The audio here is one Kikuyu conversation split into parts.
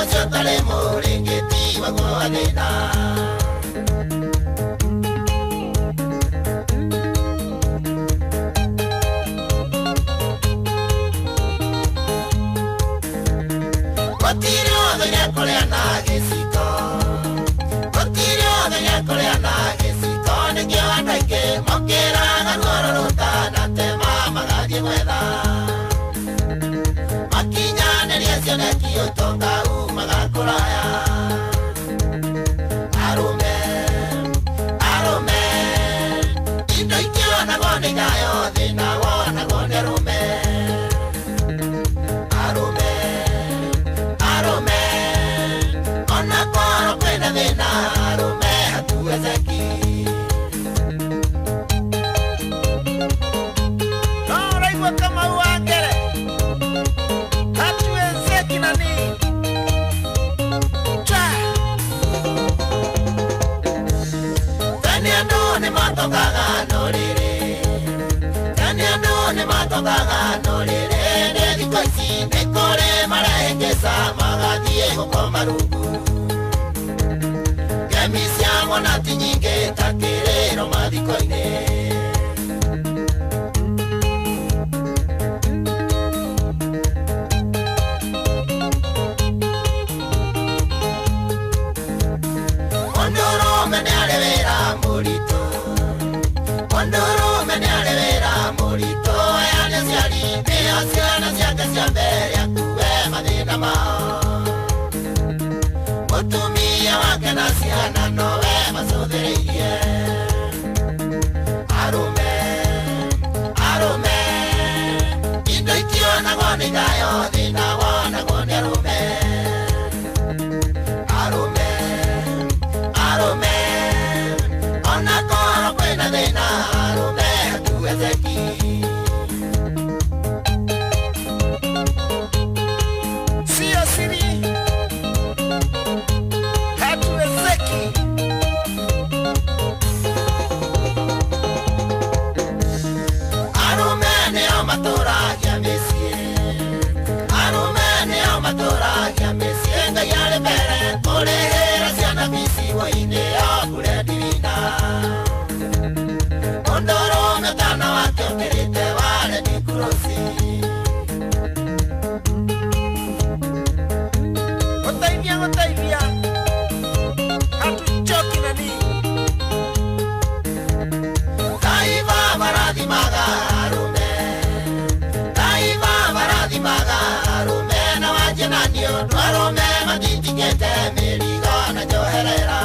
Ũcio ũtarĩ mũrĩngĩti waguo thĩna. Gũtirĩ ũthũire kũrĩa na gĩciko, gũtirĩ ũthũire kũrĩa na gĩciko, nĩkĩo andũ aingĩ mokĩraga ruoro rũtanatema magathiĩ gwetha. Makinyanĩrie cioneki ũtonga umaga kũraya. Arũme, arũme, indo ikĩonagwo nĩ thayo, thĩna wonagwo nĩ arũme. Arũme, arũme, ona korwo kwĩna thĩna, arũme hatuwezeki. No ũraigua Kamau wa Ngere, hatuwezeki nani. Cha. Tene andũ nĩmatokaga no rĩrĩ, tene andũ nĩmatokaga no rĩrĩ, nĩ thikũ ici nĩ kũrĩ marehĩngĩca magathiĩ gũkoma rungu. Ngemi cia mwana ti nyingĩ ta kĩrĩro mathiko-inĩ. Mũndũrũme nĩarĩ wĩra mũritũ, mũndũrũme nĩarĩ wĩra mũritũ, aya nĩ aciari nĩo ciana ciake cia mbere akue mathĩna mao. Mũtumia wake na ciana nowe macũthĩrĩirie. Arũme, arũme, indo itionagwo nĩ thayo, thĩna wonagwo nĩ arũme. Arũme, arũme, ona korwo kwĩna thĩna, arũme hatuwezeki. Sio siri, hatuwezeki. Arũme nĩo matũragia mĩciĩ, arũme nĩo matũragia mĩciĩ, Ngai arĩ mbere kũrĩhĩra ciana bici woi-nĩo breadwinner. Mũndũrũme ũtana wake ũkĩrĩte wa Red Cross. Gũteithia, gũteithia, hatuchoki nani. Ngai Baba rathimaga arũme, Ngai Baba rathimaga arũme, na wanjie na niĩ ũndũ arũme matitigĩte mĩrigo na njoherera.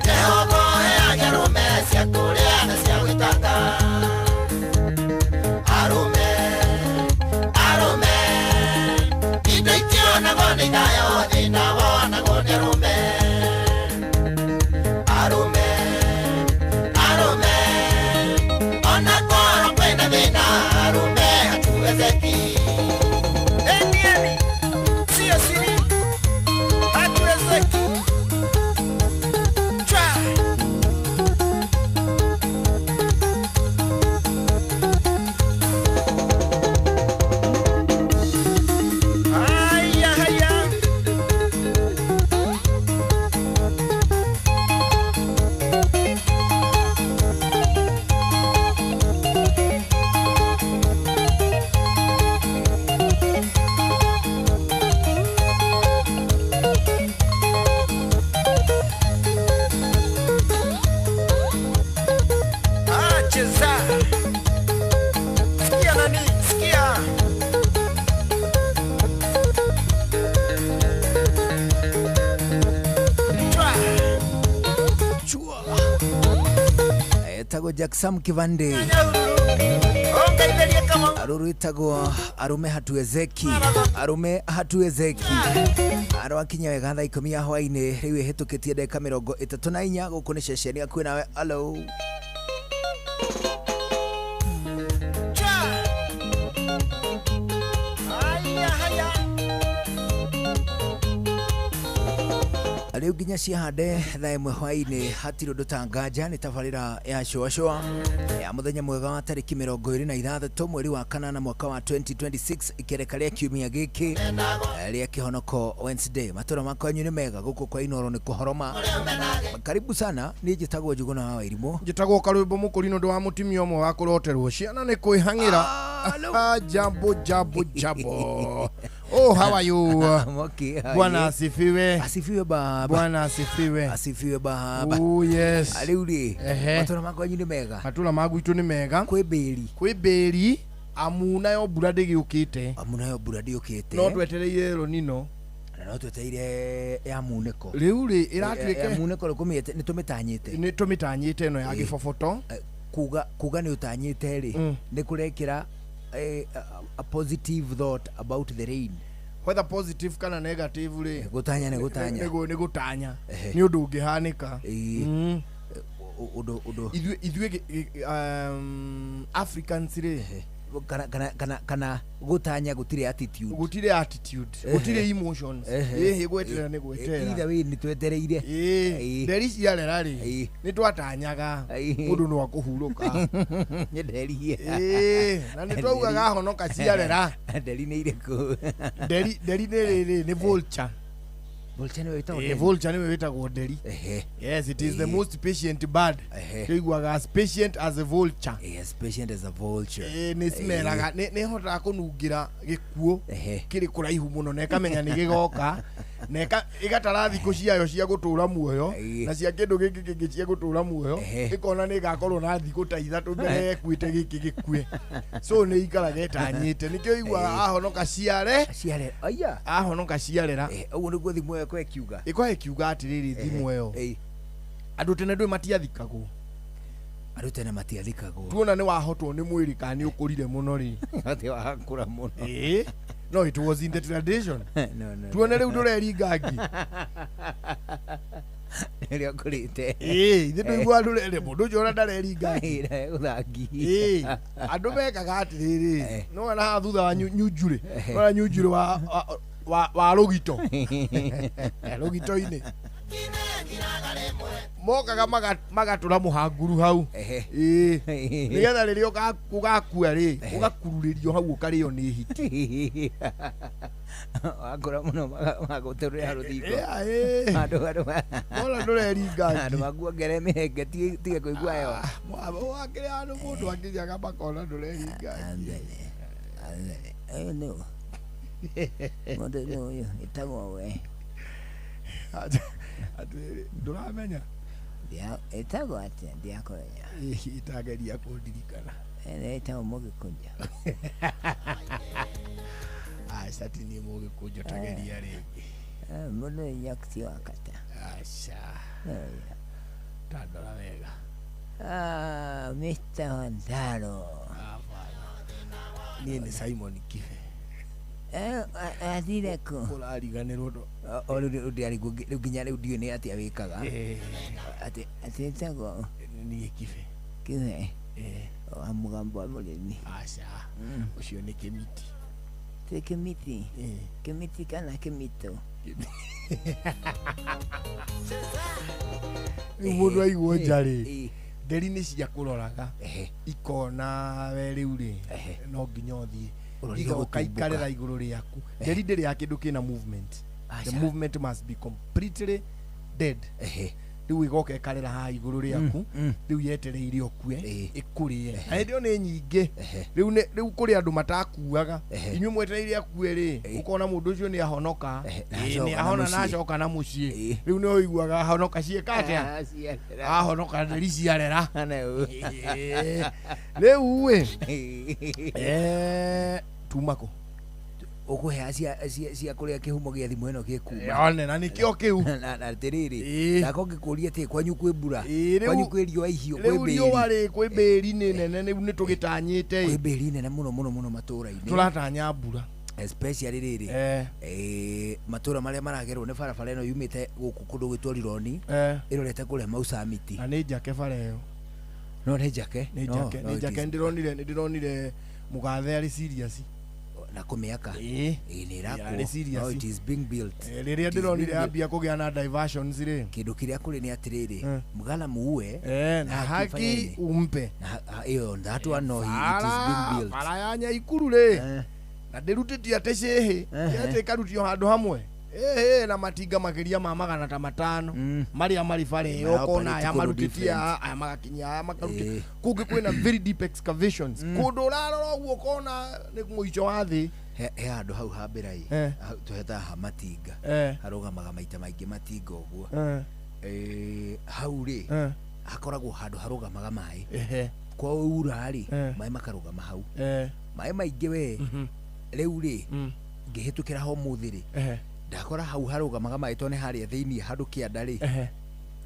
Jehova ũheage arũme cia kũrĩa na cia gwĩtanga. Arũme, arũme, indo itionagwo nĩ thayo, thĩna wonagwo nĩ arũme. Arũme, arũme, ona korwo kwĩna thĩna, arũme hatuwezeki. Enieni, sio siri, hatuwezeki. Cha. Haya, haya. Ah, cheza. Sikia nani, sikia. Chwa. Chua. Etagwo Jackson Kivande. Ongeithĩrie Kamau. Rũrũ ĩtagwo arume hatuwezeki, arume hatuwezeki. Arwakinya wega thaa 10 ya hwainĩ, rĩu ĩhĩtũkĩtie ndagĩka 34. Gũkũ nĩ ceceni akuĩ nawe. Alo. Cha. Haya, haya. Rĩu nginya ciahande thaa ĩmwe hwaĩ-inĩ hatirĩ ũndũ ta nganja nĩ tabarĩra ya Shũa Shũa ya mũthenya mwega wa tarĩki 26 mweri wa kanana mwaka wa 2026 ikereka rĩa kiumia gĩkĩ rĩa kĩhonoko Wednesday. Matũra makwanyu nĩ mega gũkũ kwa Inoro nĩ kũhoroma. Karibu sana, niĩ njĩtagwo Njũgũna wa Wairimũ. Njĩtagwo Karwĩmbo Mũkũrinũ ndũ wa mũtumia ũmwe wa kũroterwo ciana nĩ kwĩhang'ĩra. Jambo jambo jambo. Oh, how are you? Okay, how are Bwana you? asifiwe. Asifiwe baba. Bwana asifiwe. Asifiwe baba. Oh yes. Rĩu rĩ, Ehe. matũra makwanyu nĩ mega. Matũra ma gwitũ nĩ mega. Kwĩ mbĩri. Kwĩ mbĩri amu nayo mbura ndĩgĩũkĩte. Amu nayo mbura ndĩũkĩte. No twetereire ronino. Na no twetereire ya munĩko. Rĩu rĩ Ya ĩratuĩke munĩko nĩ tũmĩtanyĩte. nĩ tũmĩtanyĩte ĩno ya Ĩĩ. gĩboboto. Kuga nĩ ũtanyĩte rĩ, nĩ kũrekĩra a positive thought about the rain. Whether positive kana negative rĩ, Gũtanya nĩ gũtanya. nĩ gũtanya. Ehe. Nĩ ũndũ ũngĩhanĩka. Ĩĩ. Ũndũ Ithuĩ Africans rĩ, kana gũtanya gũtirĩ attitude. Gũtirĩ attitude, gũtirĩ emotions. Ĩhĩ gweterera nĩ gweterera. Either way nĩ twetereire. Ĩĩ, nderi ciarera rĩ, Ĩĩ. nĩ twatanyaga Ĩĩ. mũndũ no akũhurũka. Nĩ nderi. Ĩĩ, na nĩ twaugaga honoka ciarera. Nderi nĩ irĩkũ? Nderi nĩ rĩrĩ, nĩ vulture. Vulture nĩwe wĩtagwo Ĩĩ, nderi? vulture nĩwe wĩtagwo nderi. Ehe. Yes, it is the most patient bird. Ehe. Tũiguaga as patient as a vulture. As patient as a vulture. Ĩĩ, nĩ cimeraga, nĩ ĩhotaga kũnungĩra gĩkuũ Ehe. kĩrĩ kũraihu mũno na ĩkamenya nĩ gĩgoka na ĩgatara thikũ ciayo cia gũtũra muoyo Ĩĩ. na cia kĩndũ gĩkĩ kĩngĩ cia gũtũra muoyo, Ehe. ĩkona nĩ ĩgakorwo na thikũ ta ithatũ mbere ĩkuĩte gĩkĩ gĩkue. So nĩ ikaraga ĩtanyĩte, nĩkĩo iguaga ahonoka ciare, Ciarera. Aya. ahonoka ciarera. Ũguo nĩguo thimũ ĩyo ĩkorwo ĩkiuga. Ĩkorwo ĩkiuga atĩrĩrĩ, thimũ ĩyo Ĩĩ. andũ tene ndũĩ matiathikagwo. Andũ tene matiathikagwo. Tuona nĩ wahotwo nĩ mwĩrĩ kana nĩ ũkũrire mũno rĩ. Atĩ wakũra mũno. Ĩĩ. No, it was in the tradition. No, no. Tuone rĩu ndũreringa ngi. Rĩrĩa ũkũrĩte. Ĩĩ, ithuĩ tũiguaga ndũrere mũndũ ũcio ona ndareringa ngi. Ĩĩ, gũthangi. Ĩĩ, andũ mekaga atĩrĩrĩ, Eh. nĩwona haha thutha wa nyunjurĩ, nĩwona nyunjurĩ wa rũgito. Rũgito-inĩ. Mokaga magatũra mũhanguru hau. Ehe. Ĩĩ. Nĩgetha rĩrĩa ũgakua rĩ, ũgakururĩrio hau ũkarĩo nĩ hiti. Wakũra mũno magũtũrĩra rũthingo. Ĩĩ. Andũ Wona ndũreringa ngi. andũ makuongerere mĩhenge tige kũigua hewa. Wakĩrĩ handũ mũndũ akĩnyaga makona ndũreringa ngi. Ũyũ nũ? Mũndũ nũ ũyũ? Ĩtagwo we. Atĩrĩrĩ, ndũramenya? Ĩtagwo atĩa? Ndiakũmenya. Ĩtageria kũndirikana. Ĩtagwo Mũgĩkũnjo. Aca, ti niĩ Mũgĩkũnjo, tageria rĩngĩ. Mũndũ ũyũ nyakuti wa kata. Aca, tandora wega. Mr. Wandaro. Niĩ nĩ Simon Kibe. Athire kũ? Ũrariganĩrwo ndũ. O rĩu ndĩarigwo rĩu nginya rĩu ndiũĩ nĩ atĩa wĩkaga. Atĩ Atĩ ĩtagwo Niĩ Kibe. Kibe wa mũgambo wa mũrĩmi. Aca, ũcio nĩ Kĩmiti. Ti Kĩmiti? Kĩmiti kana Kĩmito? Rĩu mũndũ aigwo nja rĩ, Ĩĩ. nderi nĩ cia kũroraga Ehe. ikona we rĩu rĩ, Ehe. no nginya ũthiĩ Ũrorire igoka gũtumbũka. ikarĩra igũrũ rĩaku. Nderi ndĩrĩ ya kĩndũ kĩna movement. The Aca. movement must be completely dead. Ehe. Rĩu ĩgoka ĩkarĩra haha igũrũ rĩaku, rĩu yetereire ũkue Ĩĩ. ĩkũrĩe. Na hĩndĩ ĩyo nĩ nyingĩ. Ehe. Rĩu kũrĩ andũ matakuaga. Ehe. Inyuĩ mwetereire akue rĩ, Ĩĩ. ũkona mũndũ ũcio nĩ ahonoka. Ehe, na Ĩĩ, acoka nĩ na ahona na mũciĩ. acoka na mũciĩ. Ĩĩ. Rĩu nĩ ũiguaga ahonoka ciĩka atĩa? Ciarera. Ahonoka nderi ciarera. Na ũũ. Ĩĩ. Rĩu ĩ, tuma kũ? Ũkũhea cia kũrĩa kĩhumo gĩa thimũ ĩno gĩkuma. One na nĩkĩo kĩu. Na atĩrĩrĩ, Ĩĩ. ndako ngĩkũria atĩ kwanyu kwĩ mbura, Ĩĩ, rĩu- kwanyu kwĩ riũa ihiũ, kwĩ Rĩu riũa mbĩri. rĩ, kwĩ mbĩri nĩ nene rĩu nĩ tũgĩtanyĩte Kwĩ ĩ. mbĩri nene mũno mũno mũno matũũra-inĩ. Tũratanya mbura. Especially rĩrĩ, matũũra marĩa maragerwo nĩ barabara ĩno yumĩte gũkũ kũndũ gwĩtwo Rironi ĩrorete kũrĩa Mau Summit. Na nĩ njake bara ĩyo. No nĩ njake. Nĩ No, njake, no, nĩ it njake. is. Nĩ ndĩronire mũgathe arĩ serious. Na kũmĩaka. Ĩĩ. Ĩĩ, nĩ Yarĩ ĩrakwo. serious. No, it is being built. Rĩrĩa It is ndĩronire being built. yambia kũgĩa na diversions rĩ. Kĩndũ kĩrĩa kũrĩ nĩ atĩrĩrĩ, Eh. mgala muue Eh, na haki haki ifanye nini? umpe. Na ĩyo that one, no, it is being built. Bara ya Nyaikuru rĩ, Eh, na ndĩrutĩtie atĩ cĩhĩ Ehe. atĩ ĩkarutio handũ hamwe ĩhĩ na matinga makĩria ma 500 marĩa marĩ bara ĩyo Mara ũkona aya operate kũndũ marutĩtie different. aya, aya magakinyia aya makarutia Ĩĩ. kũngĩ kwĩna very deep excavations kũndũ ũrarora ũguo ũkona nĩ mũico wa thĩ. He handũ hau hambĩra ĩ, Eh. tũhetaga ha matinga, Eh, harũgamaga maita maingĩ matinga ũguo. eh, Eh, hau rĩ, eh, hakoragwo handũ harũgamaga maĩ ehe, kwaura rĩ, Eh. maĩ makarũgama hau, eh, maĩ maingĩ we. mhm, Rĩu rĩ, mm, ngĩhĩtũkĩra ho mũthĩ rĩ, ehe, ndakora hau harũgamaga maĩ tondũ nĩ harĩa thĩiniĩ handũ kĩanda rĩ, ehe,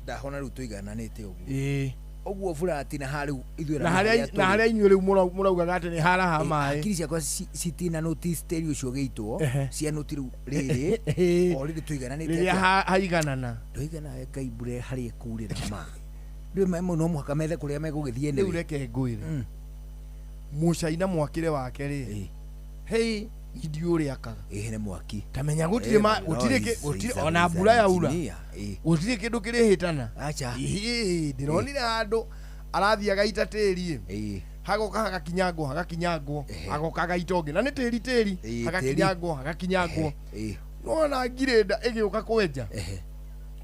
ndahona rĩu tũigananĩte ũguo, ĩĩ. ũguo burati na harĩu ithuĩ Na harĩa na harĩa inyuĩ rĩu mũraugaga atĩ nĩ haraha maĩ. Hakiri ciakwa citina notice tĩri ũcio ũgĩitwo Ehe. cia noti rĩu rĩrĩ Ĩĩ. o rĩrĩ tũigananĩte Rĩrĩa atĩa? haiganana. Ndũigana we Ngai mbura harĩa ĩkurĩra ma rĩu maĩ mau no mũhaka methe kũrĩa megũgĩthiĩ Rĩu anyway. reke ngwĩre, Mm. mũcaina mwakĩre wake rĩ, Ĩĩ. hei ndiũ ũrĩa akaga Ĩĩ, nĩ mwaki. Tamenya gũtirĩ ma Eh, gũtirĩ no, gũtirĩ he's a- ona he's mbura an yaura engineer. Ĩĩ. gũtirĩ kĩndũ kĩrĩhĩtana. Acha. Ĩhĩ, ndĩronire handũ arathiĩ agaita tĩri, Ĩĩ. hagoka hagakinyangwo hagakinyangwo, Ehe. hagoka agaita ũngĩ na nĩ tĩri tĩri, Ĩĩ, hagakinyangwo hagakinyangwo. Ĩĩ. Nona ngirĩnda ĩgĩũka kwenja Ehe.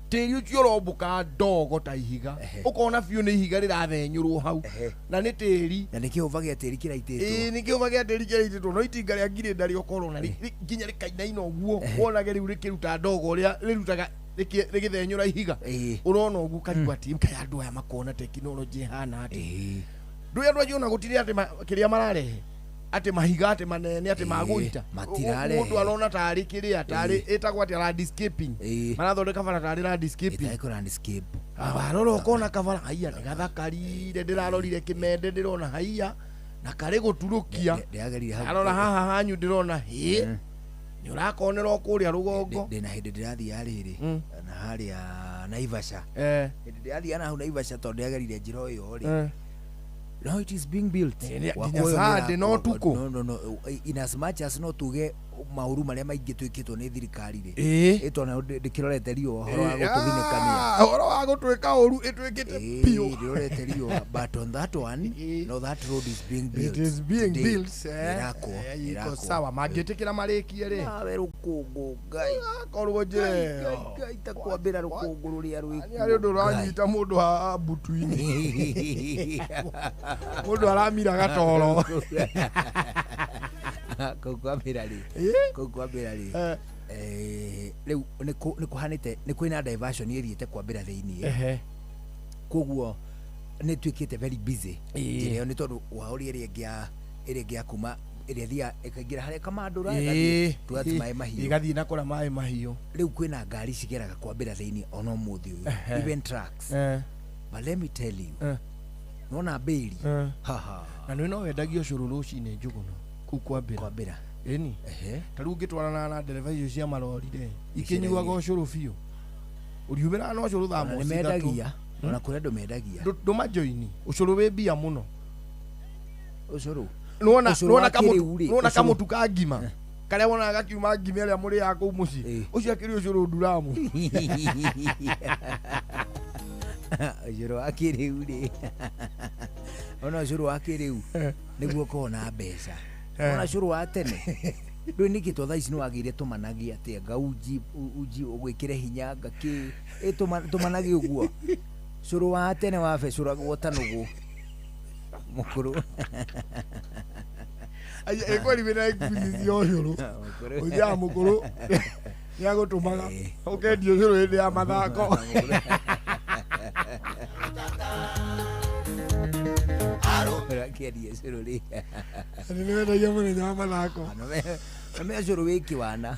tĩri ũcio ũrombũka ndogo ta ihiga, Ehe. ũkona biũ nĩ ihiga rĩrathenyũrwo hau Ehe. na nĩ tĩri. Na nĩ kĩhũba gĩa tĩri Ĩĩ, kĩraitĩtwo. nĩ kĩũma gĩa tĩri kĩraitĩtwo, no itinga rĩa ngirĩnda rĩokorwo na nginya rĩkainaina ũguo, wonage rĩu rĩkĩruta ndogo ũrĩa rĩrutaga rĩgĩthenyũra ihiga. Ĩĩ. Ũrona ũguo ũkaigua atĩ kaĩ andũ aya makona tekinoronjĩ ĩhana atĩ Ĩĩ. ndũĩ andũ acio ona gũtirĩ atĩ kĩrĩa mararehe atĩ mahiga atĩ manene atĩ Ĩĩ, magũita. matirarehe. Mũndũ arona tarĩ kĩrĩa tarĩ ĩtagwo atĩ landscaping, Ĩĩ. marathondeka bara tarĩ landscaping. Ĩtagwo landscape. Warora ũkona kabara haiya nĩ gathakarire, ndĩrarorire kĩmende ndĩrona haiya na karĩ gũturũkia. Ndĩragerire hau. Arora haha hanyu ndĩrona hĩ nĩ ũrakonera o kũrĩa rũgongo. Ndĩna hĩndĩ ndĩrathiĩ rĩrĩ Mm. na harĩa Naivasha, Eh, hĩndĩ ndĩrathiĩ na hau Naivasha tondũ ndĩragerire njĩra ĩyo rĩ, eh. no, it is being built. Ĩĩ, nĩ- Gwakwo nginya ĩyo Sunday nĩ no ĩrakwo. ũtukũ. No, no, no, in as much as no tuge maũru marĩa maingĩ twĩkĩtwo nĩ thirikari rĩ, Ĩĩ. ĩtona ndĩkĩrorete riũa ũhoro wa gũtũthinĩkania. Ah, ũhoro wa gũtwĩka ũru ĩtwĩkĩte Ĩĩ, biũ. ndĩrorete riũa, but on that one, Ĩĩ. no, that road is being built It is being today. built, eh. Ĩrakwo, Eh, iko ĩrakwo. sawa mangĩtĩkĩra marĩkie rĩ, Nawe rũkũngũ Ngai, akorwo njĩra Ngai, ĩyo. Ngai, ta kwambĩra rũkũngũ rũrĩa Nĩ harĩ ũndũ rwĩkuo. ũranyita mũndũ haha mbutu-inĩ, mũndũ aramira gatoro. Kũu kwambĩra rĩ, Ĩĩ. kũu kwambĩra rĩ, Eh, eh, rĩu nĩ kũhanĩte nĩ kwĩna diversion ĩthiĩte kwambĩra thĩiniĩ, ehe. koguo nĩ tuĩkĩte very busy Ĩĩ. njĩra ĩyo nĩ tondũ waũria ĩrĩa ĩngĩ ya ĩrĩa ĩngĩ ya kuma ĩrĩa ĩthiaga ĩkaingĩra harĩa Kamandũra, Ĩĩ, ĩgathiĩ towards ĩĩ, maĩ mahiũ. ĩgathiĩ na kũrĩa maĩ mahiũ. Rĩu kwĩna ngari cigeraga kwambĩra thĩiniĩ ona ũmũthĩ ũyũ, Ehe. even trucks. Eh, But let me tell you, eh, nona mbĩri, eh. haha Na nĩ no wendagio ũcũrũ rũcinĩ Njũgũna kũu kwambĩra. Kwambĩra. Ĩni. Ehe. Ta rĩu ũngĩtwarana na ndereba icio cia marori rĩ, Icendagia. ikĩnyuaga ũcũrũ biũ, ũriumĩraga na ũcũrũ thaa Ona nĩ moci ithatũ. mendagia, ona kũrĩ andũ mendagia Ndũmajoini ũcũrũ wĩ mbia mũno. Ũcũrũ. Nĩwona Ũcũrũ nĩwona wa kĩrĩu rĩ, nĩwona ũcũrũ- kamũtu ka ngima karĩa wonaga gakiuma ngima ĩrĩa mũrĩaga kũu mũciĩ, Ĩĩ. ũcio akĩrĩ ũcũrũ nduramu. Ũcũrũ wa kĩrĩu rĩ, ona ũcũrũ wa kĩrĩu nĩguo ũkorwo na mbeca, ona ũcũrũ wa tene ndũĩ nĩkĩ to thaa ici nĩwagĩire tũmanagi atĩa nga uji uji ũgwĩkĩre hinya nga kĩ ĩ tũmanagi ũguo. Cũrũ wa tene wabecũragwo ta nũgũ mũkũrũ. Ĩkweri wĩna experience ya ũcũrũ. Mũkũrũ. Ũthiaga mũkũrũ nĩagũtũmaga Ĩĩ. ũkendia ũcũrũ hĩndĩ ya mathako. Ũrakĩendia cũrũ rĩ? Atĩ nĩwendagia mũthenya wa mathako. Name cũrũ wĩ kĩwana,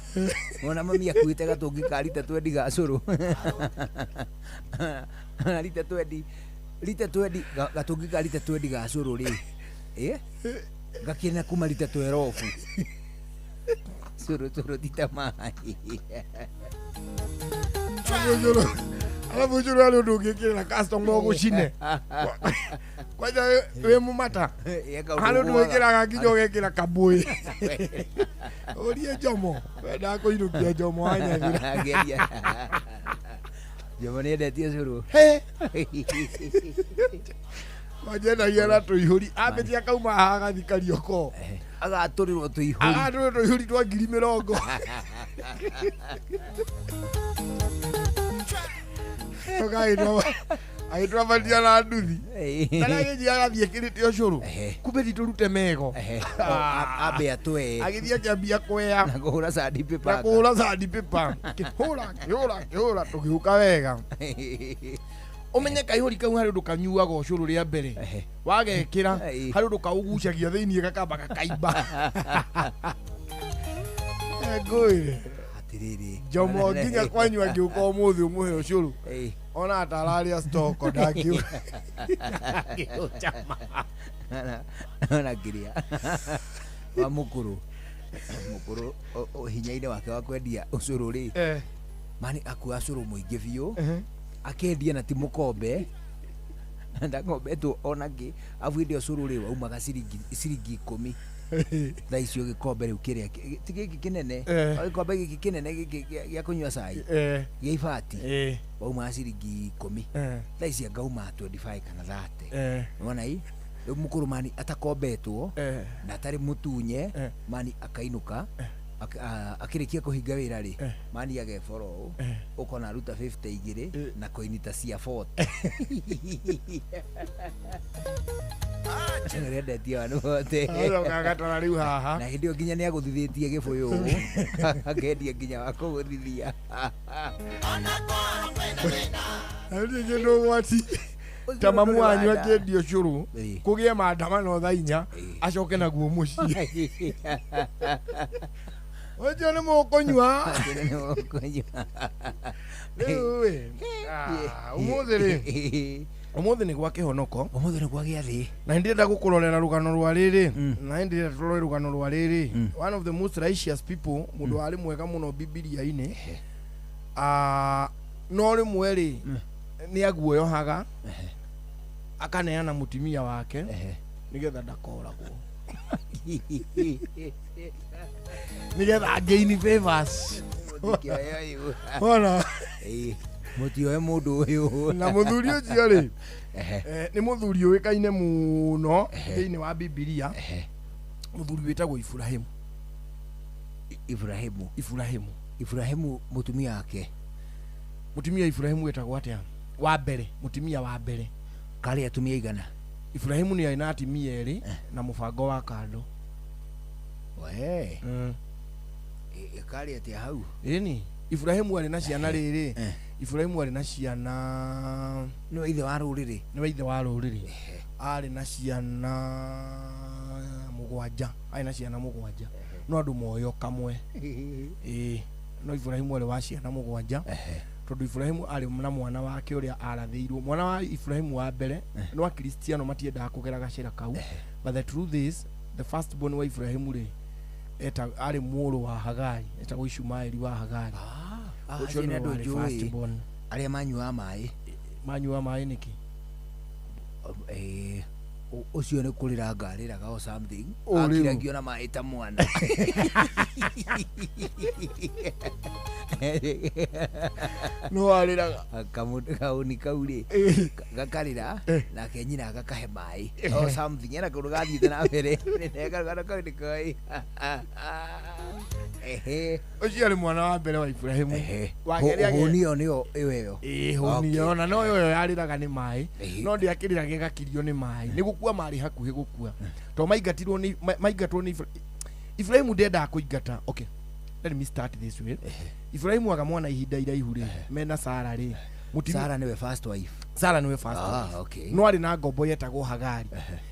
wona mami akuĩte gatũngi ka rita twendi ga cũrũ, na rita twendi, rita twendi, gatũngi ka rita twendi ga cũrũ rĩ, ĩ gakĩna kuma rita twerobu cũrũ, cũrũ ti ta maĩ. Ũcũrũ Alafu ũcũrũ harĩ ũndũ ũngĩkĩrĩra customer ũgũcine. Kwanja wĩ mũmata. Harĩ ũndũ wĩkĩraga nginya ũgekĩra kabũĩ. Ũrie Njomo. Wendaga kũinũkia Njomo wa Nyathira. Ngeria. Njomo nĩendetie cũrũ. He. Kwanja endagia na tũihũri. Ambĩtie akauma haha agathiĩ Kariokor. Agatũrĩrwo tũihũri. Agatũrĩrwo tũihũri twa 20,000. Agĩtwabatia na nduthi. Kana agĩthiĩ agathiĩ ekĩrĩte ũcũrũ. Kumbe ti tũrute mego. Ambe atwe. Agĩthiĩ akĩambia kwea. Na kũhũra sandi paper. Na kũhũra sandi paper. Kĩhũra kĩhũra kĩhũra tũgĩũka wega. Ũmenye kaihũri kau harĩ ũndũ kanyuaga ũcũrũ rĩa mbere. Wagekĩra harĩ ũndũ kaũgucagia thĩiniĩ gakamba gakaimba. Ngũĩre. Atiriri. Njomo nginya kwanyu angĩũka ũmũthĩ ũmũhe ũcũrũ. Ona atararĩa stoko ndangiuga. Ona ngiria. Wa mũkũrũ. Mũkũrũ hinya-inĩ wake wa kwendia ũcũrũ rĩ. Mani akua ũcũrũ mũingĩ biũ. Akendia na ti mũkombe. Ndakombetwo ona ngĩ. Abu hĩndĩ ĩyo ũcũrũ rĩ waumaga ciringi 10. Thaa icio gĩkombe rĩu kĩrĩa ti gĩkĩ kĩnene. Gĩkombe gĩkĩ kĩnene gĩkĩ gĩa kũnyua cai. Gĩa ibati. Waumaga ciringi 10. Thaa ici angauma 25 kana 30. Nĩwona ĩ? Rĩu mũkũrũ mani atakombetwo na atarĩ mũtunye mani akainũka akĩrĩkia kũhinga wĩra rĩ mani agebora ũũ ũkona aruta 50 igĩrĩ na koini ta cia 40. Nĩendetie vandu vothe. Agatwara rĩu haha. Na hĩndĩ ĩyo nginya nĩagũthithĩtie gĩbũyũ ũũ akendia nginya wa kũgũthithia. Rĩu kĩndũ ũgwati. Ta mamu wanyu akĩendia ũcũrũ kũgĩe maandamano thaa 4 acoke naguo mũciĩ. Ũcio nĩ mũkũnyua. Rĩu ĩ ũmũthĩ rĩ ũmũthĩ nĩ gwa kĩhonoko. Ũmũthĩ nĩ gwa gĩathĩ. Na nĩ ndĩrenda gũkũrorera rũgano rwa rĩrĩ. Na nĩ ndĩrenda tũrore rũgano rwa rĩrĩ. One of the most righteous people, mũndũ warĩ mwega mũno Bibilia-inĩ. No rĩmwe rĩ nĩ aguoyohaga akaneana mũtumia wake nĩgetha ndakoragwo. Nĩgetha gain favors. Wona. Mũtioe mũndũ ũyũ. Na mũthuri ũcio rĩ nĩ mũthuri ũĩkaine mũno thĩinĩ wa Bibilia. Mũthuri wĩtagwo Ibrahimu. Ibrahimu. Ibrahimu. Ibrahimu mũtumia wake. Mũtumia Ibrahimu wĩtagwo atĩa? Wa mbere, mũtumia wa mbere. Karĩ atumia igana? Ibrahimu nĩ arĩ na atumia erĩ na mũbango wa kando. We. Karĩ atĩa hau? Ĩni. Ibrahimu arĩ na ciana rĩrĩ. Ibrahimu arĩ na ciana. Nĩwe ithe wa rũrĩrĩ. Nĩwe ithe wa rũrĩrĩ. Arĩ na ciana mũgwanja. Arĩ na ciana mũgwanja. No andũ moyo kamwe. Ĩĩ. No Ibrahimu arĩ wa ciana mũgwanja. Tondũ Ibrahimu arĩ na mwana wake ũrĩa arathĩirwo. Mwana wa Ibrahimu wa mbere no Akristiano matiendaga kũgera gacĩra kau. But the truth is the first born wa Ibrahimu rĩ arĩ mũrũ wa Hagari, etagwo Ishumaeli wa Hagari. Ũcio nĩwe warĩ first born. Arĩa manyuaga maĩ. Manyuaga maĩ nĩkĩ? Ũcio nĩ kũrĩra ngarĩraga or something. Akiragio na maĩ ta mwana. No arĩraga. Kaũni kau rĩ gakarĩra nake nyina agakahe maĩ or something. Ena kaũndũ gathiĩte na mbere. Karũgano kau nĩ koĩ. Ũcio arĩ mwana wa mbere wa Ibrahimu. Hũni ĩyo nĩyo ĩyo ĩyo. Ĩĩ hũni ĩyo na no ĩyo yarĩraga nĩ maĩ. No ndĩakĩrĩraga ĩgakirio nĩ maĩ. Nĩ gũkua marĩ hakuhĩ gũkua. To maingatirwo nĩ maingatwo nĩ Ibrahimu ndendaga kũingata. Okay. Let me start this way. Ibrahimu aga mwana ihinda iraihu rĩ mena Sara rĩ. Sara nĩwe first wife. Sara nĩwe first wife. Okay. No arĩ na ngombo yetagwo Hagari.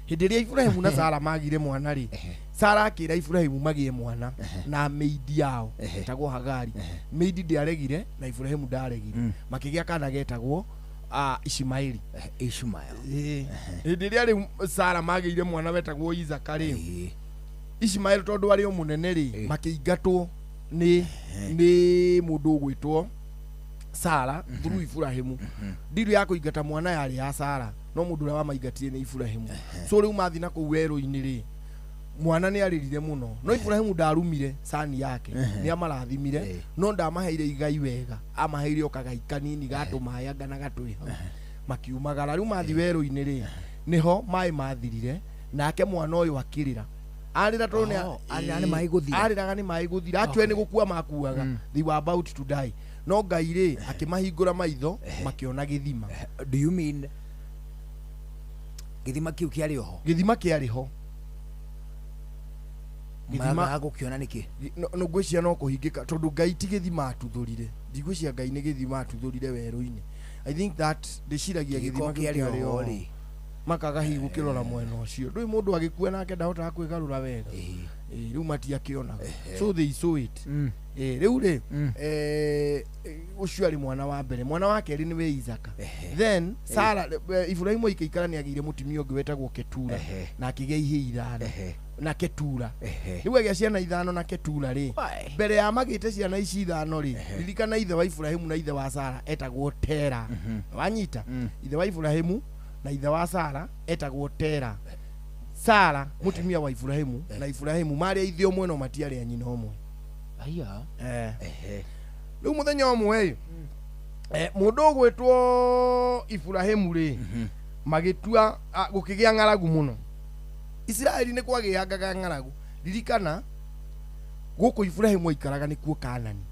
Hĩndĩ ĩrĩa Ibrahimu na Sara magire mwana rĩ, Sara akĩra Ibrahimu magĩe mwana na maid yao etagwo Hagari. Maid ndĩaregire na Ibrahimu ndaregire. Makĩgĩa kana getagwo Ishimaeli. Ishmael. Hĩndĩ ĩrĩa rĩu Sara magĩire mwana wetagwo Isaka rĩ, Ishimael tondũ arĩ o mũnene rĩ, makĩingatwo nĩ mũndũ ũgwĩtwo Sara through Iburahimu. Ndiru ya kũingata mwana yarĩ ya Sara, no mũndũ ũrĩa wamaingatire nĩ Iburahimu. So rĩu mathiĩ na kũu werũ-inĩ rĩ, mwana nĩ arĩrire mũno, no Iburahimu ndarumire sani yake, nĩ amarathimire, no ndamaheire igai wega, amaheire o kagai kanini gatũmaĩ anga na gatwĩ hau. Makiumagara. Rĩu mathiĩ werũ-inĩ rĩ, nĩho maĩ mathirire, nake mwana ũyũ akĩrĩra. Arĩra tondũ nĩ Oh, arĩraga nĩ maĩ gũthira. Arĩraga nĩ maĩ gũthira, actually nĩ gũkua makuaga. They were about to die, no Ngai rĩ akĩmahingũra maitho, makĩona gĩthima. Do you mean gĩthima kĩu kĩarĩ oho? Gĩthima kĩarĩ ho. Gĩthima Magaga gũkĩona nĩkĩ? No ngwĩciria no kũhingĩka, tondũ Ngai ti gĩthima atuthũrire. Ndigwĩciria Ngai nĩ gĩthima atuthũrire werũ-inĩ. I think that ndĩciragia gĩthima Gĩkorwo kĩu kĩarĩ kĩarĩ oho oho rĩ. Makaga hihi gũkĩrora mwena ũcio. Ndũĩ mũndũ agĩkua nake ndahotaga kwĩgarũra wega. Ĩĩ, rĩu matiakĩonaga, so they saw it. Ĩĩ, rĩu rĩ, ũcio arĩ mwana wa mbere. Mwana wa kerĩ nĩwe Isaka. Then Sara, Iburahimu aikĩikara nĩ agĩire mũtumia ũngĩ wetagwo Ketura, na akĩgĩa ihĩĩ 5 na Ketura. Rĩu agĩa ciana 5 na Ketura rĩ, Why? mbere ya magĩte ciana ici 5 rĩ, ririkana ithe wa Iburahimu na ithe wa Sara etagwo Tera. Wanyita? Ithe wa Iburahimu na ithe wa Sara etagwo Tera. Sara mũtumia wa Iburahimu na Iburahimu marĩ a ithe ũmwe, no matiarĩ a nyina ũmwe. Aya. Rĩu mũthenya ũmwe rĩ, mũndũ ũgwĩtwo Iburahimu rĩ, magĩtua gũkĩgĩa ng'aragu mũno Isiraeli, nĩ kwagĩangaga ng'aragu. Ririkana gũkũ Iburahimu aikaraga nĩkuo Kanani.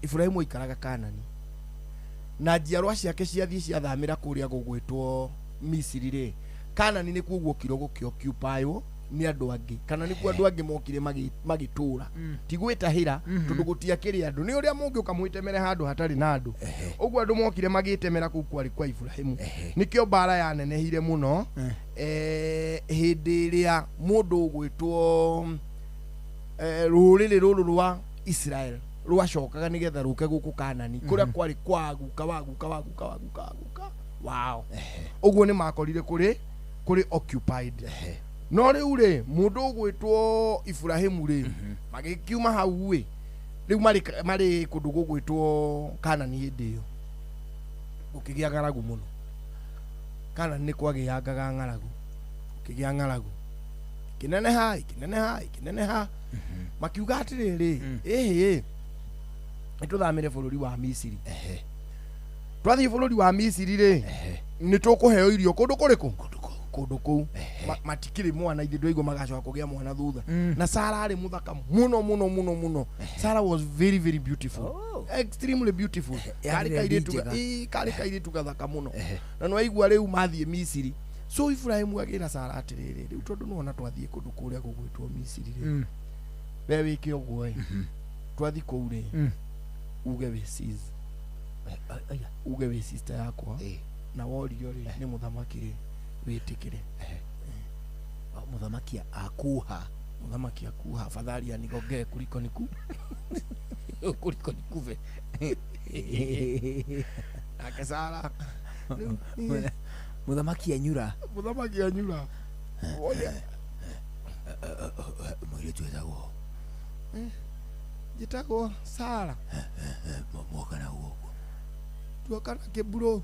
Iburahimu aikaraga Kanani, na njiarwa ciake ciathiĩ ciathamĩra kũrĩa gũgwĩtwo Misiri rĩ, Kanani nĩkuo guokirwo gũkĩoccupywo nĩ andũ angĩ, kana nĩkuo andũ angĩ mokire magĩtũra, ti gwĩtahĩra, tondũ gũtiakĩrĩ andũ. Nĩ ũrĩa mũngĩũka mwĩtemere handũ hatarĩ na andũ. Ũguo andũ mokire magĩtemera kũu kwarĩ kwa Iburahimu. Nĩkĩo mbara yanenehire mũno hĩndĩ ĩrĩa mũndũ ũgwĩtwo rũrĩrĩ rũrũ rwa Israel rwacokaga nĩgetha rũke gũkũ Kanani, kũrĩa kwarĩ kwa guka wa guka wa guka wa guka wa guka wao. Ũguo nĩ makorire kũrĩ occupied. No rĩu rĩ, mũndũ ũgwĩtwo Iburahimu rĩ, magĩkiuma hau ĩ, rĩu marĩ kũndũ gũgwĩtwo Kanani. Hĩndĩ ĩyo gũkĩgĩa ng'aragu mũno Kanani, nĩ kwagĩangaga ng'aragu, gũkĩgĩa ng'aragu kĩneneha, ĩkĩneneha, ĩkĩneneha. Makiuga atĩrĩrĩ, ĩhĩ, nĩtũthamĩre bũrũri wa Misiri. Twathiĩ bũrũri wa Misiri rĩ, nĩ tũkũheo irio kũndũ kũrĩkũ? Kũndũ kũu. Matikĩrĩ mwana, ithe ndwaigua magacoka kũgĩa mwana thutha. Na Sara arĩ mũthaka mũno mũno mũno mũno. Sara was very very beautiful, extremely beautiful. Yarĩ Karĩ lady kairĩtu njega. Ĩĩ, karĩ kairĩtu gathaka mũno. Na nĩwaigua rĩu mathiĩ Misiri, so Iburahimu agĩra Sara atĩrĩrĩ, rĩu tondũ nĩwona twathiĩ kũndũ kũrĩa gũgwĩtwo Misiri rĩ, we wĩke ũguo ĩ, twathiĩ kũu rĩ, uge wĩ sis, Aya. uge wĩ sister yakwa, na worio rĩ nĩ mũthamaki rĩ, wĩtĩkĩre. Mũthamaki akuha? Mũthamaki akuha, afadhali anigongee kuliko niku kuliko nikuve. Nake Sara rĩu niĩ- Mũthamaki anyura? Mũthamaki anyura. Wone. Mũirĩtu etagwo? Njĩtagwo Sara. Mwoka na guoko? Tuoka na kĩburo.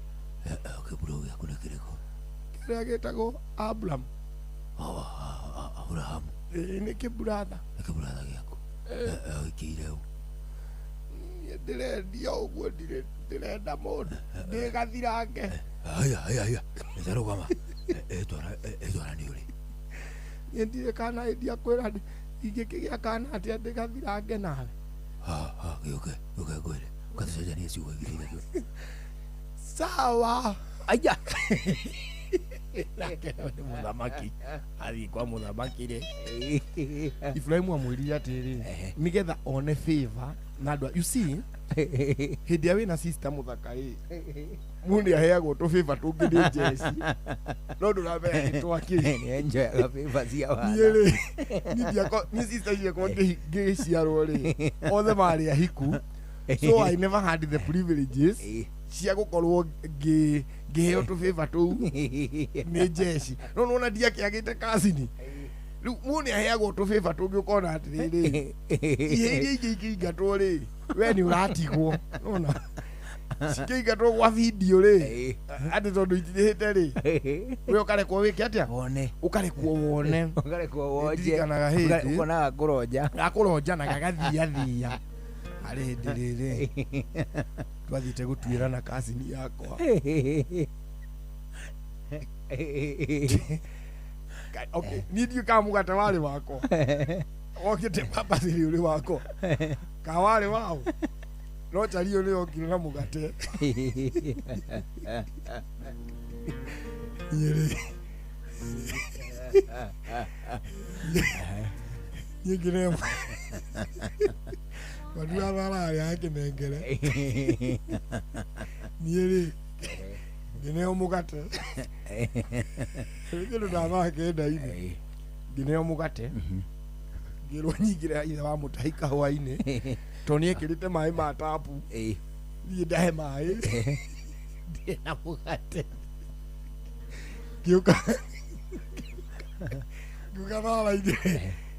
Kĩburo gĩaku nĩ kĩrĩkũ? Kĩrĩa gĩtagwo Abraham. Abrahamu? Ĩĩ, nĩ kĩburatha. Nĩ kĩburatha gĩaku ũikĩire ũ? Niĩ ndĩrendia ũguo, ndirĩ ndĩrenda mũndũ, ndĩgathirange. Aya, aya, aya, ĩtarũgama, ĩtwara nĩ ũrĩ? Niĩ ndirĩ kana, ĩndia kwĩra ingĩkĩgĩa kana atĩa ndĩgathirange nawe? Gĩũke, gĩũke ngwĩre, ũgatũcenjanie ciugo igĩrĩ ithatũ. Sawa. Aya. Nake nĩ mũthamaki athiĩ kwa mũthamaki rĩ, Ibrahimu amwĩrire atĩrĩ, nĩgetha one favor na andũ you see, hĩndĩ ĩrĩa wĩna sister mũthaka rĩ, mũndũ nĩ aheagwo tũ favor tũngĩ nĩ njeci, no ndũramenya nĩ twakĩ. Nĩ enjoyaga favor cia Niĩ wana. rĩ, niĩ niĩ sister ciakwa ngĩciarwo rĩ, othe marĩ ahiku, so I never had the privileges cia gũkorwo ngĩheo tũ favor tũu nĩ njeci. No nona ndiakĩagĩte kazini, rĩu mũndũ nĩ aheagwo tũ favor tũngĩ, ũkona atĩrĩrĩ, ihe iria ingĩ ikĩingatwo rĩ, we nĩ ũratigwo. Nona Cikĩingatwo gwa video rĩ atĩ tondũ itirĩhĩte rĩ we ũkarekwo wĩke atĩa wone ũkarekwo wone ũkarekwo wonje Ndirikanaga hĩndĩ. ũkonaga kũronja gakũronja na gagathiathia harĩ hĩndĩ rĩrĩ twathiĩte gũtuĩra na kacini yakwa. Okay, niĩ ndiũĩ kana mũgate warĩ wakwa wokĩte pambathĩrĩ ũrĩ wakwa ka warĩ wao no chario nĩ okire na mũgate niĩ rĩ niĩ ngĩneo matua thararĩ akĩnengere niĩ rĩ ngĩneo mũgate kĩndũ ndathaa kenda-inĩ ngĩneo mũgate ngĩrwo nyingĩre ithe wa mũtahi kahũa-inĩ tondũ nĩekĩrĩte maĩ ma tapu niĩ ndahe maĩ ndirĩ na mũgate ngĩũka ngĩũka thara-inĩ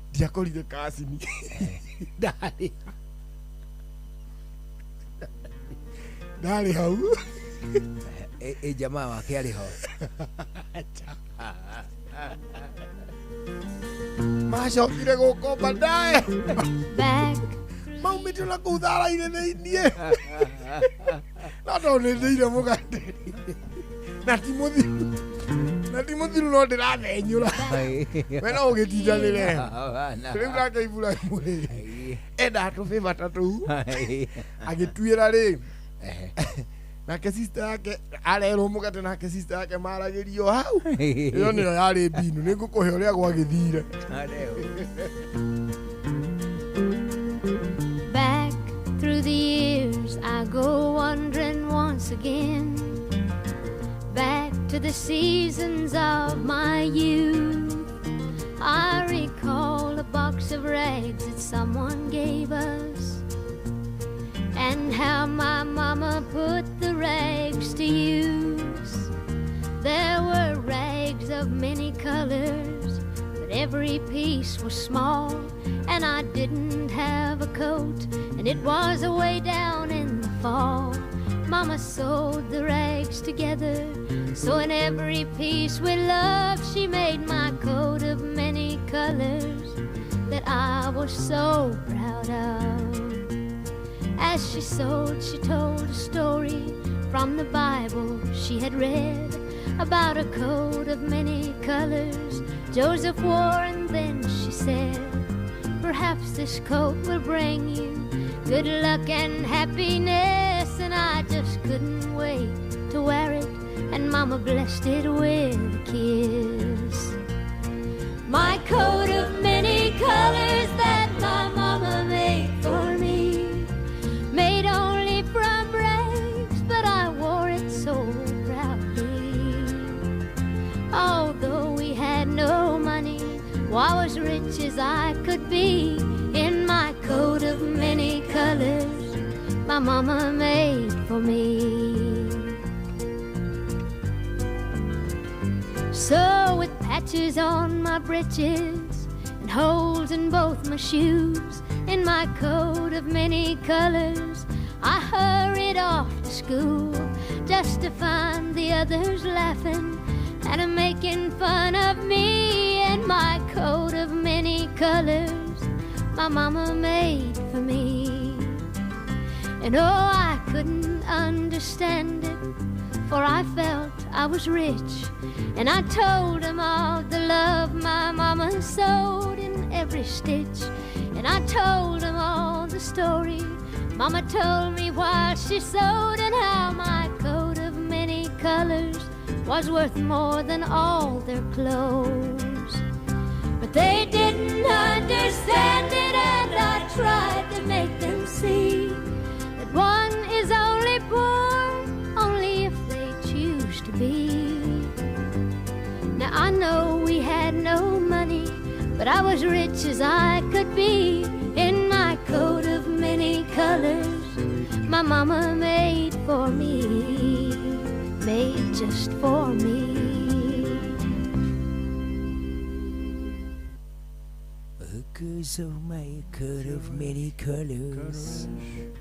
ndiakorire kacini ndarĩ ndarĩ hau ĩ jamaa wake arĩ ho macokire gũkũ baadaye maumĩte na kũu thara-inĩ thĩiniĩ no tondũ nĩndĩire mũgate na ti mũthiru na ti mũthiru no ndĩrathenyũra we no ũgĩtindanĩre rĩu nake Iburahĩmu rĩ endaga tũbĩba ta tũu agĩtuĩra rĩ nake sister yake arerwo mũgate nake sister yake maragĩrio hau ĩyo nĩyo yarĩ mbinu nĩ ngũkũhe ũrĩa gwagĩthire. Back through the years I go wandering once again, back to the seasons of my youth. I recall a box of rags that someone gave us, and how my mama put the rags to use. There were rags of many colors, but every piece was small, and I didn't have a coat, and it was away down in the fall. Mama sewed the rags together, so in every piece with love she made my coat of many colors that I was so proud of. As she sewed, she told a story from the Bible she had read about a coat of many colors Joseph wore, and then she said, perhaps this coat will bring you good luck and happiness. And I just couldn't wait to wear it, and Mama blessed it with a kiss. My coat of many colors that my mama made for me, made only from rags, but I wore it so proudly. Although we had no money, well, I was rich as I could be in my coat of many colors my mama made for me. So with patches on my breeches and holes in both my shoes, in my coat of many colors, I hurried off to school just to find the others laughing and making fun of me and my coat of many colors my mama made for me. And oh, I couldn't understand it, for I felt I was rich, and I told 'em all the love my mama sewed in every stitch. And I told 'em all the story mama told me while she sewed, and how my coat of many colors was worth more than all their clothes. But they didn't understand it, and I tried to make them see that one is only poor only if they choose to be. Now I know we had no money, but I was rich as I could be in my coat of many colors my mama made for me, made just for me. Because of my coat of many colors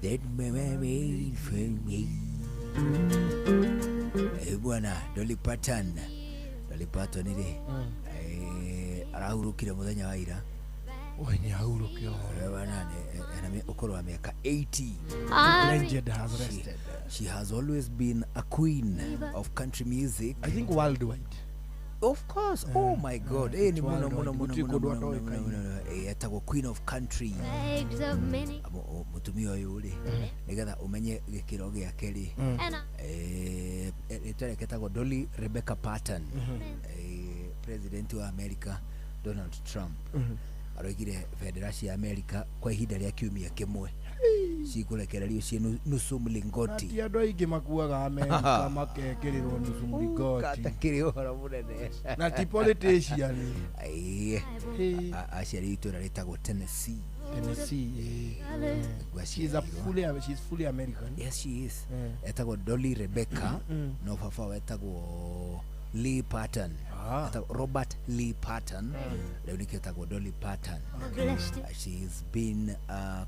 that mama made for me. Eh, bwana Dolly Parton, Dolly Parton rĩ, arahurũkire mũthenya wa ira. Oi, nĩ ahurũke ũhoro. Eh, bwana ena ũkũrũ wa mĩaka 80. I Legend has rested. She has always been a queen of country music. I think worldwide. Of course. Oh my God. Eh, ni muno worldwide. muno muno Gũtirĩ muno kũndũ muno muno atoĩkaine. muno muno. Eh, etagwo queen of country. Legs of many Mũtumia ũyũ rĩ, nĩgetha ũmenye gĩkĩro gĩake rĩ, and I rĩtwa rĩake etagwo Dolly Rebecca Parton. President wa America Donald Trump aroigire bendera cia America kwa ihinda rĩa kiumia kĩmwe cikũrekererio ciĩ nusu Na mlingoti. ti andũ aingĩ makuaga Amerika makekĩrĩrwo nusu mlingoti. Katakĩrĩ ũhoro mũnene. Na ti politician. Ĩĩ. Hey, Aciarĩirwo itũũra rĩtagwo Tennessee. Tennessee. colours. Nĩkuo She's a aciarĩirwo. fully she's fully American. Yes, she is. Eh. Etagwo Dolly Rebecca, no baba wetagwo Lee Parton. Ah. Etagwo Robert Lee Parton. Rĩu nĩkĩo etagwo Dolly Parton. Blessed it. She's been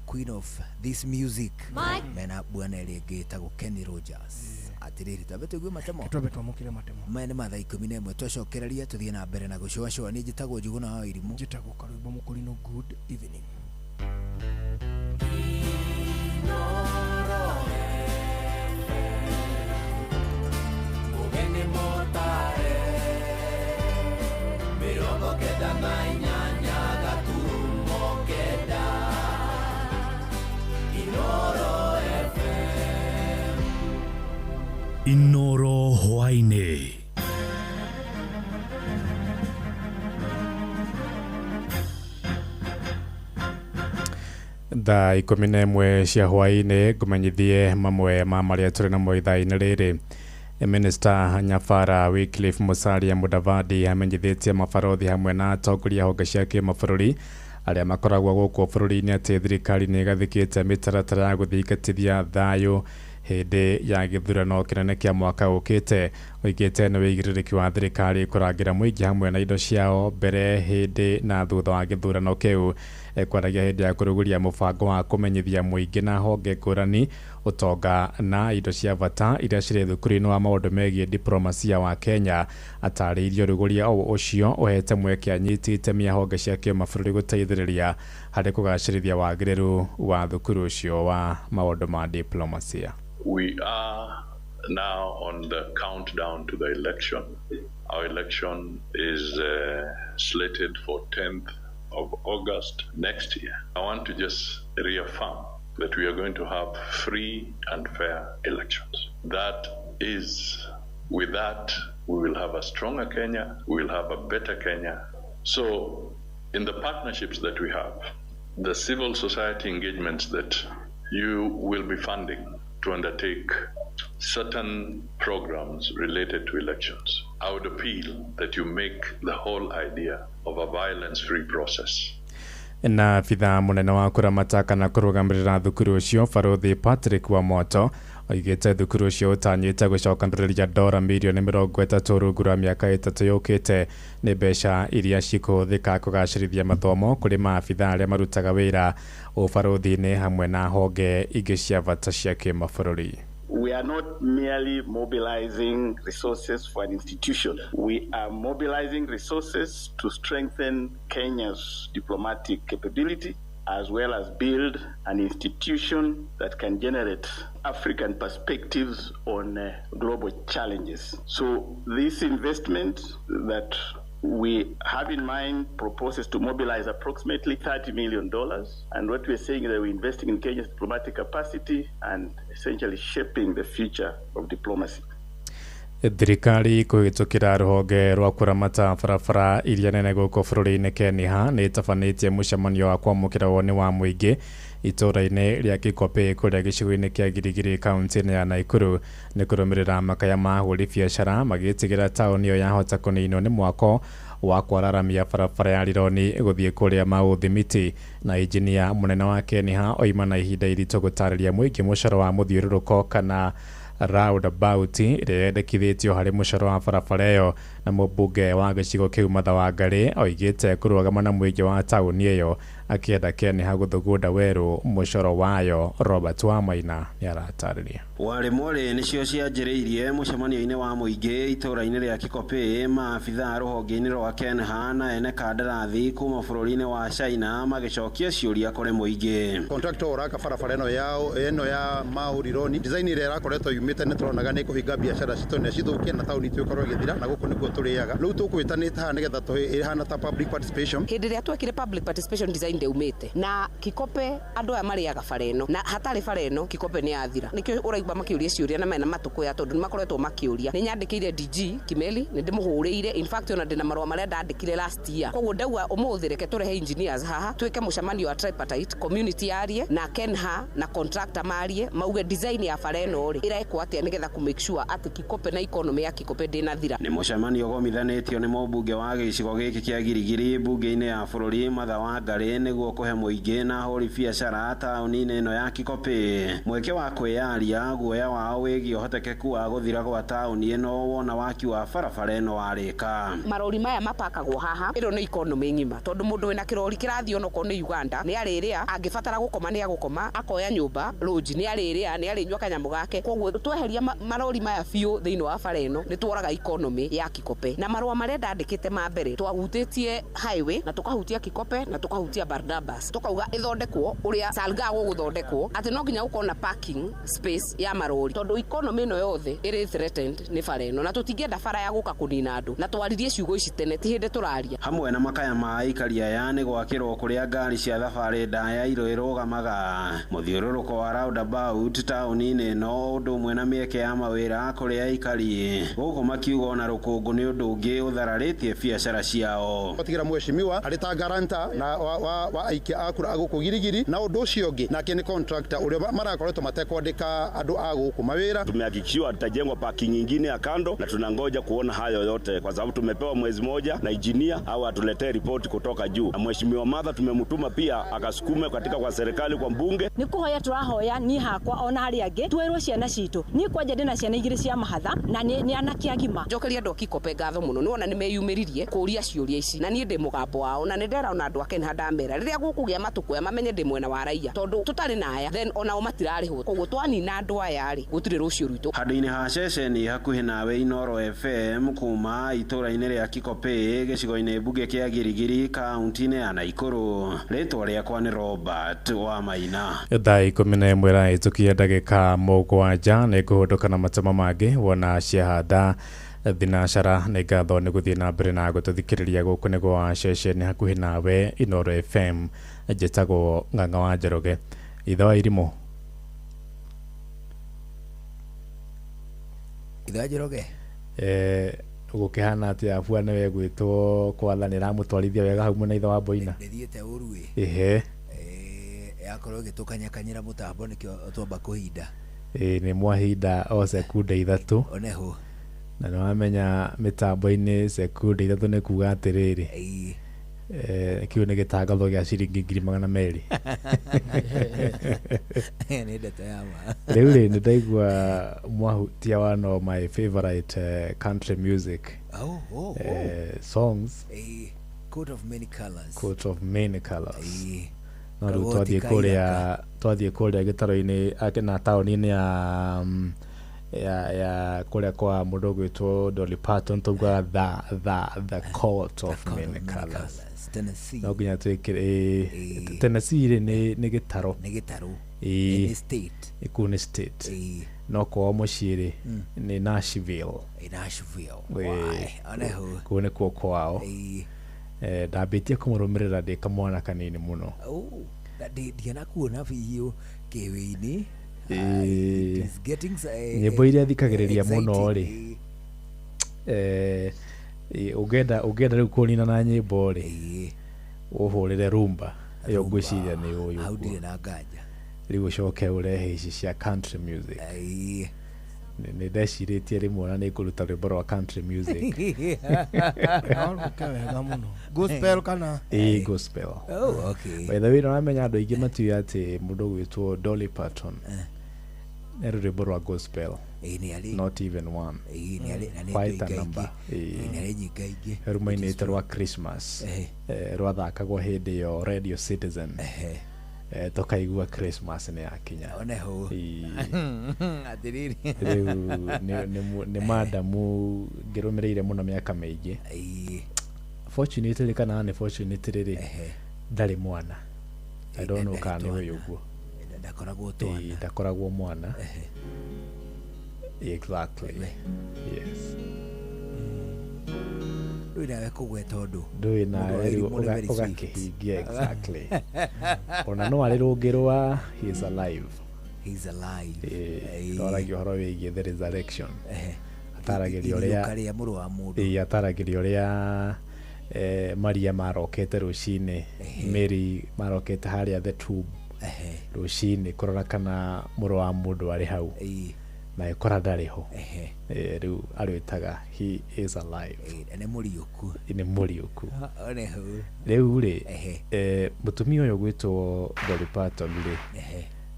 queen of this music. Mike. Mena bwana ĩrĩa ĩngĩ ĩtagwo Kenny Rogers. Atĩrĩrĩ, twambe tũigue matemo. Twambe twamũkĩre matemo. Maya nĩ mathaa 11, twacokereria tũthiĩ na mbere na gũcũacũa. Niĩ njĩtagwo Njuguna wa Irimũ. Njĩtagwo Karwĩmbo Mũkũrinũ. Good evening. 98.9 Inoro FM. Inoro hwaĩ-inĩ. Thaa 11 cia hwaĩ-inĩ, ngũmenyithie mamwe ma marĩa tũrĩ namo ithaa-inĩ rĩrĩ. Minista Nyabara Wycliffe Musalia Mudavadi amenyithĩtie mabarothi hamwe na atongoria honge cia kĩmabũrũri arĩa makoragwo gũkũ bũrũri-inĩ atĩ thirikari nĩ ĩgathĩkĩte mĩtaratara ya gũthingatithia thayũ hĩndĩ ya gĩthurano kĩnene kĩa mwaka ũkĩte. Oigĩte nĩ wĩigĩrĩrĩki wa thirikari kũrangĩra mũingĩ hamwe na indo ciao mbere, hĩndĩ na thutha wa gĩthurano kĩu. Kwaragia hĩndĩ ya kũrugũria mũbango wa kũmenyithia mũingĩ na honge ngũrani ũtonga na indo cia bata iria cirĩ thukuru-inĩ wa maũndũ megiĩ diplomasia wa Kenya, atarĩirie ũrugũria ũcio ũhete mweke anyiti itemi a honge cia kĩmabũrũri gũteithĩrĩria harĩ kũgacĩrithia wagĩrĩru wa thukuru ũcio wa maũndũ ma diplomasia. We are now on the countdown to the election. Our election is slated for 10th of August next year. I want to just reaffirm that we are going to have free and fair elections. That is, with that, we will have a stronger Kenya, we will have a better Kenya. So, in the partnerships that we have, the civil society engagements that you will be funding to undertake certain programs related to elections, I would appeal that you make the whole idea of a violence-free process. Na abithaa mũnene wa kũramata kana kũrũgamĩrĩra thukuru ũcio, Barothi Patrick Wamoto, oigĩte thukuru ũcio ũtanyĩte gũcokanĩrĩria dora mirioni 30 rungu rwa mĩaka 3 yũkĩte. Nĩ mbeca iria cikũhũthĩka kũgacĩrithia mathomo kũrĩ maabithaa arĩa marutaga wĩra ũbarũthi-inĩ hamwe na honge ingĩ cia bata cia kĩmabũrũri. We are not merely mobilizing resources for an institution. We are mobilizing resources to strengthen Kenya's diplomatic capability as well as build an institution that can generate African perspectives on global challenges. So this investment that we have in mind proposes to mobilize approximately $30 million. And what we're saying is that we're investing in Kenya's diplomatic capacity and essentially shaping the future of diplomacy. Thirikari kũhĩtũkĩra rũhonge rwa kũramata barabara iria nene gũkũ bũrũri-inĩ KENIHA nĩ ĩtabanĩtie mũcemanio wa kwamũkĩra woni wa mũingĩ itũũra-inĩ rĩa Kikopey kũrĩa gĩcigo-inĩ kĩa Giligili kaunti-inĩ ya Nakuru, nĩ kũrũmĩrĩra makaya ma ahũri biacara magĩtigĩra taũni ĩyo yahota kũninwo nĩ mwako wa kwararamia barabara ya Rironi gũthiĩ kũrĩa Maũthimiti. Na injinia mũnene wa KENIHA oima na ihinda iritũ gũtarĩria mũingĩ mũcoro wa mũthiũrũrũko kana roundabout ĩrĩa yendekithĩtio harĩ mũcoro wa barabara ĩyo. Na mũmbunge wa gĩcigo kĩu Martha Wangari oigĩte kũrũgama na mũingĩ wa taũni ĩyo Akĩenda Kenha gũthugunda werũ mũcoro wayo. Robert Wamaina nĩaratarĩria. Warĩ mwarĩ nĩcio cianjĩrĩirie mũcemanio-inĩ wa mũingĩ itũũra-inĩ rĩa Kikopĩ. Maabithaa rũhonge-inĩ rwa Kenha na ene kandarathi kuma bũrũri-inĩ wa China magĩcokia ciũria kũrĩ mũingĩ. Contractor ũraka barabara ĩno yao ĩno ya Mau Rironi, design ĩrĩa ĩrakoretwo yumĩte nĩ tũronaga nĩ kũhinga biacara citũ na cithũkie na taũni itũ ĩkorwo ĩgĩthira, na gũkũ nĩkuo tũrĩaga. Rĩu tũkwĩtanĩte haha nĩgetha ĩhana ta public participation. Hĩndĩ ĩrĩa twekire public participation design ndĩumĩte na Kikope, andũ aya marĩaga bara ĩno, na hatarĩ bara ĩno Kikope nĩ yathira. Nĩkĩo ũraigua makĩũria ciũria na mena matũkũya, tondũ nĩ makoretwo makĩũria. Nĩ nyandĩkĩire DG Kimeli, nĩ ndĩmũhũrĩire, in fact ona ndĩna marũa marĩa ndandĩkire last year. Koguo ndauga ũmũthĩ reke tũrehe engineers haha twĩke mũcemanio wa tripartite, community yarie na Kenha na contractor marie, mauge design ya bara ĩno rĩ ĩrekwo atĩa nĩgetha kũ make sure atĩ Kikope na economy ya Kikope ndĩnathira. Nĩ mũcemanio ũgomithanĩtio nĩ mũmbunge wa gĩcigo gĩkĩ kĩa Girigiri mbunge-inĩ ya bũrũri Martha Wangari nĩguo kũhe mũingĩ na ahũri biacara taũni-inĩ ĩno ya Kikopĩ mweke wa kwĩyaria guoya wao wĩgiĩ ũhotekeku wa gũthira gwa taũni ĩno wona waki wa barabara ĩno warĩka. Marori maya mapakagwo haha, ĩno nĩ economy ng'ima, tondũ mũndũ wĩna kĩrori kĩrathiĩ onokorwo nĩ Uganda nĩ arĩrĩa, angĩbatara gũkoma nĩ agũkoma, akoya nyũmba lodge nĩ arĩrĩa, nĩ arĩnyua kanyamũ gake. Koguo tweheria marori maya biũ thĩinĩ wa bara ĩno nĩ tworaga economy ya Kikope. Na marũa marĩa ndandĩkĩte ma mbere twahutĩtie highway na tũkahutia Kikope na tũkahutia Barnabas, tũkauga ĩthondekwo ũrĩa Salga gũgũthondekwo, atĩ no nginya gũkorwo na parking space ya marori, tondũ economy ĩno yothe ĩrĩ threatened nĩ bara ĩno, na tũtingĩenda bara ya gũka kũnina andũ. Na twaririe ciugo ici tene, ti hĩndĩ tũraria. Hamwe na makaya ma aikari aya nĩ gwakĩrwo kũrĩa ngari cia thabarĩ ndaya irũgamaga mũthiũrũrũko wa roundabout taũni-inĩ ĩno, ũndũ ũmwe na mĩeke ya mawĩra kũrĩ aikari gũkũ makiuga ona rũkũngũ nĩ ũndũ ũngĩ ũthararĩtie biacara ciao. Gũtigĩra mheshimiwa arĩ ta garanta na wa aikia a kura a gũkũ Girigiri, na ũndũ ũcio ũngĩ nake nĩ contractor ũrĩa marakoretwo matekwandĩka andũ a gũkũ mawĩra. Tumehakikishiwa tutajengwa parking nyingine ya kando, na tunangoja kuona hayo yote kwa sababu tumepewa mwezi moja na engineer au atuletee ripoti kutoka juu. Na mheshimiwa Martha tumemtuma pia akasukume katika kwa serikali kwa mbunge. Nĩ kũhoya tũrahoya ni hakwa ona arĩa angĩ twerwo ciana citũ. Niĩ kwanja ndĩna ciana igĩrĩ cia mahatha na nĩ anake agima. Njokeria andũ a Kikope ngatho mũno, nĩwona nĩmeyumĩririe kũũria ciũria ici, na niĩ ndĩ mũgambo wao, na nĩ ndera ona andũ a Kenha ndamera rĩrĩa gũkũgĩa matũkũya mamenye ndĩ mwena wa raia, tondũ tũtarĩ na aya then onao matirarĩhwo. Koguo twanina andũ aya rĩ gũtirĩ rũciũ rwitũ. Handũ-inĩ ha ceceni hakuhĩ nawe Inooro FM kuma itũũra-inĩ rĩa Kikopĩ gĩcigo-inĩ mbunge kĩa Girigiri kaunti-inĩ ya Naikuru, rĩtwa rĩakwa nĩ Robert Wamaina. Thaa 11 ĩrahĩtũkia ndagĩka 7 nĩ ngũhũndũka na matemo mangĩ wona ciahanda thinacara. Nĩ ngatho nĩ gũthiĩ na mbere na gũtũthikĩrĩria gũkũ nĩ gwa ceceni hakuhĩ nawe Inooro FM. Njĩtagwo Ng'ang'a wa Njoroge. Ithe wa irimũ Ithe wa Njoroge gũkĩhana atĩa bua nĩwe gwĩtwo kwatha nĩ ĩramũtwarithia wega hau mwena ithe wa Boina? Ndĩthiĩte ũru ĩ. Ehe, yakorwo ĩgĩtũkanyakanyĩra mũtambo nĩkĩo twamba kũhinda. Ĩ nĩ mwahinda o sekunde 3 oneho, na nĩ wamenya mĩtambo-inĩ sekunde 3 nĩ kuga atĩrĩrĩ kĩu nĩ gĩtangatho gĩa ciringi 200,000. Nĩ ndeto ya ma. Rĩu rĩ nĩ ndaigua mwahutia one of my favorite country music songs. Coat of many colors. Coat of many colors. No rĩu twathiĩ kũrĩa gĩtaro-inĩ na taũni-inĩ ya kũrĩa kwa mũndũ ũgwĩtwo Dolly Parton taugaga the coat of many colors. Tennessee. No nginya twĩkĩre Tennessee rĩ nĩ gĩtaro. Nĩ gĩtaro. Nĩ state. Kũu nĩ state. No kwao mũciĩ rĩ nĩ Nashville. Nashville. Kũu nĩkuo kwao. Ndambĩtie kũmũrũmĩrĩra ndĩ kamwana kanini mũno. Ndianakuona biũ kĩwĩ-inĩ. Nyĩmbo iria thikagĩrĩria mũno rĩ ũngĩenda rĩu kũnina na nyĩmbo rĩ ũhũrĩre rumba ĩyo ngwĩciria nĩ ũyũ hau ndirĩ na nganja. Rĩu ũcoke ũrehe ici cia country music. Nĩ ndecirĩtie rĩmwe ona nĩ ngũruta rwĩmbo rwa country music. No wega mũno. Gospel kana? Ĩĩ gospel. Oh, okay. By the way, nĩũramenya andũ aingĩ matiũĩ atĩ mũndũ ũgwĩtwo Dolly Parton Nĩ rwĩmbo rwa gospel. Ĩĩ nĩ arĩ. Not even one. Ĩĩ nĩ arĩ na nĩ Quite a nyingaingĩ. number. Ĩĩ nĩ arĩ nyingaingĩ. Rumainĩte rwa Christmas. Rwathakagwo hĩndĩ ĩyo Radio Citizen. Tũkaigua Christmas nĩ yakinya. One ho. Ĩĩ. Atĩrĩrĩ. Rĩu nĩ madamu ngĩrũmĩrĩire mũno mĩaka mĩingĩ. Fortunately kana nĩ fortunately rĩ, ndarĩ mwana. I don't know kana nĩ ũĩ ũguo. Ndakoragwo twana. Ĩĩ, ndakoragwo mwana. Exactly. Yes. Ndũĩ nawe kũgweta ũndũ. Ndũĩ Mũndũ nawe wa rĩu irimũ nĩ very swift. ũgakĩhingia exactly. Ona no arĩ rũngĩ rwa he is alive. He is alive. Ĩĩ, twaragia ũhoro wĩgiĩ the resurrection. Ataragĩria ũrĩa Iriũka rĩa mũrũ wa mũndũ. Ĩĩ, ataragĩria ũrĩa Maria marokete rũcinĩ, Mary marokete harĩa the tomb rũcinĩ kũrora kana mũrũ wa mũndũ arĩ hau na ĩkora ndarĩ ho. Rĩu arwĩtaga he is alive. Na nĩ mũriũku. Nĩ mũriũku. One ho. Rĩu rĩ, mũtumia ũyũ gwĩtwo Dolly Parton rĩ,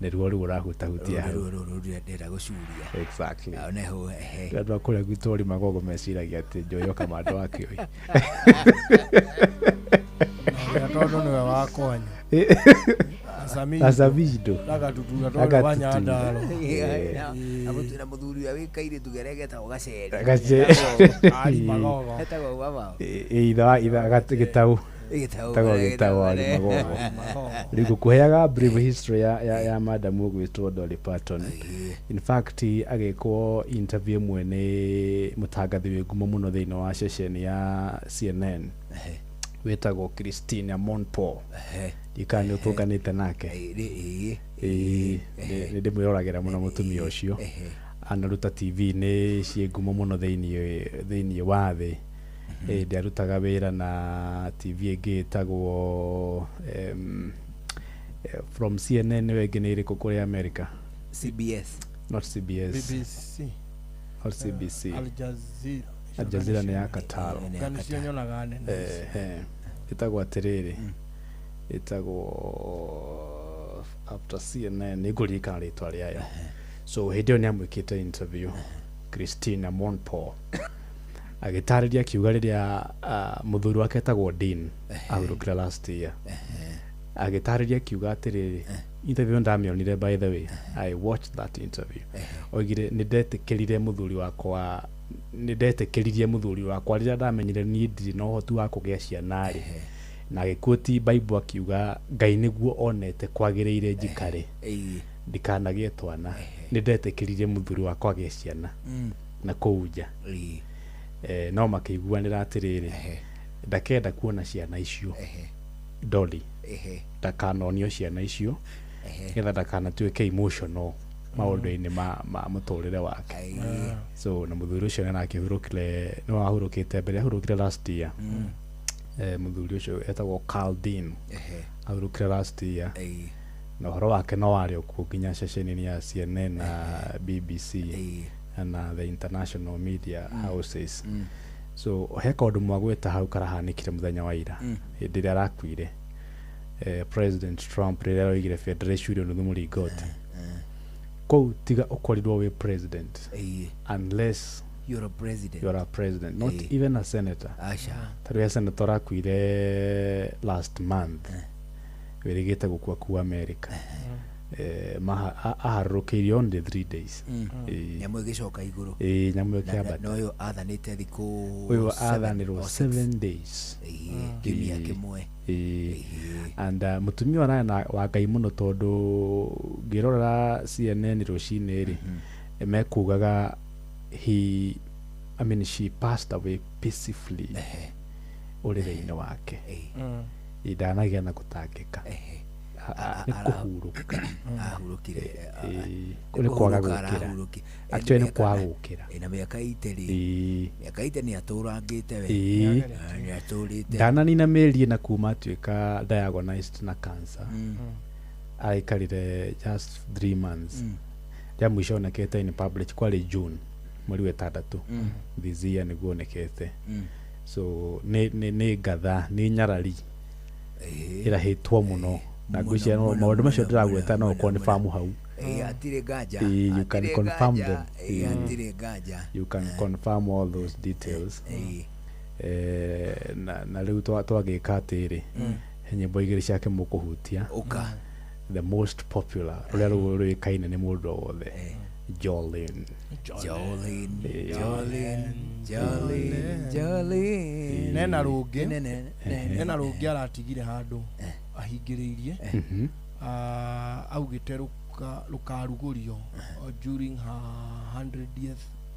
nĩruo rĩu ũrahutahutia hau. Rũrũ ndĩrenda gũcuria. Exactly. One ho. Andũ a kũrĩa gwitũ Magogo meciragia atĩ Njoyo Kamando wa Kĩoi. Na tondũ nĩwe wa kwanya. Asamido. Agatutura tondũ wa Nyandarua. Na mũthuri ũrĩa wĩ kairĩtu keria getagwo Gaceri. Gaceri. Ari Magogo. Etagwo baba. Itha gĩtau. Gĩtau, Gĩtagwo gĩtau Ari Magogo. Rĩu ngũkũheaga brief history ya madamu ũgwĩtwo Dolly Parton. In fact agĩkwo interview ĩmwe nĩ mũtangathi wĩ ngumo mũno thĩinĩ wa ceceni ya CNN wĩtagwo Christina Monpo. Ndikana nĩ ũtũnganĩte nake. Ĩĩ, nĩ ndĩmwĩroragĩra mũno mũtumia ũcio. Anaruta TV-inĩ ciĩ ngumo mũno thĩinĩ wa thĩ. Ĩndĩ arutaga wĩra na TV ĩngĩ ĩtagwo from CNN nĩyo ĩngĩ nĩ ĩrĩkũ kũrĩa America? CBS. Not CBS. BBC. Not CBC. Al Jazeera. Al Jazeera nĩ ya Qatar. Nga nĩcio nyonaga nene. Ĩtagwo atĩrĩrĩ, ĩtagwo after CNN nĩ ngũririkana rĩtwa rĩayo. So hĩndĩ ĩyo nĩ amwĩkĩte interview Christina Monpo agĩtarĩria akiuga rĩrĩa mũthuri wake etagwo Dean ahurũkire last year. Agĩtarĩria akiuga atĩrĩrĩ, interview ndamĩonire by the way, I watched that interview. Oigire nĩ ndetĩkĩrire mũthuri wakwa, nĩ ndetĩkĩririe mũthuri wakwa rĩrĩa ndamenyire niĩ ndirĩ na ũhoti wa kũgĩa ciana rĩ. Na agĩquote Bible akiuga Ngai nĩguo onete kwagĩrĩire njikare ndikanagĩe twana. Nĩ ndetĩkĩririe mũthuri wakwa agĩe ciana na kũu nja. No makĩiguanĩra atĩrĩrĩ, ndakenda kuona ciana icio Dolly ndakanonio ciana icio nĩgetha ndakanatuĩke emotional maũndũ-inĩ ma mũtũrĩre wake. So na mũthuri ũcio nĩ arakĩhurũkire, nĩ wahurũkĩte mbere, ahurũkire last year. Mũthuri ũcio etagwo Carl Dean ahurũkire last year. Na ũhoro wake no warĩ okuo nginya ceceni-inĩ ya CNN na BBC na the international media houses. So he kaũndũ mwagwĩta hau karahanĩkire mũthenya wa ira hĩndĩ ĩrĩa arakuire. President Trump rĩrĩa aroigire federation nuthu mũringoti kũu tiga ũkorirwo wĩ president unless You're a president. you're a president, not even a senator. Aca. Tarĩu he senator arakuire last month wĩrĩgĩte gũkua kuu America. Aharũrũkĩirio only 3 days. Nyamũ ĩgĩcoka igũrũ. Ĩĩ, nyamũ ĩkĩambata. Na ũyũ athanĩte thikũ Ũyũ athanĩrwo 7 days. Kiumia kĩmwe. And mũtumia ũyũ arĩ wa Ngai mũno tondũ ngĩrora CNN rũcinĩ rĩ, mekugaga she passed away peacefully ũrĩrĩ-inĩ wake. Ndanagĩa na gũtangĩka. Nĩ kũhurũka. Ahurũkire. Nĩ kwaga gũkĩra. Actually nĩ kwaga gũkĩra. Na mĩaka 80 rĩ. Mĩaka 80 nĩ atũrangĩte we. Nĩ atũrĩte. Ndananina mĩeri ĩna kuma atuĩka diagnosed na cancer. Aikarire just 3 months. Rĩa mũico onekete in public kwarĩ June mweri wa ĩtandatũ this year nĩguo onekete. So nĩ ngatha, nĩ nyarari ĩrahĩtwo mũno. Na ngwĩciria maũndũ macio ndĩragweta no ũkorwo nĩ famu hau. Hatirĩ nganja. You can confirm them. Hatirĩ nganja. You can confirm all those details. Na rĩu twagĩka atĩrĩ, nyĩmbo igĩrĩ ciake mũkũhutia. Ũka. The most popular rũrĩa rũĩkaine nĩ mũndũ o wothe, Jolene. Jolene, Jolene, Jolene, Jolene. Nena rũngĩ, nena rũngĩ aratigire handũ ahingĩrĩirie, augĩte rũkarugũrio during her 100th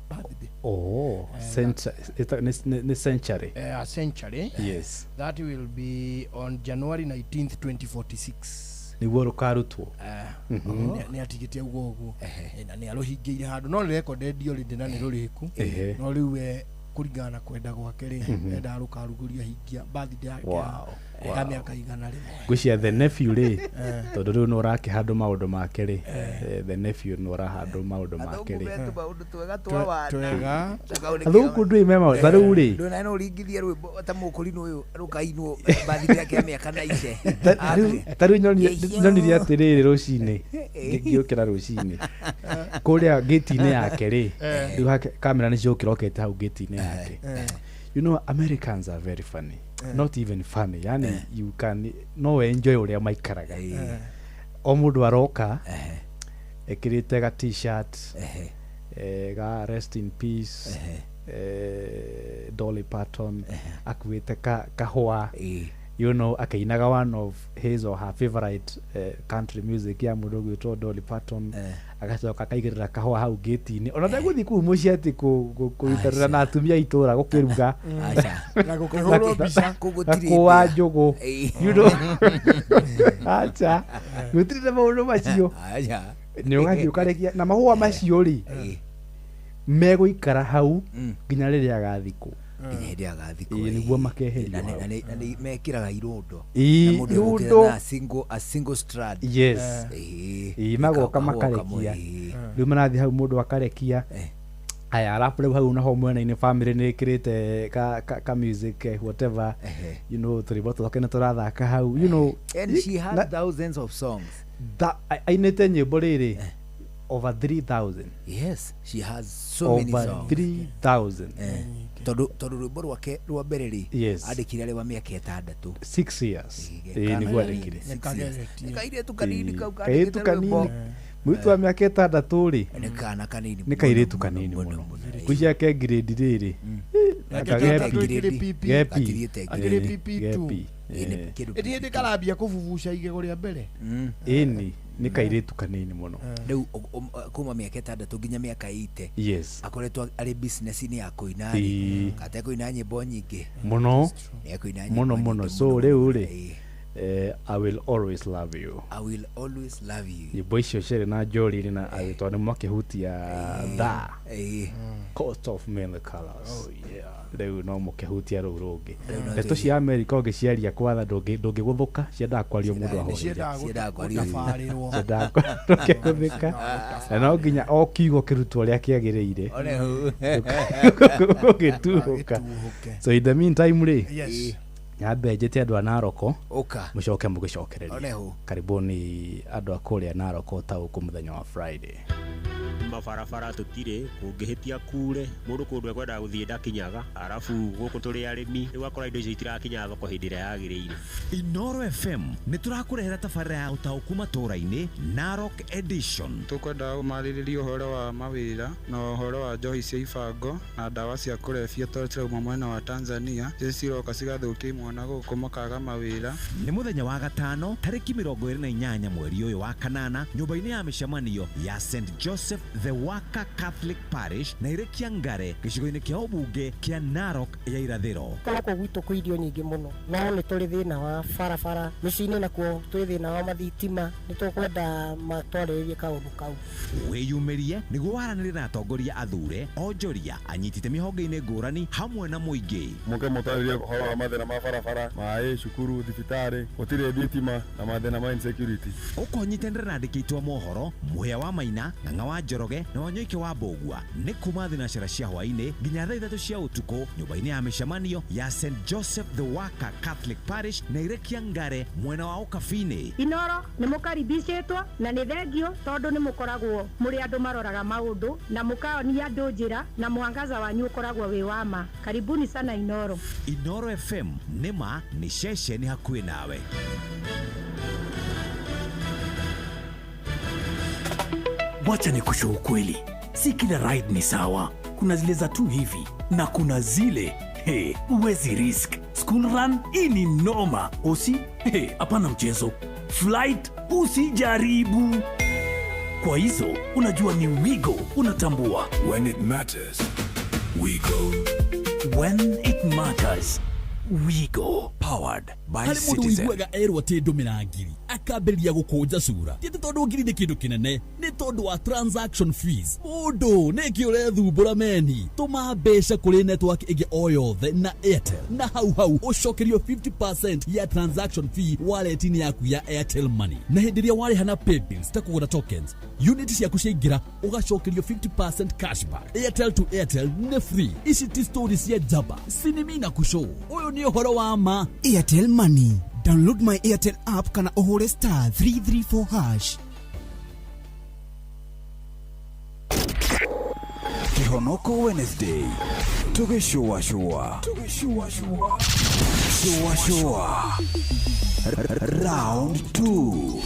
birthday. Oh, nĩ century. A century. Yes. That will be on January 19th 2046. Nĩguo rũkarutwo. Nĩ atigĩte ũguo ũguo na nĩ arũhingĩire handũ, no nĩ recorded already na nĩ rũrĩku, no rĩu we kũringana na kwenda gwake rĩ, endaga rũkarugũrio ahingia birthday yake ya mĩaka 100. Ngwĩciria the nephew rĩ, tondũ rĩu nĩ ũrakĩhandũ maũndũ make rĩ, the nephew nĩ ũrahandũ maũndũ make rĩ. Maũndũ twega twa wana twega. Athũngũ ndũĩ me maũndũ ta rĩu rĩ, ndũna no ũringithie rwĩmbo ta mũkũrinũ ũyũ rũkainwo birthday yake ya mĩaka 90. Ta rĩu nyonire atĩrĩrĩ rũcinĩ, ngĩũkĩra rũcinĩ kũrĩa gate-inĩ yake rĩ, rĩu kamera nĩ ciokĩra okĩte hau gate-inĩ yake. You know, Americans are very funny. Not even funny. Yani, you can no enjoy ũrĩa maikaraga. O mũndũ aroka ekĩrĩte ga t-shirt, ga rest in peace, Dolly Parton, akuĩte kahũa, you know, akĩinaga one of his or her favorite country music ya mũndũ ũgwĩtwo Dolly Parton, agacoka akaigĩrĩra kahũa hau gate-inĩ. Ona ndegũthiĩ kũu mũciĩ atĩ kũnyitanĩra na atumia a itũũra gũkĩruga na gũkĩhũrwo mbica, na kũa njũgũ, you know. Acha, gũtirĩ na maũndũ macio. Nĩ ũgathiĩ ũkarekia na mahũa macio rĩ, megũikara hau nginya rĩrĩa agathikwo. Nginya hĩndĩ agathikwo. Nĩguo makeherio. Na mekĩraga irondo. Na mũndũ egũkĩra na a single strand. Yes. Magoka makarekia. Rĩu marathiĩ hau mũndũ akarekia. Aya, arabu rĩu hau naho mwena-inĩ family nĩ ĩkĩrĩte ka music, whatever, you know, tũrĩmbo twake nĩ tũrathaka hau, you know. And she had thousands of songs. Ainĩte nyĩmbo rĩrĩ over 3,000. Yes, she has so many songs. Over 3,000. Tondũ rwĩmbo rwake rwa mbere rĩ, andĩkire arĩ wa mĩaka 6. 6 years. Nĩguo andĩkire. Kairĩtu kanini kau kairĩtu kanini. Mũirĩtu wa mĩaka 6 rĩ, nĩ kana kanini. Nĩ kairĩtu kanini mũno. Ngwĩciria ke grade rĩrĩ. Akĩrĩ PP2. Ĩĩ hĩndĩ karambia kũbubuca igego rĩa mbere. Ĩni nĩ kairĩtu kanini mũno. Rĩu kuma mĩaka 6 nginya mĩaka 8. Yes. Akoretwo arĩ business-inĩ ya kũina rĩ, kate kũina nyĩmbo nyingĩ mũno. Nĩ mũno mũno. So rĩu rĩ, I will always love you. I will always love you. Nyĩmbo icio cierĩ na Jolene na agĩtwa nĩ makĩhutia tha coat of many colors. Oh yeah. Rĩu no mũkĩhutia rũu rũngĩ. Ndeto cia America ũngĩciaria kwatha ndũngĩgũthũka, ciendaga kwario mũndũ ahoreire. Ciendaga gũtabarĩrwo. Ciendaga ndũngĩgũthĩka. Na no nginya o kiugo kĩrutwo ũrĩa kĩagĩrĩire. Ũgĩtuhũka. So in the meantime rĩ, yes, nyambe njĩte andũ a Naroko ũka mũcoke mũgĩcokererie. Karibuni andũ a kũrĩa Naroko taũkũ mũthenya wa Friday. Mabarabara tũtirĩ, kũngĩhĩtia kure mũndũ kũndũ ekwendaga gũthiĩ ndakinyaga, arabu gũkũ tũrĩ arĩmi rĩu akora indo icio itirakinya thoko hĩndĩ ĩrĩa yagĩrĩire. Inoro FM nĩ tũrakũrehera tabarĩra ya ũtaũku matũũra-inĩ Narok Edition. Tũkwenda marĩrĩrie ũhoro wa mawĩra na ũhoro wa njohi cia ibango na ndawa cia kũrebia tondũ cirauma mwena wa Tanzania, icio ciroka cigathũkia imwana gũkũ makaga mawĩra. Nĩ mũthenya wa gatano tarĩki 28 mweri ũyũ wa kanana nyũmba-inĩ ya mĩcemanio ya St Joseph the Worker Catholic Parish na Irekia Ngare gĩcigo-inĩ kĩa ũmbunge kĩa Narok ya irathĩro. Gũkũ gwitũ kwĩ irio nyingĩ mũno, no nĩ tũrĩ thĩna wa barabara mĩciĩ-inĩ, nakuo twĩ thĩna wa mathitima, nĩ tũkwenda matwarĩrĩrie kaũndũ kau. Wĩyumĩrie nĩguo waranĩrie na atongoria athure, onjoria, anyiti itemi honge-inĩ ngũrani hamwe na mũingĩ. Mũke mũtarĩrie ũhoro wa mathĩna ma barabara, maĩ, cukuru, thibitarĩ, gũtirĩ thitima na mathĩna ma insecurity. Ũkonyitanĩra na andĩki aitũ a mohoro, Mũhĩa wa Maina, Ng'ang'a wa Njoroge Njoroge na Wanyoike wa Mbũgua nĩ kuma thinacara cia hwaĩ-inĩ nginya thaa 3 cia ũtukũ nyũmba-inĩ ya mĩcemanio ya St Joseph the Worker Catholic Parish Nairekia Ngare mwena wa Ũkabi-inĩ. Inoro nĩ mũkaribicĩtwo na nĩ thengio tondũ nĩ mũkoragwo mũrĩ andũ maroraga maũndũ na mũkaonia andũ njĩra na mwangaza wanyu ũkoragwo wĩ wa ma. Karibuni sana Inoro. Inoro FM nĩma nĩ ceceni hakuhĩ nawe. Wacha ni kusho ukweli, si kila ride ni sawa. Kuna zile za tu hivi na kuna zile hey, huwezi risk. School run hii ni noma. Usi hey, hapana mchezo. Flight usijaribu. Kwa hizo unajua ni Wigo, unatambua. When it matters, we go. When it matters, we go. Powered by Harĩ mũndũ Citizen. ũiguaga erwo atĩ ndũmĩra ngiri akambĩrĩria gũkũnja cura. Ti atĩ tondũ ngiri nĩ kĩndũ kĩnene, nĩ tondũ wa transaction fees. Mũndũ nĩkĩ ũrethumbũra meni? Tũma mbeca kũrĩ network ĩngĩ o yothe na Airtel na hau hau ũcokerio 50% ya transaction fee wallet-inĩ yaku ya Airtel Money. Na hĩndĩ ĩrĩa warĩha na paybills ta kũgũra tokens, unit ciaku ciaingĩra ũgacokerio 50% cashback. Airtel to Airtel nĩ free. Ici ti story cia njamba, sinimi na kushow. Ũyũ nĩ ũhoro wa ma. Airtel Money. Download my Airtel app kana ũhũre star 334 hash. Kihonoko Wednesday tugĩcũacũa cũacũa round 2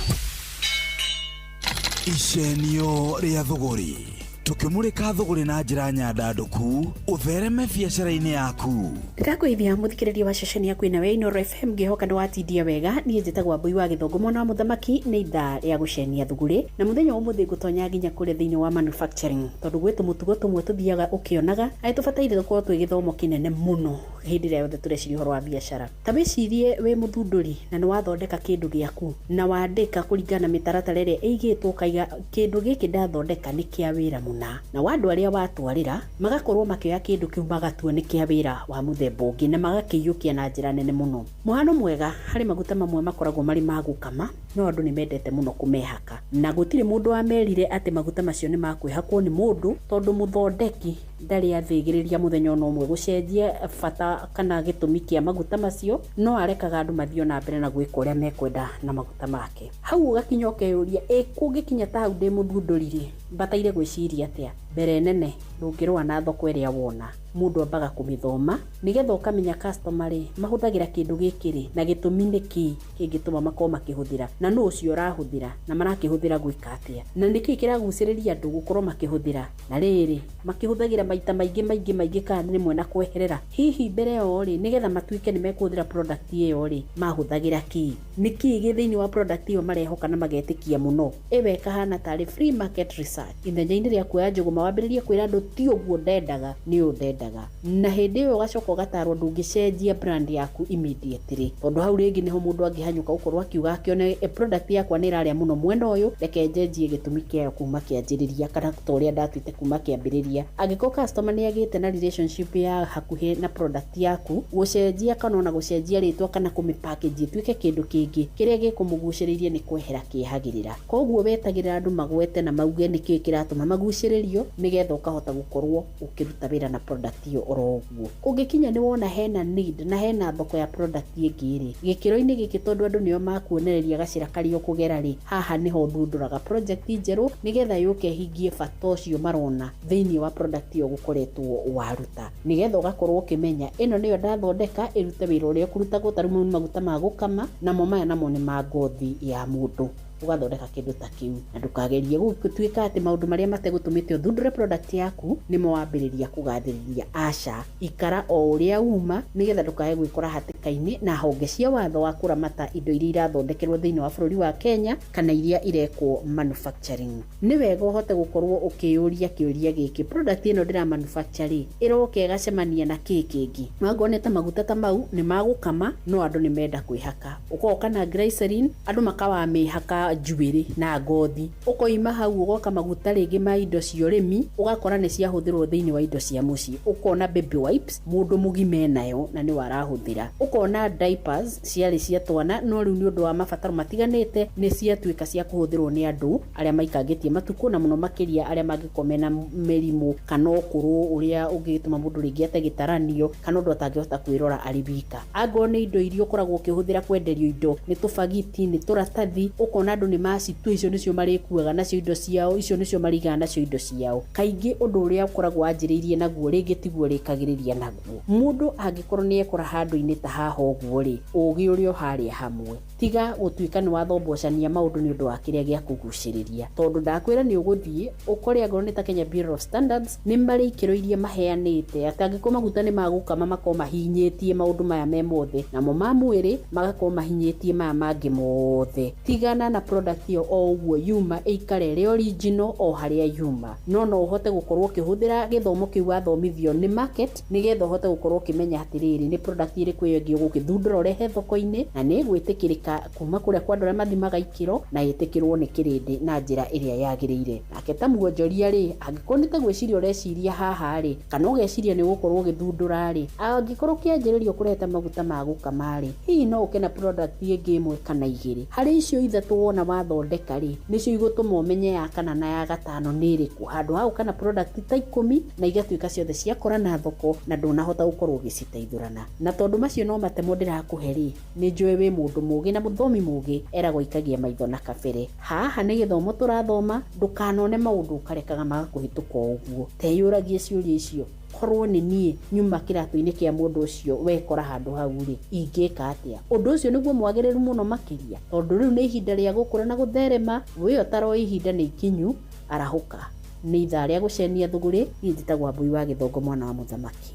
icenio rĩa thũgũrĩ tũkĩmũrĩka thũgũrĩ na njĩra nyandandũku ũthereme biacara-inĩ yaku. Ndĩrakwĩithia mũthikĩrĩria wa ceceni yaku ĩnawe Inoro FM, ngĩhoka nĩ watindia wega. Niĩ njĩtagwo Mbui wa Gĩthũngũ mwana wa mũthamaki. Nĩ ithaa rĩa gũcenia thũgũrĩ na mũthenya wa ũmũthĩ ngũtonya nginya kũrĩa thĩinĩ wa manufacturing, tondũ gwĩ tũmũtugo tũmwe tũthiaga ũkĩonaga arĩ tũbataire gũkorwo twĩ gĩthomo kĩnene mũno hĩndĩ ĩrĩa yothe tũreciria ũhoro wa biacara. Ta wĩcirie wĩ mũthundũri na nĩ wathondeka kĩndũ gĩaku na wandĩka kũringana na mĩtaratara ĩrĩa ĩigĩtwo, ũkaiga kĩndũ gĩkĩ ndathondeka nĩ kĩa wĩra mũna, na wa andũ arĩa watwarĩra magakorwo makĩoya kĩndũ kĩu magatua nĩ kĩa wĩra wa mũthemba ũngĩ na magakĩiyũkia na njĩra nene mũno. Mũhano mwega harĩ maguta mamwe makoragwo marĩ ma gũkama, no andũ nĩ mendete mũno kũmehaka, na gũtirĩ mũndũ wamerire atĩ maguta macio nĩ makwĩhakwo nĩ mũndũ, tondũ mũthondeki ndarĩ athĩgĩrĩria mũthenya ona ũmwe gũcenjia bata kana gĩtũmi kĩa maguta macio, no arekaga andũ mathiĩ na mbere na gwĩka ũrĩa mekwenda na maguta make. Hau ũgakinya ũkeyũria, ĩ kũngĩkinya ta hau ndĩ mũthundũri rĩ, bataire gwĩciria atĩa? Mbere nene ndũngĩrũa na thoko ĩrĩa wona, mũndũ ambaga kũmĩthoma nĩgetha ũkamenya customer rĩ mahũthagĩra kĩndũ gĩkĩ rĩ na gĩtũmi nĩ kĩĩ kĩngĩtũma makorwo makĩhũthĩra, na nũ ũcio ũrahũthĩra na marakĩhũthĩra gwĩka atĩa, na nĩkĩĩ kĩragucĩrĩria andũ gũkorwo makĩhũthĩra, na rĩrĩ makĩhũthagĩra maita maingĩ maingĩ maingĩ kana rĩmwe na kweherera. Hihi mbere ĩyo rĩ, nĩgetha matuĩke nĩ mekũhũthĩra product ĩyo rĩ, mahũthagĩra kĩĩ? Nĩ kĩĩ gĩ thĩinĩ wa product ĩyo marehoka na magetĩkia mũno? Ĩwe ĩkahana tarĩ free market research. Ithenya-inĩ rĩa kuoya njũgũma wambĩrĩrie kwĩra andũ ti ũguo ndendaga, nĩ ũũ ndendaga, na hĩndĩ ĩyo ũgacoka ũgatarwo ndũngĩcenjia brand yaku immediately, tondũ hau rĩngĩ nĩho mũndũ angĩhanyũka gũkorwo akiuga akĩone product yakwa nĩ ĩrarĩa mũno mwena ũyũ, reke njenjie gĩtũmi kĩayo kuma kĩanjĩrĩria kana ta ũrĩa ndatuĩte kuma kĩambĩrĩria. Angĩkorwo customer nĩ agĩte na relationship ya hakuhĩ na product yaku, gũcenjia kana ona gũcenjia rĩtwa kana kũmĩ package ĩtuĩke kĩndũ kĩngĩ kĩrĩa gĩkũmũgucĩrĩirie nĩ kwehera kĩehagĩrĩra. Koguo wetagĩrĩra andũ magwete na mauge nĩkĩĩ kĩratũma magucĩrĩrio, nĩgetha ũkahota gũkorwo ũkĩruta wĩra na product ĩyo oro ũguo. Ũngĩkinya nĩ wona hena need na hena thoko ya product ĩngĩ rĩ, gĩkĩro-inĩ gĩkĩ tondũ andũ nĩo makuonereria gacĩra karĩa ũkũgera rĩ, haha nĩho ũthundũraga project njerũ nĩgetha yũke ĩhingie bata ũcio marona thĩinĩ wa product ĩyo ũgũkoretwo waruta, nĩgetha ũgakorwo ũkĩmenya ĩno nĩyo ndathondeka ĩrute wĩra ũrĩa ũkũrutagwo. Ta rĩu maguta ma gũkama, namo maya namo nĩ ma ngothi ya mũndũ. Ũgathondeka kĩndũ ta kĩu na ndũkagerie gũtuĩka atĩ maũndũ marĩa mategũtũmĩte ũthundũre product yaku nĩmo wambĩrĩria kũgathĩrĩria. Aca, ikara o ũrĩa uma nĩgetha ndũkae gwĩkora hatĩka-inĩ na honge cia watho wa kũramata indo iria irathondekerwo thĩinĩ wa bũrũri wa Kenya kana iria irekwo manufacturing. Nĩ wega ũhote gũkorwo ũkĩyũria kĩũria gĩkĩ, product ĩno ndĩra manufacture rĩ, ĩroka ĩgacemania na kĩĩ kĩngĩ? Angorwo nĩ ta maguta ta mau nĩ magũkama, no andũ nĩ menda kwĩhaka, ũgoka na glycerin andũ makawamĩhaka njuĩrĩ na ngothi. Ũkoima hau ũgoka maguta rĩngĩ ma indo cia ũrĩmi, ũgakora nĩ ciahũthĩrwo thĩinĩ wa indo cia mũciĩ. Ũkona baby wipes mũndũ mũgima enayo na nĩwe arahũthĩra. Ũkona diapers ciarĩ cia twana, no rĩu nĩ ũndũ wa mabataro matiganĩte nĩ ciatuĩka cia kũhũthĩrwo nĩ andũ arĩa maikangĩtie matukũ, na mũno makĩria arĩa mangĩkorwo mena mĩrimũ kana ũkũrũ ũrĩa ũngĩtũma mũndũ rĩngĩ ate gĩtaranio kana ũndũ atangĩhota kwĩrora arĩ wika. Angorwo nĩ indo iria ũkoragwo ũkĩhũthĩra kwenderio indo, nĩ tũbagiti, nĩ tũratathi, ũkona andũ nĩ macitua icio nĩcio marĩkuaga nacio indo ciao, icio nĩcio marigaga nacio indo ciao. Kaingĩ ũndũ ũrĩa ũkoragwo wanjĩrĩirie naguo rĩngĩ tiguo ũrĩkagĩrĩria naguo. Mũndũ angĩkorwo nĩ ekora handũ-inĩ ta haha ũguo rĩ, ũgĩ ũrĩ o harĩa hamwe. Tiga gũtuĩka nĩ wathombocania maũndũ nĩ ũndũ wa kĩrĩa gĩa kũgucĩrĩria, tondũ ndakwĩra nĩ ũgũthiĩ ũkore angorwo nĩ ta Kenya Bureau of Standards nĩ marĩ ikĩro iria maheanĩte atĩ angĩkorwo maguta nĩ magũkama makorwo mahinyĩtie maũndũ maya me mothe, namo ma mwĩrĩ magakorwo mahinyĩtie maya mangĩ mothe. Tigana na product ĩyo o ũguo yuma, ĩikare ĩrĩ original o harĩa yuma, no no ũhote gũkorwo ũkĩhũthĩra gĩthomo kĩu wathomithio nĩ market nĩgetha ũhote gũkorwo ũkĩmenya atĩrĩrĩ nĩ product ĩrĩkũ ĩyo ĩngĩ ũgũgĩthundũra ũrehe thoko-inĩ na nĩ ĩgwĩtĩkĩrĩka kuma kũrĩa kwa andũ arĩa mathimaga ikĩro na ĩtĩkĩrwo nĩ kĩrĩndĩ na njĩra ĩrĩa yagĩrĩire. Nake ta muonjoria rĩ, angĩkorwo nĩ ta gwĩciria ũreciria haha rĩ, kana ũgeciria nĩ ũgũkorwo ũgĩthundũra rĩ, angĩkorwo kĩanjĩrĩrio kũrehete maguta ma gũkama rĩ, hihi no ũke na product ĩngĩ ĩmwe kana igĩrĩ. Harĩ icio ithatũ wona wathondeka rĩ, nĩcio igũtũma ũmenye ya kana na ya gatano nĩ ĩrĩkũ, handũ ha gũka na product ta 10 na igatuĩka ciothe ciakora na thoko na ndũnahota gũkorwo ũgĩciteithũrana. Na tondũ macio no matemo ndĩrakũhe rĩ, nĩ njũĩ wĩ mũndũ mũgĩ na mũthomi mũgĩ, eragwo ikagia maitho na kabere. Haha nĩ gĩthomo tũrathoma, ndũkanone maũndũ ũkarekaga magakũhĩtũka o ũguo. Teyũragie ciũria icio, korwo nĩ niĩ nyuma kĩratũ-inĩ kĩa mũndũ ũcio wekora handũ hau rĩ, ingĩka atĩa? Ũndũ ũcio nĩguo mwagĩrĩru mũno makĩria, tondũ rĩu nĩ ihinda rĩa gũkũra na gũtherema. Wĩyo taro ihinda nĩ ikinyu, arahũka. Nĩ ithaa rĩa gũcenia thũgũrĩ. Niĩ njĩtagwo Wambui wa Gĩthongo mwana wa mũthamaki.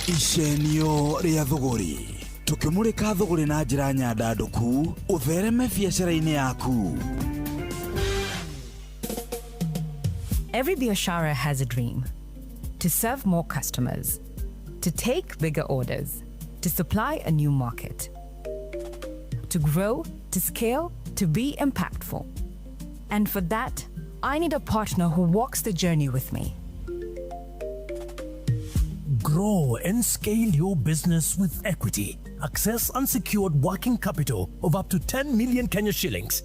Icenio rĩa thũgũrĩ, tũkĩmũrĩka thũgũrĩ na njĩra nyandandũku, ũthereme biacara-inĩ yaku. Every biashara has a dream. To serve more customers, to take bigger orders, to supply a new market, to grow, to scale, to be impactful. And for that, I need a partner who walks the journey with me. Grow and scale your business with Equity. Access unsecured working capital of up to 10 million Kenya shillings.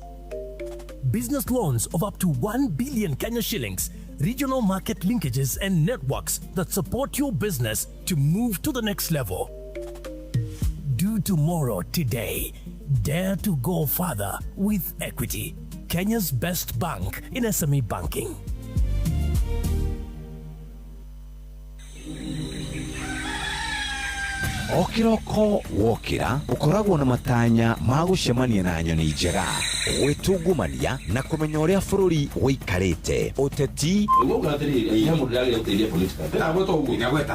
Business loans of up to 1 billion Kenya shillings. Regional market linkages and networks that support your business to move to the next level. Do tomorrow today. Dare to go further with Equity, Kenya's best bank in SME banking. O kĩroko wokĩra ũkoragwo na matanya ma gũcemania na nyoni njega, gwĩtungumania na kũmenya ũrĩa bũrũri ũikarĩte, ũteti,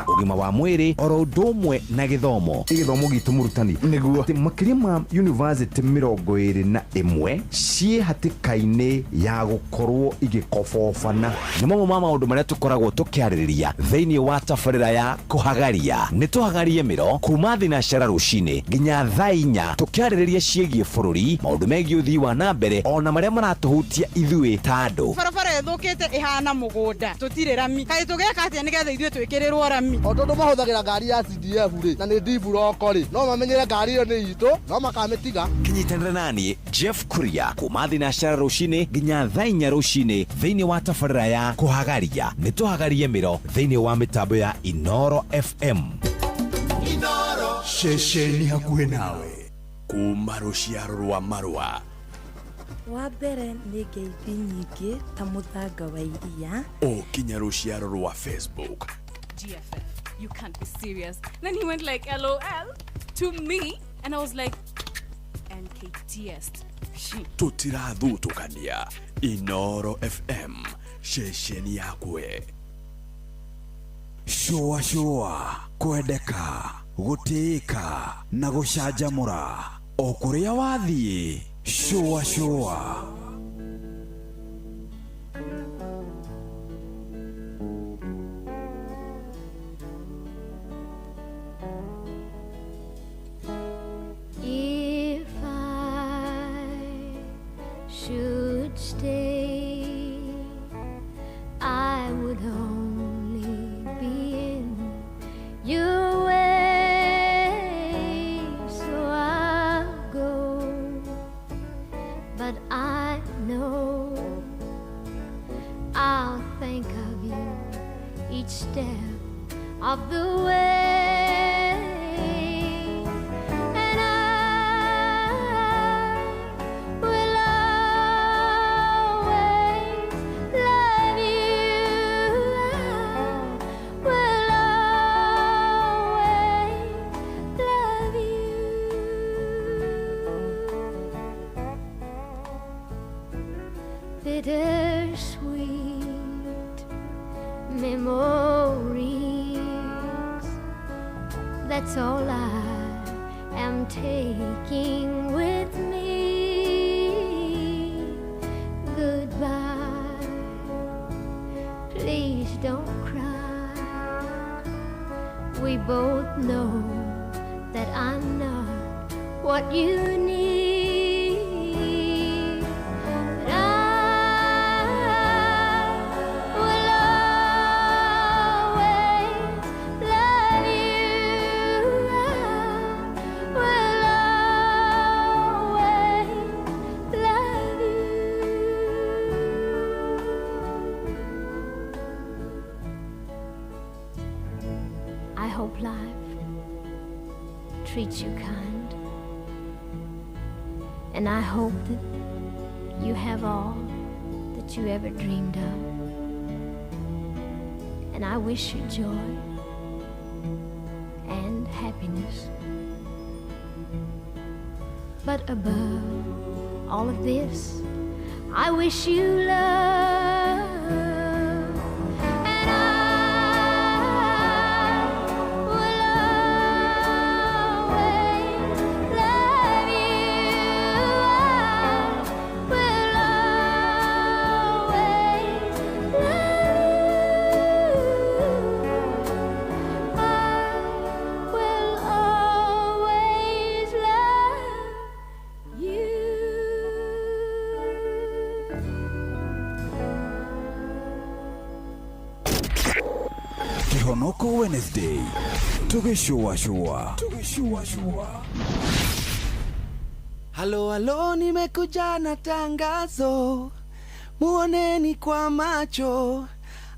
ũgima wa mwĩrĩ, oro ũndũ ũmwe na gĩthomo. Gĩthomo gitũ mũrutani nĩguo atĩ makĩria ma university 21 ciĩ hatĩka-inĩ ya gũkorwo igĩkobobana. Nĩ mamwe ma maũndũ marĩa tũkoragwo tũkĩarĩrĩria thĩinĩ wa tabarĩra ya kũhagaria. Nĩ tũhagarie mĩro kuma thinacara rũcinĩ nginya thaa 4 tũkĩarĩrĩria ciĩgiĩ bũrũri, maũndũ megiĩ ũthii wa na mbere ona marĩa maratũhutia ithuĩ ta andũ. Barabara ĩthũkĩte ĩhana mũgũnda, tũtirĩ rami. Kaĩ tũgeka atĩa nĩgetha ithuĩ twĩkĩrĩrwo rami? O tondũ mahũthagĩra ngari ya CDF rĩ, na nĩ ndimburoko rĩ, no mamenyere ngari ĩyo nĩ itũ, no makamĩtiga. Kĩnyitanĩra naniĩ Jeff Kuria kuma thinacara rũcinĩ nginya thaa 4 rũcinĩ thĩinĩ wa tabarĩra ya kũhagaria. Nĩ tũhagarie mĩro thĩinĩ wa mĩtambo ya Inoro FM. Ceceni hakuhĩ nawe kuma rũciaro rwa marũa. Wa mbere nĩ ngeithi nyingĩ ta mũthanga wa iria, o kinya rũciaro rwa Facebook. GFF, you can't be serious. Then he went like LOL to me and I was like NKTS. Tũtirathutũkania. Inoro FM, ceceni yakwe. Shũa shũa, kwendeka, gũtĩĩka na gũcanjamũra o kũrĩa wathiĩ. Shũa shũa. If I should Each step of the way. And I will always love you. I will always love you. Bittersweet memories, that's all I am taking with me. Goodbye, please don't cry. We both know that I'm not what you need. But I will always love you. I will always love you. I hope life treats you kind, and I hope that you have all that you ever dreamed of. And I wish you joy and happiness. But above all of this, I wish you love. And I will always love you. I will always love you. I will always love you. Kihonoko Wednesday tugĩcũacũa. Halo halo, nimekuja na tangazo, muoneni kwa macho,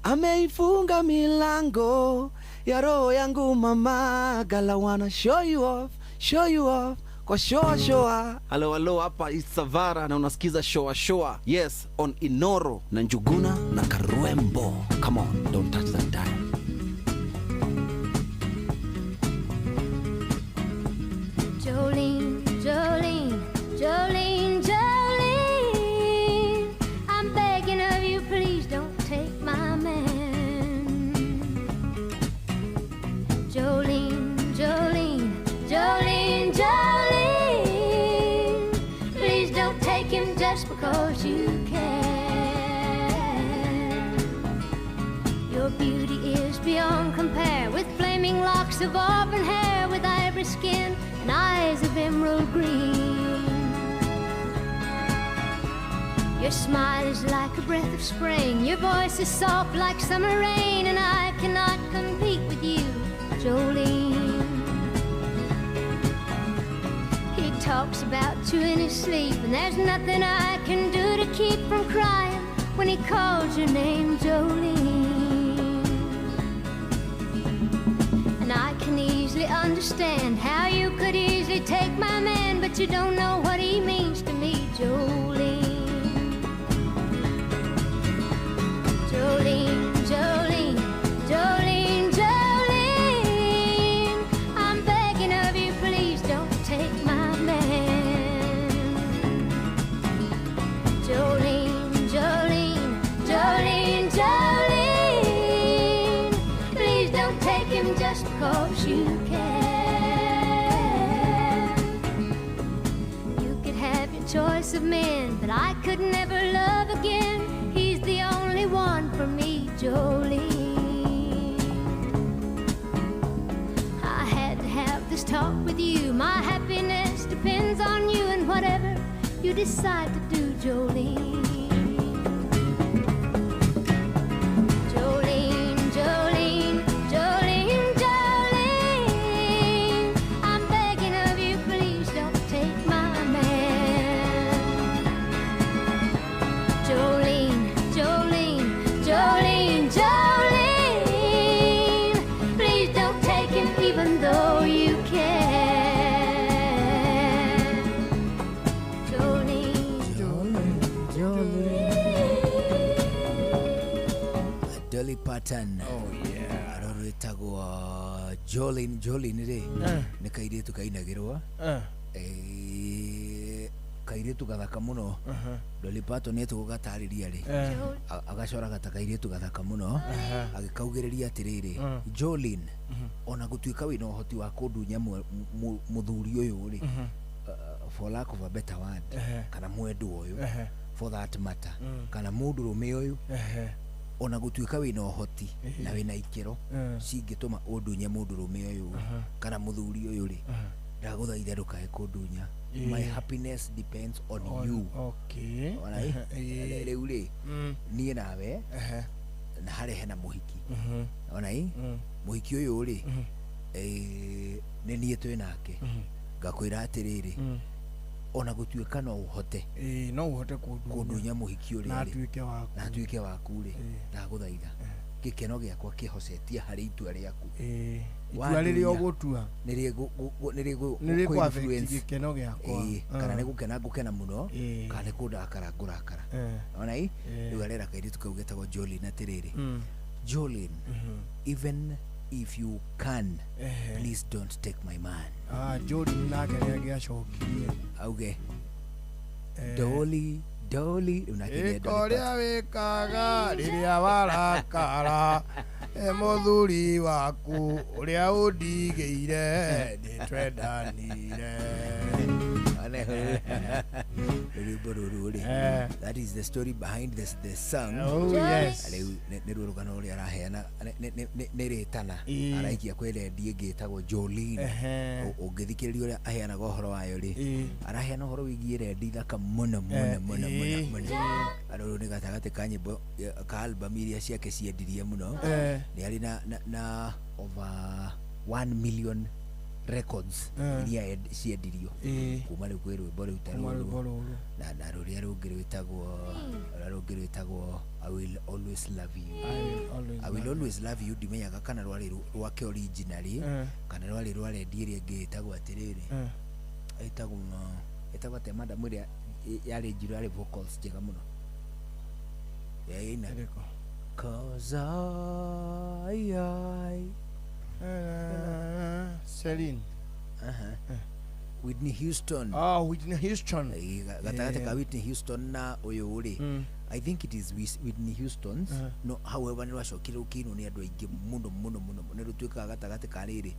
ameifunga milango ya roho yangu mama. Gala wanna show you off, show you off kwa shoa shoa. Halo halo, hapa Isavara na unasikiza shoa shoa. Yes, on Inoro na Njuguna na Karwembo. Come on, don't touch that dial. Jolene, Jolene, Jolene, Jolene, I'm begging of you, please don't take my man. Jolene, Jolene, Jolene, Jolene, please don't take him just because you can. Your beauty is beyond compare, with flaming locks of auburn hair, with ivory skin and eyes of emerald green. Your smile is like a breath of spring, your voice is soft like summer rain, and I cannot compete with you, Jolene. He talks about you in his sleep, and there's nothing I can do to keep from crying when he calls your name, Jolene. And I can easily understand how you could easily take my man, but you don't know what he means to me, Jolene. Jolene, Jolene, Jolene, Jolene, I'm begging of you, please don't take my man. Jolene, Jolene, Jolene, Jolene, please don't take him just because you can. You could have your choice of men, but I could never love again. He's the only one for me, Jolene. I had to have this talk with you. My happiness depends on you and whatever you decide to do, Jolene. Jolene, Jolene, Jolene, Jolene, I'm begging of you, please don't take my man. Jolene, Jolene, Jolene, Jolene, Dolly Parton. Oh yeah. Aro rwĩtagwo Jolene. Jolene rĩ nĩ kairĩtu kainagĩrwo. Kairĩtu gathaka mũno. Dolly Parton nĩetũgũgatarĩria rĩ, agacoraga ta kairĩtu gathaka mũno, agĩkaugĩrĩria atĩrĩrĩ, Jolene, ona gũtuĩka wĩna ũhoti wa kũndunya mũthuri ũyũ rĩ, for lack of a better word, kana mwendwa ũyũ, for that matter, kana mũndũrũme ũyũ, ona gũtuĩka wĩna ũhoti na wĩna ikĩro cingĩtũma ũndunye mũndũrũme ũyũ kana mũthuri ũyũ rĩ, ndagũthaitha ndũkae kũndunya. My happiness depends on you. Okay. Ona rĩu rĩ, niĩ nawe na harĩa hena mũhiki, ona mũhiki ũyũ rĩ, nĩ niĩ twĩ nake, ngakwĩra atĩrĩrĩ, ona gũtuĩka no ũhote, no ũhote kũndunya mũhiki ũrĩa na rĩ, atuĩke waku, na atuĩke waku rĩ, ndagũthaitha gĩkeno gĩakwa kĩhocetie harĩ itua rĩaku. Itua rĩrĩa ũgũtua nĩ nĩ rĩkũ-affect gĩkeno gĩakwa. Kana nĩ gũkena ngũkena mũno, kana nĩ kũndakara ngũrakara. Ona rĩu arera kairĩtu kau getagwo Jolene atĩrĩrĩ, Jolene, even if you can, please don't take my man. Jolene nake nĩ angĩacokirie auge Dolly, Dolly, rĩu nake nĩ ĩka Dolly ũrĩa wĩkaga rĩrĩa warakara, mũthuri waku ũrĩa ũndigĩire nĩ twendanire. Rwĩmbo rũrũ rĩ, that is the story behind the song. Oh, yes. Rĩu nĩ ruo rũgano rũrĩa araheana, nĩ rĩtana araikia kwĩ rendi ĩngĩ ĩtagwo Jolene. Ũngĩthikĩrĩria ũrĩa aheanaga ũhoro wayo rĩ, araheana ũhoro wĩgiĩ rendi thaka mũno mũno mũno mũno mũno. Rũrũ nĩ gatagatĩ ka nyĩmbo ka album iria ciake ciendirie mũno. Nĩ arĩ na over 1 million records iria ciendirio kuma rĩu kwĩ rwĩmbo rĩu ta rũrũ na rũrĩa rũngĩ rwĩtagwo I Will Always Love You. I Will Always Love You ndimenyaga kana rwarĩ rwake originally kana rwarĩ rwa rendi ĩrĩa ĩngĩ ĩtagwo atĩrĩrĩ, ĩtagwo atĩa madam ĩrĩa yarĩ njirũ, yarĩ vocals njega mũno yaina 'Cause I Celine. Whitney Houston. Whitney Houston. Gatagatĩ ka Whitney Houston na ũyũ rĩ, I think it is Whitney Houston's. No, however nĩ rwacokire rũkĩinwo nĩ andũ aingĩ mũno mũno mũno, nĩ rũtuĩkaga gatagatĩ ka rĩrĩ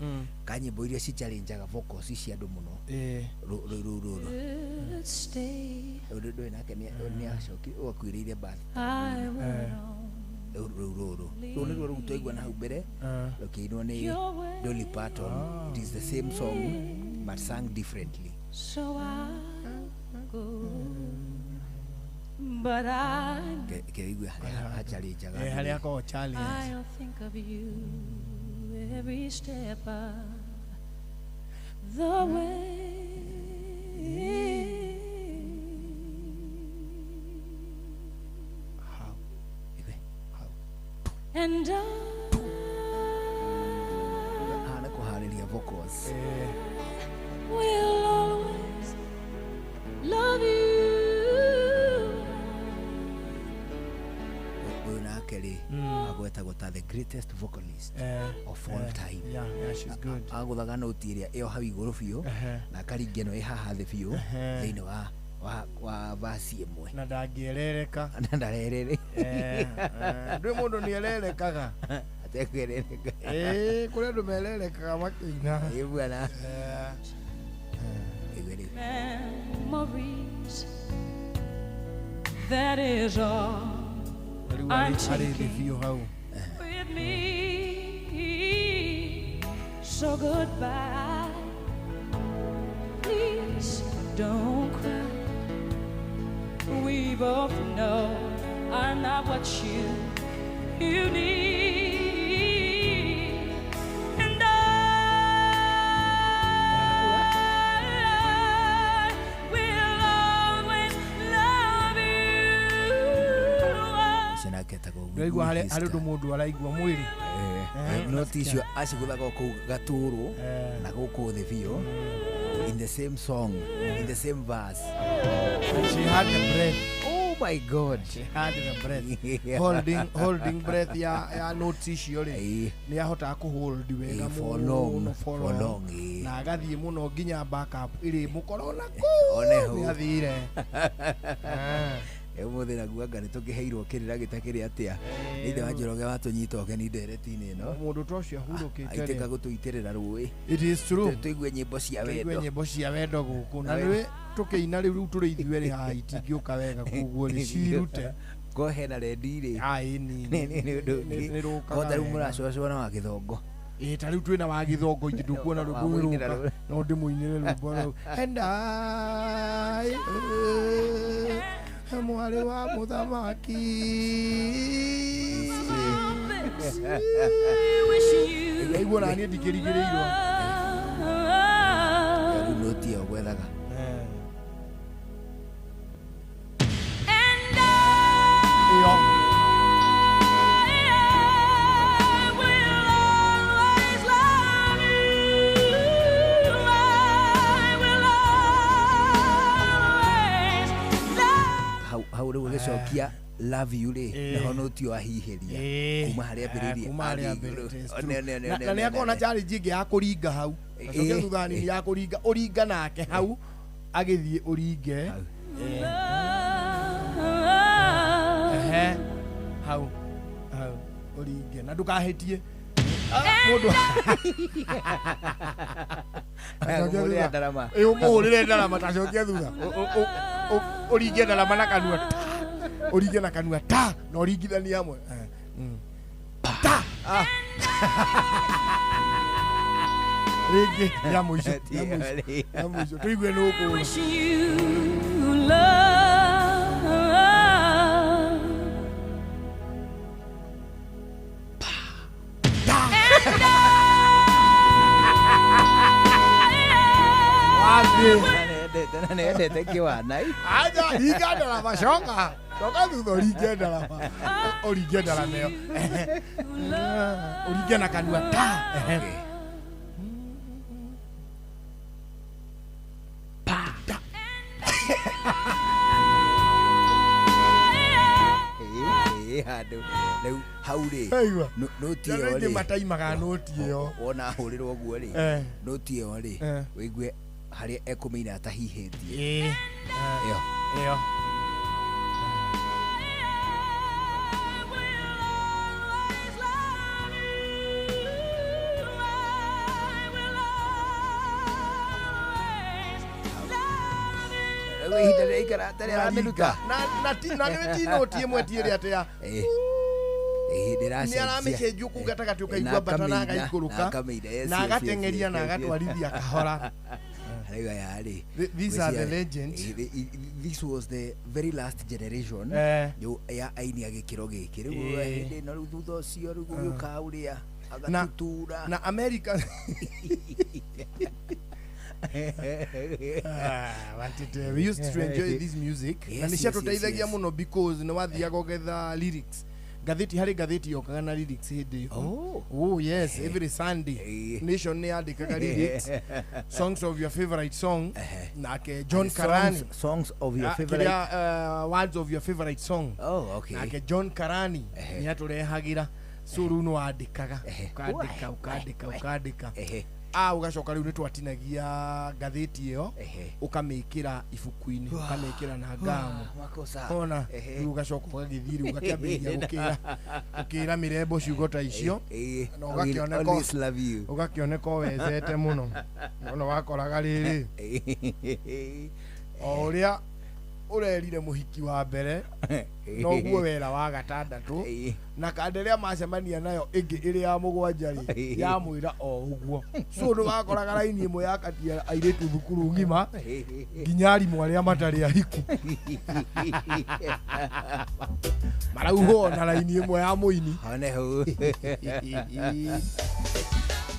ka nyĩmbo iria ci-challengeaga vocals cia andũ mũno. Rũu rũrũ ndũĩ nake nĩ acokire akuĩrĩire birth. Rũu rũrũ rũu nĩruo rũu twaigua na hau mbere rũkĩinwo nĩ Dolly Parton. It is the same song but sung differently. So I go, but I Kĩigua harĩa ha-challengeaga andũ. Harĩa akoragwo challenge. I'll think of you every step of the way. And I hana kũharĩria vocals. Will always love you. Ũyũ nake rĩ agwetagwo ta the greatest vocalist of all time. Yeah, yeah, she's good. Agũthaga noti ĩrĩa ĩyo hau igũrũ biũ na akaringia ĩno ĩ haha thĩ biũ thĩinĩ wa vasi ĩmwe. Na ndangĩerereka. Na ndarerere. Ndwĩ mũndũ nĩ ererekaga. Atekwerereka. Kũrĩ andũ mererekaga makĩina. Bwana. Ĩgwe rĩu. Memories, that is all Rĩu I'm arĩ thĩ taking biũ hau. with me. So goodbye. Please don't cry. We both know I'm not what you need. And I will always love you. Ũcio nake etagwo Ndĩraigua Whitney harĩ ũndũ Houston. mũndũ araigua mwĩrĩ. Noti icio acigũthaga o kũu gatũrũ na gũkũ thĩ biũ, in the same song, in the same verse. And she had the breath. Oh My God. She had the breath. Holding breath ya notes icio rĩ, nĩ ahotaga kũhold wega for long, mũno, for for long. long, Na agathiĩ mũno nginya backup ĩrĩ mũkorwo na kũu One hau. nĩ athire. Ũmũthĩ naguo anga nĩ tũkĩheirwo kĩrĩra gĩtakĩrĩ atĩa nĩ ithe wa Njoroge watũnyita ũgeni ndereti-inĩ ĩno. Mũndũ ta ũcio ahurũkĩte aitĩka rĩ. gũtũitĩrĩra rũĩ. It is true. Tũigue nyĩmbo cia Tũigue wendo. nyĩmbo cia wendo gũkũ na Na nĩwe tũkĩina rĩu tũrĩ ithuerĩ haha itingĩũka wega koguo rĩ cirute. Ko hena rendi rĩ. Ai ni nĩ ũndũ ũngĩ. nĩ rũkaga Ko ta rĩu wega. mũracũacũa na wa gĩthongo. Ĩ ta rĩu twĩna wa gĩthongo ithe ndũkuona rwĩmbo Wa mũinĩra rũka no ndĩmũinĩre rwĩmbo rũu endai mwarĩ wa mũthamaki. Aigua naniĩ ndikĩrigĩrĩirwo. Rĩu noti ĩyo gwethaga. Ĩyo. Hau rĩu ũgĩcokia love you rĩ, naho noti ĩyo ahihĩria kuma harĩa ambĩrĩirie Kuma harĩa athiĩ igũrũ. ambĩrĩirie, it's One, true. one, one, Na one, na nĩ akorwo na one. challenge ĩngĩ ya kũringa hau. Acokia thutha nini ya kũringa ũringa nake hau agĩthiĩ ũringe. Ehe. Hau hau ũringe na ndũkahĩtie. Mũndũ Acokia Ũmũhũrĩre thutha. ndarama. Ĩ, ũmũhũrĩre ndarama tacokia thutha. Ũringe ndarama na kanua ta. Ũringe na kanua ta na ũringithanie hamwe. Ta. Rĩngĩ ya mũico ya mũico ya mũico tũigue nĩ ũkũũra. Wish you love. Na nĩendete kĩwana. Aja ringa ndarama coka coka thutha ũringe ndarama ũringe ndarama ĩyo. Ũringe na kanua ta. Ĩ, handũ rĩu hau rĩ Aigua. noti Andũ ĩyo aingĩ rĩ mataimaga noti ĩyo. Wona ahũrĩrwo ũguo rĩ, noti ĩyo rĩ, ũigue harĩa ekũmĩina atahihĩtie ĩyo. Ĩyo. Rĩu ihinda rĩrĩa aikara atarĩ aramĩruta. Na nĩ ti noti ĩmwe ti ĩrĩa atĩ ya Nĩ nĩ aramĩcenjia kũu gatagatĩ ũkaigua mbata na agaikũrũka na agateng'eria na agatwarithia kahora. Rĩu aya rĩ, These are the legends. This was the very last generation rĩu ya aini a gĩkĩro gĩkĩ rĩu hĩndĩ ĩno rĩu thutha ũcio rĩu gũgĩũka ũrĩa agatutura na America. We used to enjoy this music. Yes, Na nĩ yes, ciatũteithagia yes, yes. mũno because nĩ wathiaga ũgetha lyrics ngathĩti harĩ ngathĩti yokaga na lyrics hĩndĩ ĩyo. Oh yes, every Sunday Nation nĩ yandĩkaga lyrics, songs of your favorite song, nake John Karani. Songs of your favorite Kĩrĩa, words of your favorite song. Oh, okay. Nake John Karani nĩ atũrehagĩra, so rĩu nĩ wandĩkaga ũkandĩka ũkandĩka ũkandĩka, ũgacoka rĩu nĩ twatinagia ngathĩti ĩyo ũkamĩkĩra ibuku-inĩ ũkamĩkĩra na ngamu Makosa. ona rĩu ũgacoka ũgagĩthiĩ rĩu ũgakĩambĩrĩria gũkĩra gũkĩra mĩrembo ciugo ta icio na I will ũgakĩoneka always love you. ũgakĩoneka wecete mũno ona wakoraga rĩrĩ o ũrĩa ũrerire mũhiki wa mbere noguo wera wa gatandatũ na kanda ĩrĩa macemania nayo ĩngĩ ĩrĩ ya mũgwanja rĩ yamwĩra o ũguo, so nĩ wakoraga raini ĩmwe yakatia airĩtu thukuru ng'ima nginya arimũ arĩa matarĩ ahiku marauhwo na raini ĩmwe ya mũini. One hau.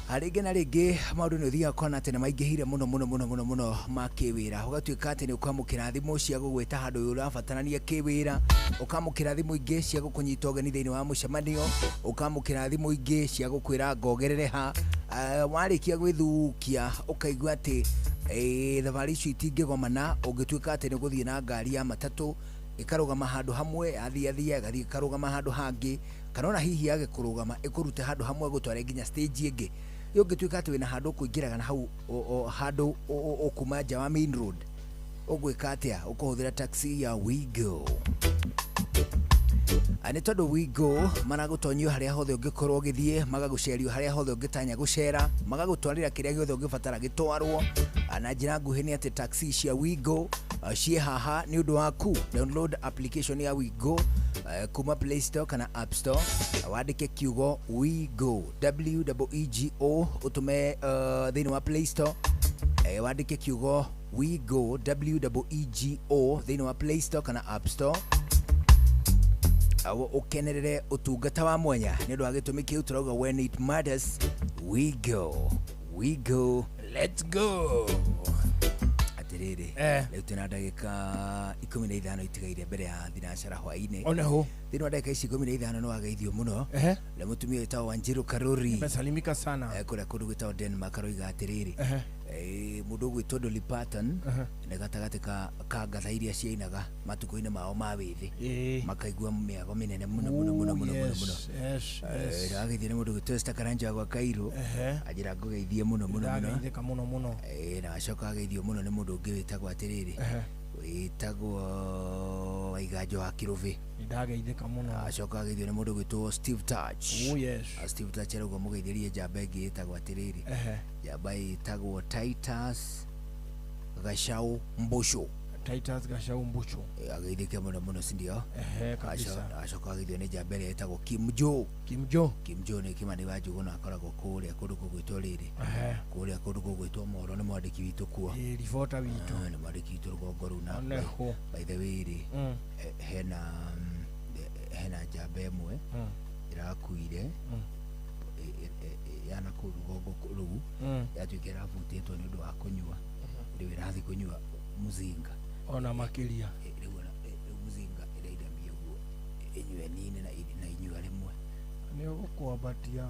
Rĩngĩ na rĩngĩ maũndũ nĩ ũthiaga kuona atĩ nĩ maingĩhire mũno mũno mũno mũno mũno ma kĩwĩra, ũgatuĩka atĩ nĩ ũkwamũkĩra thimũ cia gũgwĩta handũ ũrabatarania kĩwĩra, ũkamũkĩra thimũ ingĩ cia gũkũnyita ũgeni thĩinĩ wa mũcemanio, ũkamũkĩra thimũ ingĩ cia gũkwĩra ngogerere ha. Warĩkia gwĩthukia ũkaigua atĩ thabarĩ icio itingĩgomana ũngĩtuĩka atĩ nĩ ũgũthiĩ na ngari ya matatũ. Ĩkarũgama handũ hamwe yathiathia ĩgathiĩ ĩkarũgama handũ hangĩ, kana ona hihi yage kũrũgama ĩkũrute handũ hamwe gũtware nginya stage ĩngĩ. Ĩ ũngĩtuĩka atĩ wĩna handũ ũkũingĩraga na hau handũ ũkuma nja wa main road, ũgwĩka atĩa? Ũkũhũthĩra taxi ya Wigo. Nĩ tondũ Wigo maragũtonyio harĩa hothe ũngĩkorwo ũgĩthiĩ, magagũcerio harĩa hothe ũngĩtanya gũcera, magagũtwarĩra kĩrĩa gĩothe ũngĩbatara gĩtwarwo. Na njĩra nguhĩ nĩ atĩ taxi cia Wigo ciĩ haha nĩ ũndũ waku. Download application ya Wigo kuma Play Store kana App Store, wandĩke kiugo Wigo, W E G O, ũtũme thĩinĩ wa Play Store, wandĩke kiugo Wigo, W E G O, thĩinĩ wa Play Store kana App Store, ũkenerere ũtungata wa mwanya. Nĩ ũndũ wa gĩtũmi kĩu tũrauga when it matters we go, we go, let's go. Atĩrĩrĩ, rĩu twĩna ndagĩka 15 itigaire mbere ya thinacara hwaĩ-inĩ. Oneho thĩinĩ wa ndagĩka ici 15 nĩ wageithio mũno na mũtumia wĩtagwo Wanjiru Karuri. Nimesalimika sana. Kũrĩa kũndũ gwĩtagwo Denmark aroiga atĩrĩrĩ, mũndũ ũgwĩtwo Dolly Parton nĩ gatagatĩ ka ngatha iria ciainaga matukũ-inĩ mao ma wĩthĩ, makaigua mĩago mĩnene mũno mũno mũno mũno mũno mũno. Ndageithio nĩ mũndũ ũgwĩtwo Esther Karanja gwa Cairo, anjĩra ngũgeithie mũno mũno mũno. Ndageithĩka mũno mũno. Na acoka ageithio mũno nĩ mũndũ ũngĩ wĩtagwo atĩrĩrĩ, wĩtagwo Waiganjo wa Kĩrũbĩ. Ndageithĩka mũno. Acoka ageithio nĩ mũndũ ũgwĩtwo Steve Touch. Oh yes. Steve Touch arauga mũgeithĩrie njamba ĩngĩ ĩtagwo atĩrĩrĩ, njamba ĩtagwo Titus Gachau Mbushu. Titus Gachau Mbushu ageithĩke mũno mũno, si ndio? Kabisa. Acoka ageithio nĩ njamba ĩrĩa ĩtagwo Kim Jo. Kim Jo. Kim Jo nĩ Kimani wa Njũgũna, akoragwo kũrĩa kũndũ kũgwĩtwo rĩrĩ, kũrĩa kũndũ kũgwĩtwo Moro, nĩ mwandĩki witũ kuo. Ribota witũ. Nĩ mwandĩki witũ rũgongo rũu. Na by the way rĩ, hena njamba ĩmwe ĩrakuire yana kũu rũgongo rũu, yatuĩka ĩrabutĩtwo nĩ ũndũ wa kũnyua. Rĩu ĩrathiĩ kũnyua mũzinga ona makĩria. Rĩu mũzinga ĩrainamia ũguo ĩnyue nini na inyua rĩmwe nĩ ũgũkwambatia,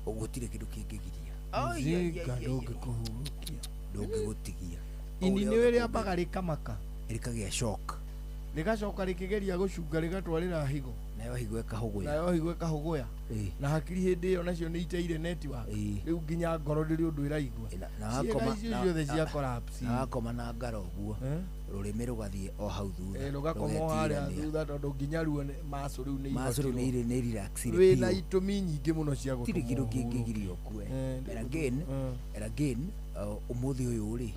gũtirĩ kĩndũ kĩngĩgiria. Mũzinga ndũngĩkũhurũkia, ndũngĩgũtigia. Ini nĩ rĩambaga rĩkamaka, rĩkagĩa shock, rĩgacoka rĩkĩgeria gũcunga, rĩgatwarĩra higo, nayo higo ĩkahũgũya, nayo higo ĩkahũgũya, na hakiri hĩndĩ ĩyo nacio nĩ iteire network. Rĩu nginya ngoro ndĩrĩ ũndũ ĩraigua, ciĩga icio ciothe cia collapse. Na wakoma na ngaro ũguo, rũrĩmĩ rũgathiĩ o hau thutha, rũgakoma o harĩa thutha, tondũ nginya ruo muscle rĩu nĩ muscle rĩu nĩ relax. Wĩna itũmi nyingĩ mũno cia gũtũma gũtirĩ kĩndũ kĩngĩgiria ũkue. And again ũmũthĩ ũyũ rĩ,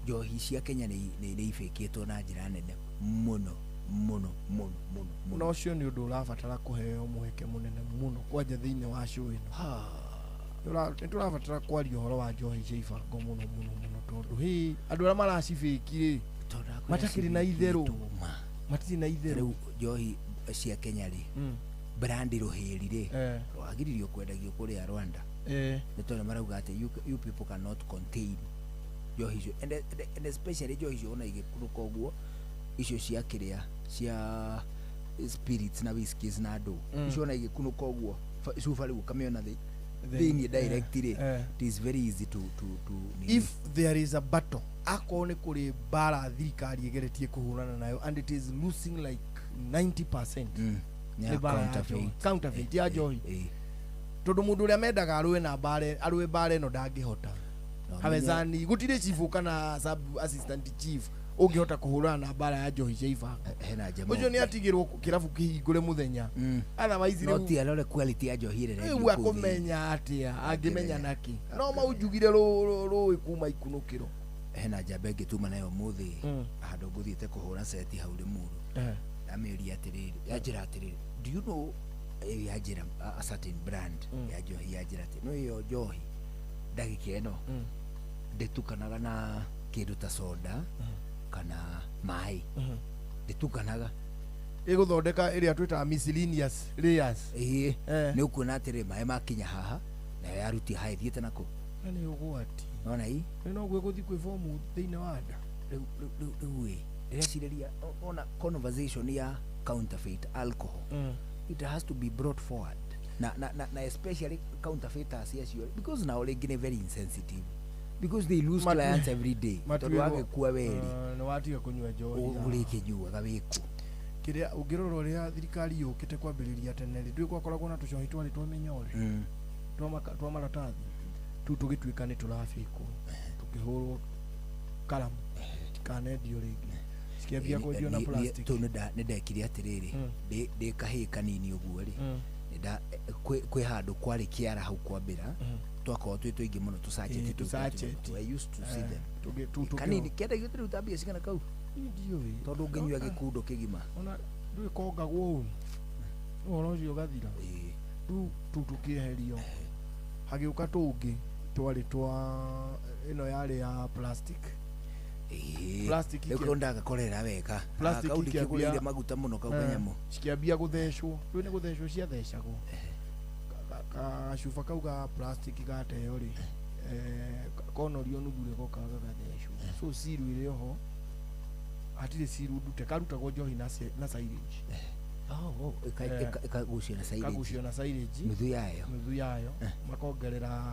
njohi cia Kenya nĩ ibĩkĩtwo na njĩra nene mũno mũno mũno mũno mũno. Na ũcio nĩ ũndũ ũrabatara kũheo mweke mũnene mũno kwanja thĩinĩ wa show ĩno. Nĩ tũrabatara kwaria ũhoro wa njohi cia ibango mũno mũno mũno, tondũ hĩ andũ arĩa maracibĩki rĩ matakĩrĩ na itherũ, matirĩ na itherũ. Rĩu njohi cia Kenya rĩ, brandi rũhĩri rĩ, rwagiririo kwendagio kũrĩa Rwanda, nĩ tondũ marauga atĩ you people cannot contain njohi icio, and especially njohi icio ona igĩkunũka ũguo, icio cia kĩrĩa cia spirits na whiskies na andũ icio ona igĩkunũka ũguo cuba rĩu ũkamĩona thĩinĩ direct rĩ, it is very easy to if there is a battle, akorwo nĩ kũrĩ mbara thirikari ĩgeretie kũhũrana nayo and it is losing like 90% nĩ mbara ya counterfeit ya njohi, tondũ mũndũ ũrĩa mendaga arũe na mbara, arũe mbara ĩno ndangĩhota. Hawezani, gũtirĩ chief kana sub assistant chief ũngĩhota kũhũrana na mbara ya njohi cia ibango. Ũcio nĩ atigĩrwo kĩrabu kĩhingũre mũthenya, otherwise no ti arore quality ya njohi ĩrĩa rĩu akũmenya atĩa, angĩmenya nakĩ? No maunjugire rũĩ kuma ikunũkĩro. Hena njamba ĩngĩ tuma nayo ũmũthĩ handũ ngũthiĩte kũhũra seti hau Limuru, ndamĩũria atĩrĩrĩ, yanjĩra atĩrĩrĩ, do you know, yanjĩra a certain brand ya njohi, yanjĩra atĩ no ĩyo njohi ndagĩka ĩno ndĩtukanaga na kĩndũ ta soda kana maĩ, ndĩtukanaga, ĩgũthondeka ĩrĩa twĩtaga miscellaneous layers. Ĩĩ, nĩ ũkuona atĩrĩ maĩ makinya haha nayo yarutia haha ĩthiĩte nakũ, na nĩ ũgwati. Nona ii nĩ noguo ĩgũthiĩ kwĩ fomu thĩinĩ wa nda. Rĩu ĩ ndĩrecirĩria ona conversation ya counterfeit alcohol, it has to be brought forward na especially counterfeiters acio, because nao rĩngĩ nĩ very insensitive. Because they lose clients every day. Tondũ wagĩkua weri. Nĩ watiga kũnyua njohi. Ũrĩkĩnyuaga wĩkũ? Kĩrĩa ũngĩrora ũrĩa thirikari yũkĩte kwambĩrĩria tene rĩ, ndũĩ gwakoragwo na tũcohi twarĩ twa mĩnyore twa maratathi tu tũgĩtuĩka nĩ tũrabĩkwo tũkĩhũrwo karamu tikanendio rĩngĩ cikĩambia kwendio na plastic. Tũu nĩ ndekire atĩrĩrĩ, ndĩ kahĩĩ kanini ũguo rĩ, kwĩ handũ kwarĩ kĩara hau kwambĩra twakorwo twĩ tũingĩ mũno tũcacheti tũcacheti. I used to see them kanini kĩendagio rĩu ta mbia cigana kau ndiũĩ tondũ ũngĩnyua gĩkundo kĩgima ona ndũĩ kongagwo ũũ ũhoro ũcio ũgathira rĩu tũu tũkĩeherio hagĩũka tũngĩ twarĩ twa ĩno yarĩ ya plastic. Plastic rĩu kau ndagakorera wega kau ndikĩgũrĩire maguta mũno kau kanyamũ cikĩambia gũthecwo rĩu nĩ gũthecwo ciathecagwo gacuba kau ga plastic gateo rĩ konorio nuthu rĩ goka gagathecwo so ciru ĩrĩ oho hatirĩ ciru ndute karutagwo njohi na silage. Ĩkagucio na silage nuthu yayo makongerera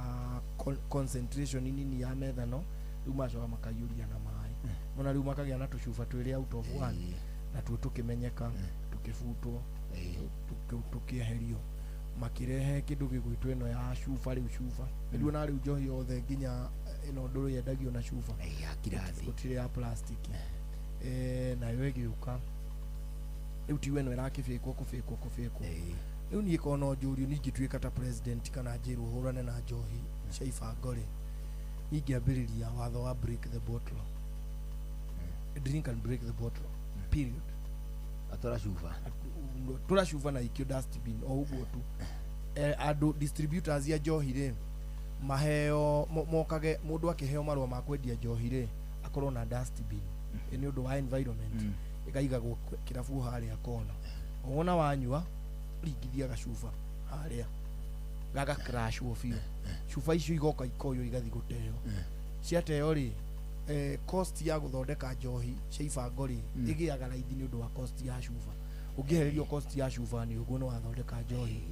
concentration nini ya methano rĩu macoka makaiyũria na maĩ mona rĩu makagĩa na tũcuba twĩrĩ out of one natuo tũkĩmenyeka tũkĩbutwo tũkĩeherio makĩrehe kĩndũ gĩgwĩtwo ĩno ya cuba rĩu cuba rĩu ona rĩu njohi yothe nginya ĩno ndũrũ yendagio na cuba gũtirĩ ya plastic nayo ĩgĩũka rĩu tiwe ĩno ĩrakĩbĩkwo kũbĩkwo kũbĩkwo rĩu niĩ korwo no njũrio niĩ ingĩtuĩka ta president kana njĩrwo hũrane na njohi cia ibango rĩ ingĩambĩrĩria watho wa break the bottle drink and break the bottle period atwara cuba tura cuba na ikio dustbin o ũguo tu andũ distributors ya njohi rĩ maheo mokage mũndũ akĩheo marũa ma kwendia njohi rĩ akorwo na dustbin nĩ ũndũ wa environment ĩkaigagwo kĩrabu harĩa kona wona wanyua ringithia gacuba harĩa gaga crashwo biũ cuba icio igoka ikoywo igathiĩ gũteo ciateo rĩ cost ya gũthondeka njohi cia ibango rĩ ĩgĩaga raithi nĩ ũndũ wa cost ya cuba ũngĩehererio cost ya cuba nĩ ũguo nĩ wathondeka njohi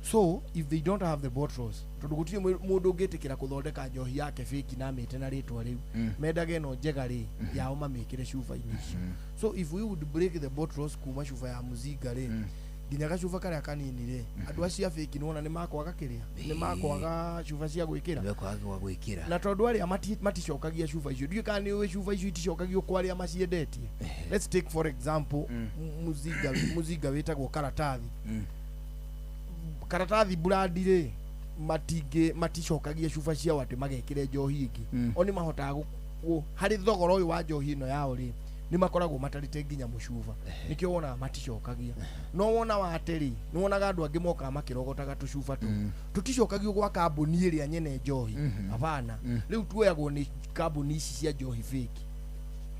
so if they don't have the bottles tondũ gũtirĩ mũndũ ũngĩtĩkĩra kũthondeka njohi yake fake na amĩte na rĩtwa rĩu mendage ĩno njega rĩ yao mamĩkĩre cuba-inĩ icio so if we would break the bottles kuma cuba ya mũzinga rĩ nginya gacuba karĩa kanini rĩ andũ acio a fake nĩwona nĩ makwaga kĩrĩa nĩ makwaga cuba cia gwĩkĩra na tondũ arĩa maticokagia cuba icio ndiũĩ kana nĩ ũĩ cuba icio iticokagio kwa arĩa maciendetie. Let's take for example mũzinga wĩtagwo karatathi karatathi brandi rĩ maticokagia cuba ciao atĩ magekĩre njohi ĩngĩ o nĩ mahotaga harĩ thogora ũyũ wa njohi ĩno yao rĩ nĩ makoragwo matarĩte nginya mũcuba nĩkĩo wonaga maticokagia no wona wate rĩ nĩ wonaga andũ angĩ mokaga makĩrogotaga tũcuba tũ tũticokagio gwa kambuni ĩrĩa nyene njohi hapana rĩu tuoyagwo nĩ kambuni ici cia njohi fake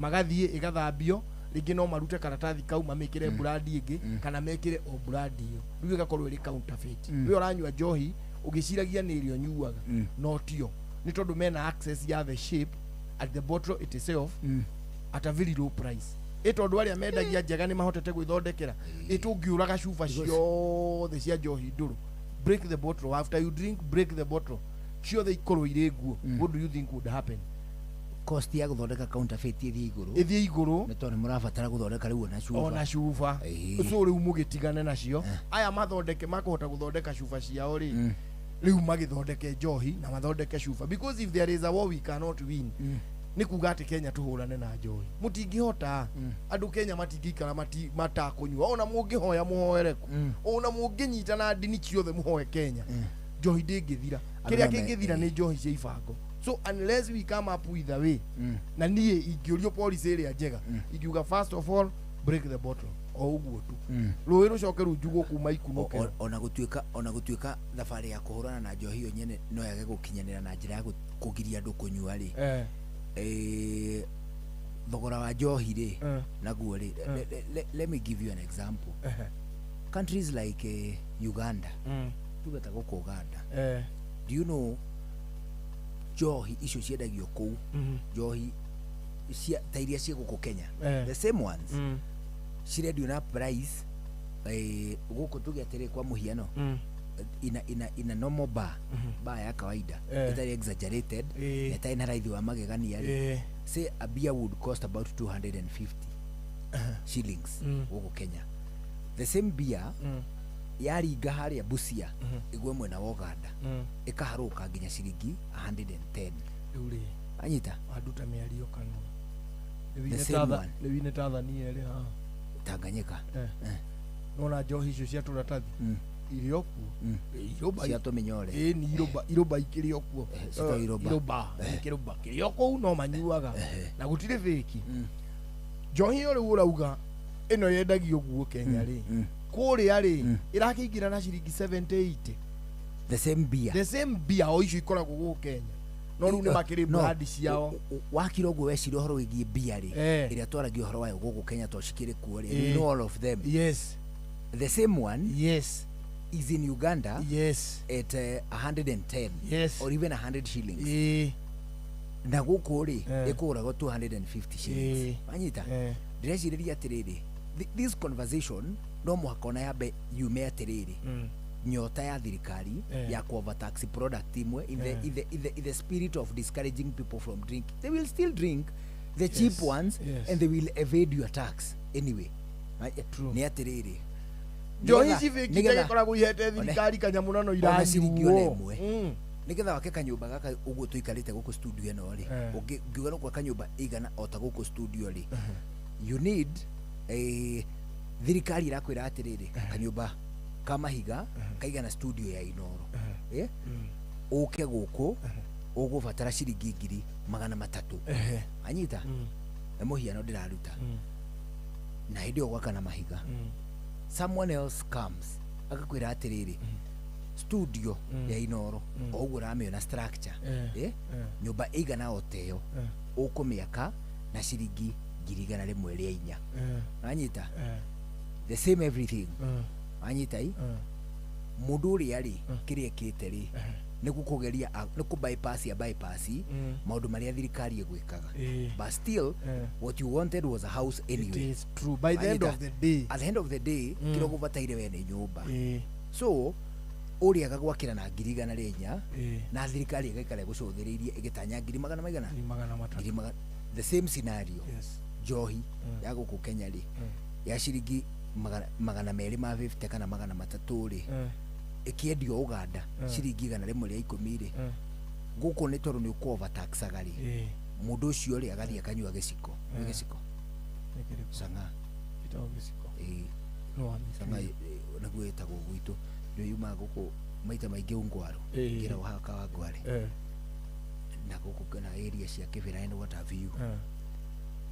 magathiĩ ĩgathambio rĩngĩ no marute karatathi kau mamĩkĩre brandi ĩngĩ kana mekĩre o brandi ĩyo rĩu ĩgakorwo ĩrĩ counterfeit we ũranyua njohi ũgĩciragia nĩ ĩrĩa ũnyuaga no tio nĩ tondũ mena access ya the shape at the bottle itself at a very low price ĩ tondũ arĩa mendagia njega nĩ mahotete gwĩthondekera ĩ tũngĩũraga cuba ciothe cia njohi ndũrũ break the bottle after you drink break the bottle ciothe ikorwo irĩ nguo what do you think would happen cost ya gũthondeka counterfeit ĩthiĩ igũrũ ĩthiĩ igũrũ nĩ tondũ nĩ mũrabatara gũthondeka rĩu ona cuba ona cuba so rĩu mũgĩtigane nacio aya mathondeke makũhota gũthondeka cuba ciao rĩ rĩu magĩthondeke njohi na mathondeke cuba because if there is a war we cannot win nĩ kuga atĩ Kenya tũhũrane na njohi mũtingĩhota andũ Kenya matingĩikara matakũnyua ona mũngĩhoya mũhoere kũ ona mũngĩnyita na ndini ciothe mũhoe Kenya njohi ndĩngĩthira kĩrĩa kĩngĩthira nĩ njohi cia ibango so unless we come up with a way na niĩ ingĩũrio policy ĩrĩa njega ingiuga first of all break the bottle o ũguo tu rũĩ rũcoke runjugwo kuma ikunũke ona gũtuĩka thabarĩ ya kũhũrana na njohi ĩyo nyene no yage gũkinyanĩra na njĩra ya kũgiria andũ kũnyua rĩ thogora wa njohi rĩ naguo rĩ let me give you an example countries like Uganda tuge ta gũkũ Uganda do you know njohi icio ciendagio kũu njohi cia ta iria ciĩ gũkũ Kenya the same ones cirendio na price gũkũ tuge atĩrĩ kwa mũhiano In a normal bar, bar ya kawaida, ĩtarĩ exaggerated, na ĩtarĩ na raithi wa magegania rĩ, say a beer would cost about 250 shillings gũkũ Kenya. The same beer yaringa harĩa Busia, ĩgwe mwena wa Uganda, ĩkaharũka nginya ciringi 110. Rĩu rĩ, anyita. Wanduta mĩario kanua. The same one. Rĩu ine Tanzania ĩrĩ haha. Tanganyika. Nona njohi icio cia tũratathi irĩ o kuo. Irũba. Cia tũmĩnyore. Ĩ ni irũba, irũba ikĩrĩ o kuo. Citagwo irũba. Irũba kĩrũba kĩrĩ o kũu, no manyuaga na gũtirĩ fake njohi ĩyo. Rĩu ũrauga ĩno yendagio guo Kenya rĩ, kũrĩa rĩ ĩrakĩingĩra na ciringi 78. The same beer. The same beer, o icio ikoragwo gũkũ Kenya, no rĩu nĩ makĩrĩ No, brand ciao. Wakira ũguo weciria ũhoro wĩgiĩ bia rĩ, ĩrĩa twaragia ũhoro wayo gũkũ Kenya to cikĩrĩ kuo rĩ, you know all of them. The same one is in Uganda at 110 or even 100 shillings, na gũkũ rĩ ĩkũgũragwo 250 shillings. Wanyita? Ndĩrecirĩria atĩrĩrĩ, this conversation no mũhaka ona yambe yume atĩrĩrĩ, nyota ya thirikari ya ku overtax product imwe in the, in the spirit of discouraging people from drink. They will still drink the cheap ones and they will evade your tax anyway. Nĩ atĩrĩrĩ, Njohi ici fake itagĩkoragwo ihete thirikari kanyamũ na no ona ciringi ona iranyuo. ĩmwe, nĩgetha wake kanyũmba gaka ũguo tũikarĩte gũkũ studio ĩno rĩ, ũngiuga no gwaka nyũmba ĩigana o ta gũkũ studio rĩ, you need thirikari ĩrakwĩra atĩrĩrĩ, kanyũmba ka mahiga kaigana studio ya Inoro, ũke gũkũ ũgũbatara ciringi 300,000. Anyita? Nĩ mũhiano ndĩraruta. Na hĩndĩ ĩyo gwaka na mahiga, someone else comes agakwĩra atĩrĩrĩ, studio ya Inoro, o ũguo ũramĩona structure, nyũmba ĩigana o ta ĩyo ũkũmĩaka na ciringi 104,000. Wanyita? The same everything. Wanyita? I mũndũ ũrĩa rĩ, kĩrĩa ĩkĩte rĩ, nĩ gũkũgeria nĩ kũ bypass ya bypass maũndũ marĩa thirikari ĩgwĩkaga, but still what you wanted was a house anyway. Is true. By the end Wanyita? of the day. At the end of the day, kĩrĩa ũgũbataire we nĩ nyũmba. So ũrĩa agagwakĩra na 104,000, na thirikari ĩgaikara ĩgũcũthĩrĩirie ĩgĩtanya ngiri magana maigana? 300. Ngiri magana. The same scenario, njohi ya gũkũ Kenya rĩ, ya ciringi 250 kana 300 rĩ, ĩkĩendio Uganda ciringi 110 rĩ, gũkũ nĩ tondũ nĩ ũkũ overtaxaga rĩ, mũndũ ũcio rĩ agathiĩ akanyua gĩciko. Nĩ gĩciko. Nĩ kĩrĩkũ? Cang'a. Gĩtagwo gĩciko? Ĩĩ. No wamĩtuire. Cang'a naguo ĩtagwo gwitũ, nĩ yumaga gũkũ maita maingĩ Ungwaro, ngĩragwo haha Kawangware, na gũkũ na area cia Kĩbĩra and what have you.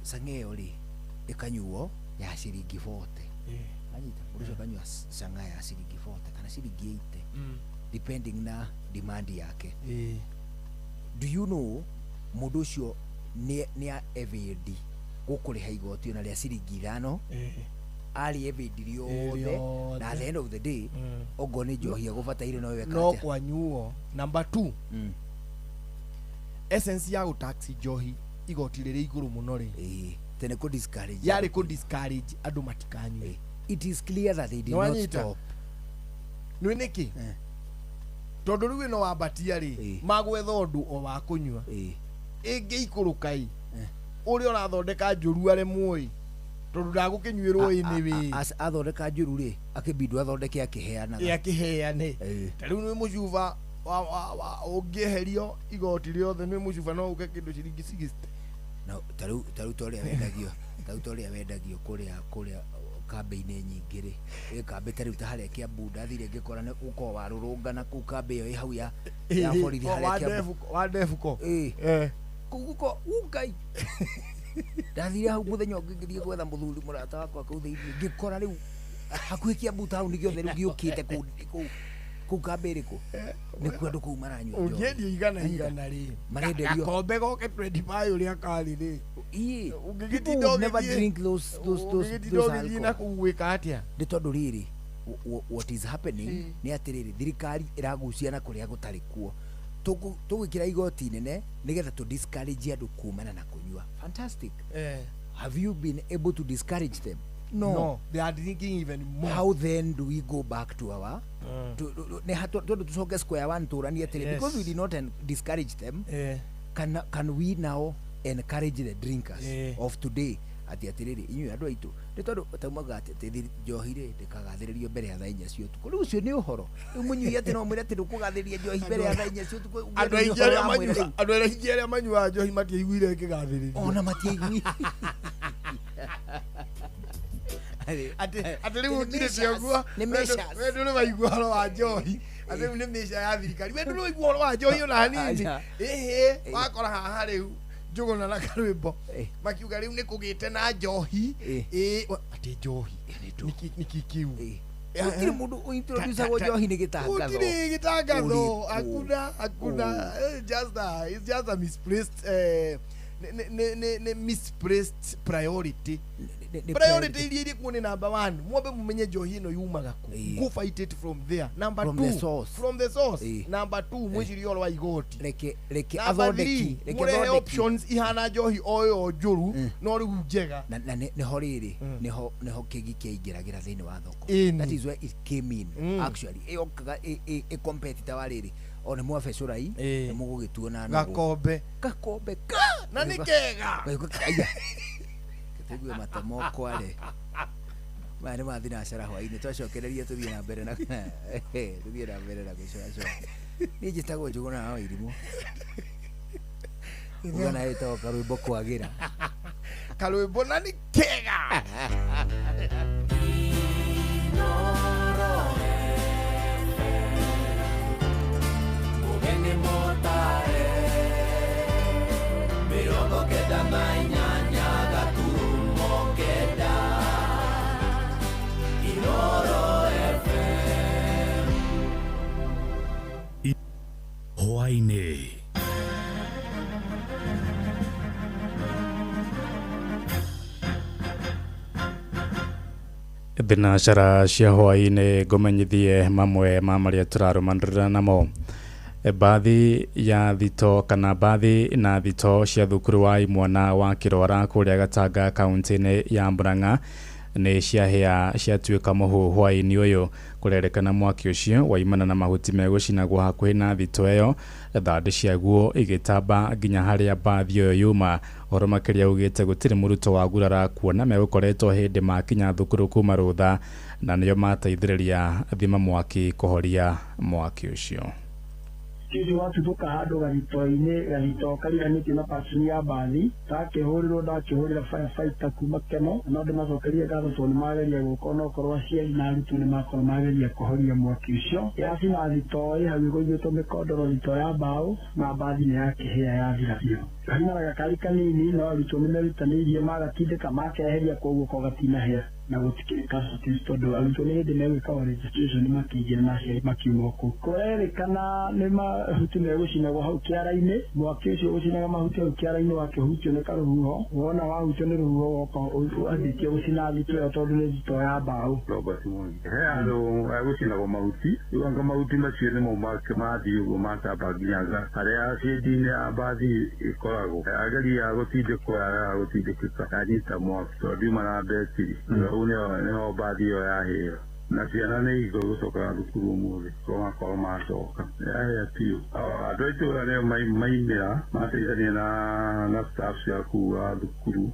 Cang'a ĩyo rĩ ĩkanyuo ya ciringi 40. Anyita? Mũndũ ũcio akanyua cang'a ya ciringi 40 kana ciringi 80, depending na demand yake. Do you know mũndũ ũcio nĩ evade gũkũrĩha igoti ona rĩa ciringi 5? Arĩ evade rĩothe. Rĩothe. Na at the end of the day, ongorwo nĩ njohi agũbataire, no weka No atĩa? kwanyuo. Number two, essence ya gũtax njohi igoti rĩrĩ igũrũ mũno rĩ, tene kũ discourage. Yarĩ kũ discourage andũ matikanyue. It is clear that they did not Nĩwanyita? stop. Nĩ nĩkĩ? Tondũ rĩu ĩno wambatia rĩ, magwetha ũndũ o wa kũnyua. Ĩngĩikũrũka ĩ, ũrĩa ũrathondeka njũru aremwo ĩ, tondũ ndagũkĩnyuĩrwo anyway. Athondeka njũru rĩ, akĩbindwo athondeke akĩheanaga. Ĩ, akĩheane. Ta rĩu nĩ mũcuba ũngĩeherio igoti rĩothe, nĩ mũcuba no ũke kĩndũ ciringi 60. Na tarĩu ta ũrĩa wendagio kũrĩa kambĩ-inĩ nyingĩ rĩ, ĩ kambĩ tarĩu ta harĩa Kiambu ndathire ngĩkora nĩ gũkorwo warũrũngana kũu kambĩ ĩyo ĩ hau ya borithi harĩa Kiambu. Wa Ndebuko. Ĩ kũu gũko ngai ndathire hau mũthenya ũngĩ ngĩthiĩ gwetha mũthuri mũrata wakwa kũu thĩinĩ, ngĩkora rĩu hakuhĩ Kiambu taũni gĩothe rĩu gĩũkĩte kũu kambĩ ĩrĩkũ nĩkuo andũ kũu maranyua njohi. Ũngĩendia igana igana rĩ, Marenderio. gakombe goke 25 ũrĩa karĩ rĩ, Ii, ũngĩgĩtinda people would never ũgĩthiĩ- drink those ũngĩgĩtinda those ũgĩthiĩ na alcohol. kũu gwĩka atĩa? Nĩ tondũ rĩrĩ, what is happening nĩ atĩrĩrĩ, thirikari ĩragucia na kũrĩa gũtarĩ kuo. Tũgwĩkĩra igoti nene nĩgetha tũ discourage andũ kumana na kũnyua. Fantastic. Have you been able to discourage them? No. No, they are drinking even more. How then do we go back to our tondũ tũcoke square one tũranie atĩrĩ, because we did not discourage them, can we now encourage the drinkers of today atĩ atĩrĩrĩ, inyuĩ andũ aitũ, nĩ tondũ taumaga atĩ njohi rĩ ndĩkagathĩrĩrio mbere ya thaa 4 cia ũtukũ. Rĩu ũcio nĩ ũhoro rĩu mũnyui atĩ no mwĩre atĩ ndũkũgathĩrĩria njohi mbere ya thaa 4 cia ũtukũ. Andũ aingĩ arĩa manyuaga, andũ aingĩ arĩa manyuaga njohi matiaiguire ĩkĩgathĩrĩrio. Ona matiaiguire. Atĩ rĩu ũkire ciaguo Nĩ measures. We ndũrĩ waigua ũhoro wa njohi, atĩ rĩu nĩ mĩca ya thirikari, we ndũrĩ waigua ũhoro wa njohi ona hanini. Aca. Ĩhĩ wakora haha rĩu Njũgũna na Karwĩmbo makiuga rĩu nĩ kũgĩte na njohi. Ĩ atĩ njohi nĩkĩ kĩu? Gũtirĩ mũndũ ũintroducagwo njohi nĩ gĩtangatho. Gũtirĩ gĩtangatho. Ũrĩkũ? Hakuna, hakuna. Just a, it's just a misplaced nĩ misplaced priority. Nĩ priority iria irĩ kuo nĩ number one, mwambe mumenye njohi ĩno yumaga kũ, go fight it from there. Number From two, the source. From the source. Number two, mwĩcirie ũhoro wa igoti. Reke Number athondeki three, reke mũrehe athondeki options ihana njohi o ĩyo njũru no rĩu njega. Na nĩho rĩrĩ, nĩho kĩgi kĩaingĩragĩra thĩinĩ wa thoko. Ĩni. That is where it came in actually. Ĩyokaga ĩ competitor wa rĩrĩ, o nĩ mwabecũrai nĩ mũgũgĩtuona nũgũ. Gakombe. Gakombe ka na nĩ kega. Aya, tũigue matemo kware maya nĩ mathi na cara hwainĩ, twacokereria tũthiĩ na mbere na tũthiĩ na mbere na gũcũracũra. Niĩ njĩtagwo Njũgũna wa Wairimũ, uga nayo ĩtagwo Karwĩmbo Kwagĩra. Karwĩmbo na nĩ kega. Mũgeni mũtare 98.9 Inoro FM. Hwainĩ. Thinacara cia hwainĩ ngũmenyithie mamwe ma marĩa tũrarũmanĩrĩra namo. Bathi ya thito kana bathi na thito cia thukuru wa imwana wa Kĩrora kũrĩa Gatanga kaunti-inĩ ya Murang'a nĩ ciahĩa ciatuĩka mũhu hwaĩ-inĩ ũyũ. Kũrerĩkana mwaki ũcio waimana na mahuti megũcinagwo hakuhĩ na thito ĩyo, thandĩ ciaguo igĩtamba nginya harĩa bathi ĩyo yuma. Ũhoro makĩria ugĩte gũtirĩ mũrutwo wa gurara kuona megũkoretwo hĩndĩ makinya thukuru kuma rũtha, na nĩo mateithĩrĩria thima mwaki kũhoria mwaki ũcio. Ũcio watuthũka handũ gathito-inĩ, gathito kariganĩtie na parking ya mbathi, ndakĩhũrĩrwo ndakĩhũrĩra firefighter kuma Keno, no ndĩmacokerie ngatho tondũ nĩmageria gũka onokorwo aciari na arutwo nĩmakorwo mageria kũhoria mwaki ũcio. Yacina thito ĩ hau ĩgũithĩtwo mĩkondoro thito ya mbaũ na mbathi nĩ yakĩhĩa yathira biũ. Kaimaraga karĩ kanini no arutwo nĩmerutanĩirie magatindĩka makeheria koguo ko gatinahĩa na gũtikĩrĩ casualties tondũ arutwo nĩ hĩndĩ megwĩka registration makĩingĩra na aciari makiuma kũu. Kũrerĩkana nĩ mahuti megũcinagwo hau kĩara-inĩ, mwaki ũcio ũgũcinaga mahuti hau kĩara-inĩ wakĩhutio nĩ karũhuho, wona wahutio nĩ rũhuho woka wambĩtie gũcina thito ĩyo tondũ nĩ thito ya mbaũ. Robert Mwangi he handũ hagũcinagwo mahuti, rĩu anga mahuti macio nĩmo mathiĩ ũguo matamba nginya harĩa cĩndi-inĩ ya mbathi ĩkoragwo. Ageria gũtindĩkwo yagaga gũtindĩkĩka yanyita mwaki tondũ ndiuma na betiri, rĩu nĩho mbathi ĩyo yahĩra. Na ciana nĩ hingo gũcokaga thukuru ũmũthĩ ko makorwo macoka yahĩa biũ. Andũ a itũũra nĩo maimĩra mateithania na staff cia kũu a thukuru.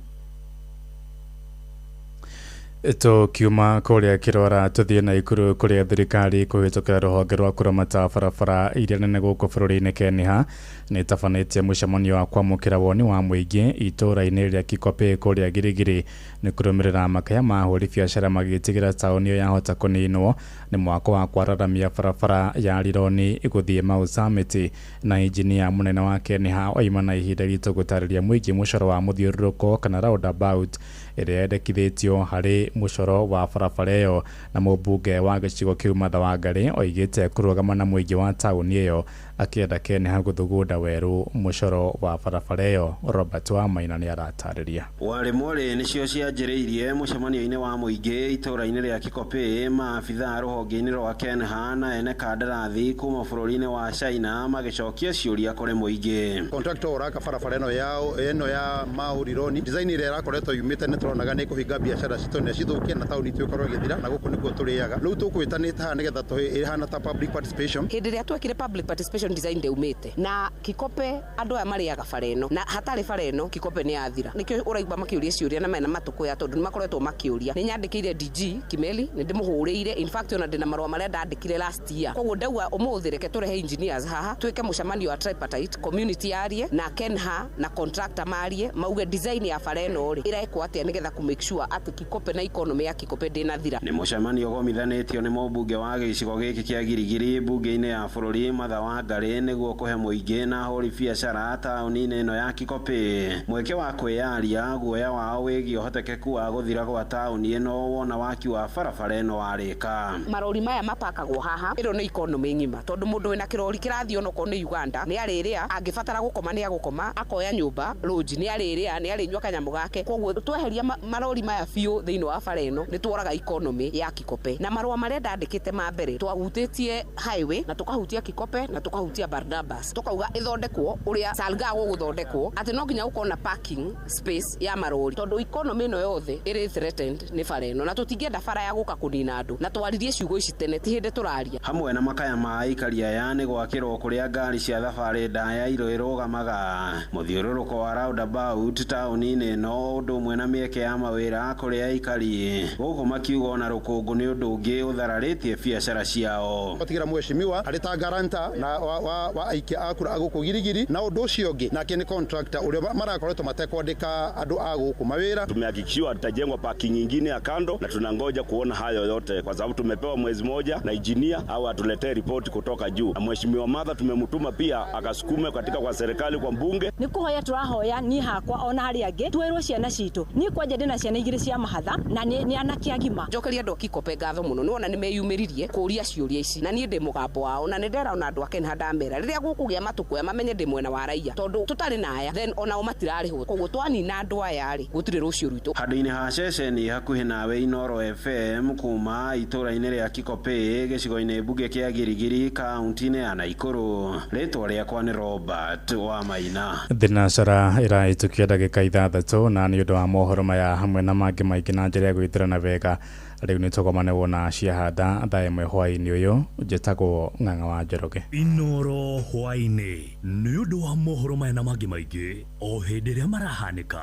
Tũkiuma kũrĩa Kĩrora tũthiĩ Naikuru kũrĩa thirikari kũhĩtũkĩra rũhonge rwa kũramata barabara iria nene gũkũ bũrũri-inĩ KENHA nĩ ĩtabanĩtie mũcemanio wa kwamũkĩra woni wa mũingĩ itũũra-inĩ rĩa Kikopey kũrĩa Girigiri nĩ kũrũmĩrĩra makaya ma ahũri biacara magĩtigĩra taũni ĩyo yahota kũninwo nĩ mwako wa kwararamia barabara ya Rironi gũthiĩ Mau Summit. Na injinia mũnene wa KENHA oima na ihinda ritũ gũtarĩria mũingĩ mũcoro wa mũthiũrũrũko kana roundabout ĩrĩa yendekithĩtio harĩ mũcoro wa barabara ĩyo. Na mũmbunge wa gĩcigo kĩu Martha Wangari oigĩte kũrũgama na mũingĩ wa taũni ĩyo akĩenda KENHA gũthugunda werũ mũcoro wa barabara ĩyo. Robert Wamaina nĩ aratarĩria. Warĩ mwarĩ nĩcio cianjĩrĩirie mũcemanio-inĩ wa mũingĩ itũũra-inĩ rĩa Kikopey maabithaa rũhonge-inĩ rwa KENHA na ene kandarathi kuma bũrũri-inĩ wa China magĩcokia ciũria kũrĩ mũingĩ. Contractor ũraka barabara ĩno ya Mau Rironi design ĩrĩa ĩrakoretwo yumĩte nĩ tũronaga nĩ kũhinga biacara citũ na cithũkie na taũni itũ ĩkorwo ĩgĩthira na gũkũ nĩkuo tũrĩaga. Rĩu tũkwĩtanĩte haha nĩgetha ĩhana ta public participation. Hĩndĩ ĩrĩa twekire public participation design ndĩumĩte na Kikope, andũ aya marĩaga bara ĩno, na hatarĩ bara ĩno Kikope nĩ yathira. Nĩkĩo ũraigua makĩũria ciũria na mena matũkũya, tondũ nĩ makoretwo makĩũria. Nĩ nyandĩkĩire DG Kimeli, nĩ ndĩmũhũrĩire, in fact ona ndĩna marũa marĩa ndandĩkire last year. Koguo ndauga ũmũthĩ reke tũrehe engineers haha, twĩke mũcemanio wa tripartite, community yarie na Kenha na contractor marie, mauge design ya bara ĩno rĩ ĩrekwo atĩa nĩgetha kũ make sure atĩ Kikope na economy ya Kikope ndĩnathira. Nĩ mũcemanio ũgomithanĩtio nĩ mũmbunge wa gĩcigo gĩkĩ kĩa Girigiri mbunge-inĩ ya bũrũri Martha Wangari, nĩguo kũhe mũingĩ na ahũri biacara taũni-inĩ ĩno ya Kikopĩ mweke wa kwĩyaria guoya wao wĩgiĩ ũhotekeku wa gũthira gwa taũni ĩno wona waki wa barabara ĩno warĩka. Marori maya mapakagwo haha, ĩno nĩ economy ng'ima, tondũ mũndũ wĩna kĩrori kĩrathiĩ onokorwo nĩ Uganda nĩ arĩrĩa, angĩbatara gũkoma nĩ agũkoma, akoya nyũmba lodge nĩ arĩrĩa, nĩ arĩnyua kanyamũ gake. Koguo tweheria marori maya biũ thĩinĩ wa bara ĩno nĩ tworaga economy ya Kikope. Na marũa marĩa ndandĩkĩte ma mbere twahutĩtie highway na tũkahutia Kikope na tũkahutia Barnabas, tũkauga ĩthondekwo ũrĩa Salga gũgũthondekwo, atĩ no nginya gũkorwo na parking space ya marori, tondũ economy ĩno yothe ĩrĩ threatened nĩ bara ĩno, na tũtingĩenda bara ya gũka kũnina andũ. Na twaririe ciugo ici tene, ti hĩndĩ tũraria. Hamwe na makaya ma aikari aya nĩ gwakĩrwo kũrĩa ngari cia thabarĩ ndaya irũgamaga mũthiũrũrũko wa roundabout taũni-inĩ ĩno, ũndũ ũmwe na mĩeke ya mawĩra kũrĩ aikari gũkũ makiuga ona rũkũngũ nĩ ũndũ ũngĩ ũthararĩtie biacara ciao. Gũtigĩra mheshimiwa arĩ ta garanta na wa aikia a kura a gũkũ Girigiri, na ũndũ ũcio ũngĩ nake nĩ contractor ũrĩa marakoretwo matekwandĩka andũ a gũkũ mawĩra. Tumehakikishiwa tutajengwa parking nyingine ya kando, na tunangoja kuona hayo yote kwa sababu tumepewa mwezi moja na engineer au atuletee ripoti kutoka juu. Na mheshimiwa Martha tumemtuma pia akasukume katika kwa serikali kwa mbunge. Nĩ kũhoya tũrahoya ni hakwa ona harĩa angĩ twerwo ciana citũ. Niĩ kwanja ndĩna ciana igĩrĩ cia mahatha na nĩ anake agima. Njokeria andũ a Kikope ngatho mũno, nĩwona nĩmeyumĩririe kũria ciũria ici, na niĩ ndĩ mũgambo wao, na nĩndera ona andũ a Kenha ndamera rĩrĩa gũkũgĩa matũkũya mamenye ndĩ mwena wa raia, tondũ tũtarĩ na aya then onao matirarĩhwo. Koguo twanina andũ aya rĩ, gũtirĩ rũciũ rwitũ. Handũ-inĩ ha ceceni hakuhĩ nawe Inooro FM kuma itũũra-inĩ rĩa Kikopĩ gĩcigo-inĩ mbunge kĩa Girigiri kaunti-inĩ ya Naikuru, rĩtwa rĩakwa nĩ Robert wa Maina. Thinacara ĩrahĩtũkia ndagĩka 6 na nĩ ũndũ wa mohoro maya hamwe na mangĩ maingĩ na njĩra ya gwĩtirana wega, rĩu nĩ tũgomane wona ciahanda thaa 1 hwaĩ-inĩ ũyũ. Njĩtagwo Ng'ang'a wa Njoroge. Inooro hwaĩ-inĩ nĩ ũndũ wa mohoro maya na mangĩ maingĩ o hĩndĩ ĩrĩa marahanĩka.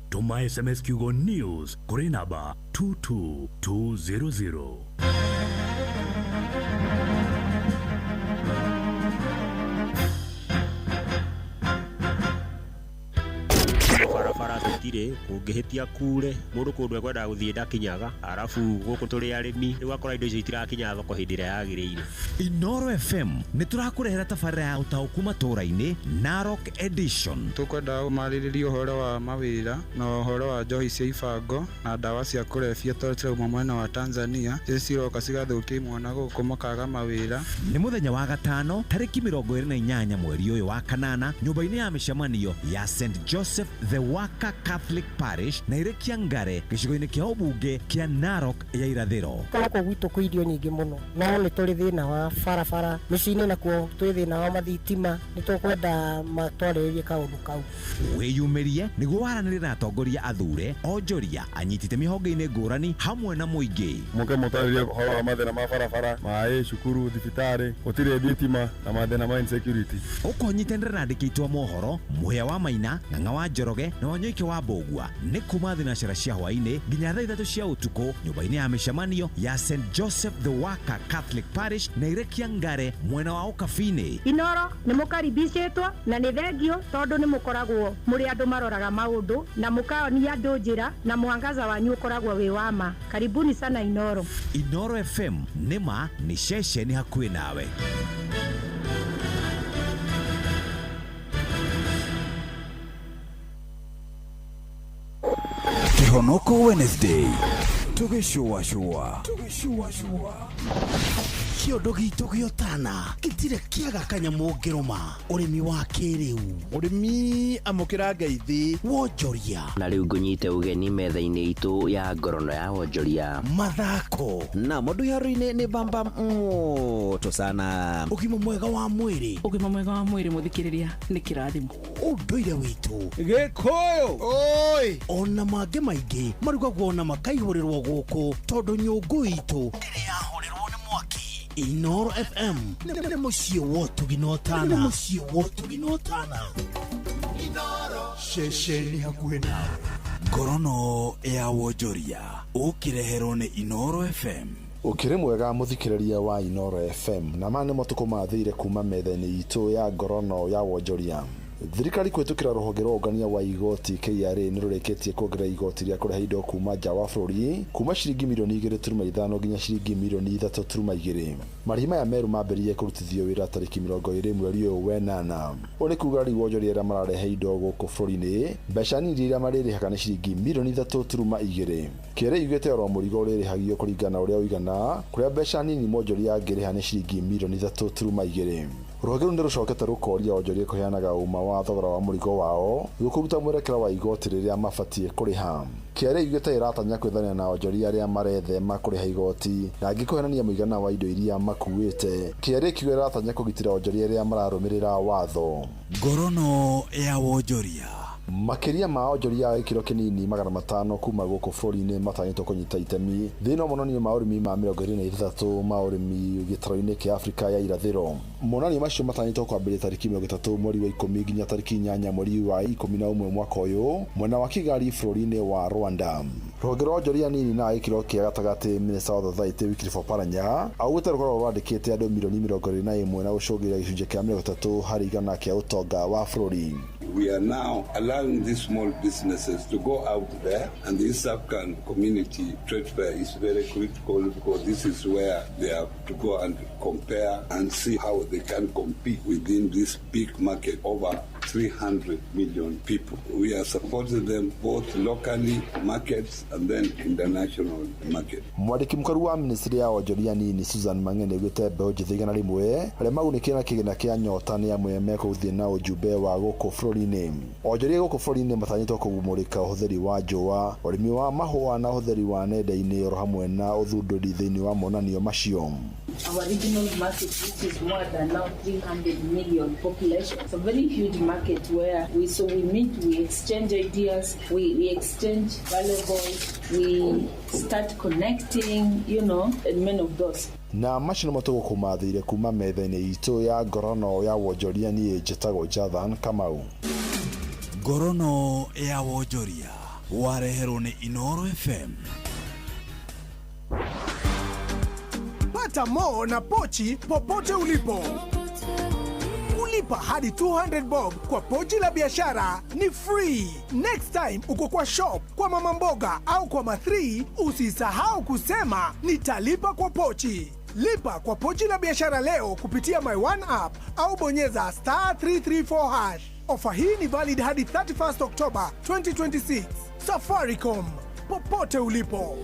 Tũma SMS kiugo news kũrĩ namba 22200. Barabara tũtirĩ, kũngĩhĩtia kure mũndũ kũndũ ekwendaga gũthiĩ ndakinyaga, arabu gũkũ tũrĩ arĩmi rĩu akora indo icio itirakinya thoko hĩndĩ ĩrĩa yagĩrĩire. Inooro FM nĩ tũrakũrehera tabarĩra ya ũtaũku matũũra-inĩ Narok Edition. Tũkwenda marĩrĩrie ũhoro wa mawĩra na ũhoro wa njohi cia ibango na ndawa cia kũrebia tondũ cirauma mwena wa Tanzania, icio ciroka cigathũkia imwana gũkũ makaga mawĩra. Nĩ mũthenya wa gatano tarĩki 28 mweri ũyũ wa kanana nyũmba-inĩ ya mĩcemanio ya St Joseph the Worker Catholic Parish na Irekia Ngare gĩcigo-inĩ kĩa ũmbunge kĩa Narok ya irathĩro. Gũkũ gwitũ kwĩ irio nyingĩ mũno, no nĩ tũrĩ thĩna wa barabara mĩciĩ-inĩ, nakuo twĩ thĩna wa mathitima, nĩ tũkwenda matwarĩrĩrie kaũndũ kau. Wĩyumĩrie nĩguo waranĩrie na atongoria athure, onjoria, anyiti itemi honge-inĩ ngũrani hamwe na mũingĩ. Mũke mũtarĩrie ũhoro wa mathĩna ma barabara, maĩ, cukuru, thibitarĩ, gũtirĩ thitima na mathĩna ma insecurity. Ũkũnyitanĩra na andĩki aitũ a mohoro Mũhĩa wa Maina, Ng'ang'a wa Njoroge na Wanyoike wa Mbũgua nĩ kuma thinacara cia hwaĩ-inĩ nginya thaa 3 cia ũtukũ nyũmba-inĩ ya mĩcemanio ya St Joseph the Worker Catholic Parish na Irekia Ngare mwena wa Ũkabi-inĩ. Inooro nĩ mũkaribicĩtwo na nĩ thengio tondũ nĩ mũkoragwo mũrĩ andũ maroraga maũndũ na mũkaonia andũ njĩra, na mwangaza wanyu ũkoragwo wĩ wa ma. Karibuni sana Inooro. Inooro FM nĩ ma nĩ ceceni hakuhĩ nawe. Kihonoko Wednesday tugĩcũacũa. Kĩondo gitũ gĩa ũtana gĩtirĩ kĩaga kanyamũ ngĩrũma. Ũrĩmi wa kĩrĩu, Mũrĩmi amũkĩra ngeithi. Wonjoria Na rĩu ngũnyite ũgeni metha-inĩ itũ ya ngorono ya wonjoria. Mathako na mũndũ iharo-inĩ nĩ bamba moto sana. Ũgima mwega wa mwĩrĩ. Ũgima mwega wa mwĩrĩ, mũthikĩrĩria, nĩ kĩrathimo. Ũndũire witũ. Gĩkũyũ. Oi. Ona mangĩ maingĩ marugagwo na makaihũrĩrwo gũkũ tondũ nyũngũ itũ ndĩrĩ yahũrĩrwo nĩ mwaki. Inoro FM nĩ mũciĩ wa ũtugi na ũtana. Nĩ mũciĩ wa ũtugi na ũtana. Ceceni hakuhĩ nawe. Ngorono ya wonjoria ũkĩreherwo nĩ Inoro FM. Ũkĩrĩ mwega mũthikĩrĩria wa Inoro FM, na maya nĩ matukũ mathĩire kuma metha-inĩ itũ ya ngorono ya wonjoria. Thirikari kũhĩtũkĩra rũhonge rwa ũngania wa igoti KRA nĩ rũrĩkĩtie kuongerera igoti rĩa kũrehe indo kuma nja wa bũrũri kuma ciringi mirioni 2.5 nginya ciringi mirioni 3.2. Marĩhi maya merũ mambĩrĩirie kũrutithio wĩra tarĩki 20 mweri ũyũ wenana. Ũũ nĩ kuga rĩu wonjoria arĩa mararehe indo gũkũ bũrũri-inĩ mbeca nini iria marĩrĩhaga nĩ ciringi mirioni 3.2. KRA yugĩte oro mũrigo ũrĩrĩhagio kũringana na ũrĩa ũigana, kũrĩa mbeca nini mwonjoria angĩrĩha nĩ ciringi mirioni 3.2. Rũhonge rũu nĩ rũcokete rũkoria wonjoria kũheanaga ũma wa thogora wa mũrigo wao nĩguo kũruta mwerekera wa igoti rĩrĩa mabatiĩ kũrĩha. KRA yugĩte ĩratanya kwĩthania na wonjoria arĩa marethema kũrĩha igoti na angĩ kũhenania mũigana wa indo iria makuĩte. KRA ĩkiuga ĩratanya kũgitĩra wonjoria arĩa mararũmĩrĩra watho. Ngorono ya wonjoria. Makĩria ma onjoria a gĩkĩro kĩnini 500 kuma gũkũ bũrũri-inĩ matanyĩtwo kũnyita itemi thĩinĩ wa monanio ma ũrĩmi ma 26 ma ũrĩmi gĩtaro-inĩ kĩa Afrika ya irathĩro. Monanio macio matanyĩtwo kwambĩrĩria tarĩki 30 mweri wa 10 nginya tarĩki 8 mweri wa 11 mwaka ũyũ mwena wa Kigali bũrũri-inĩ wa Rwanda. Rũhonge rwa onjoria nini na gĩkĩro kĩa gatagatĩ, Minister of Society Wycliffe Oparanya augĩte rũkoragwo rwandĩkĩte andũ mirioni 21 na gũcũngĩrĩria gĩcunjĩ kĩa 30 harĩ igana kĩa ũtonga wa bũrũri. We are now allowing these small businesses to go out there, and the East African Community Trade Fair is very critical because this is where they have to go and compare and see how they can compete within this big market, over 300 million people. We are supporting them both locally markets and then international market. Mwandĩki mũkaru wa ministry ya wonjoria nini Susan Mang'eni augĩte mbeũ njĩthĩ 100 arĩa magunĩkĩte na kĩgĩna kĩa nyota nĩ amwe mekũthiĩ na ũjumbe wa gũkũ bũrũri-inĩ. Onjoria gũkũ bũrũri-inĩ matanyĩtwo kũmũrĩka ũhũthĩri wa njũa, ũrĩmi wa mahũa na ũhũthĩri wa nenda-inĩ oro hamwe na ũthundũri thĩinĩ wa monanio macio. Our regional market, which is more than now 300 million population, it's a very huge market where we meet, we exchange ideas, we exchange valuables, we start connecting, you know, and many of those. Na macio nĩmo tũgũkũmathĩire kuma metha-inĩ itũ ya ngorono ya wonjoria. Niĩ njĩtagwo Jathan Kamau. Ngorono ya wonjoria wareherwo nĩ Inoro FM. Pata mo na pochi popote ulipo. Kulipa hadi 200 bob kwa pochi la biashara ni free. Next time uko kwa shop, kwa mama mboga au kwa ma3, usisahau kusema nitalipa kwa pochi. Lipa kwa pochi la biashara leo kupitia My One app au bonyeza star 334 hash. Ofa hii ni valid hadi 31st October 2026. Safaricom, popote ulipo.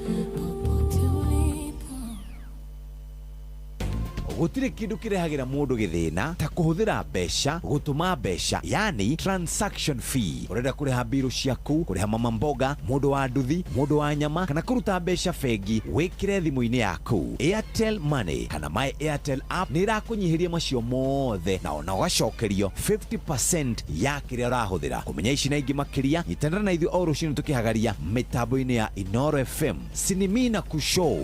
Gũtirĩ kĩndũ kĩrehagĩra mũndũ gĩthĩna ta kũhũthĩra mbeca gũtũma mbeca, yani transaction fee. Ũrenda kũrĩha mbirũ ciaku, kũrĩha mama mboga, mũndũ wa nduthi, mũndũ wa nyama, kana kũruta mbeca bengi, wĩkĩre thimũ-inĩ yaku. Airtel Money kana My Airtel app nĩ ĩrakũnyihĩria macio mothe na ona ũgacokerio 50% ya kĩrĩa ũrahũthĩra. Kũmenya ici na ingĩ makĩria, nyitanĩra na ithuĩ o rũcinĩ tũkĩhagaria mĩtambo-inĩ ya Inoro FM. Sinimina Kushow.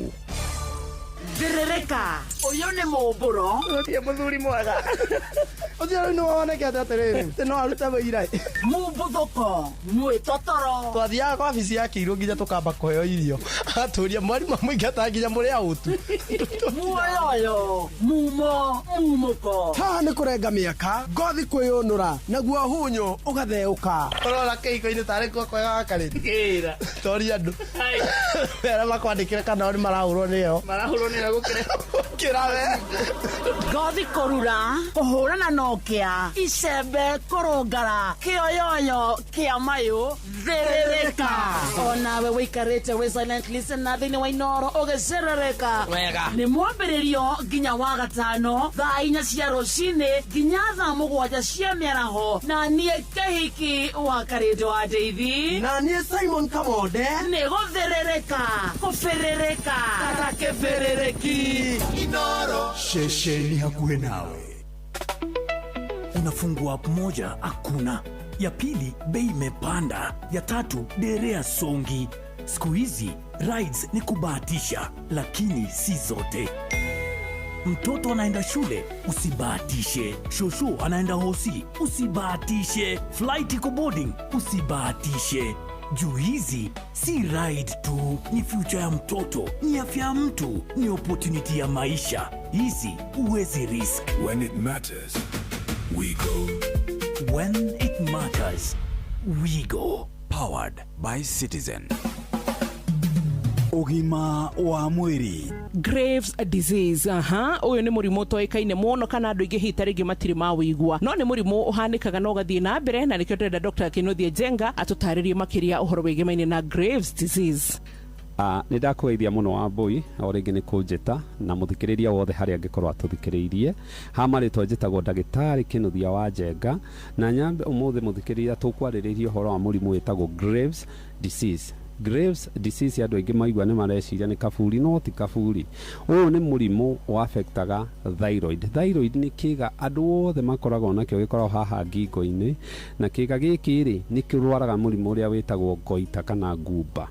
Thĩrĩrĩka, ũyũ nĩ mũmbũro. Ũtie mũthuri mwega. Ũcio rĩu nĩwonekete atĩrĩrĩ, atĩ no arute wĩira. Mũmbuthũko, mwĩtotoro. Twathiaga kwa wabici ya kĩirũ nginya tũkamba kũheo irio. Agatũria mwarimũ amũingataga nginya mũrĩ aũtu. Muoyoyo, mumo, mumũko. Haha nĩ kũrenga mĩaka, ngothi kwĩyũnũra, naguo hunyũ ũgatheũka. Ũrona kĩhiko-inĩ tarĩ kuo kwega gakarĩ. Toria andũ. Arĩa makwandĩkĩre kana o nĩ marahũrwo nĩyo. Marahũrwo nĩyo gũkĩra. Gũkĩra. Nawe. Ngothi kũrura, kũhũrana na ũkĩa, icembe kũrũngara, kĩoyoyo kĩa mayũ, thĩrĩrĩka. Onawe wĩikarĩte wĩ silent listener thĩinĩ wa Inoro ũgĩcerereka. Wega. Nĩ mwambĩrĩrio nginya wa gatano thaa 4 cia rũcinĩ nginya thaa 7 cia mĩaraho, na niĩ Kĩhiki wa Karĩndũ wa Ndeithi, na niĩ Simon Kamonde, nĩ gũthĩrĩrĩka kũbĩrĩrĩka ta kĩbĩrĩrĩki. Inoro. Shesheni hakuhe nawe. Unafungua app moja, hakuna ya pili, bei imepanda, ya tatu, derea songi. Siku hizi rides ni kubahatisha, lakini si zote. Mtoto anaenda shule, usibahatishe. Shosho anaenda hosi, usibahatishe. Flight iko boarding, usibahatishe. Juu hizi si ride tu, ni future ya mtoto, ni afya ya mtu, ni opportunity ya maisha. Hizi huwezi risk. When it matters, we go. When it matters, we go. Powered by Citizen. Ũgima wa mwĩrĩ. Graves disease, aha, ũyũ nĩ mũrimũ ũtoĩkaine mũno kana andũ aingĩ hihi ta rĩngĩ matirĩ mawĩigua, no nĩ mũrimũ ũhanĩkaga na ũgathiĩ na mbere, na nĩkĩo ndĩrenda Dr. Kĩnuthia Njenga atũtarĩrie makĩria ũhoro wĩgemaine na Graves disease. Nĩ ndakũgeithia mũno Wambũi, o rĩngĩ nĩ kũnjĩta na mũthikĩrĩria wothe harĩa angĩkorwo atũthikĩrĩirie. Ha marĩtwa njĩtagwo ndagĩtarĩ Kĩnuthia wa Njenga, na nyambe ũmũthĩ mũthikĩrĩria tũkwarĩrĩria ũhoro wa mũrimũ wĩtagwo Graves disease. Graves disease andũ aingĩ maigua nĩ mareciria nĩ kaburi, no ti kaburi. Ũyũ nĩ mũrimũ ũaffectaga thyroid. Thyroid nĩ kĩga andũ othe makoragwo nakĩo, gĩkoragwo haha ngingo-inĩ, na kĩga gĩkĩ rĩ nĩ kĩrwaraga mũrimũ ũrĩa wĩtagwo goita kana ngumba.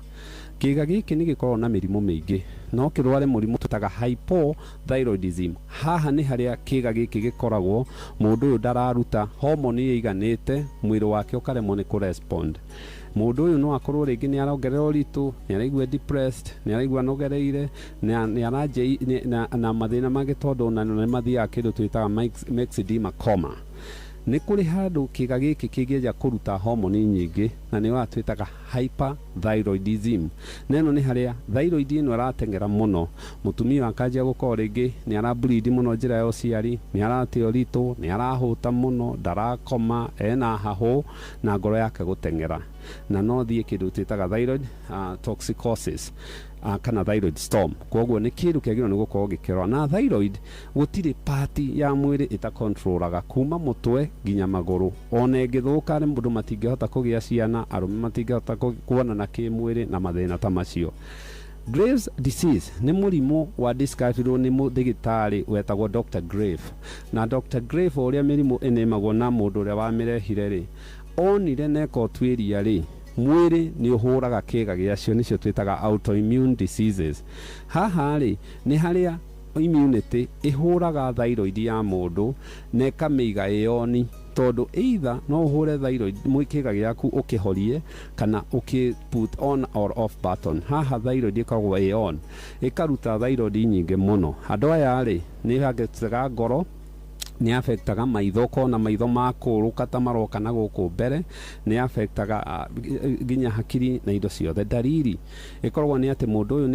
Kĩga gĩkĩ nĩ gĩkoragwo na mĩrimũ mĩingĩ, no kĩrware mũrimũ tũtaga hypothyroidism. Haha nĩ harĩa kĩga gĩkĩ gĩkoragwo, mũndũ ũyũ ndararuta hormone ĩiganĩte, mwĩrĩ wake ũkaremwo nĩ kũrespond. Mũndũ ũyũ no akorwo rĩngĩ nĩ arongerera ũritũ, nĩ araigua depressed, nĩ araigua anogereire, nĩ aranjia na mathĩna mangĩ, tondũ ona nĩ mathiaga kĩndũ twĩtaga myxedema coma. Nĩ kũrĩ handũ kĩga gĩkĩ kĩngĩanjia kũruta homoni nyingĩ, na nĩ twĩtaga hyperthyroidism. Na ĩno nĩ harĩa thyroid ĩno ĩrateng'era mũno, mũtumia akanjia gũkorwo rĩngĩ nĩ arableed mũno njĩra ya ũciari, nĩ arate ũritũ, nĩ arahũta mũno, ndarakoma, ena hahũ na ngoro yake gũteng'era, na no thiĩ kĩndũ twĩtaga thyroid toxicosis kana thyroid storm. Koguo nĩ kĩndũ kĩagĩrĩirwo nĩ gũkorwo gĩkĩrora. Na thyroid gũtirĩ part ya mwĩrĩ ĩtakontrolaga kuma mũtwe nginya magũrũ. Ona ĩngĩthũka nĩ mũndũ matingĩhota kũgĩa ciana, arũme matingĩhota kuonana kĩmwĩrĩ na mathĩna ta macio. Graves disease nĩ mũrimũ wa discoverirwo nĩ mũndagĩtarĩ wetagwo Dr. Grave. Na Dr. Grave ũrĩa mĩrimũ ĩnĩmagwo na mũndũ ũrĩa wamĩrehire rĩ, onire neka ũtuĩria rĩ, mwĩrĩ nĩ ũhũraga kĩga gĩacio, nĩcio twĩtaga autoimmune diseases. Haha rĩ nĩ harĩa immunity ĩhũraga thyroid ya mũndũ na ĩkamĩiga ĩoni, tondũ either no ũhũre thyroid kĩga gĩaku ũkĩhorie kana ũkĩ put on or off button. Haha thyroid ĩkoragwo ĩ on, ĩkaruta thyroid nyingĩ mũno. Andũ aya rĩ nĩ affectaga ngoro, nĩ affectaga maitho, kona maitho makũrũka ta maroka na gũkũ mbere, nĩ affectaga nginya hakiri na indo ciothe. Ndariri ĩkoragwo nĩ atĩ mũndũ ũyũ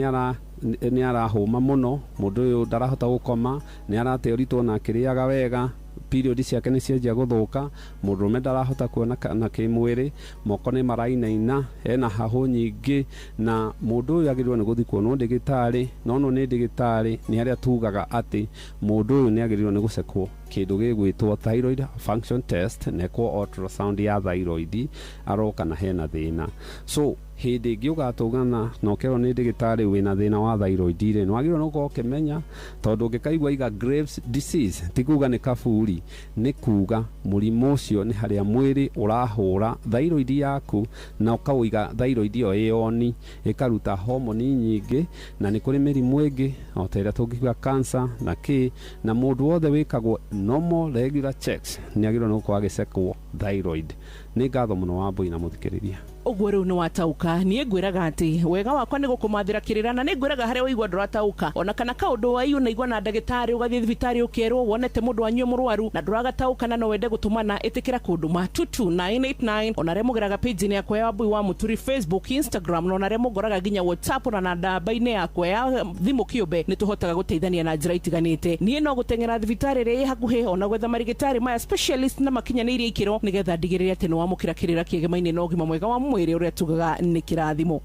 nĩ arahũma mũno, mũndũ ũyũ ndarahota gũkoma, nĩ arate ũritũ na akĩrĩaga wega, period ciake nĩ cianjia gũthũka, mũndũrũme ndarahota kuona na kĩmwĩrĩ, moko nĩ marainaina, ena hahũ nyingĩ, na mũndũ ũyũ agĩrĩirwo nĩ gũthiĩ kuonwo ndagĩtarĩ. No no nĩ ndagĩtarĩ nĩ harĩa tugaga atĩ mũndũ ũyũ nĩ agĩrĩirwo nĩ gũcekwo kĩndũ gĩgwĩtwo thyroid function test, nekwo ultrasound ya thyroid aroka na hena thĩna. So hĩndĩ ĩngĩ ũgatũngana na ũkerwo nĩ ndagĩtarĩ wĩna thĩna wa thyroid rĩ, nĩ wagĩrĩirwo nĩ gũkorwo ũkĩmenya, tondũ ũngĩkaigua iga Graves disease ti kuga nĩ kaburi, nĩ kuga mũrimũ ũcio nĩ harĩa mwĩrĩ ũrahũra thyroid yaku na ũkawĩiga thyroid ĩyo ĩoni, ĩkaruta homoni nyingĩ, na nĩ kũrĩ mĩrimũ ĩngĩ o ta ĩrĩa tũngiuga cancer na kĩ, na mũndũ wothe wĩkagwo normal regular checks nĩ agĩrĩirwo nĩ gũkorwo agĩcekwo thyroid. Nĩ ngatho mũno Wambui na mũthikĩrĩria. Ũguo rĩu nĩ watauka. Niĩ ngwĩraga atĩ wega wakwa nĩ gũkũmathĩra kĩrĩra, na nĩ ngwĩraga harĩa waigua ndũratauka, ona kana kaũndũ waiyu naigua na ndagĩtarĩ, ũgathiĩ thibitarĩ ũkerwo wonete mũndũ wanyu e mũrwaru na ndũragatauka na no wende gũtũmana, ĩtĩkĩra kũndũma 22989, ona arĩa mũgeraga page-inĩ yakwa ya Wambui wa Mũturi Facebook, Instagram, na ona arĩa mũngoraga nginya WhatsApp ona na namba-inĩ yakwa ya thimũ kĩũmbe, nĩ tũhotaga gũteithania na njĩra itiganĩte. Niĩ no gũteng'era thibitarĩ ĩrĩa ĩ hakuhĩ, ona gwetha marigĩtarĩ maya specialist na makinyanĩirie ikĩro, nĩgetha ndigĩrĩre atĩ nĩ wamũkĩra kĩrĩra kĩegemaine na ũgima mwega wa mwĩrĩ ũrĩa tugaga nĩ kĩrathimo.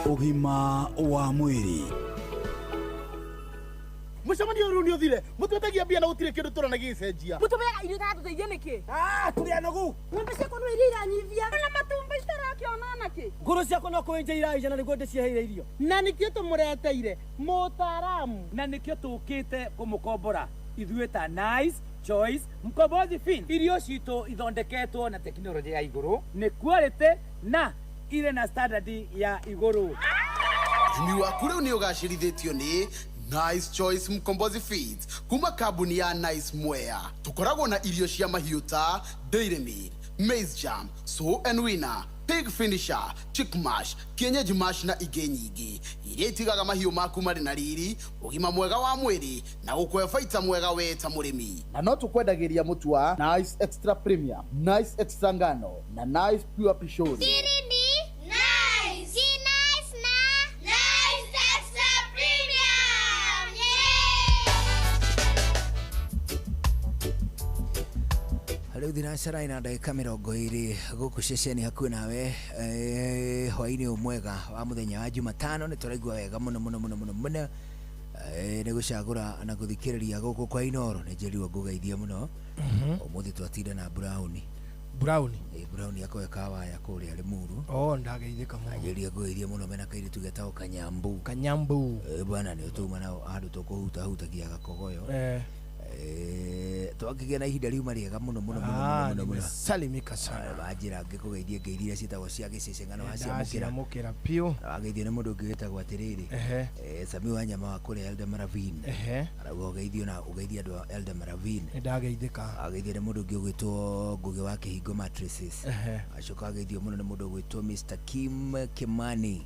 Ũgima wa mwĩrĩ. Mũcemanio rĩu nĩ ũthire, mũtwetagia mbia na gũtirĩ kĩndũ tũrona gĩgĩcenjia. Mũtũmeaga irio itaratũteithia nĩkĩ? Ah, tũrĩ anogu. Ng'ombe ciakwa no iria iranyivia na matumbĩ itarakĩona nakĩ. Ngũrũ ciakwa no kũenja iraija na nĩguo ndĩciheire irio. Na nĩkĩo tũmũreteire mũtaaramu. Na nĩkĩo tũkĩte kũmũkombora ithuĩ ta Nice Choice Mkombozi Feed. Irio citũ ithondeketwo na tekinoronjĩ ya igũrũ, nĩ quality na irĩ na standard ya igũrũ. Ũrĩmi waku rĩu nĩ ũgacĩrithĩtio nĩ Nice Choice Mkombozi Feeds kuma kambuni ya Nice Mwea. Tũkoragwo na irio cia mahiũ ta Dairy Meal, Maize Jam, Sow and Winner, Pig Finisher, Chick Mash, Kienyeji Mash na ingĩ nyingĩ iria itigaga mahiũ maku marĩ na riri, ũgima mwega wa mwĩrĩ na gũkũhe baita mwega we ta mũrĩmi. Na no tũkwendagĩria mũtu wa Nice Extra Premium, Nice Extra Ngano na Nice Pure Pishori. Siri ni nice. Si nice na Nice Extra Premium. Rĩu thinacara ina ndagĩka 20 gũkũ ceceni hakuhĩ nawe, hwaĩ-inĩ ũyũ mwega wa mũthenya wa Jumatano. Nĩ tũraigua wega mũno mũno mũno mũno mũno, nĩ gũcagũra na gũthikĩrĩria gũkũ kwa Inoro. Nĩ njĩrirwo ngũgeithie mũno. Ũmũthĩ twatinda na Brown. Brown. Brown akoe kawaya kũrĩa Limuru. Oh, ndageithĩka mũno. Njĩrire ngũgeithie mũno mena kairĩtu getagwo Kanyambu. Kanyambu. Bwana nĩ tuma nao handũ tũkũhutahutagia gakogoyo. Twakĩgĩa na ihinda riuma rĩega mũno mũno mũno Ah, mũno mũno. Nimesalimika sana. Wanjĩra ngĩkũgeithie ngeithi iria ciĩtagwo cia gĩceceng'ano waciamũkĩra. Ndaciamũkĩra piũ. Wageithio nĩ mũndũ ũngĩ wĩtagwo atĩrĩrĩ, Sami wa nyama wa kũrĩa Elder Maravin. Arauga ũgeithio na ũgeithie andũ a Elder Maravin. Nĩ ndageithĩka. Wageithio nĩ mũndũ ũngĩ ũgwĩtwo Ngũgĩ wa Kĩhingo Mattresses. Acoka wageithio mũno nĩ mũndũ ũgwĩtwo Mr Kim Kimani.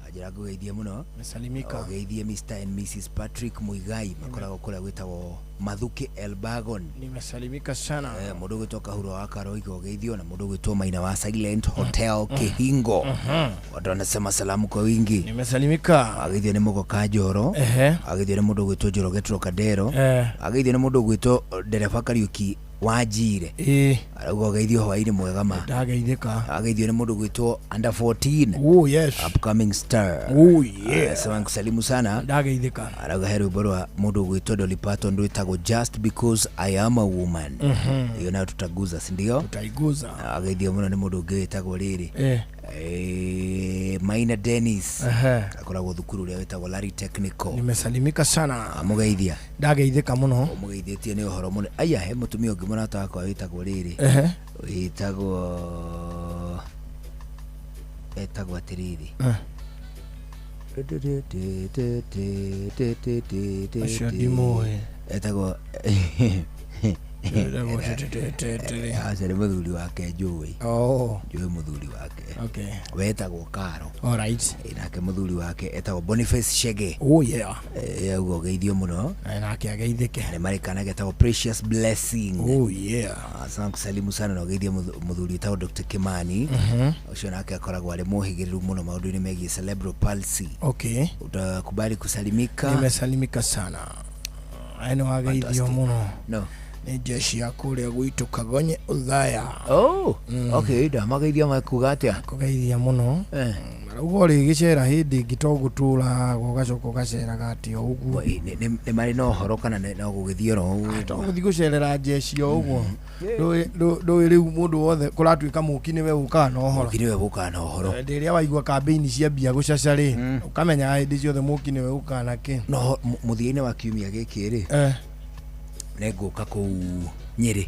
Anjĩra ngũgeithie mũno. Nimesalimika. Ũgeithie Mr and Mrs Patrick Muigai makoragwo kũrĩa gwĩtagwo Mathuki Elbagon. Nimesalimika sana. Mũndũ ũgwĩtwo Kahuro wa Karoiga ũgeithio na mũndũ ũgwĩtwo Maina wa Silent Hotel Kihingo. Watu wanasema salamu kwa wingi. Nimesalimika. Wageithio nĩ Mũgoka Njoro. Wageithio nĩ mũndũ ũgwĩtwo Njoroge Trocadero. Wageithio nĩ mũndũ ũgwĩtwo Ndereba Kariũki wa Njire. Arauga ũgeithio hwaĩ-inĩ mwega ma. Ndageithĩka. Wageithio nĩ mũndũ ũgwĩtwo under 14. Oh yes. Upcoming star. Oh yeah. Anasema nkusalimu sana. Ndageithĩka. Arauga he rwĩmbo rwa mũndũ ũgwĩtwo Dolly Parton rwĩtagwo Just Because I Am a Woman. Hiyo nayo tutaguza, si ndio? Tutaiguza. Wageithio mũno nĩ mũndũ ũngĩ wĩtagwo rĩrĩ, Maina Dennis. Akoragwo thukuru ũrĩa wĩtagwo Larry Technical. Nimesalimika sana. Amũgeithia. Ndageithĩka mũno. Ũmũgeithĩtie nĩ ũhoro mũno. Aya, he mũtumia ũngĩ mũrata wakwa wĩtagwo rĩrĩ, wĩtagwo etagwo atĩrĩrĩ. Acio ndimũĩ. Etagwo aca nĩ mũthuri wake njũĩ. Oh. Njũĩ mũthuri wake. Okay. Wetagwo Karo. All right. Nake mũthuri wake etagwo Boniface Shege. Oh yeah. Auga ũgeithio mũno. Nake ageithĩke. Nĩ marĩ kana getagwo Precious Blessing. Oh yeah. Asante kusalimu sana na ũgeithie mũthuri wĩtagwo Dr. Kimani. Ũcio nake akoragwo arĩ mũhĩgĩrĩru mũno maũndũ-inĩ megiĩ cerebral palsy. Okay. Utakubali kusalimika. Nimesalimika sana. Nĩ wageithio mũno. No. Nĩ jeshi ya kũrĩa gwitũ Kagonye Uthaya. Oh, okay, ndamageithia makuga atĩa? Kũgeithia mũno. Marauga ũrĩgĩcera hĩndĩ ĩngĩ to gũtũra ũgacoka ũgaceraga atĩ o ũguo. Nĩ marĩ na ũhoro kana no gũgĩthiĩ oro ũguo? To gũthiĩ gũcerera jeshi o ũguo. Ndũĩ rĩu mũndũ wothe kũratuĩka mũki nĩwe ũkaga na ũhoro. Mũki nĩwe ũkaga na ũhoro. Hĩndĩ ĩrĩa waigua kambĩini ciambia gũcaca rĩ, ũkamenyaga hĩndĩ ciothe mũki nĩwe ũkaga na kĩ. No mũthia-inĩ wa kiumia gĩkĩ rĩ, nĩngũka kũu Nyĩrĩ.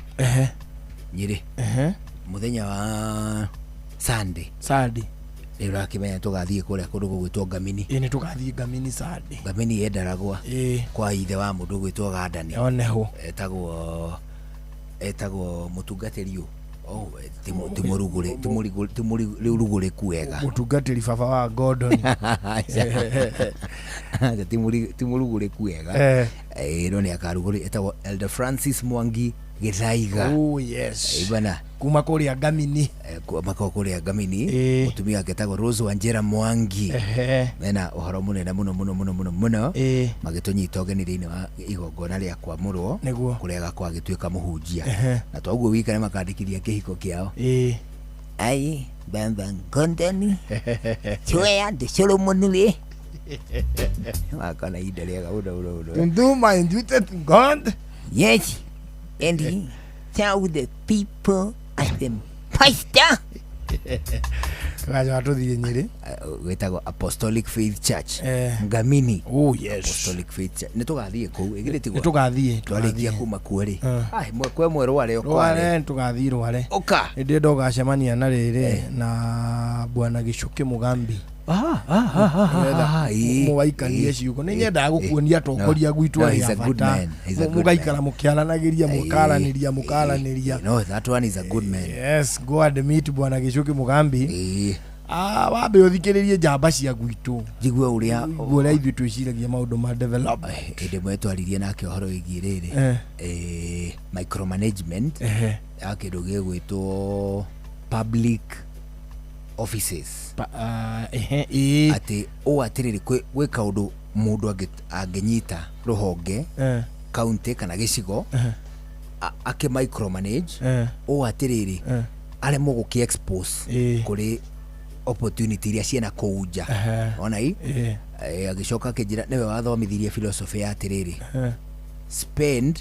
Nyĩrĩ. Mũthenya wa Sunday. Sunday. Nĩ ũrakĩmenya tũgathiĩ kũrĩa kũndũ gũgwĩtwo Ngamini. Ĩĩ nĩ tũgathiĩ Ngamini Sunday. Ngamini yendaragwa kwa ithe wa mũndũ ũgwĩtwo Gandani. Oneho. Etagwo mũtungatĩri ũyũ. Oh, ti mũrugũrĩ ti mũrigũ- ti mũrugũrĩku wega. Mũtungatĩri baba wa Gordon. Aca, ti mũrugũrĩku wega. No nĩ akarugũrĩ etagwo Elder Francis Mwangi Gĩthaiga. Oh, yes. Bana. Kuma kũrĩa Ngamini. Kuma kũrĩa Ngamini. Mũtumia wake etagwo Rose Wanjera Mwangi. Mena ũhoro mũnene mũno mũno mũno mũno mũno. Magĩtũnyita ũgeni thĩinĩ wa igongona rĩa kwamũrwo. Nĩguo. Kũrĩa agakorwo agĩtuĩka mũhunjia. Na toguo wika nĩ makandĩkithia kĩhiko kĩao. Ai bamba ngondoni swear the Solomon rĩ wakona ihinda rĩega mũno mũno mũno. To do my duty to God. Yes, and he tell the people as the pastor. Tũgacoka tũthiĩ Nyĩrĩ. Gwĩtagwo Apostolic Faith Church. Ngamini. Oh, yes. Apostolic Faith Church. Nĩ tũgathiĩ kũu ĩgĩrĩ tiguo? Nĩ tũgathiĩ. Twarĩkia kuma kuo rĩ. Ai, kwĩ mwerũ warĩ Rware tũgathiĩ Rware. Ũka. Hĩndĩ ĩyo ndogacemania na rĩrĩ na bwana Gĩcũkĩ Mũgambi. Nĩgetha mũwaikanie ciugo. Nĩ nyendaga gũkuonia atongoria gwitũ No, arĩ he's a a good bata. man. He's a good Mũgaikara mũkĩaranagĩria mũkaranĩria mũkaranĩria. No, that one is a good man. Yes, go and meet bwana Gĩcũkĩ Mũgambi. Ah, wambe ũthikĩrĩrie njamba cia gwitũ. Njigue ũrĩa Njigue ũrĩa ithuĩ twĩciragia maũndũ ma development. Hĩndĩ ĩmwe twaririe nake ũhoro wĩgiĩ rĩrĩ micromanagement ya kĩndũ gĩgwĩtwo public offices. Atĩ ũũ atĩrĩrĩ gwĩ kaũndũ mũndũ angĩnyita rũhonge kaunti kana gĩcigo akĩ micromanage ũũ atĩrĩrĩ aremwo gũkĩ expose kũrĩ opportunity iria ciĩna kũu nja. Ona i agĩcoka akĩnjĩra nĩwe wathomithirie philosophy ya atĩrĩrĩ spend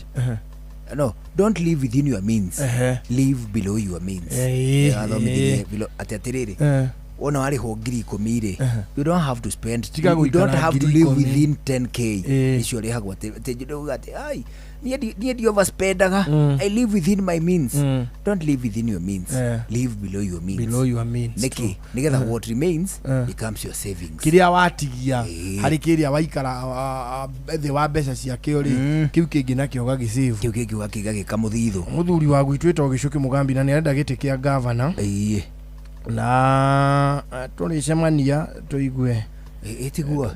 no don't live within your means, live below your means. Nĩwe wathomithirie atĩ atĩrĩrĩ wona warĩhwo 10,000 rĩ, you don't have to spend, Tiga you don't gũikara have to ngiri live ikũmi. within 10K icio ũrĩhagwo atĩ ndauga atĩ ai niĩ ndi overspendaga, I live within my means. Don't live within your means, live below your means. Below your means. Nĩkĩ? Nĩgetha what remains becomes your savings. Kĩrĩa watigia harĩ kĩrĩa waikara thĩ wa mbeca ciakĩo rĩ, kĩu kĩngĩ nakĩo ũgagĩsave. Kĩu kĩngĩ ũgakĩiga gĩkamũthithũ. Mũthuri wa gwitũ wĩtagwo Gĩcũkĩ Mũgambi na nĩ arenda gĩtĩ kĩa gavana. Na tũrĩcemania tũigue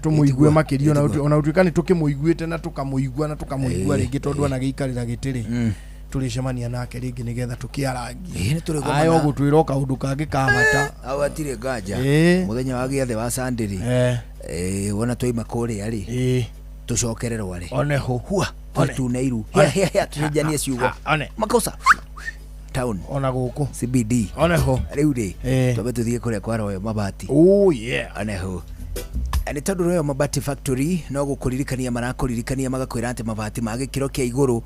tũmũigue makĩria ona gũtuĩka nĩ tũkĩmũiguĩte na tũkamũigua na tũkamũigua rĩngĩ tondũ anagĩikarĩra gĩtĩ rĩ, tũrĩcemania nake rĩngĩ nĩgetha tũkĩarangie. Nĩtũrĩgomana. Aya ũgũtwĩra o kaũndũ kangĩ ka bata. Hau hatirĩ nganja. Mũthenya wa gĩathĩ wa Sunday rĩ, wona twaima kũrĩa rĩ, tũcokere Rware. Oneho. Hua tũtune iru. Hĩa hĩa hĩa tũcenjanie ciugo. Makosa town. Ona gũkũ. CBD. Oneho. Rĩu rĩ, twambe tũthiĩ kũrĩa kwa Royal Mabati. Oh yeah. Oneho. Nĩ tondũ Royal Mabati Factory no gũkũririkania marakũririkania magakwĩra atĩ mabati ma gĩkĩro kĩa igũrũ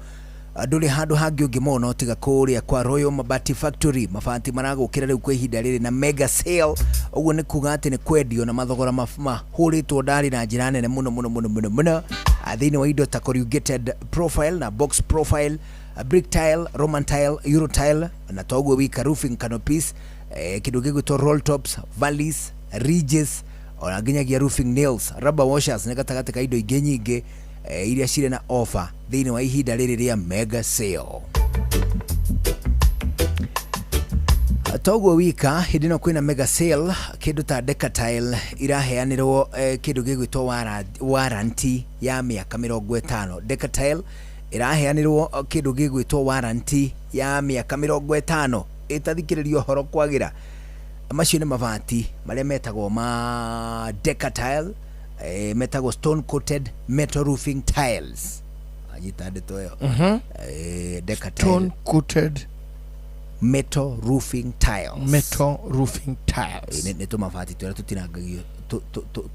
ndũrĩ handũ hangĩ ũngĩmona ũtiga kũrĩa kwa Royal Mabati Factory. Mabati maragũkĩra rĩu kwa ihinda rĩrĩ na mega sale, ũguo nĩ kuga atĩ nĩ kwendio na mathogora mahũrĩtwo ndarĩ na njĩra nene mũno mũno mũno mũno mũno. Thĩinĩ wa indo ta corrugated profile na box profile, brick tile, Roman tile, Euro tile, na toguo wika roofing canopies, kĩndũ gĩgwĩtwo roll tops, valleys, ridges, ona nginyagia roofing nails, rubber washers nĩ gatagatĩ ka indo ingĩ nyingĩ iria cirĩ na offer thĩinĩ wa ihinda rĩrĩ rĩa mega sale. Toguo wika hĩndĩ ĩno kwĩna mega sale, kĩndũ ta Decatile iraheanĩrwo kĩndũ gĩgwĩtwo warranty ya mĩaka 50. Decatile iraheanĩrwo kĩndũ gĩgwĩtwo warranty ya mĩaka 50 ĩtathikĩrĩrio ũhoro kwagĩra. Macio nĩ mabati marĩa metagwo ma Decatile, metagwo stone coated metal roofing tiles. Anyita ndeto ĩyo. Decatile Stone coated metal roofing tiles. Metal roofing tiles. Nĩ tũmabati tũrĩa tũtinangagio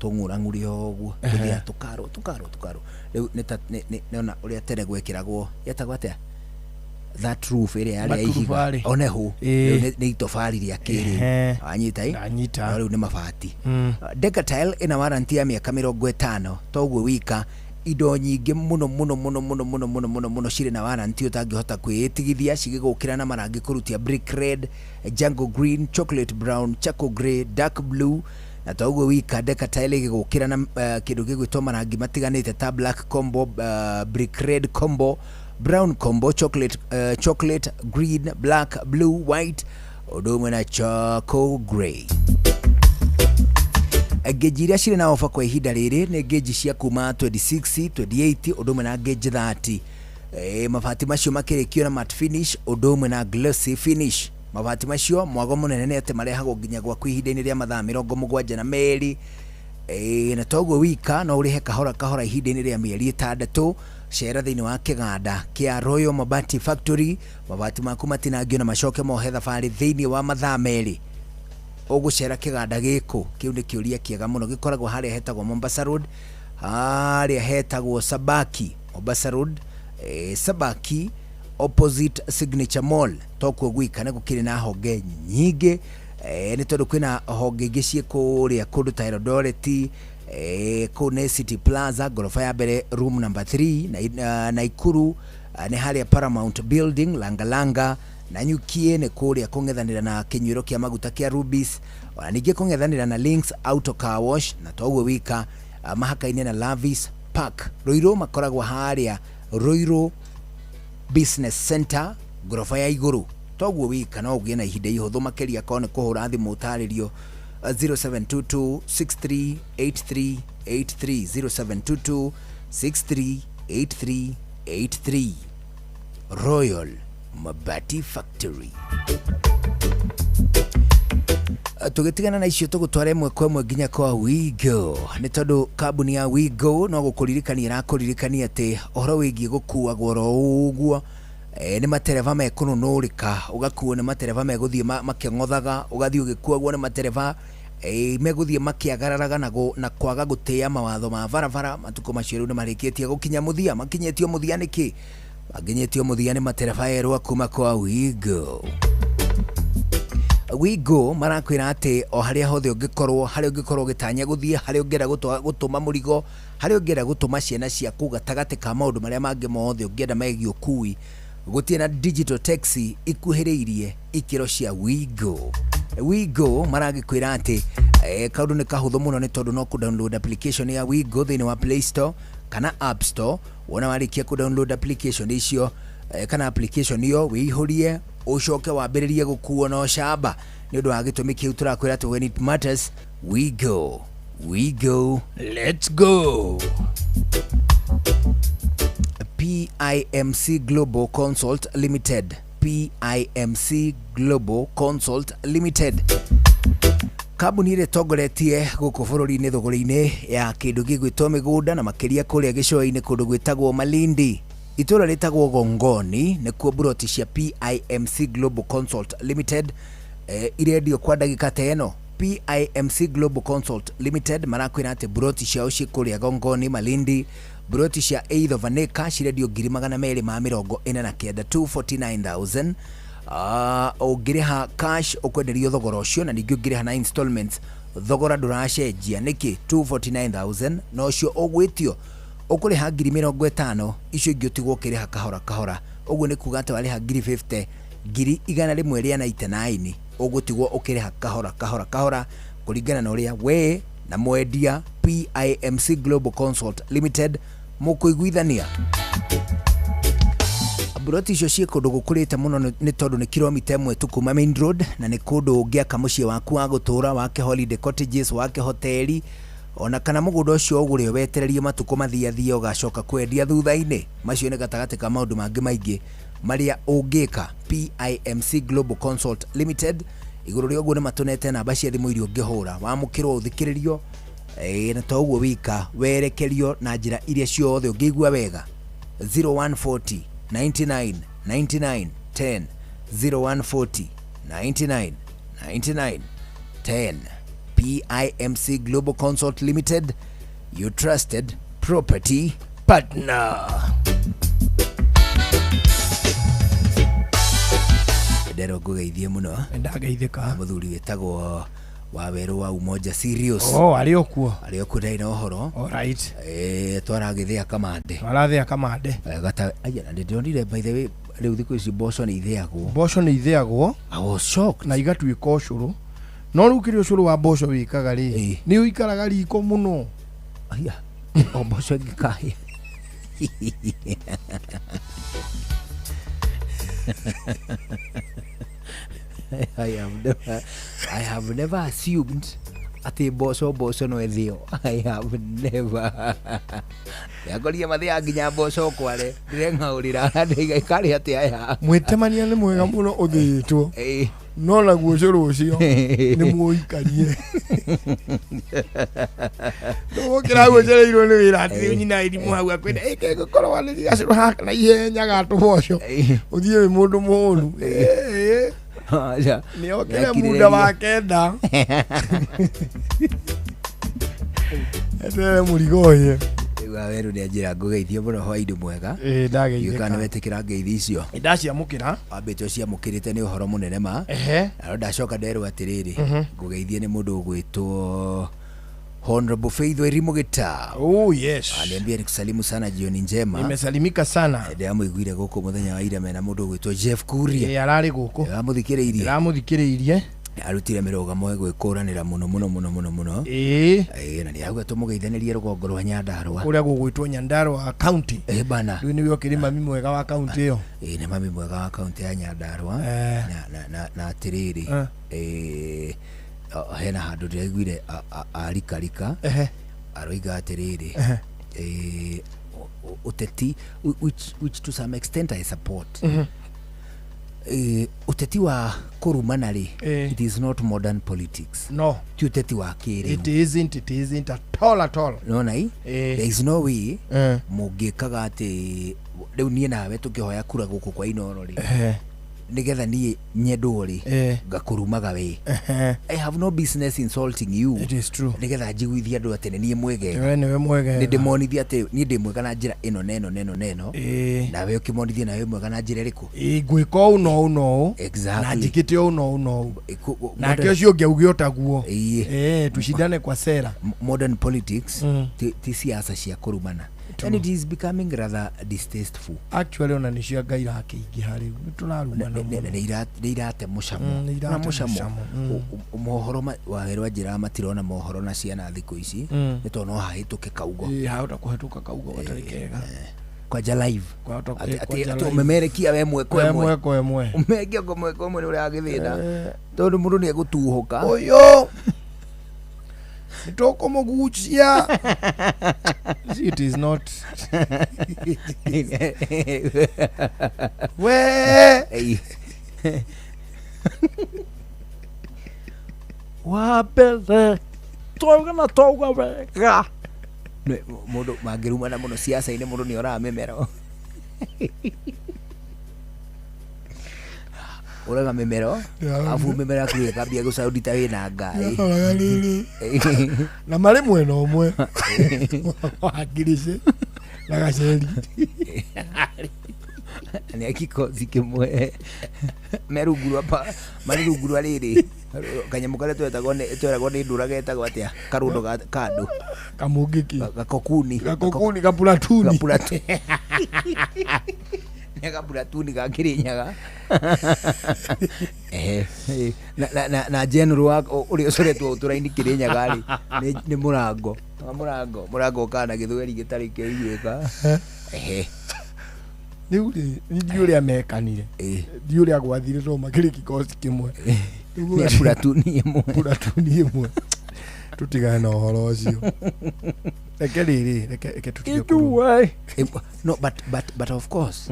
tũng'ũrang'ũrio ũguo tũthiaga tũkarwo tũkarwo tũkarwo. Rĩu nĩ ona ũrĩa tene gwekĩragwo yetagwo atĩa that roof ĩrĩa yarĩ ya ihiga Maturubari. oneho rĩu nĩ itobari rĩa kĩrĩu. Wanyita ĩ? Ndanyita. No rĩu nĩ mabati. Decatile ĩna warranty ya mĩaka 50 toguo wika indo nyingĩ mũno mũno mũno mũno mũno mũno mũno mũno cirĩ na warranty ũtangĩhota kwĩĩtigithia cigĩgũkĩra na marangi kũrutia brick red, jungle green, chocolate brown, charcoal grey, dark blue, na toguo wika Decatile ĩgĩgũkĩra na kĩndũ gĩgwĩtwo marangi matiganĩte ta black combo, brick red combo, Brown combo, chocolate, chocolate, green, black, blue, white ũndũ ũmwe na charcoal grey. Ngĩnji iria cirĩ na ofa kwa ihinda rĩrĩ nĩ ngĩnji cia kuma 26, 28 ũndũ ũmwe na ngĩnji 30. Mabati macio makĩrĩkio na matte finish ũndũ ũmwe na glossy finish. Mabati macio mwago mũnene nĩ atĩ marehagwo nginya gwaku ihinda-inĩ rĩa mathaa 72. Na toguo wika no ũrĩhe kahora kahora ihinda-inĩ rĩa mĩeri 6. Cera thĩinĩ wa kĩganda kĩa Royal Mabati Factory, mabati maku matinangio na macoke mohe thabarĩ thĩinĩ wa mathaa 2. Ũgũcera kĩganda gĩkũ? Kĩu nĩ kĩũria kĩega mũno. Gĩkoragwo harĩa hetagwo Mombasa Road, harĩa hetagwo Sabaki. Mombasa Road, Sabaki opposite Signature Mall. Tokuo gwika nĩ gũkĩrĩ na honge nyingĩ, nĩ tondũ kwĩna honge ingĩ ciĩ kũrĩa kũndũ ta Eldoret, kũu nĩ City Plaza ngoroba ya mbere room number 3, na Naikuru nĩ harĩa Paramount Building Langalanga, na Nyukie nĩ kũrĩa kũng'ethanĩra na kĩnyuĩro kĩa maguta kĩa Rubis, ona ningĩ kũng'ethanĩra na Links Auto Car Wash, na toguo wika mahaka-inĩ na Lavis Park. Ruiru makoragwo harĩa Ruiru Business Center ngoroba ya igũrũ. Toguo wika no ũgĩe na ihinda ihũthũ makĩria korwo nĩ kũhũra thimũ ũtarĩrio 0722 638383, 0722 638383. Royal Mabati Factory. Tũgĩtigana na icio tũgũtwara ĩmwe kwa ĩmwe nginya kwa Wigo, nĩ tondũ kambuni ya Wigo no gũkũririkania ĩrakũririkania atĩ ũhoro wĩgiĩ gũkuagwo oro ũguo nĩ matereba mekũnũnũrĩka, ũgakuo nĩ matereba megũthiĩ makĩng'othaga, ũgathiĩ ũgĩkuagwo nĩ matereba megũthiĩ makĩagararaga na kwaga gũtĩĩa mawatho ma barabara. Matukũ macio rĩu nĩ marĩkĩtie gũkinya mũthia. Makinyĩtio mũthia nĩkĩ? Makinyĩtio mũthia nĩ matereba erũ kuma kwa Wigo. Wigo marakwĩra atĩ o harĩa hothe ũngĩkorwo, harĩa ũngĩkorwo ũgĩtanya gũthiĩ, harĩa ũngĩenda gũtũma mũrigo, harĩa ũngĩenda gũtũma ciana ciaku, gatagatĩ ka maũndũ marĩa mangĩ mothe ũngĩenda megiĩ ũkui, gũtirĩ na digital taxi ikuhĩrĩirie ikĩro cia Wigo. Wigo maragĩkwĩra atĩ kaũndũ nĩ kahũthũ mũno, nĩ tondũ no kũ download application ya Wigo thĩinĩ wa Play Store kana App Store. Wona warĩkia kũ download application icio, kana application ĩyo, wĩihũrie ũcoke wambĩrĩrie gũkuo na ũcamba. Nĩ ũndũ wa gĩtũmi kĩu tũrakwĩra atĩ when it matters, we go. We go. Let's go. PIMC Global Consult Limited. PIMC Global Consult Limited, kambuni ĩrĩa ĩtongoretie gũkũ bũrũri-inĩ thũgũrĩ-inĩ ya kĩndũ gĩgwĩtwo mĩgũnda, na makĩria kũrĩa gĩcũa-inĩ kũndũ gwĩtagwo Malindi, itũũra rĩtagwo Gongoni, nĩkuo buroti cia PIMC Global Consult Limited irendio kwa ndagĩka ta ĩno. PIMC Global Consult Limited marakwĩra atĩ buroti ciao ciĩ kũrĩa Gongoni Malindi, buroti cia eighth of an acre cirendio 249,000, 249,000. Ũngĩrĩha cash ũkwenderio thogora ũcio, na ningĩ ũngĩrĩha na installments thogora ndũracenjia. Nĩkĩ 249,000? Na ũcio ũgwĩtio ũkũrĩha 50,000, icio ingĩ ũtigwo ũkĩrĩha kahora kahora. Ũguo nĩ kuga atĩ warĩha 50,000, 199,000 ũgũtigwo ũkĩrĩha kahora kahora kahora kũringana na ũrĩa we na mwendia PIMC Global Consult Limited mũkũiguithania. Buroti icio ciĩ kũndũ gũkũrĩte mũno, nĩ tondũ nĩ kilomita 1 tu kuma main road, na nĩ kũndũ ũngĩaka mũciĩ waku wa gũtũũra, wake holiday cottages, wake hoteli, ona kana mũgũnda ũcio ũgũre wetererie matukũ mathiathie ũgacoka kwendia thutha-inĩ. Macio nĩ gatagatĩ ka maũndũ mangĩ maingĩ marĩa ũngĩka. PIMC Global Consult Limited, igũrũ rĩa ũguo nĩ matũnete namba cia thimũ iria ũngĩhũra wamũkĩrwo ũthikĩrĩrio, na to ũguo wika werekerio na njĩra iria ciothe ũngĩigua wega. 0140 99 99 10, 0140 99 99 10. PIMC Global Consult Limited, your trusted property partner. Ndero ngũgeithie mũno. Ndageithĩka. Mũthuri wĩtagwo Wawerũ wa Umoja Serious. Oh, arĩ o kuo. Arĩ o kuo, ndarĩ na ũhoro. Alright. Twaragĩthĩa kamande. Twarathĩa kamande. Gata aya, na ndĩronire, by the way, rĩu thikũ ici mboco nĩ ithĩagwo. Mboco nĩ ithĩagwo. I was shocked. Na igatuĩka ũcũrũ, no rĩu kĩrĩa ũcũrũ wa mboco wĩkaga rĩ, nĩ ũikaraga riko mũno. Aya, o mboco ĩngĩkahĩa. I have never assumed atĩ mboco mboco no ĩthĩo. I have never. Yakoria mathĩaga nginya mboco kware ndĩreng'aũrĩra ndĩiga ĩkarĩ atĩa aya. Mwĩtemania nĩ mwega mũno ũthĩĩtwo, no naguo ũcũrũ ũcio nĩ mũikarie. Ndũgũkĩra hau ũcereirwo nĩ wĩra atĩ nyina irimũ hau akwĩra ĩke ngũkorwo nĩ gacũrũ haka na ihenya ga tũboco ũthiĩ wĩ mũndũ mũũru. Aca. Nĩ okĩre munda wa kenda eterere mũrigo ũyũ. Rĩu Waweru nĩ anjĩra ngũgeithio mũno hwainĩ mwega. Ĩĩ, ndageithĩka. Ndiũĩ kana nĩ wetĩkĩra ngeithi icio. Ndaciamũkĩra. Wambĩte ũciamũkĩrĩte nĩ ũhoro mũnene ma. Ehe. Na no ndacoka nderwo atĩrĩrĩ, ngũgeithie nĩ mũndũ ũgwĩtwo Honorable Faith Wairimu Gitau. Oh yes. Aliambia nikusalimu sana, jioni njema. Nimesalimika sana. Ndĩramũiguire gũkũ mũthenya wa ira mena mũndũ ũgwĩtwo Jeff Kuria. Ĩĩ, ararĩ gũkũ. Ndĩramũthikĩrĩirie. Ndĩramũthikĩrĩirie. Arutire mĩrũgamo ĩgwĩkũranĩra mũno mũno mũno mũno mũno. Ĩĩ. Ĩĩ, na nĩarauga tũmũgeithanĩrie rũgongo rwa Nyandarũa. Kũrĩa gũgwĩtwo Nyandarũa County. Ĩĩ bana. Rĩu nĩwe ũkĩrĩ mami mwega wa kaunti ĩyo. Ĩĩ, nĩ mami mwega wa kaunti ya Nyandarũa. Na atĩrĩrĩ, ĩĩ, hena handũ ndĩraiguire arikarika aroiga atĩrĩrĩ, ũteti which to some extent I support. Ũteti wa kũrumana rĩ, it is not modern politics. No. Ti ũteti wa kĩrĩu. It isn't, it isn't at all, at all. Nona i there is no way mũngĩkaga atĩ rĩu niĩ nawe tũkĩhoya kura gũkũ kwa Inooro rĩ, nĩgetha niĩ nyendwo rĩ, ngakũrumaga we. I have no business insulting you. It is true. Nĩgetha njiguithie andũ atĩ nĩ niĩ mwegega. We nĩwe mwegega. Nĩ ndĩmonithie atĩ niĩ ndĩ mwega na njĩra ĩno na ĩno na ĩno na ĩno. Nawe ũkĩmonithie nawe wĩ mwega na njĩra ĩrĩkũ? Ĩĩ, ngwĩka ũũ na ũũ na ũũ. Exactly. Na njĩkĩte ũũ na ũũ na ũũ. Nake ũcio ũngĩ auge ũtaguo. Tushindane kwa sera. Modern politics ti siasa cia kũrumana. And it is becoming rather distasteful. Actually ona nĩ cia Ngai irakĩingĩha rĩu. Nĩ tũrarumana mũno. Nĩ irate mũcamo. Nĩ irate Na mũcamo. mũcamo. Mohoro wawerũ anjĩraga matirona mohoro na ciana thikũ ici. Nĩ tondũ no hahĩtũke kaugo. Ĩĩ, hahota kũhĩtũka kaugo gatarĩ kega. Kwanja live. Kwahota Atĩ kwanja atĩ live. ũmemerekia we mwe kwa We ĩmwe. mwe kwa ĩmwe. Ũmerekia kwa mwe kwa ĩmwe nĩ ũragĩthĩna. Tondũ mũndũ nĩ egũtuhũka. Ũyũ. Nĩ tũkũmũgucia. It is not. We. Wa mbere twauga na twauga wega. Mũndũ mangĩrumana mũno siasa-inĩ mũndũ nĩ oraga mĩmero. Ũraga mĩmero, arabu mĩmero yaku ĩkambia gũcaũndi ta wĩna ngari. Ndĩraroraga rĩrĩ. Na marĩ mwena ũmwe. Wa Ngirici na Gaceri. Nĩ a kikosi kĩmwe. Me rungu rwa marĩ rungu rwa rĩrĩ. Kanyamũ karĩa tweragwo nĩ ndũra getagwo atĩa? Karũndo ka andũ. Kamũngĩki. Gakokuni. Gakokuni, gapuratuni. Gapuratuni. Nĩ gapuratuni ga Kĩrĩnyaga. Na general wa ũrĩa ũcoretwo ũtũra-inĩ Kĩrĩnyaga rĩ, nĩ mũrango. Mũrango, mũrango ũkaga na gĩthweri gĩtarĩ kĩiguĩka. Rĩu rĩ, ndiũĩ ũrĩa mekanire. Ndiũĩ ũrĩa gwathire tondũ makĩrĩ kikosi kĩmwe. Nĩ puratuni ĩmwe. Puratuni ĩmwe. Tũtigane na ũhoro ũcio. Reke rĩrĩ, reke tũtige kũruma. No, but of course,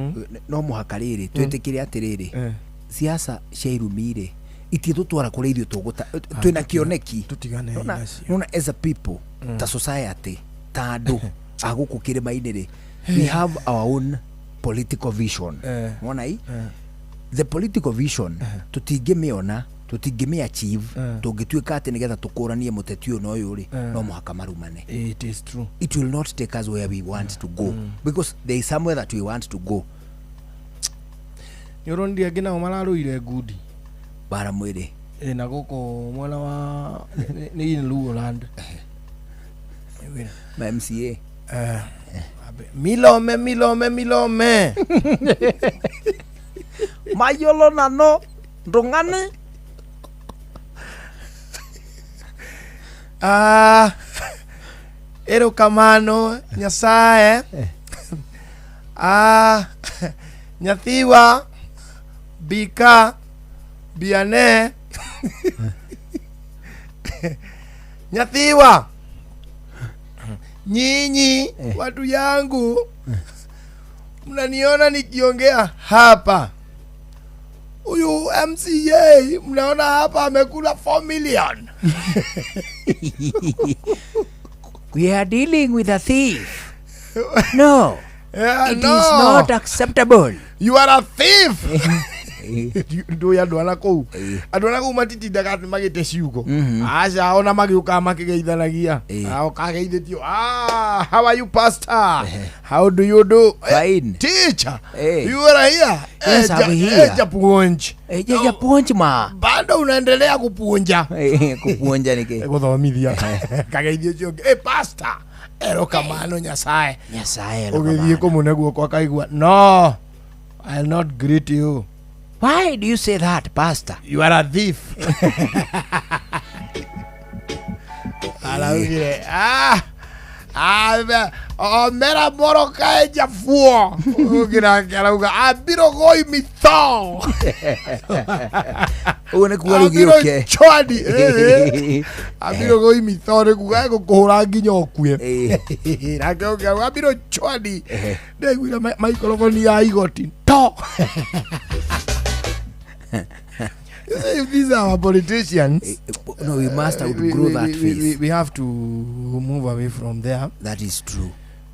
no mũhaka rĩrĩ, twĩtĩkĩre atĩrĩrĩ, siasa cia irumi rĩ, itiĩtũtwara kũrĩa ithuĩ tũgũta, twĩna kĩoneki. Tũtigane nacio. Nona as a people, ta society, ta andũ a gũkũ kĩrĩma-inĩ rĩ, we have our own political vision. Wona i? The political vision, tũtingĩmĩona, tũtingĩmĩ achieve, tũngĩtuĩka atĩ nĩgetha tũkũranie mũteti ũyũ na ũyũ rĩ, no mũhaka marumane. It is true. It will not take us where we want to go, because there is somewhere that we want to go. Nĩ ũronire angĩ nao mararũire ngundi. Bara mwĩrĩ. Na gũkũ mwena wa nĩ in Luoland. Ma MCA. Milome, milome, milome. Mayolo nano ndungani. Erokamano Nyasaye. Ah, nyathiwa bika biane nyathiwa nyinyi watu yangu mnaniona nikiongea hapa huyu MCA mnaona hapa amekula 4 million. We are dealing with a thief. No. Yeah, it no. is not acceptable. You are a thief. Ndå andå ana kå andå ana kå u matitindaga atä magä te ciugo aca ona magä å kaga makä geithanagia kageithä tio how are you pastor how do you do Fine. Teacher, Eh. you are here. Yes, I'm here. Japuonj. Japuonj ma bado unaendelea kupuonja. Kupuonja nä kä Guthomithia kageithio ũcio ũngĩ, "Eh, pastor, erokamano nyasaye." Nyasaye. Ũgĩthiĩ kũmũne guoko akaigua, "No, I'll not greet you." Why do you say that, pastor? You are a thief. Araugire, "Ah, ah, omera moro kae jafuo." Ũngĩ nake arauga, "Abiro goi mitho." Ũguo nĩ kuga rĩu Abiro gĩũke. chwadi. Abiro goi mitho nĩ kuga egũkũhũra nginya ũkue. Nake ũngĩ arauga, "Abiro chwadi." Ndaiguire maikoroboni ya igoti to. You see, if these are our politicians. No, we must outgrow that phase. We have to move away from there. That is true.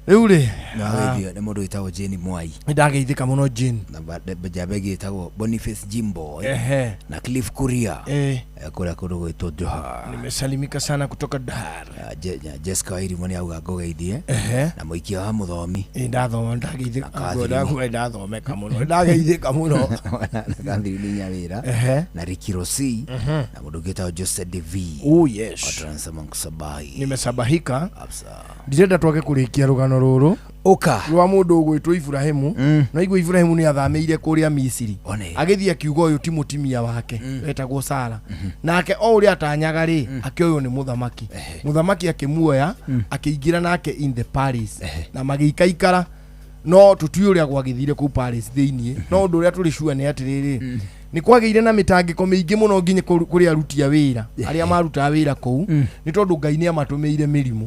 Rĩu rĩ, Nĩwageithio nĩ mũndũ wĩtagwo Jane Mwai. Nĩ ndageithĩka mũno Jane. Na njamba ĩngĩ ĩtagwo Boniface Jimbo Ehe. na Cliff Kuria. Eh. Kũrĩa kũndũ gwĩtwo Johar. Nimesalimika sana kutoka Dar. Jessica Wairimu nĩ auga ngũgeithie. Ehe. Na mũikia wa mũthomi. Ĩ ndathoma ndageithĩka. Catherine. Ndathomeka mũno. Ndageithĩka mũno. Na Catherine Nyawĩra. Ehe. Na Ricky Rossi. Na mũndũ ũngĩ wĩtagwo Jose DV. Oh yes. Wa Transama Nkusabahi. Nimesabahika. Absa. Ndirenda twage kũrĩkia rũgano rũrũ ũka rwa mũndũ ũgwĩtwo Ibrahimu. Na igua Ibrahimu nĩ athamĩire kũrĩa Misiri agĩthiĩ akiuga ũyũ ti mũtumia wake wetagwo Sara, nake o ũrĩa atanyaga rĩ akĩoywo nĩ mũthamaki. Mũthamaki akĩmuoya akĩingĩra nake in the palace na magĩikaikara, no tũtiũĩ ũrĩa gwagĩthire kũu palace thĩiniĩ, no ũndũ ũrĩa tũrĩ sure nĩ atĩrĩrĩ, nĩ kwagĩire na mĩtangĩko mĩingĩ mũno nginya kũrĩ aruti a wĩra arĩa marutaga wĩra kũu, nĩ tondũ Ngai nĩ amatũmĩire mĩrimũ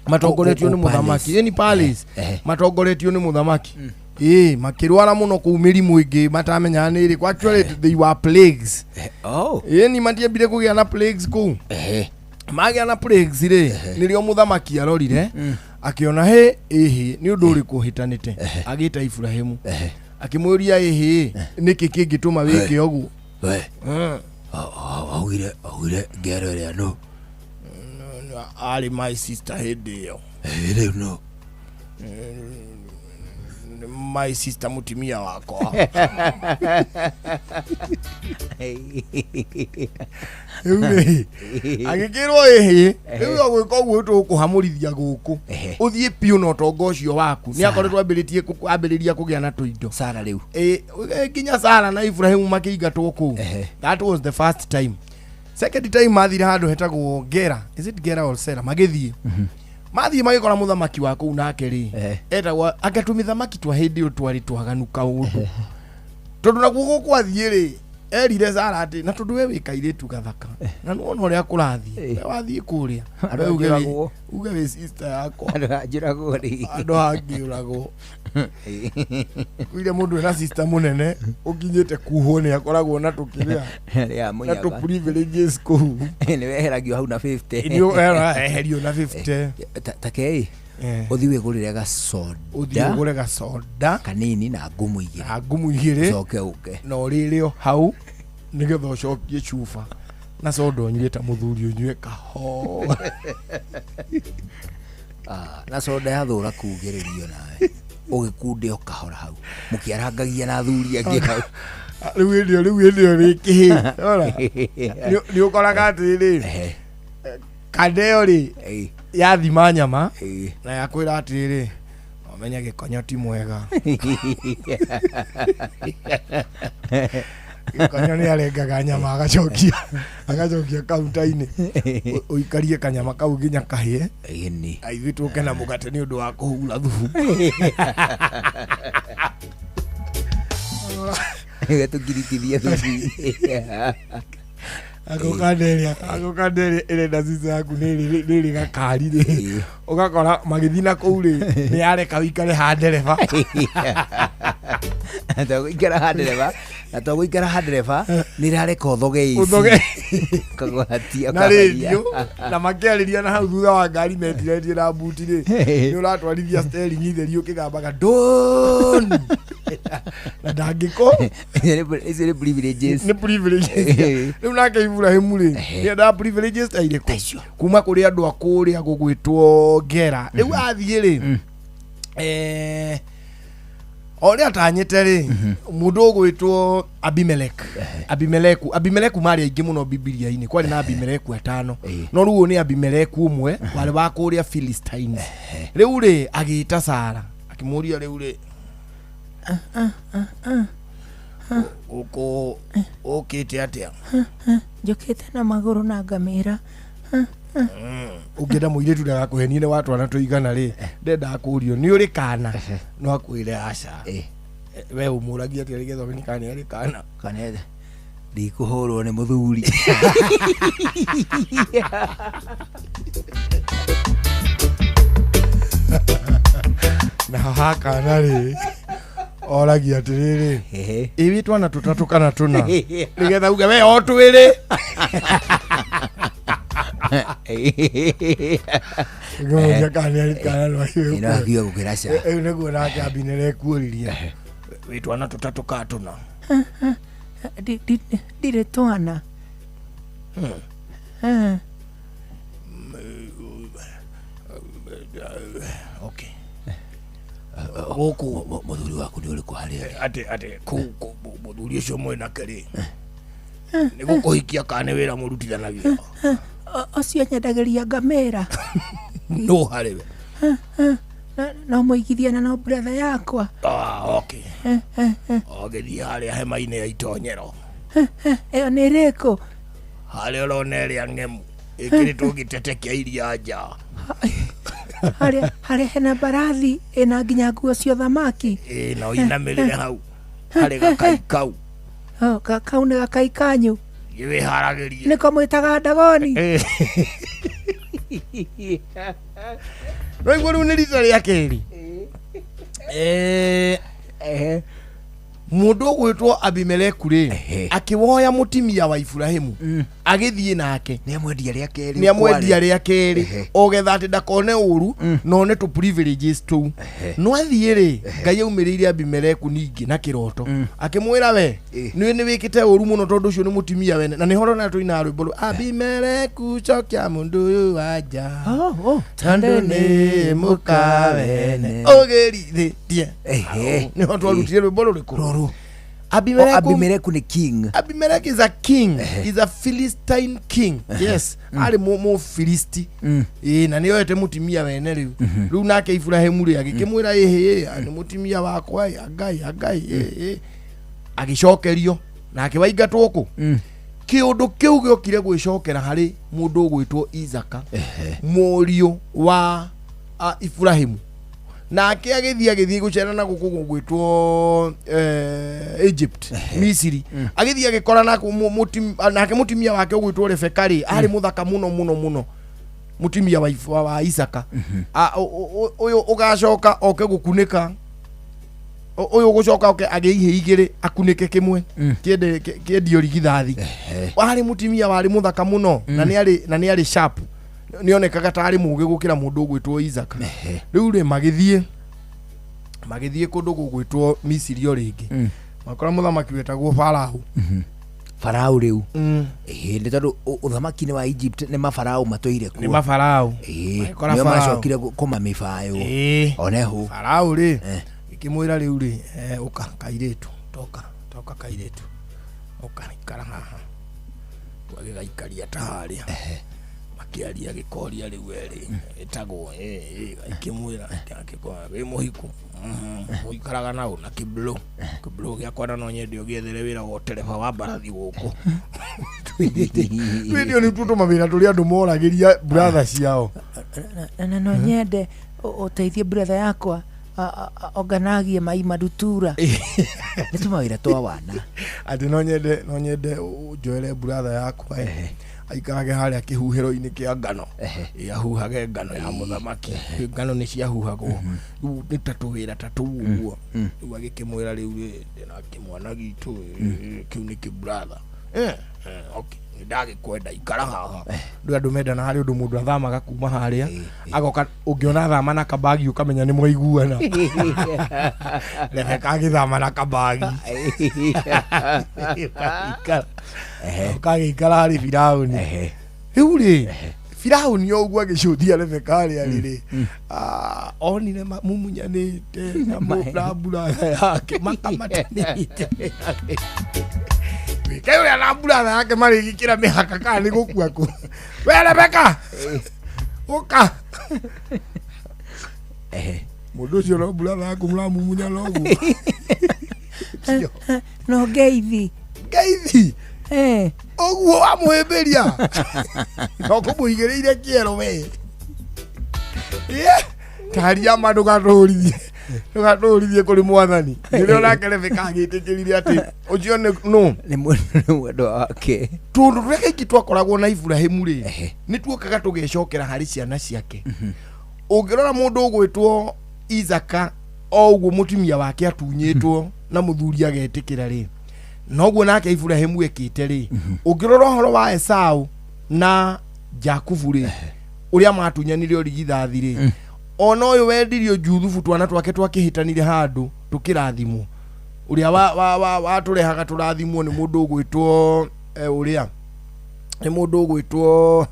matongoretio nĩ mũthamaki. Ĩni palace matongoretio nĩ mũthamaki, ĩ makĩrwara mũno kũu mĩrimũ ĩngĩ matamenyaga nĩ ĩrĩkũ. Actually they were plagues. Ĩni matiambire kũgĩa na plagues kũu, magĩa na plagues rĩ nĩrĩo mũthamaki arorire akĩona hĩ ĩhĩ nĩ ũndũ ũrĩkũ ũhĩtanĩte, agĩta Ibrahimu akĩmũria ĩhĩ nĩkĩ kĩngĩtũma wĩke ũguo. We. Augire ngero ĩrĩa no. Arĩ my sister hĩndĩ ĩyo. Rĩu no. My sister mũtumia wakwa. Rĩu rĩ agĩkĩrwo ĩhĩ rĩu ũgwĩka ũguo tũgũkũhamũrithia gũkũ ũthiĩ piũ na ũtonga ũcio waku. Nĩ akoretwo ambĩrĩtie ambĩrĩria kũgĩa na tũindo. Sara rĩu. Nginya Sara na Ibrahimu makĩingatwo kũu. That was the first time. Second time mathire handũ hetagwo Gera. Is it Gera or Sera? Magĩthiĩ. Mathiĩ magĩkora mũthamaki wa kũu nake rĩ etagwo anga tũmĩthamaki twa hĩndĩ ĩyo twarĩ twaganu kaũndũ, tondũ nakuo gũkũ athiĩ rĩ erire Sara atĩ na tondũ we wĩ kairĩtu gathaka na nĩwona ũrĩa kũrathiĩ we wathiĩ kũrĩa Andũ we anjũragwo. uge wĩ sister yakwa. Andũ anjũragwo rĩ. Andũ angĩũragwo kuire mũndũ wĩna sister mũnene ũkinyĩte kuhwo nĩ akoragwo na tũkĩrĩa Rĩa na mũnyaga. tũ privileges kũu. Nĩ weheragio hau na 50. Nĩ weherio na 50. Ta kei ũthiĩ wĩgũrĩre gacoda. Ũthiĩ ũgũre gacoda kanini na ngumu igĩrĩ. Na ngumu igĩrĩ. Ũcoke ũke. Na ũrĩrĩo hau nĩgetha ũcokie cuba na soda ũnyue ta mũthuri ũnyue kahora. Na soda yathũra kugĩrĩrio nawe ũgĩkunde o kahora hau mũkĩarangagia na athuri angĩ hau. Rĩu hĩndĩ ĩyo rĩu hĩndĩ ĩyo rĩ kĩhĩ Ora. Nĩ ũkoraga atĩrĩrĩ kanda ĩyo rĩ yathima nyama na yakwĩra atĩrĩrĩ ũmenye gĩkonyo ti mwega. Gĩkonyo nĩ arengaga nyama agacokia agacokia kaunta-inĩ. Ũikarie kanyama kau nginya kahĩe. Ĩni. Ithuĩ tũke na mũgate nĩ ũndũ wa kũhura thubu. Tũkiritithia thubu. Agũkanderia ĩrenda cica yaku nĩ ĩrĩ gakari rĩ, ũgakora magĩthiĩ na kũu rĩ, nĩ yareka ũikare ha ndereba. Tũgũikara ha ndereba, na tũgũikara ha ndereba nĩ ĩrareka ũthoge AC. Ũthoge. Kagwatia na rĩndiũ na makĩarĩria na hau thutha wa ngari metiretie na mbuti rĩ, nĩ ũratwarithia steering theri ũkĩgambaga ndũni na ndangĩko. Icio nĩ privileges. Nĩ privileges. Rĩu nake Ibrahimu rĩ, nĩendaga privileges ta irĩkũ kuma kũrĩ andũ a kũrĩa gũgwĩtwo Gera. Rĩu athiĩ rĩ, o ũrĩa atanyĩte rĩ, mũndũ ũgwĩtwo Abimelek, Abimeleku, Abimeleku marĩ aingĩ mũno Bibilia-inĩ, kwarĩ na Abimeleku atano, no rĩu ũyũ nĩ Abimeleku ũmwe warĩ wa kũrĩa Philistines. Rĩu rĩ, agĩta Sara akĩmũria rĩu rĩ, gũkũ ũkĩte atĩa? Njũkĩte na magũrũ na ngamĩra. Ũngĩenda mũirĩtu ndagakũhenie nĩ watwana tũigana rĩ, ndendaga kũrio nĩ ũrĩ kana, no akwĩre aca. We ũmũragia atĩa nĩgetha ũmenye kana nĩ arĩ kana? Kana ndikũhũrwo nĩ mũthuri. Na hakana rĩ, oragia atĩrĩrĩ, ĩ wĩ twana tũtatũ kana tũna, nĩgetha uge we o twĩrĩ. Ngĩmũria kana nĩ arĩ kana no Ĩ, no akiuga gũkĩra ca. Rĩu nĩguo nake Abimeleku oririe, wĩ twana tũtatũ kana tũna? Ndirĩ twana. Okay. Gũkũ mũthuri waku nĩ ũrĩkũ harĩa arĩ? Atĩ atĩ kũu mũthuri ũcio mwĩnake rĩ, nĩ gũkũhikia kana nĩ wĩra mũrutithanagia? Ũcio nyendagĩria ngamĩra. Nũ harĩ we? No mũigithia na no brother yakwa. Okay. Ũgĩthiĩ harĩa hema-inĩ ya itonyero. Ĩyo nĩ ĩrĩkũ? Harĩa ũrona ĩrĩa ng'emu ĩkĩrĩtwo gĩtete kĩa iria nja. Harĩa hena mbarathi ĩna nginya nguo cia ũthamaki. Ĩ, na ũinamĩrĩre hau harĩ gakai kau. Kau nĩ gakai kanyu. Wĩharagĩrie. Nĩko mwĩtaga Ndagoni. Rĩu rĩu nĩ rita rĩa kerĩ. Mũndũ ũgwĩtwo Abimeleku rĩ, akĩwoya mũtimia wa Ibrahimu agĩthiĩ nake. Nĩamwendia rĩa kerĩ. Nĩamwendia rĩa kerĩ ogetha atĩ ndakone ũru na one tũ privileges tũu. No athiĩ rĩ, Ngai aumĩrĩire Abimeleku ningĩ na kĩroto akĩmwĩra we nĩ nĩ wĩkĩte ũru mũno tondũ ũcio nĩ mũtimia wene, na nĩho ũrona tũinaga rwĩmbo rũu Abimeleku cokia mũndũ ũyũ wa nja tondũ nĩ mũka wene ũgĩrithĩtie. Nĩho twarutire rwĩmbo rũrĩkũ? Abimeleku nĩ king. Abimelech is a king. He's a Philistine king. Yes. Arĩ Mũfilisti. Ĩ, na nĩoete mũtimia wene rĩu. Rĩu nake Ibrahimu rĩ agĩkĩmwĩra ĩhĩ, nĩ mũtimia wakwa, angai angai ĩ. Agĩcokerio nake waingatwo kũ? Kĩũndũ kĩu gĩokire gwĩcokera harĩ mũndũ ũgwĩtwo Isaka, mũriũ wa Ibrahimu. Nake agĩthiĩ gũcera na gũkũ gũgwĩtwo Egypt, Misiri. Agĩthiĩ agĩkora nake mũtimia wake ũgwĩtwo Rebeka rĩ, arĩ mũthaka mũno mũno mũno, mũtimia wa Isaka. Ũyũ ũgacoka oke gũkunĩka, ũyũ ũgũcoka oke agĩe ihĩ igĩrĩ akunĩke kĩmwe kĩendio rigithathi. Warĩ mũtimia warĩ mũthaka mũno na nĩ arĩ sharp, nĩonekaga ta arĩ mũũgĩ gũkĩra mũndũ ũgwĩtwo Isaka. Rĩu rĩ magĩthiĩ kũndũ gũgwĩtwo Misiri o rĩngĩ, makora mũthamaki wetagwo Farao. Farao rĩu nĩ tondũ ũthamaki-inĩ wa Egypt nĩ mafarao matũire kuo. Nĩ mafarao. Nĩo macokire kũmamĩbayo. Oneho Farao rĩ ĩkĩmwĩra rĩu rĩ, ũka kairĩtu, toka toka kairĩtu, ũka ikara haha. Agĩgaikaria ta harĩa. Makĩaria gĩkoria rĩu erĩ ĩtagwo akĩmwĩra akĩkora wĩ mũhiku. Ũikaraga na ũ na kĩblo kĩblo gĩakwa na no nyende ũgĩethere wĩra wa ũtereba wa mbarathi gũkũ. Twĩndio nĩ tuo mawĩra tũrĩa andũ moragĩria brother ciao. Na no nyende ũteithie brother yakwa onganagie mai madutura. Nĩ tũmawĩra twa wana. Atĩ no nyende ũnjoere brother yakwa aikarage harĩa kĩhuhĩro-inĩ kĩa ngano. Ahuhage ngano ya mũthamaki. Ngano nĩ ciahuhagwo. Rĩu nĩ ta tũwĩra ta tũu ũguo. Rĩu agĩkĩmwĩra rĩu rĩ, ndĩna kĩmwana gitũ kĩu nĩ kĩ brother. Okay, nĩ ndagĩkwenda ikara haha. Rĩu andũ mendana harĩ ũndũ mũndũ athamaga kuma harĩa agoka ũngĩona thama na kabagi ũkamenya nĩ mwaiguana. Rebeka agĩthama na kabagi kagĩikara harĩ Firaũni. Rĩu rĩ Firaũni o ũguo agĩcũthia Rebeka harĩa rĩrĩ onire mamumunyanĩte na na mburatha yake makamatanĩte wĩke ũrĩa na mburatha yake marĩgĩkĩra mĩhaka kana nĩ gũkua kũ we Rebeka ũka mũndũ ũcio no mburatha yaku mũramumunya noguo. No ngeithi. Ngeithi ũguo wamũhĩmbĩria no kũmũigĩrĩire kĩero we. Taria ma ndũgatũrithie ndũgatũrithie kũrĩ mwathani. Nĩrĩo nake Rebeka agĩtĩkĩrire atĩ ũcio nĩ nũ nĩ mwendwa wake. Tũndũ tũrĩa kaingĩ twakoragwo na Iburahĩmu rĩ nĩ tuokaga tũgecokera harĩ ciana ciake. Ũngĩrora mũndũ ũgwĩtwo Isaka o ũguo mũtumia wake atunyĩtwo na mũthuri agetĩkĩra rĩ noguo nake Iburahĩmu ekĩte rĩ. Ũngĩrora ũhoro wa Esau na Jakubu rĩ ũrĩa matunyanire ũrigithathi rĩ ona ũyũ wendirio Juthubu twana twake twakĩhĩtanire handũ tũkĩrathimwo ũrĩa watũrehaga tũrathimwo nĩ mũndũ ũgwĩtwo ũrĩa nĩ mũndũ ũgwĩtwo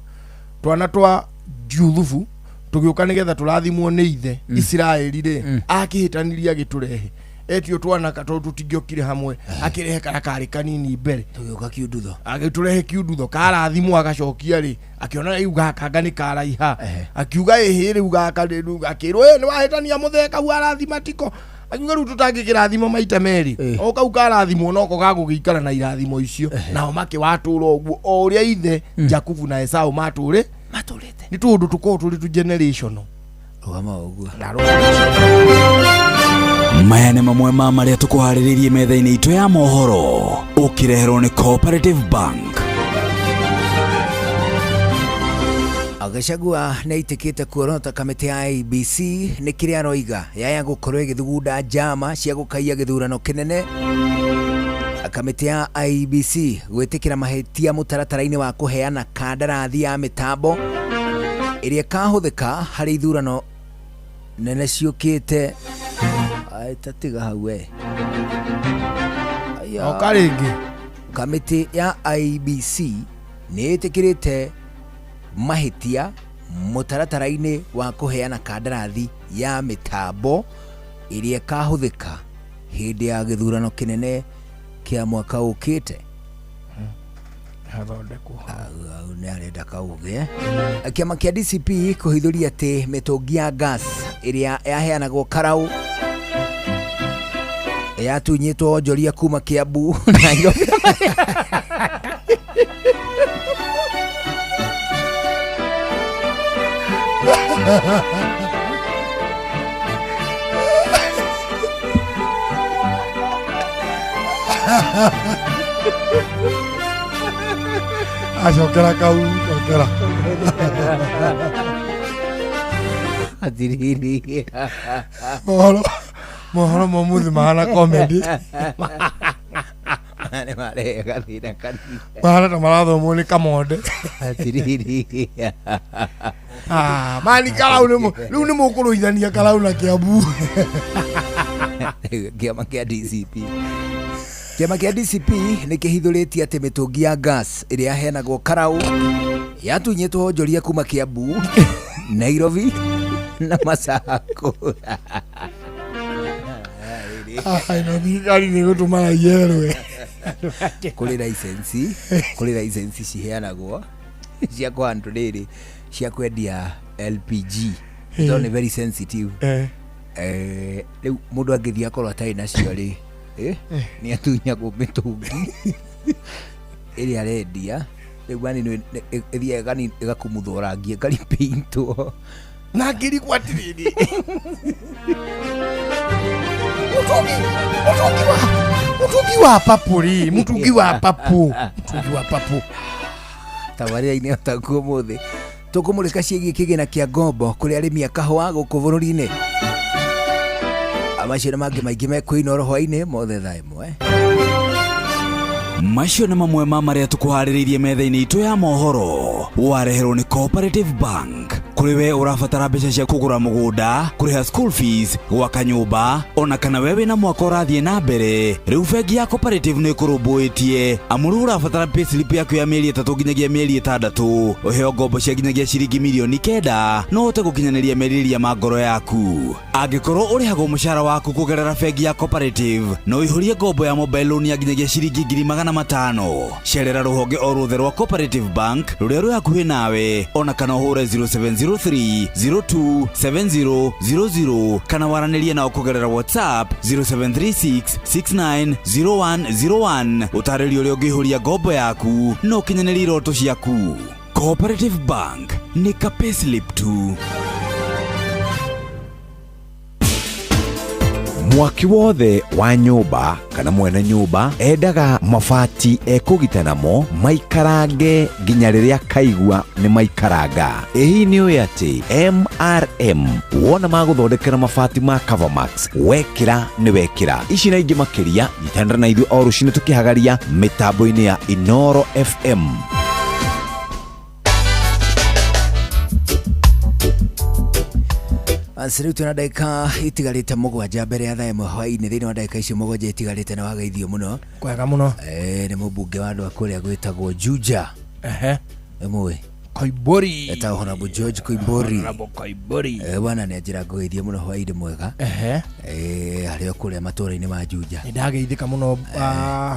twana twa Juthubu tũgĩũka nĩgetha tũrathimwo nĩ ithe Isiraeli rĩ akĩhĩtanirie agĩtũrehe etio twana tondũ tũtingĩokire hamwe akĩrehe kara karĩ kanini mbere tũgĩũka kiundutho agĩtũrehe kiundutho karathimwo agacokia rĩ akĩona rĩu gaka anga nĩ karaiha akiuga ĩhĩ rĩu gaka rĩu akĩrwo ĩ nĩ wahĩtania mũthee kau arathima tiko akiuga rĩu tũtangĩkĩrathima maita merĩ o kau karathimwo noko gagũgĩikara na irathimo icio nao makĩwatũra ũguo o ũrĩa ithe Jakubu na Esau matũrĩ matũrĩte nĩ tũũndũ tũkoragwo tũrĩ tũ generational. Rũgama ũguo. Maya nĩ mamwe ma marĩa tũkũharĩrĩirie metha-inĩ itũ ya mohoro ũkĩreherwo nĩ Cooperative Bank. Gachagua nĩ aitĩkĩte kuorota kamĩtĩ ya IEBC nĩ kĩrĩa aroiga yaya gũkorwo ĩgĩthugunda njama cia gũkaiya gĩthurano kĩnene. Kamĩtĩ ya IEBC gwĩtĩkĩra mahĩtia mũtaratara-inĩ wa kũheana kandarathi ya mĩtambo ĩrĩa ĩkahũthĩka harĩ ithurano nene ciũkĩte. Ai, ta tiga hau we. Aya. Oka rĩngĩ. Kamĩtĩ ya IEBC nĩ ĩtĩkĩrĩte mahĩtia mũtaratara-inĩ wa kũheana kandarathi ya mĩtambo ĩrĩa ĩkahũthĩka hĩndĩ ya gĩthurano kĩnene kĩa mwaka ũkĩte. Hathondekwo. Au nĩ arenda kauge. Kĩama kĩa DCP kũhithũria atĩ mĩtũngi ya gas ĩrĩa yaheanagwo karau yatunyĩtwo onjoria kuma Kiambu Nairobi. Acokera kau cokera. Atiriri. Mohoro mohoro ma ũmũthĩ mahana comedy. Nĩ marehe gathĩna kanini. Mahana ta marathomwo nĩ kamonde. Atiriri. Ah, mani karau nĩ rĩu nĩ mũkũrũithania karau na Kiambu. Kĩama kĩa DCP Kĩama kĩa DCP nĩ kĩhithũrĩtie atĩ mĩtũngi ya gas ĩrĩa yaheanagwo karau yatunyĩtwo onjoria kuma Kiambu, Nairobi na Machakos. Ah, ĩno thirikari nĩ gũtũma raia ĩrũe. Kũrĩ license, kũrĩ license ciheanagwo. Cia kũhandũ rĩrĩ cia kwendia LPG tondũ nĩ very sensitive. Rĩu mũndũ angĩthiĩ akorwo atarĩ nacio rĩ, nĩ atunyagwo mĩtũngi ĩrĩa arendia. Rĩu mani ĩthiaga ĩgakumuthwo rangi, ĩkaripeintwo. Na ngĩrigwo atĩrĩrĩ, mũtũngi wa mũtũngi wa papu rĩ, mũtũngi wa papu, mũtũngi wa papu. Tabarĩra-inĩ otaguo ũmũthĩ tũkũmũrĩka ciĩgiĩ kĩgĩna kĩa ngombo kũrĩ arĩmi a kahũa gũkũ bũrũri-inĩ. Macio na mangĩ maingĩ mekwĩinoro hwainĩ mothe thaa 1. Macio nĩ mamwe ma marĩa tũkũharĩrĩirie metha-inĩ itũ ya mohoro. Wareherwo nĩ Cooperative Bank. Kũrĩ we ũrabatara mbeca cia kũgũra mũgũnda, kũrĩha school fees, gwaka nyũmba, ona kana we wĩna mwaka ũrathiĩ na mbere, rĩu bengi ya Cooperative nĩ ĩkũrũmbũĩtie. Amu rĩu ũrabatara payslip yaku ya mĩeri 3 nginyagia mĩeri 6, ũheo ngombo cia nginyagia ciringi mirioni 9, no ũhote gũkinyanĩria merirĩria ma ngoro yaku. Angĩkorwo ũrĩhagwo mũcara waku kũgerera bengi ya Cooperative, no ũihũrie ngombo ya mobile loan ya nginyagia ciringi 500,000. Cerera rũhonge o ruothe rwa Cooperative Bank rũrĩa rwĩ hakuhĩ nawe, ona kana ũhũre 0703 02 7000, kana waranĩrie nao kũgerera WhatsApp 0736 690101, ũtarĩrio ũrĩa ũngĩihũria ngombo yaku na ũkinyanĩrie iroto ciaku. Cooperative Bank nĩ ka payslip tu. Mwaki wothe wa nyũmba kana mwene nyũmba endaga mabati ekũgita namo maikarange nginya rĩrĩa kaigua nĩ maikaranga. Ĩ hihi nĩ ũĩ atĩ MRM wona magũthondekera mabati ma Covermax wekĩra nĩ wekĩra. Ici na ingĩ makĩria, nyitanĩra na ithuĩ o rũcinĩ tũkĩhagaria mĩtambo-inĩ ya Inoro FM. Rĩu twĩna ndagĩka itigarĩte 7 mbere ya thaa 1 hwaĩ-inĩ. Thĩinĩ wa ndagĩka icio 7 itigarĩte nĩ wageithio mũno. Kwega mũno. Nĩ mũmbunge wa andũ a kũrĩa gwĩtagwo Juja. Nĩ mũĩ? Koimbũri. Etagwo Honorable George Koimbũri. Honorable Koimbũri. Bwana nĩ anjĩra ngũgeithie mũno hwaĩ-inĩ mwega. Harĩa kũrĩa matũũra-inĩ ma Juja. Nĩ ndageithĩka mũno,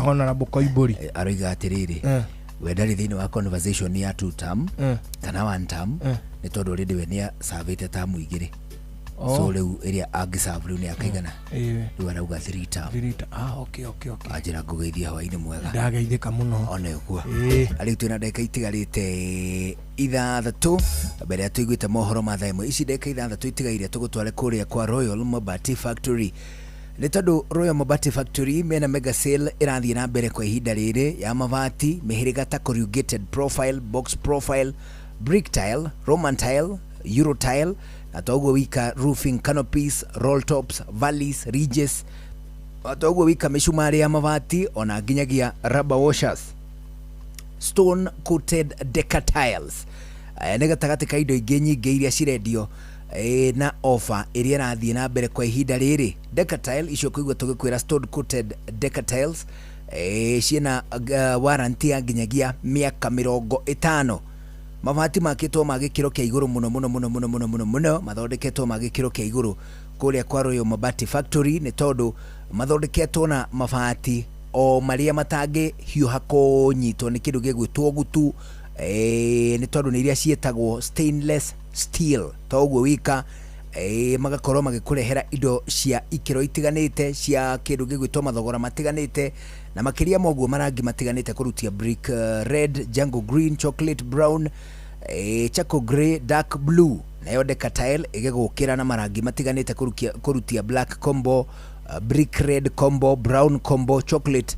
Honorable Koimbũri. Aroiga atĩrĩrĩ, we ndarĩ thĩinĩ wa conversation ya two term kana one term, nĩ tondũ already we nĩ acavĩte term 2. So rĩu ĩrĩa angĩserve rĩu nĩ akaigana. Rĩu arauga three term. Three term. Ah, okay, okay, okay. Anjĩra ngũgeithie hwaĩ-inĩ mwega. Ndageithĩka mũno. Ona ũguo. Rĩu twĩna ndagĩka itigarĩte 6 mbere ya tũiguĩte mohoro ma thaa 1. Ici ndagĩka 6 itigaire tũgũtware kũrĩa kwa Royal Mabati Factory. Nĩ tondũ Royal Mabati Factory mena mega sale ĩrathiĩ na mbere kwa ihinda rĩrĩ ya mabati mĩhĩrĩga ta corrugated profile, box profile, brick tile, Roman tile, Euro tile, na toguo wika roofing canopies, roll tops, valleys, ridges, na toguo wika mĩcumarĩ ya mabati ona nginyagia rubber washers, stone coated deca tiles. Nĩ gatagatĩ ka indo ingĩ nyingĩ iria cirendio na offer ĩrĩa ĩrathiĩ na mbere kwa ihinda rĩrĩ. Deca tile icio kũigua tũgĩkwĩra stone coated deca tiles, ciĩna warranty ya nginyagia mĩaka 50. Mabati makĩtwo ma gĩkĩro kĩa igũrũ mũno mũno mũno mũno mũno mũno mũno, mathondeketwo ma gĩkĩro kĩa igũrũ kũrĩa kwa Royal Mabati Factory, nĩ tondũ mathondeketwo na mabati o marĩa matangĩhiũha kũnyitwo nĩ kĩndũ gĩgwĩtwo gutu, nĩ tondũ nĩ iria ciĩtagwo stainless steel. To ũguo wika, magakorwo magĩkũrehera indo cia ikĩro itiganĩte cia kĩndũ gĩgwĩtwo mathogora matiganĩte, na makĩria ma ũguo marangi matiganĩte, kũrutia brick red, jungle green, chocolate brown, charcoal grey, dark blue. Nayo deca tile ĩgĩgũkĩra na marangi matiganĩte, kũrutia black combo, brick red combo, brown combo, chocolate,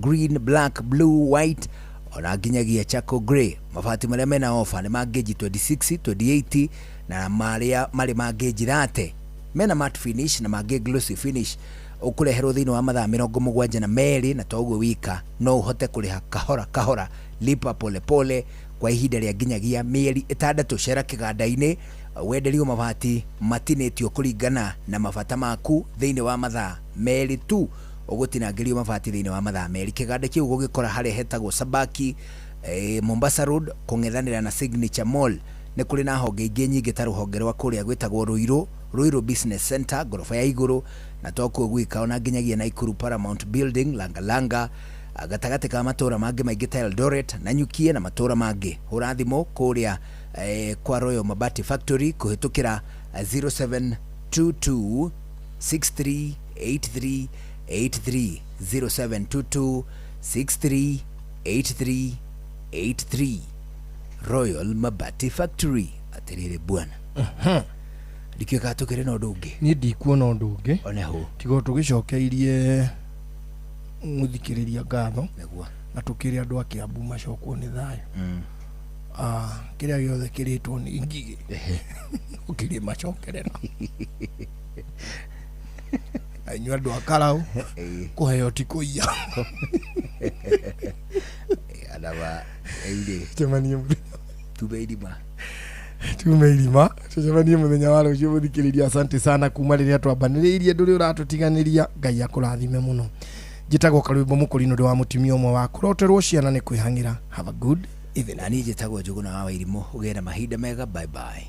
green, black, blue, white, ona nginyagia charcoal grey. Mabati marĩa mena offer nĩ ma gauge 26, 28 na marĩa marĩ ma gauge 30. Mena matte finish na mangĩ glossy finish. Ũkũreherwo thĩinĩ wa mathaa 72, na toguo wika no ũhote kũrĩha kahora kahora, lipa pole pole kwa ihinda rĩa nginyagia mĩeri 6. Cera kĩganda-inĩ wenderio mabati matinĩtio kũringana na mabata maku thĩinĩ wa mathaa 2 tu. Ũgũtinangĩrio mabati thĩinĩ wa mathaa 2. Kĩganda kĩu ũgũgĩkora harĩa hetagwo Sabaki, Mombasa Road, kũng'ethanĩra na Signature Mall. Nĩ kũrĩ na honge ingĩ nyingĩ ta rũhonge rwa kũrĩa gwĩtagwo Ruiru, Ruiru Business Center, ngoroba ya igũrũ, na to kuo gwika ona nginyagia Naikuru Paramount Building, Langalanga. Gatagatĩ ka matũra mangĩ maingĩ ta Eldoret na Nyukie na matũra mangĩ. Hũra thimũ kũrĩa kwa Royal Mabati Factory kũhĩtũkĩra 0722 6383 83 0722 6383 83 Royal Mabati Factory. Atĩrĩrĩ bwana, ndikĩũĩ kana tũkĩrĩ na ũndũ ũngĩ. Niĩ ndikuona ũndũ ũngĩ oneho tiga tũgĩcokeirie mũthikĩrĩria ngatho nĩguo na tũkĩre andũ a Kiambu macokwo nĩ thayũ. Kĩrĩa gĩothe kĩrĩtwo nĩ ngigĩ ũkĩrĩ macokerera na inyuĩ andũ a Karau kũheo ti kũiya. Anaba rĩu Cemanie mũthenya tume irima tume irima tucemanie mũthenya wa rũciũ mũthikĩrĩria. Asante sana kuma rĩrĩa twambanĩrĩirie ndũrĩ ũratũtiganĩria. Ngai akũrathime mũno. Njĩtagwo Karwĩmbo Mũkũrinũ ndĩ wa mũtumia ũmwe wa kũroterwo ciana nĩ kwĩhang'ĩra. Have a good evening. Na niĩ njĩtagwo Njũgũna wa Wairimũ. Ũgĩe na mahinda mega. Bye bye.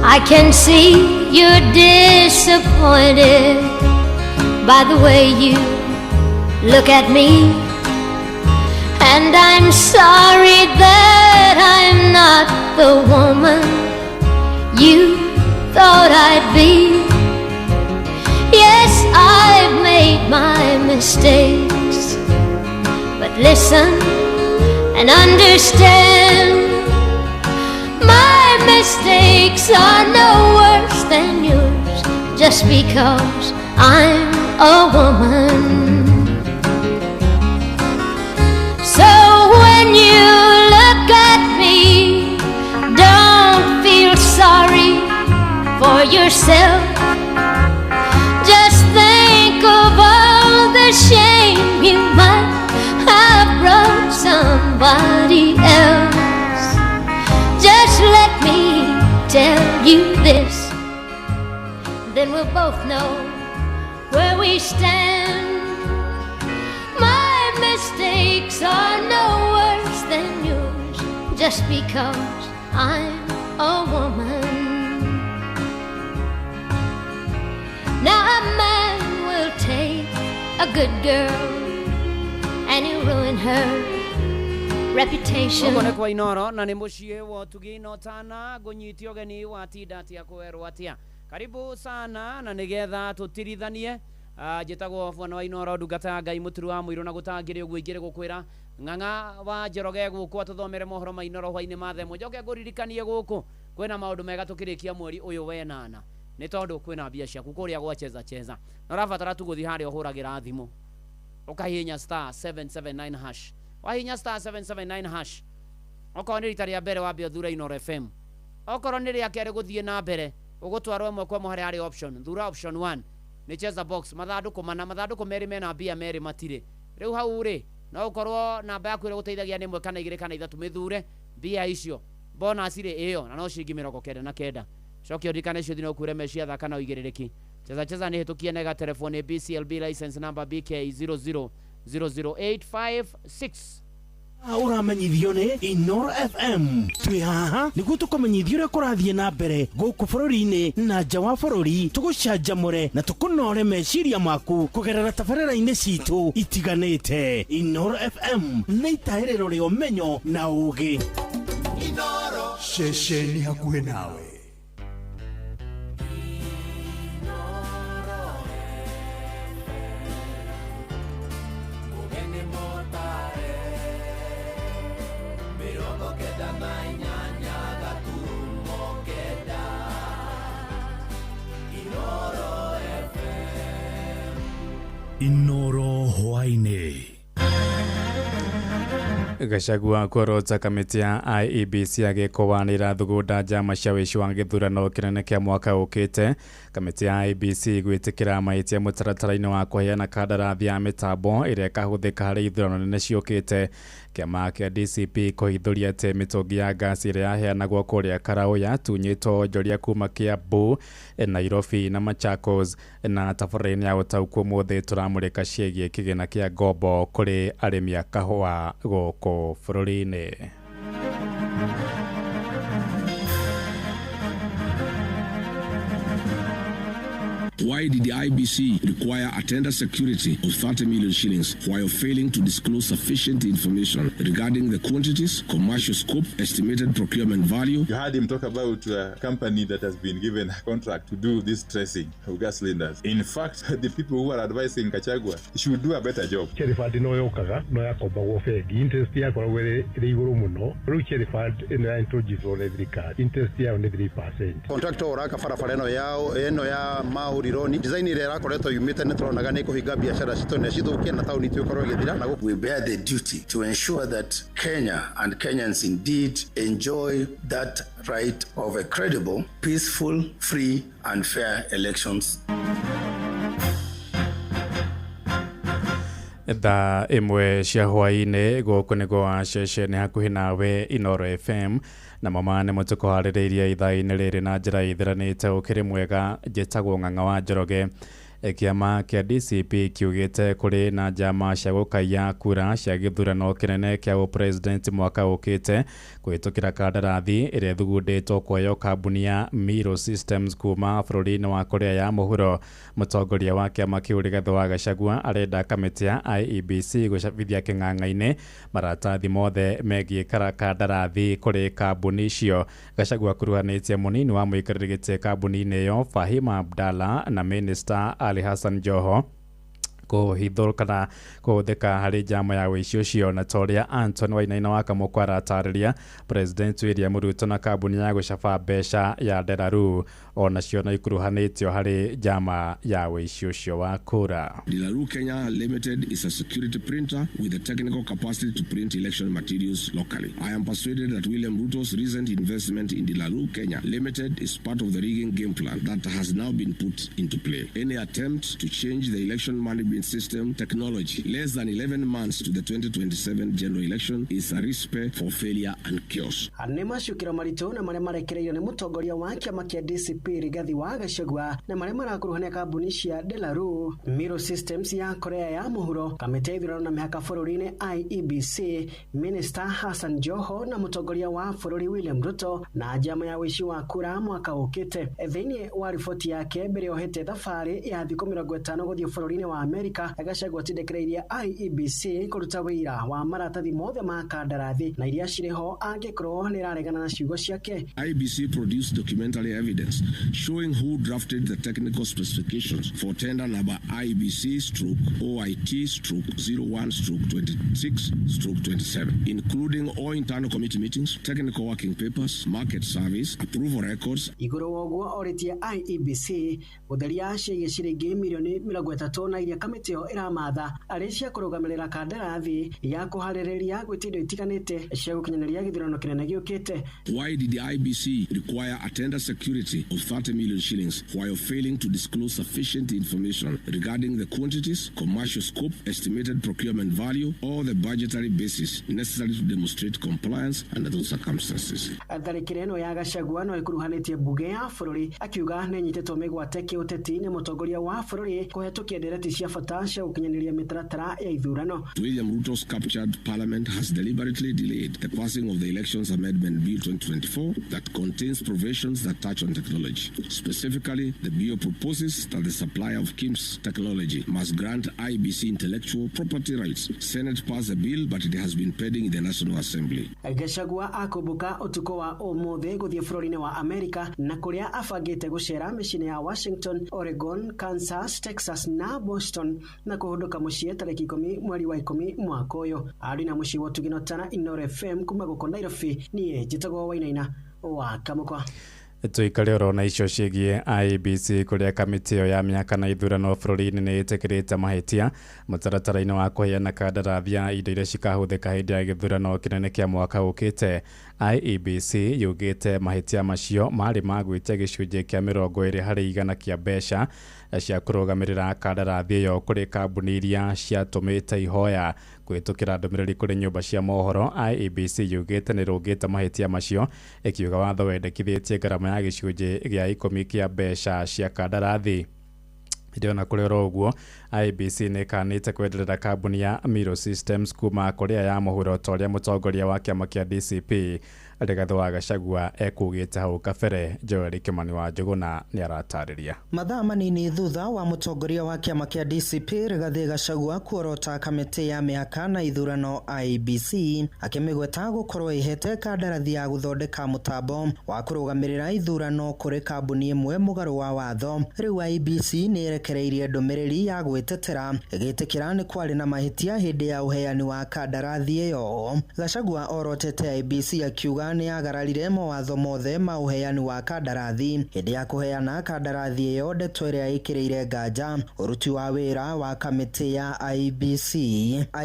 I can see you're disappointed by the way you look at me, and I'm sorry that I'm not the woman you thought I'd be. Yes, I've made my mistakes, but listen and understand. My mistakes are no worse than yours, just because I'm a woman. So when you look at me, don't feel sorry for yourself. Just think of all the shame you might have brought somebody else. Just let me tell you this, then we'll both know where we stand. My mistakes are no worse than yours, just because I'm a woman. Now a man will take a good girl and he'll ruin her reputation. Gũkũ nĩ kwa Inoro na nĩ mũciĩ wa ũtugi na ũtana ngũnyite ũgeni wa tinda atia kwerwo atia. Karibu sana na nĩgetha tũtirithanie. Njĩtagwo bwana wa Inoro, ndungata ya Ngai mũturu wa mũirũ na gũtangĩrĩ ũguo ingĩrĩ gũkwĩra ng'ang'a wa Njoroge gũkũ atũthomere mohoro ma Inoro hwainĩ ma themo. Njoke ngũririkanie gũkũ kwĩna maũndũ mega tũkĩrĩkia mweri ũyũ wenana nĩ tondũ kwĩna mbia ciaku kũrĩa gwa cheza cheza na ũrabatara tu gũthiĩ harĩa ũhũragĩra thimũ ũkahihinya star 779 hash. Wahihinya star 779 hash, okorwo nĩ rita rĩa mbere wambe ũthure Inoro FM, okorwo nĩ rĩa kerĩ gũthiĩ na mbere ũgũtwarwo ĩmwe kwa ĩmwe harĩa harĩ option. Thura option 1 nĩ cheza box, mathandũkũ mana, mathandũkũ merĩ mena mbia merĩ matirĩ. Rĩu hau rĩ no ũkorwo namba yaku ĩrĩa gũteithagia nĩ 1 kana 2 kana 3, mĩthure mbia icio bonus rĩ ĩyo na no ciringi 99. Cokia ũririkane cio thina ũkuĩre mecia thaka na ũigĩrĩrĩki. Cheza cheza nĩ hĩtũkie nega telefoni BCLB license number BK 0000856. Ũramenyithio nĩ Inoro FM. Twĩ haha nĩguo tũkũmenyithia ũrĩa kũrathiĩ na mbere gũkũ bũrũri-inĩ na nja wa bũrũri, tũgũcanjamũre na tũkũnore meciria maku kũgerera tabarĩra-inĩ citũ itiganĩte. Inoro FM nĩ itahĩrĩro rĩa ũmenyo na ũũgĩ. Ceceni hakuhĩ nawe. Inoro hwainĩ. Gachagua kuorota kamĩtĩ ya IEBC agĩkũanĩra thugunda njama cia wĩici wa gĩthurano kĩnene kĩa mwaka ũkĩte. Kamĩtĩ ya IEBC gwĩtĩkĩra mahĩtia mũtaratara-inĩ wa kũheana kandarathi ya mĩtambo ĩrĩa ĩkahũthĩka harĩ ithurano nene ciũkĩte. Kĩama kĩa DCP kũhithũria atĩ mĩtũngi ya ngasi ĩrĩa yaheanagwo kũrĩa Karau yatunyĩtwo onjoria kuma Kiambu, Nairobi na Machakos. Na tabarĩra-inĩ ya ũtaũku ũmũthĩ tũramũrĩka ciĩgiĩ kĩgĩna kĩa ngombo kũrĩ arĩmi a kahũa gũkũ bũrũri-inĩ. Why did the IBC require a tender security of 30 million shillings while failing to disclose sufficient information regarding the quantities, commercial scope, estimated procurement value? You heard him talk about a company that has been given a contract to do this tracing of gas cylinders. In fact, the people who are advising Gachagua should do a better job. Cherry Fund no yokaga no yakombagwo bengi, interest yakoragwo ĩrĩ igũrũ mũno. Rĩu Cherry Fund ĩno ya introduce nĩ thirikari, interest yayo nĩ 3%. Contractor ũraka barabara ĩno yao ĩno ya Mahũri design ĩrĩa ĩrakoretwo yumĩte nĩ tũronaga nĩ kũhinga biacara citũ na cithũkie na taũni itũ ĩkorwo ĩgĩthira. Na we bear the duty to ensure that Kenya and Kenyans indeed enjoy that right of a credible, peaceful, free and fair elections. Thaa ĩmwe cia hwaĩ-inĩ gũkũ nĩguo wa ceceni hakuhĩ nawe Inooro FM na mama nĩ mũtũkũharĩrĩirie ithaa-inĩ rĩrĩ na njĩra ĩtheranĩte ũkĩrĩ mwega. Njĩtagwo Ng'ang'a wa Njoroge. Kĩama kĩa DCP kiugĩte kũrĩ na njama cia gũkaiya kura cia gĩthurano kĩnene kĩa ũpresident mwaka ũkĩte kũhĩtũkĩra kandarathi ĩrĩa ĩthugundĩtwo kũheo kambuni ya Miro Systems kuma bũrũri-inĩ wa Korea ya Mũhuro. Mũtongoria wa kĩama kĩu Rigathĩ wa Gachagua arenda kamĩtĩ ya IEBC gũcabithia kĩng'ang'a-inĩ maratathi mothe megiĩ kandarathi kũrĩ kambuni icio. Gachagua akuruhanĩtie mũnini wa mũikarĩri gĩtĩ kambuni-inĩ ĩyo Fahima Abdalla na Minister Ali Hassan Joho kũhithũka kana kũhũthĩka harĩ njama ya ũici ũcio. Na ta ũrĩa Anton Wainaina wa Kamũkwa aratarĩria, President William Ruto na kambuni ya gũcaba mbeca ya Delaru onacio no ikuruhanĩtio harĩ njama ya ũici ũcio wa kura. Delaru Kenya Limited is a security printer with the technical capacity to print election materials locally. I am persuaded that William Ruto's recent investment in Delaru Kenya Limited is part of the rigging game plan that has now been put into play. Any attempt to change the election management system technology less than 11 months to the 2027 general election is a recipe for failure and chaos. Nĩ macukĩro maritũ na marĩa marekereirio nĩ mũtongoria wa kĩama kĩa DCP Rigathi wa Gachagua na marĩa marakuruhania kambuni cia Delaru, Miro Systems ya Korea ya Mũhuro, kamĩtĩ ya ithurano na mĩhaka bũrũri-inĩ IEBC, Minister Hassan Joho na mũtongoria wa bũrũri William Ruto na njama ya ũici wa kura mwaka ũkĩte. Thĩinĩ wa riboti yake mbere yohete thabarĩ ya thikũ 50 gũthiĩ bũrũri-inĩ wa Amerika, Gachagua atindĩkĩrĩirie IEBC kũruta wĩira wa maratathi mothe ma kandarathi na iria cirĩ ho angĩkorwo nĩ ĩraregana na ciugo ciake. IEBC produced documentary evidence showing who drafted the technical specifications for tender number IBC/OIT/01/26/27, including all internal committee meetings, technical working papers, market surveys, approval records. Igũrũ wa ũguo orĩtie IEBC gũtheria ciĩgiĩ ciringi mirioni 30 na iria kamĩtĩ ĩyo ĩramatha arĩ cia kũrũgamĩrĩra kandarathi ya kũharĩrĩria gwĩtia indo itiganĩte cia gũkinyanĩria gĩthurano kĩnene gĩũkĩte. Why did the IBC require a tender security of 30 million shillings while failing to disclose sufficient information regarding the quantities, commercial scope, estimated procurement value, or the budgetary basis necessary to demonstrate compliance under those circumstances? Tharĩkĩra ĩno ya Gachagua no ĩkuruhanĩtie mbunge ya bũrũri akiuga nĩ ĩnyitĩtwo mĩgwate kĩũteti nĩ mũtongoria wa bũrũri kũhetũkia ndereti cia bata cia gũkinyanĩria mĩtaratara ya ithurano. William Ruto's captured parliament has deliberately delayed the passing of the Elections Amendment Bill 2024 that contains provisions that touch on technology. Specifically, the bill proposes that the supplier of KIMS technology must grant IBC intellectual property rights. Senate passed the bill, but it has been pending in the National Assembly. Gachagua akumbuka utuko wa umuthi guthie bũrũri-inĩ wa Amerika na kuria abangĩte gũcera mĩciĩ-inĩ ya Washington, Oregon, Kansas, Texas na Boston na kũhũndũka mũciĩ tarĩki 10 mweri wa 10 mwaka ũyũ. Arĩ na mũciĩ wa Ũtugino Tana Inooro FM kuma gũkũ Nairobi, niĩ njĩtagwo Wainaina wa Kamũkwa. Tuikare oro na icio ciĩgiĩ IEBC kũrĩa kamĩtĩ ĩyo ya mĩaka na ithurano bũrũri-inĩ nĩ ĩtĩkĩrĩte mahĩtia mũtaratara-inĩ wa kũheana kandarathi ya indo iria cikahũthĩka hĩndĩ ya gĩthurano kĩnene kĩa mwaka ũkĩte. IEBC yugĩte mahĩtia macio marĩ ma gwĩtia gĩcunjĩ kĩa 20% kĩa mbeca cia kũrũgamĩrĩra kandarathi ĩyo kũrĩ kambuni iria ciatũmĩte ihoya. Kũhĩtũkĩra ndũmĩrĩri kũrĩ nyũmba cia mohoro, IEBC yugĩte nĩ rũngĩte mahĩtia macio, ĩkiuga watho wendekithĩtie ngarama ya gĩcunjĩ gĩa 10 kĩa mbeca cia kandarathi. Ndĩona kũrĩ oro ũguo, IEBC nĩ ĩkanĩte kwenderera kambuni ya Miro Systems kuma Korea ya mũhuro ta ũrĩa mũtongoria wa kĩama kĩa DCP Rigathĩ wa Gachagua ekugĩte hau kabere. Joel Kimani wa Njũgũna nĩ aratarĩria. Mathaa manini thutha wa mũtongoria wa kĩama kĩa DCP Rigathĩ Gachagua kuorota kamĩtĩ ya mĩhaka na ithurano IEBC akĩmĩgweta gũkorwo ĩhete kandarathi ya gũthondeka mũtambo wa kũrũgamĩrĩra ithurano kũrĩ kambuni ĩmwe mũgarũ wa watho. Rĩu IEBC nĩ ĩrekereirie ndũmĩrĩri ya gwĩtetera ĩgĩtĩkĩra nĩ kwarĩ na mahĩtia hĩndĩ ya ũheani wa kandarathi ĩyo. Gachagua orotete IEBC akiuga nĩ yagararire mawatho mothe ma ũheani wa kandarathi hĩndĩ ya kũheana kandarathi ĩyo, ndeto ĩrĩa ĩkĩrĩire nganja ũruti wa wĩra wa kamĩtĩ ya IEBC.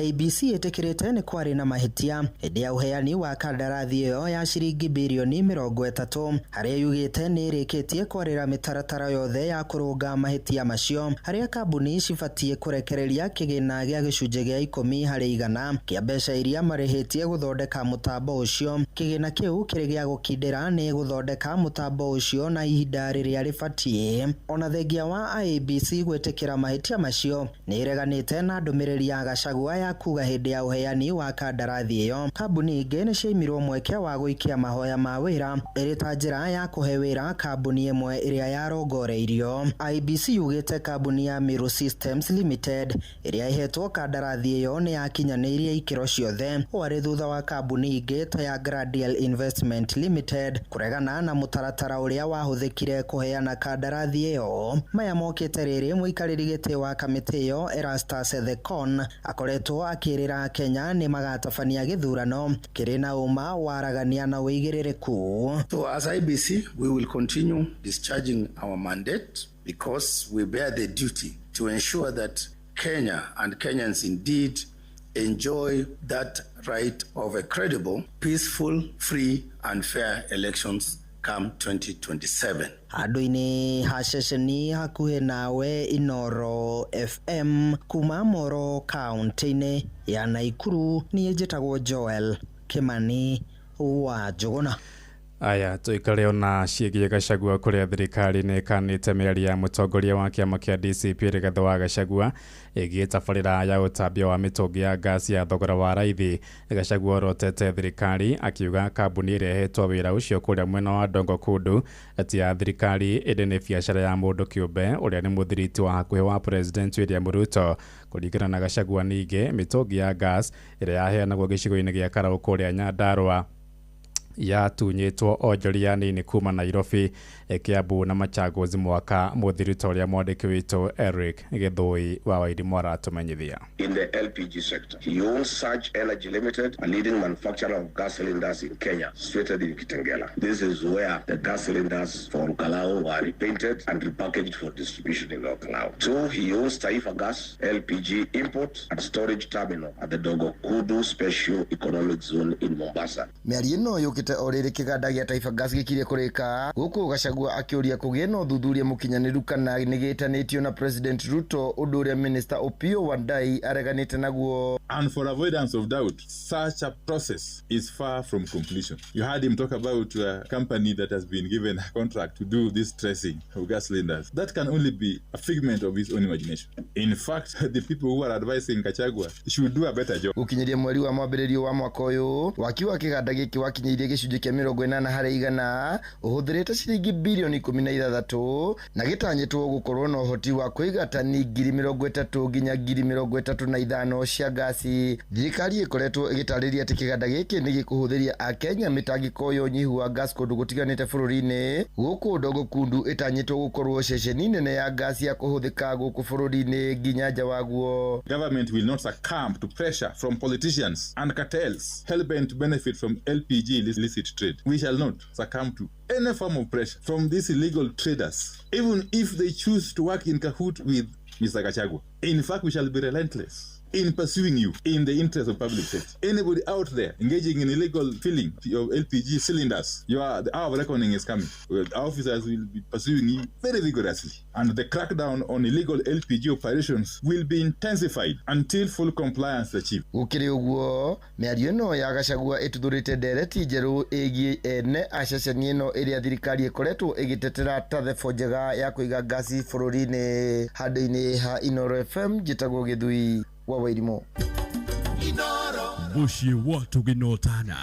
IEBC ĩtĩkĩrĩte nĩ kwarĩ na mahĩtia hĩndĩ ya ũheani wa kandarathi ĩyo ya ciringi birioni 30, harĩa yugĩte nĩ ĩrĩkĩtie kwarĩra mĩtaratara yothe ya kũrũnga mahĩtia macio, harĩa kambuni cibatiĩ kũrekereria kĩgĩna gĩa gĩcunjĩ gĩa 10% kĩa mbeca iria marĩhĩtie gũthondeka mũtambo ũcio. Kĩgĩna kĩu kĩrĩ gĩa gũkindĩra nĩ gũthondeka mũtambo ũcio na ihinda rĩrĩa rĩbatiĩ. Ona thengia wa IEBC gwĩtĩkĩra mahĩtia macio, nĩ ĩreganĩte na ndũmĩrĩri ya Gachagua ya kuga hĩndĩ ya ũheani wa kandarathi ĩyo kambuni ingĩ nĩ ciaimirwo mweke wa gũikia mahoya ma wĩra ĩrĩ ta njĩra ya kũhe wĩra kambuni ĩmwe ĩrĩa yarongoreirio. IEBC yugĩte kambuni ya Miro Systems Limited ĩrĩa ĩhetwo kandarathi ĩyo nĩ yakinyanĩirie ikĩro ciothe, warĩ thutha wa kambuni ingĩ ta ya Gradiel Investment Limited kũregana na mũtaratara ũrĩa wahũthĩkire kũheana kandarathi ĩyo. Maya mokĩte rĩrĩ mũikarĩri gĩtĩ wa kamĩtĩ ĩyo Erastus Ethekon akoretwo akĩrĩra Kenya nĩ magatabania gĩthurano kĩrĩ na ũma, waragania na ũigĩrĩrĩku. So as IEBC, we will continue discharging our mandate because we bear the duty to ensure that Kenya and Kenyans indeed enjoy that right of a credible, peaceful, free and fair elections come 2027. Handũ-inĩ ha ceceni hakuhĩ nawe Inoro FM kuma Moro kaunti-inĩ ya Naikuru, niĩ njĩtagwo Joel Kimani wa Njũgũna. Aya tuikare ona ciĩgiĩ Gachagua kũrĩa thirikari nĩ ĩkanĩte mĩario ya mũtongoria wa kĩama kĩa DCP Rigathĩ wa Gachagua ĩgiĩ tabarĩra ya ũtambia wa mĩtũngi ya ngasi ya thogora wa raithi. Gachagua orotete thirikari akiuga kambuni ĩrĩa ĩhetwo wĩra ũcio kũrĩa mwena wa Dongo Kundu ti ya thirikari ĩndĩ nĩ biacara ya mũndũ kĩũmbe ũrĩa nĩ mũthiriti wa hakuhĩ wa President William Ruto. Kũringana na Gachagua ningĩ mĩtũngi ya gas ĩrĩa yaheanagwo gĩcigo-inĩ gĩa Karau kũrĩa Nyandarua yatunyĩtwo onjoria nini kuma Nairobi, Kiambu na Machakos mwaka mũthiru ta ũrĩa mwandĩki witũ Eric Gĩthũi wa Wairimũ aratũmenyithia. In the LPG sector, he owns Surge Energy Limited, a leading manufacturer of gas cylinders in Kenya, situated in Kitengela. This is where the gas cylinders for Olkalou were repainted and repackaged for distribution in Olkalou. Two, he owns Taifa Gas LPG import and storage terminal at the Dogo Kudu Special Economic Zone in Mombasa. Mĩario ĩno yũkĩte o rĩrĩ kĩganda gĩa Taifa Gas gĩkirie kũrĩka gũkũ Gachagua akĩũria kũgĩe na ũthuthuria mũkinyanĩru kana nĩgĩtanĩtio na President Ruto, ũndũ ũrĩa Minister Opiyo Wandayi areganĩte naguo. And for avoidance of doubt, such a process is far from completion. You heard him talk about a company that has been given a contract to do this tracing of gas cylinders. That can only be a figment of his own imagination. In fact, the people who are advising Gachagua should do a better job. Gũkinyĩria mweri wa mwambĩrĩrio wa mwaka ũyũ, waki wa kĩganda gĩkĩ wakinyĩirie gĩcunjĩ kĩa 80% ũhũthĩrĩte ciringi birioni 16 na gĩtanyĩtwo gũkorwo na ũhoti wa kũiga tani 30,000 nginya 35,000 cia ngasi. Thirikari ĩkoretwo ĩgĩtarĩria atĩ kĩganda gĩkĩ nĩ gĩkũhũthĩria akenya mĩtangĩko ya ũnyihu wa gas kũndũ gũtiganĩte bũrũri-inĩ. Gũkũ Dongo Kundu ĩtanyĩtwo gũkorwo ceceni nene ya gas ya kũhũthĩka gũkũ bũrũri-inĩ nginya nja waguo. Government will not succumb to pressure from politicians and cartels hell-bent to benefit from LPG illicit trade. We shall not succumb to any form of pressure from these illegal traders, even if they choose to work in cahoot with Mr. Gachagua. In fact, we shall be relentless in pursuing you in the interest of public safety. Anybody out there engaging in illegal filling of LPG cylinders, the hour of reckoning is coming. Well, our officers will be pursuing you very vigorously, and the crackdown on illegal LPG operations will be intensified until full compliance is achieved. Gũkĩrĩ ũguo, mĩario ĩno ya Gachagua ĩtuthũrĩte ndereti njerũ ĩgiĩ ene a ceceni ĩno ĩrĩa thirikari ĩkoretwo ĩgĩtetera ta thebo njega ya kũiga ngasi bũrũri-inĩ. Handũ-inĩ ha Inooro FM, njĩtagwo Gĩthui wa Wairimũ. Mũciĩ wa Tũgĩnotana.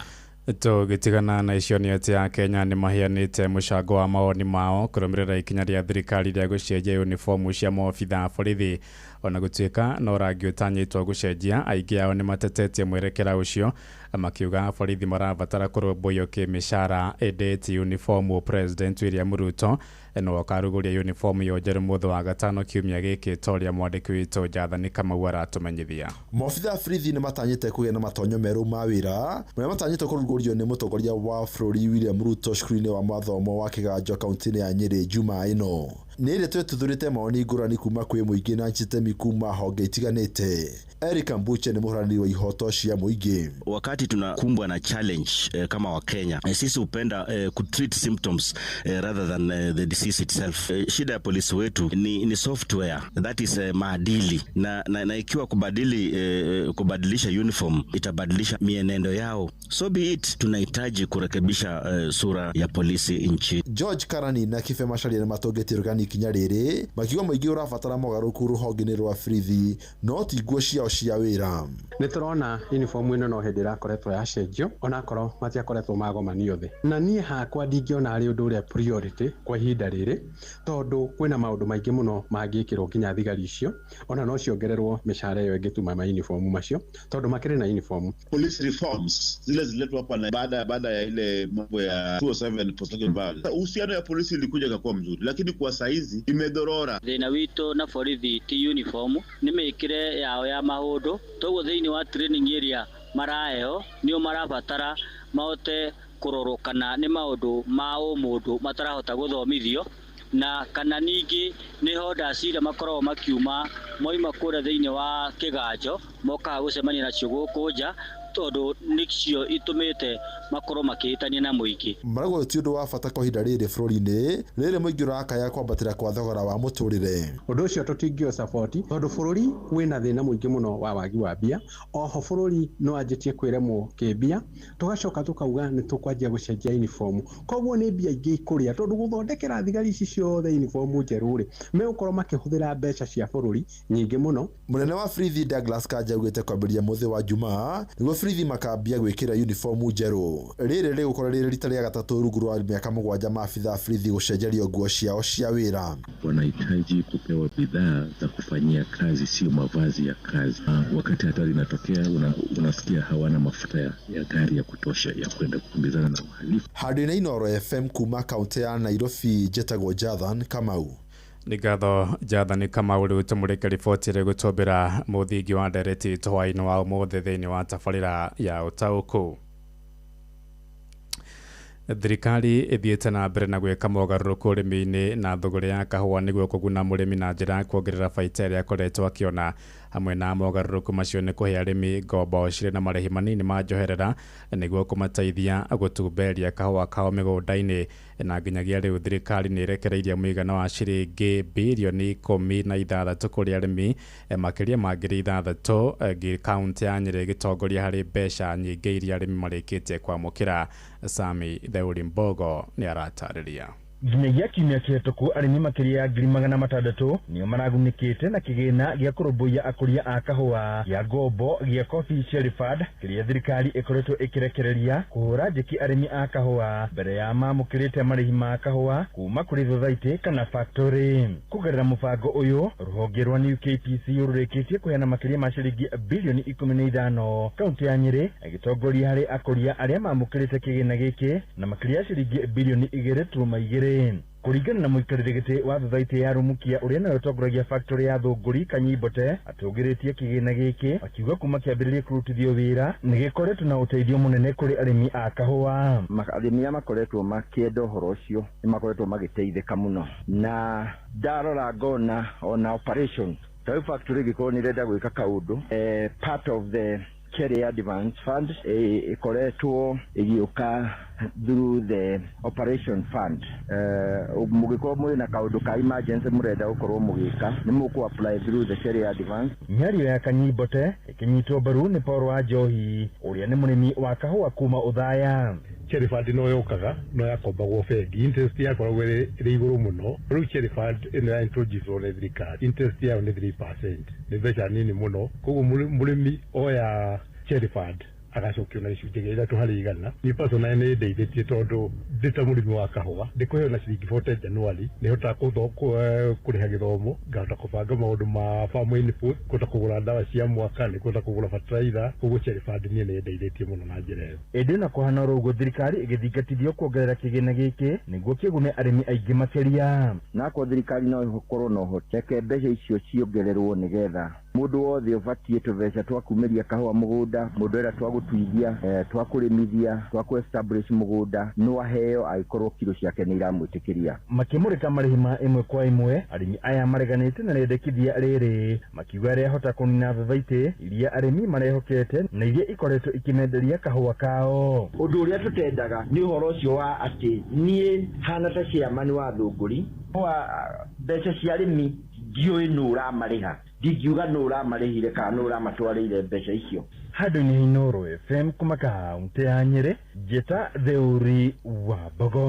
Tũgĩtigana na icio nĩ atĩ a Kenya nĩ maheanĩte mũcango wa mawoni mao kũrũmĩrĩra ikinya rĩa thirikari rĩa gũcenjia uniformu cia maobitha a borithi. Ona gũtuĩka no rangi ũtanyĩtwo gũcenjia, aingĩ ao nĩ matetetie mwerekera ũcio, makiuga borithi marabatara kũrũmbũiyo kĩmĩcara ĩndĩ ti uniformu. President William Ruto no akarugũria uniformu ĩyo njerũ mũthĩ wa gatano kiumia gĩkĩ, ta ũrĩa mwandĩki witũ Jathani Kamau aratũmenyithia. Maobitha a borithi nĩ matanyĩte kũgĩa na matonyo merũ ma wĩra marĩa matanyĩtwo kũrugũrio nĩ mũtongoria wa bũrũri William Ruto cukuru-inĩ wa mathomo wa Kĩganjo kaunti-inĩ ya Nyĩrĩ Jumaa ĩno. Nĩ ĩrĩa twethuthurĩte mawoni ngũrani kuma kwĩ mũingĩ na njitemi kuma honge itiganĩte. Eric Ambuche nĩ mũhũranĩri wa ihoto cia mũingĩ. Wakati tunakumbwa na challenge kama wa Kenya, sisi hupenda kutreat symptoms rather than the disease itself. Shida ya polisi wetu ni software, that is maadili, na ikiwa kubadilisha uniform itabadilisha mienendo yao, so be it. Tunahitaji kurekebisha sura ya polisi nchi. George Karani na Kibe Macharia nĩ matongetie rũgani ikinya rĩrĩ makiuga mũingĩ ũrabatara mogarũrũku rũhonge-inĩ rwa borithi no ti nguo ciao cia wĩra. Nĩ tũrona uniform ĩno no hĩndĩ ĩrakoretwo yacenjio, onakorwo matiakoretwo magomanio thĩ, na niĩ hakwa ndingĩona arĩ ũndũ ũrĩa priority kwa ihinda rĩrĩ, tondũ kwĩna maũndũ maingĩ mũno mangĩkĩrwo nginya thigari icio, ona no ciongererwo mĩcara ĩyo ĩngĩtuma ma uniform macio, tondũ makĩrĩ na uniform. Police reforms zile zililetwa hapa na baada ya ile mambo ya 207 post-election violence, uhusiano ya polisi ilikuja ikakuwa mzuri, lakini kwa saizi imedorora. Thĩna witũ na borithi ti uniform, nĩ mĩkĩre yao ya maũndũ, toguo thĩinĩ wa training area maraheo nĩo marabatara mahote kũrorwo kana nĩ maũndũ ma ũmũndũ matarahota gũthomithio, na kana ningĩ nĩ honda cira makoragwo makiuma moima kũrĩa thĩinĩ wa kĩganjo mokaga gũcemania nacio gũkũ nja, tondũ nĩcio itũmĩte makorwo makĩhĩtania na mũingĩ. Marauga ti ũndũ wa bata kwa ihinda rĩrĩ bũrũri-inĩ rĩrĩ mũingĩ ũrakaya kwambatĩra kwa thogora wa mũtũrĩre. Ũndũ ũcio tũtingĩo support tondũ bũrũri wĩna thĩna mũingĩ mũno wa wagi wa mbia, oho bũrũri no anjĩtie kwĩremwo kĩmbia, tũgacoka tũkauga nĩ tũkwanjia gũcenjia uniform, koguo nĩ mbia ingĩ ikũrĩa, tondũ gũthondekera thigari ici ciothe uniform njerũ rĩ megũkorwo makĩhũthĩra mbeca cia bũrũri nyingĩ mũno. Mũnene wa borithi Douglas Kanja augĩte kwambĩrĩria mũthĩ wa Jumaa nĩguo borithi makambia gwĩkĩra uniform njerũ. Rĩrĩ rĩgũkorwo rĩrĩ rita rĩa gatatũ rungu rwa mĩaka 7 maabitha a borithi gũcenjerio nguo ciao cia wĩra. Wanahitaji kupewa bidhaa za kufanyia kazi, sio mavazi ya kazi. Wakati hatari inatokea, unasikia hawana mafuta ya gari ya kutosha ya kwenda kukimbizana na uhalifu. Handũ-inĩ Inooro FM kuma kaunti ya Nairobi, njĩtagwo Jathan Kamau. Nĩ ngatho Jathani Kamau rĩu tũmũrĩke riboti ĩrĩa ĩgũtũmbĩra mũthingi wa ndereti hwaĩ-inĩ wa ũmũthĩ thĩinĩ wa tabarĩra ya ũtaũku. Thirikari ĩthiĩte na mbere na gwĩka mogarũrũku ũrĩmi-inĩ na thũgũrĩ ya kahũa nĩguo kũguna mũrĩmi na njĩra ya kuongerera baita ĩrĩa akoretwo akĩona. Hamwe na mogarũrũku macio nĩ kũhe arĩmi ngombo cirĩ na marĩhi manini ma njoherera nĩguo kũmateithia gũtumberia kahũa kao mĩgũnda-inĩ. Na nginyagia rĩu thirikari nĩ ĩrekereirie mũigana wa ciringi birioni 16 kũrĩ arĩmi makĩria ma 6,000, kaunti ya Nyĩrĩ ĩgĩtongoria harĩ mbeca nyingĩ iria arĩmi marĩkĩtie kwamũkĩra. Sami Theuri Mbogo nĩ aratarĩria. Nginyagia kiumia kĩhetũku arĩmi makĩria ya 600,000 nĩo maragunĩkĩte na kĩgĩna gĩa kũrũmbũiya akũria a kahũa gĩa ngombo gĩa Coffee Share Fund kĩrĩa thirikari ĩkoretwo ĩkĩrekereria kũhũra njeki arĩmi a kahũa mbere ya mamũkĩrĩte marĩhi ma kahũa kuma kũrĩ thothaitĩ kana factory. Kũgerera mũbango ũyũ, rũhonge rwa New KPC rũrĩkĩtie kũheana makĩria ma ciringi bilioni 15 kaunti ya Nyĩrĩ ĩgĩtongoria harĩ akũria arĩa mamũkĩrĩte kĩgĩna gĩkĩ na makĩria ya ciringi bilioni 2.2. Kũringana na mũikarĩri gĩtĩ wa thothaitĩ ya Rumukia ũrĩa nawe ũtongoragia factory ya Thũngũri Kanyimbote atũgĩrĩtie kĩgĩna gĩkĩ akiuga kuma kĩambĩrĩrie kũrutithio wĩra nĩ gĩkoretwo na ũteithio mũnene kũrĩ arĩmi a kahũa. Arĩmi arĩa makoretwo makĩenda ũhoro ũcio nĩ makoretwo magĩteithĩka mũno, na ndarora ngona ona operation Ta rĩu factory ĩngĩkorwo nĩ ĩrenda gwĩka kaũndũ, part of the Cherry Advance Fund ĩkoretwo ĩgĩũka through the operation fund. Mũgĩkorwo mũrĩ na kaũndũ ka emergency mũrenda gũkorwo mũgĩka, nĩ mũkũ apply through the Cherry Advance. Mĩario ya Kanyimbote ĩkĩnyitwo mbaru nĩ Paul wa Njohi ũrĩa nĩ mũrĩmi wa kahũa kuma Ũthaya. Cherry Fund no yũkaga no yakombagwo bengi, interest yakoragwo ĩrĩ igũrũ mũno. Rĩu Cherry Fund ĩno ya introduce nĩ thirikari, interest yayo nĩ 3%, nĩ mbeca nini mũno. Koguo mũrĩmi oya Cherry Fund agacokio na gĩcunjĩ gĩa 3%. Niĩ personally nĩ ndeithĩtie tondũ ndĩ ta mũrĩmi wa kahũa ndĩkũheo na ciringi 40 January, nĩ hotaga kũrĩha gĩthomo, ngahota kũbanga maũndũ ma farm input, kũhota kũgũra ndawa cia mwaka, nĩ kũhota kũgũra fertilizer. Koguo Cherry Fund niĩ nĩ ndeithĩtie mũno na njĩra ĩyo. Ĩndĩ na kũhana oro ũguo, thirikari ĩgĩthingatithio kuongerera kĩgĩna gĩkĩ nĩguo kĩgune arĩmi aingĩ makĩria. Nakorwo thirikari no ĩkorwo na ũhoti, reke mbeca icio ciongererwo nĩgetha mũndũ wothe ũbatiĩ tũbeca twa kumĩria kahũa mũgũnda, mũndũ ĩrĩa twa gũtuithia, twa kũrĩmithia, twa kũ establish mũgũnda, no aheo angĩkorwo kiro ciake nĩ iramwĩtĩkĩria. Makĩmũrĩka marĩhi ma ĩmwe kwa ĩmwe, arĩmi aya mareganĩte na rĩendekithia rĩrĩ makiuga rĩahota kũnina thothaitĩ iria arĩmi marehokete na iria ikoretwo ikĩmenderia kahũa kao. Ũndũ ũrĩa tũtendaga nĩ ũhoro ũcio wa atĩ niĩ hana ta chairman wa Thũngũri, wa mbeca cia arĩmi ndiũĩ nũ ũramarĩha, ndingiuga nũ ũramarĩhire kana nũ ũramatwarĩire mbeca icio. Handũ-inĩ Inooro FM kuma kaũntĩ ya Nyĩrĩ, njĩta Theuri wa Mbogo.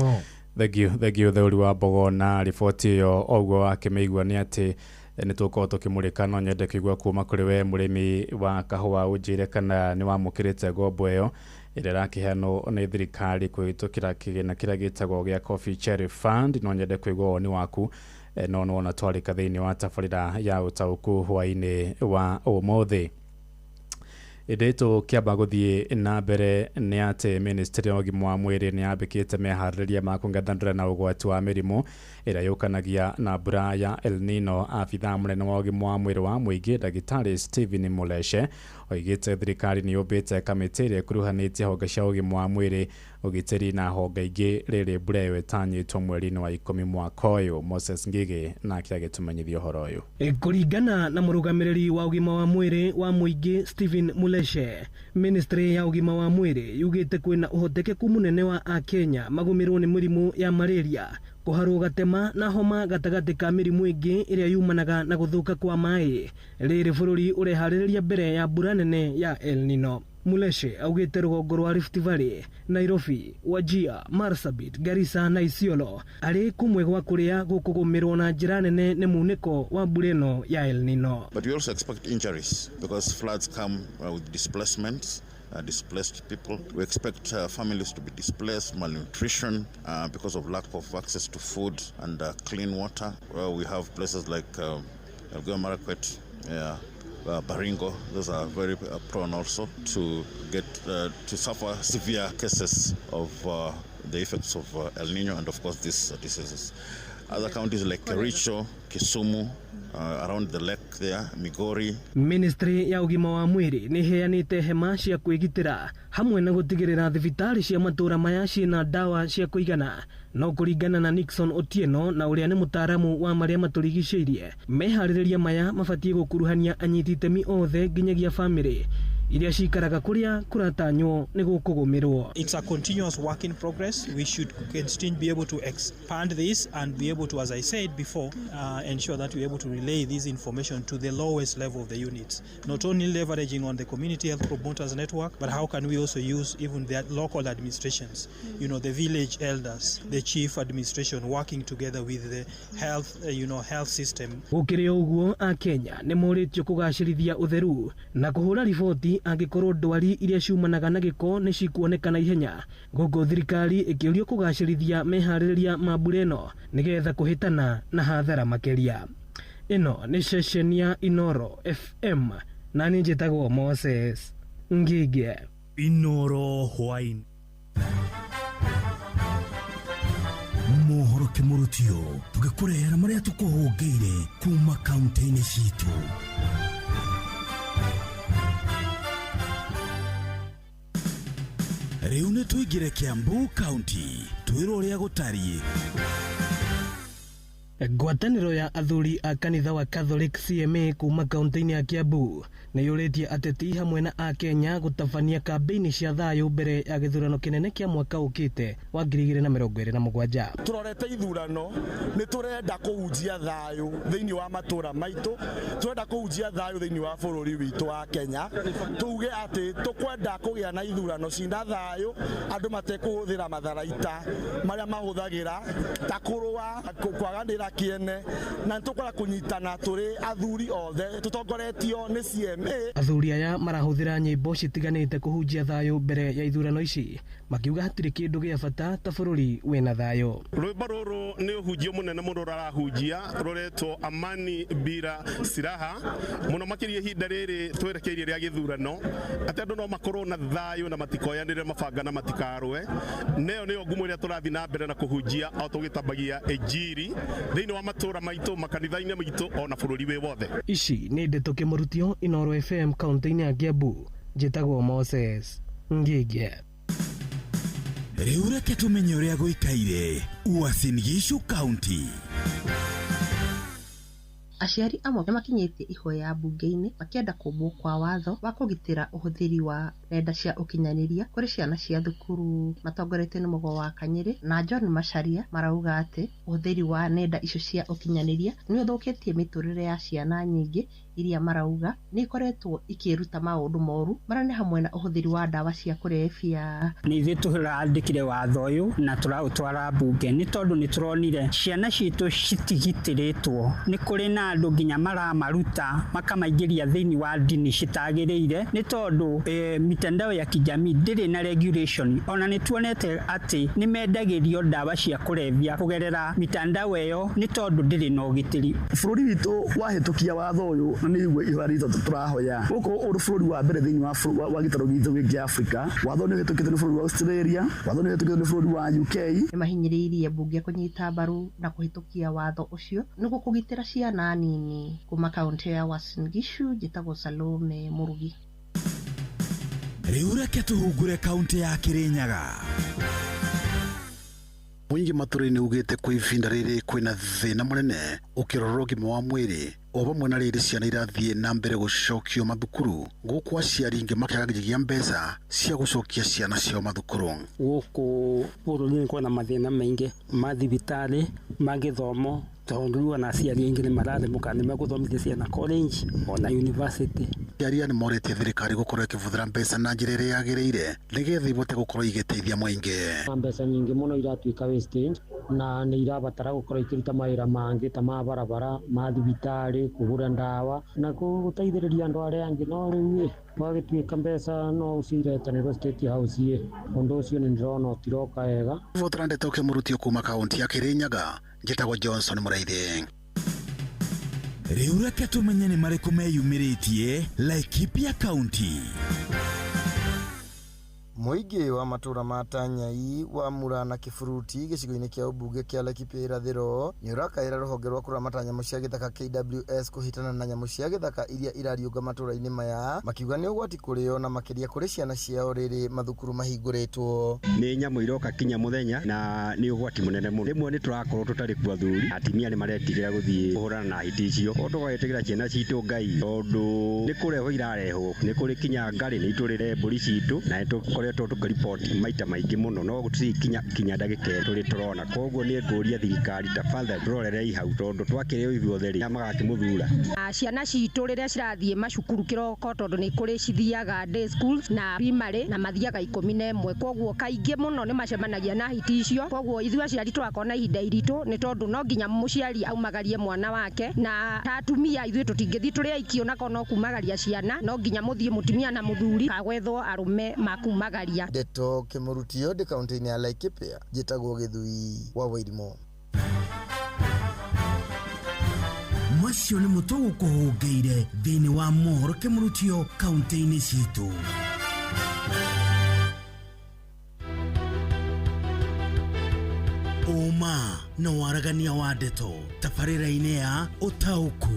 Thank you Theuri wa Mbogo na riboti ĩyo. Oguo akĩmĩigua nĩ atĩ nĩ tũkorwo tũkĩmũrĩka. No nyende kũigua kuma kũrĩ we mũrĩmi wa kahũa, ũnjĩre kana nĩ wamũkĩrĩte ngombo ĩyo ĩrĩa ĩrakĩheanwo nĩ thirikari kũhĩtũkĩra kĩgĩna kĩrĩa gĩtagwo gĩa Coffee Cherry Fund. No nyende kũigua woni waku, no nĩwona twarĩka thĩinĩ wa tabarĩra ya ũtaũku hwaĩ-inĩ wa ũmũthĩ. Ĩndĩ tũkĩamba gũthiĩ na mbere nĩ atĩ ministry ya ũgima wa mwĩrĩ nĩ yambĩkĩte meharĩrĩria ma kũng'ethanĩra na ũgwati wa mĩrimũ ĩrĩa yũkanagia na mbura ya El Nino. Abithaa mũnene wa ũgima wa mwĩrĩ wa mũingĩ, Ndagĩtarĩ Stephen Mureshe, oigĩte thirikari nĩ yũmbĩte kamĩtĩ ĩrĩa ĩkuruhanĩtie honge cia ũgima wa mwĩrĩ, ũgitĩri na honge ingĩ rĩrĩ mbura ĩyo ĩtanyĩtwo mweri-inĩ wa 10 mwaka ũyũ. Moses Ngigĩ nake agĩtũmenyithia ũhoro ũyũ. Kũringana na mũrũgamĩrĩri wa ũgima wa mwĩrĩ wa mũingĩ Stephen Mureshe, ministry ya ũgima wa mwĩrĩ yugĩte kwĩna ũhotekeku mũnene wa akenya magũmĩrwo nĩ mĩrimũ ya malaria, kũharwo gatema na homa gatagatĩ ka mĩrimũ ĩngĩ ĩrĩa yumanaga na gũthũka kwa maĩ rĩrĩ bũrũri ũreharĩrĩria mbere ya mbura nene ya El Nino. Mureshe augĩte rũgongo rwa Rift Valley, Nairobi, Wajir, Marsabit, Garissa na Isiolo arĩ kũmwe gwa kũrĩa gũkũgũmĩrwo na njĩra nene nĩ munĩko wa mbura ĩno ya El Nino. But we also expect injuries because floods come with displacements. Displaced people. We expect families to be displaced, malnutrition because of lack of access to food and clean water. Well, we have places like Elgeyo Marakwet, Baringo. Those are very prone also to get to suffer severe cases of the effects of El Nino and of course these diseases. Other counties like Kericho, Kisumu, around the lake there, Migori. Ministry ya ũgima wa mwĩrĩ nĩ ĩheanĩte hema cia kwĩgitĩra hamwe na gũtigĩrĩra thibitarĩ cia matũũra maya ciĩna ndawa cia kũigana. No kũringana na Nixon Otieno, na ũrĩa nĩ mũtaaramu wa marĩa matũrigicĩirie, meharĩrĩria maya mabatiĩ gũkuruhania anyiti itemi othe nginyagia bamĩrĩ iria cikaraga kũrĩa kũratanywo nĩ gũkũgũmĩrwo. It's a continuous work in progress. We should continue be able to expand this and be able to, as I said before, ensure that we're able to relay this information to the lowest level of the units. Not only leveraging on the community health promoters network, but how can we also use even the local administrations, the village elders, the chief administration working together with the health system. Gũkĩrĩ ũguo, akenya nĩ morĩtio kũgacĩrithia ũtheru na kũhũra riboti angĩkorwo ndwari iria ciumanaga na gĩko nĩ cikuonekana ihenya, gũkũ thirikari ĩkĩũrio kũgacĩrithia meharĩrĩria ma mbura ĩno nĩgetha kũhĩtana na hathara makĩria. Ĩno nĩ ceceni ya Inooro FM na niĩ njĩtagwo Moses Ngige. Inooro hwaĩ mohoro kĩmũrũtio tũgĩkũrehera marĩa tũkũhũngĩire kuma kaunti-inĩ citũ. Rĩu nĩ tũingĩre Kiambu County twĩrwo ũrĩa gũtariĩ. Ngwatanĩro ya athuri a kanitha wa Catholic CMA kuma kaunti-inĩ ya Kiambu nĩ yũrĩtie ateti hamwe na akenya gũtabania kambĩini cia thayũ mbere ya gĩthurano kĩnene kĩa mwaka ũkĩte wa 2027. Turorete ithurano nĩ tũrenda kũhunjia thayũ thĩinĩ wa matũra maitũ, tũrenda kũhunjia thayũ thĩinĩ wa bũrũri witũ wa Kenya, tuge atĩ tũkwenda kũgĩa na ithurano cina thayũ, andũ matekũhũthĩra matharaita marĩa mahũthagĩra ta kũrũa, kwaganĩra kĩene, na nĩ tũkwenda kũnyitana tũrĩ athuri othe tũtongoretio nĩ CMA. Athuri aya marahũthĩra nyĩmbo citiganĩte kũhunjia thayũ mbere ya ithurano ici, makiuga hatirĩ kĩndũ gĩa bata ta bũrũri wĩna thayũ. Rwĩmbo rũrũ nĩ ũhunjio mũnene mũno rũrahunjia, rũretwo amani bila silaha, mũno makĩria ihinda rĩrĩ twerekeirie rĩa gĩthurano, atĩ andũ no makorwo na thayũ na matikoyanĩre mabanga na matikarũe. Neyo nĩyo ngumo ĩrĩa tũrathiĩ na mbere na kũhunjia o tũgĩtambagia injiri thĩinĩ wa matũra maitũ, makanitha-inĩ maitũ ona bũrũri wĩ wothe. Ici nĩ ndeto Kĩmũrutio, Inooro FM, kaunti-inĩ ya Kiambu. Njĩtagwo Moses Ngige. Rĩu reke tũmenye ũrĩa gũikaire Uasin Gishu County. Aciari amwe nĩmakinyĩtie ihoya mbunge-inĩ makĩenda kũmbwo kwa watho wa kũgitĩra ũhũthĩri wa nenda cia ũkinyanĩria kũrĩ ciana cia thukuru. Matongoretio nĩ Mũgo wa Kanyĩrĩ na John Macharia marauga atĩ ũhũthĩri wa nenda icio cia ũkinyanĩria nĩ ũthũkĩtie mĩtũrĩre ya ciana nyingĩ iria marauga nĩ ikoretwo ikĩruta maũndũ moru marĩa nĩ hamwe na ũhũthĩri wa ndawa cia kũrebia. Nĩ ithuĩ tũrandĩkire watho ũyũ na tũraũtwara mbunge nĩ tondũ nĩ tũronire ciana citũ citigitĩrĩtwo. Nĩ kũrĩ na andũ nginya maramaruta makamaingĩria thĩinĩ wa ndini citagĩrĩire nĩ tondũ mitandao ya kijamii ndĩrĩ na regulation. Ona nĩ tuonete atĩ nĩ mendagĩrio ndawa cia kũrebia kũgerera mitandao ĩyo nĩ tondũ ndĩrĩ na ũgitĩri. Bũrũri witũ wahĩtũkia watho ũyũ na nĩguo ihoya ritũ tũrahoya gũkũ ũrĩ bũrũri wa mbere thĩinĩ wa gĩtarũ gitũ gĩa Afrika. Watho nĩ ũhĩtũkĩtwo nĩ bũrũri wa Australia, watho nĩ ũhĩtũkĩtwo nĩ bũrũri wa UK. Nĩ mahinyĩrĩirie mbunge kũnyita mbaru na kũhĩtũkia watho ũcio nĩguo kũgitĩra ciana nini. Kuma kaunti ya Uasin Gishu, njĩtagwo Salome Mũrugi. Rĩu reke tũhungure kaunti ya Kirinyaga. Mũingĩ matũra-inĩ ugĩte kwa ihinda rĩrĩ kwĩna thĩna mũnene ũkĩrora ũgima wa mwĩrĩ o vamwe na rĩrĩ ciana irathiĩ na mbere gũcokio mathukuru gũkũ aciari ingĩ makĩaga nginyagia mbeca cia gũcokia ciana ciao mathukuru. Gũkũ bũrũri-inĩ kwĩna mathĩna maingĩ ma thibitarĩ, ma gĩthomo, tondũ rĩu ona aciari aingĩ nĩ mararemwo kana nĩ megũthomithia ciana college ona university. Aciari nĩ morĩtie thirikari gũkorwo ĩkĩbũthĩra mbeca na njĩra ĩrĩa yagĩrĩire nĩgetha ibote gũkorwo igĩteithia mũingĩ. Mbeca nyingĩ mũno iratuĩka wastage na nĩ irabatara gũkorwo ikĩruta mawĩra mangĩ ta ma barabara, ma thibitarĩ, kũgũra ndawa na gũteithĩrĩria andũ arĩa angĩ. No rĩu gwagĩtuĩka mbeca no ciretanĩrwo State House ĩ, ũndũ ũcio nĩ ndĩrona ũtiroka wega. Votera ndeto Kĩmũrutio kuma kaunti ya Kirinyaga, njĩtagwo Johnson Mũraithi. Rĩu reke tũmenye nĩ marĩkũ meyumĩrĩtie Laikipia County. Mũingĩ wa matũra ma Tanyai wa Mura na Kĩburuti gĩcigo-inĩ kĩa ũmbunge kĩa Laikipia irathĩro nĩ ũrakaĩra rũhonge rwa kũramata nyamũ cia gĩthaka KWS kũhĩtana na nyamũ cia gĩthaka iria irariũnga matũra-inĩ maya, makiuga nĩ ũgwati kũrĩ o na makĩria kũrĩ ciana ciao rĩrĩ mathukuru mahingũrĩtwo. Nĩ nyamũ iroka kinya mũthenya na nĩ ũgwati mũnene mũno. Rĩmwe nĩ tũrakorwo tũtarĩ kuo athuri, atumia nĩ maretigĩra gũthiĩ kũhũrana na hiti icio, o tũgagĩtigĩra ciana citũ Ngai tondũ nĩ kũrehwo irarehwo, nĩ kũrĩ kinya ngarĩ nĩ itũrĩre mbũri citũ na nĩ tũkoretwo tũkĩriboti maita maingĩ mũno no gũtirĩ kinya ndagĩka tũrĩ tũrona. Koguo nĩ ngũria thirikari tafadhali tũrorerei hau tondũ twakĩrĩo ithuothe rĩ magakĩmũthura. Ciana citũ rĩrĩa cirathiĩ macukuru kĩroko tondũ nĩ kũrĩ cithiaga day schools na primary na mathiaga 11, koguo kaingĩ mũno nĩ macemanagia na hiti icio. Koguo ithuĩ aciari tũgakorwo na ihinda iritũ nĩ tondũ no nginya mũciari aumagarie mwana wake, na ta atumia ithuĩ tũtingĩthiĩ tũrĩ aiki ona korwo no kumagaria ciana, no nginya mũthiĩ mũtumia na mũthuri kagwethwo arũme makumagaria. Ndeto Kĩmũrutio ndĩ kaunti-inĩ ya Laikipia, njĩtagwo Gĩthui wa Wairimu. Macio nĩ mũtũgũkũhũngĩire thĩinĩ wa mohoro Kĩmũrutio kaunti-inĩ citũ. Ũma na waragania wa ndeto tabarĩra-inĩ ya Ũtaũku.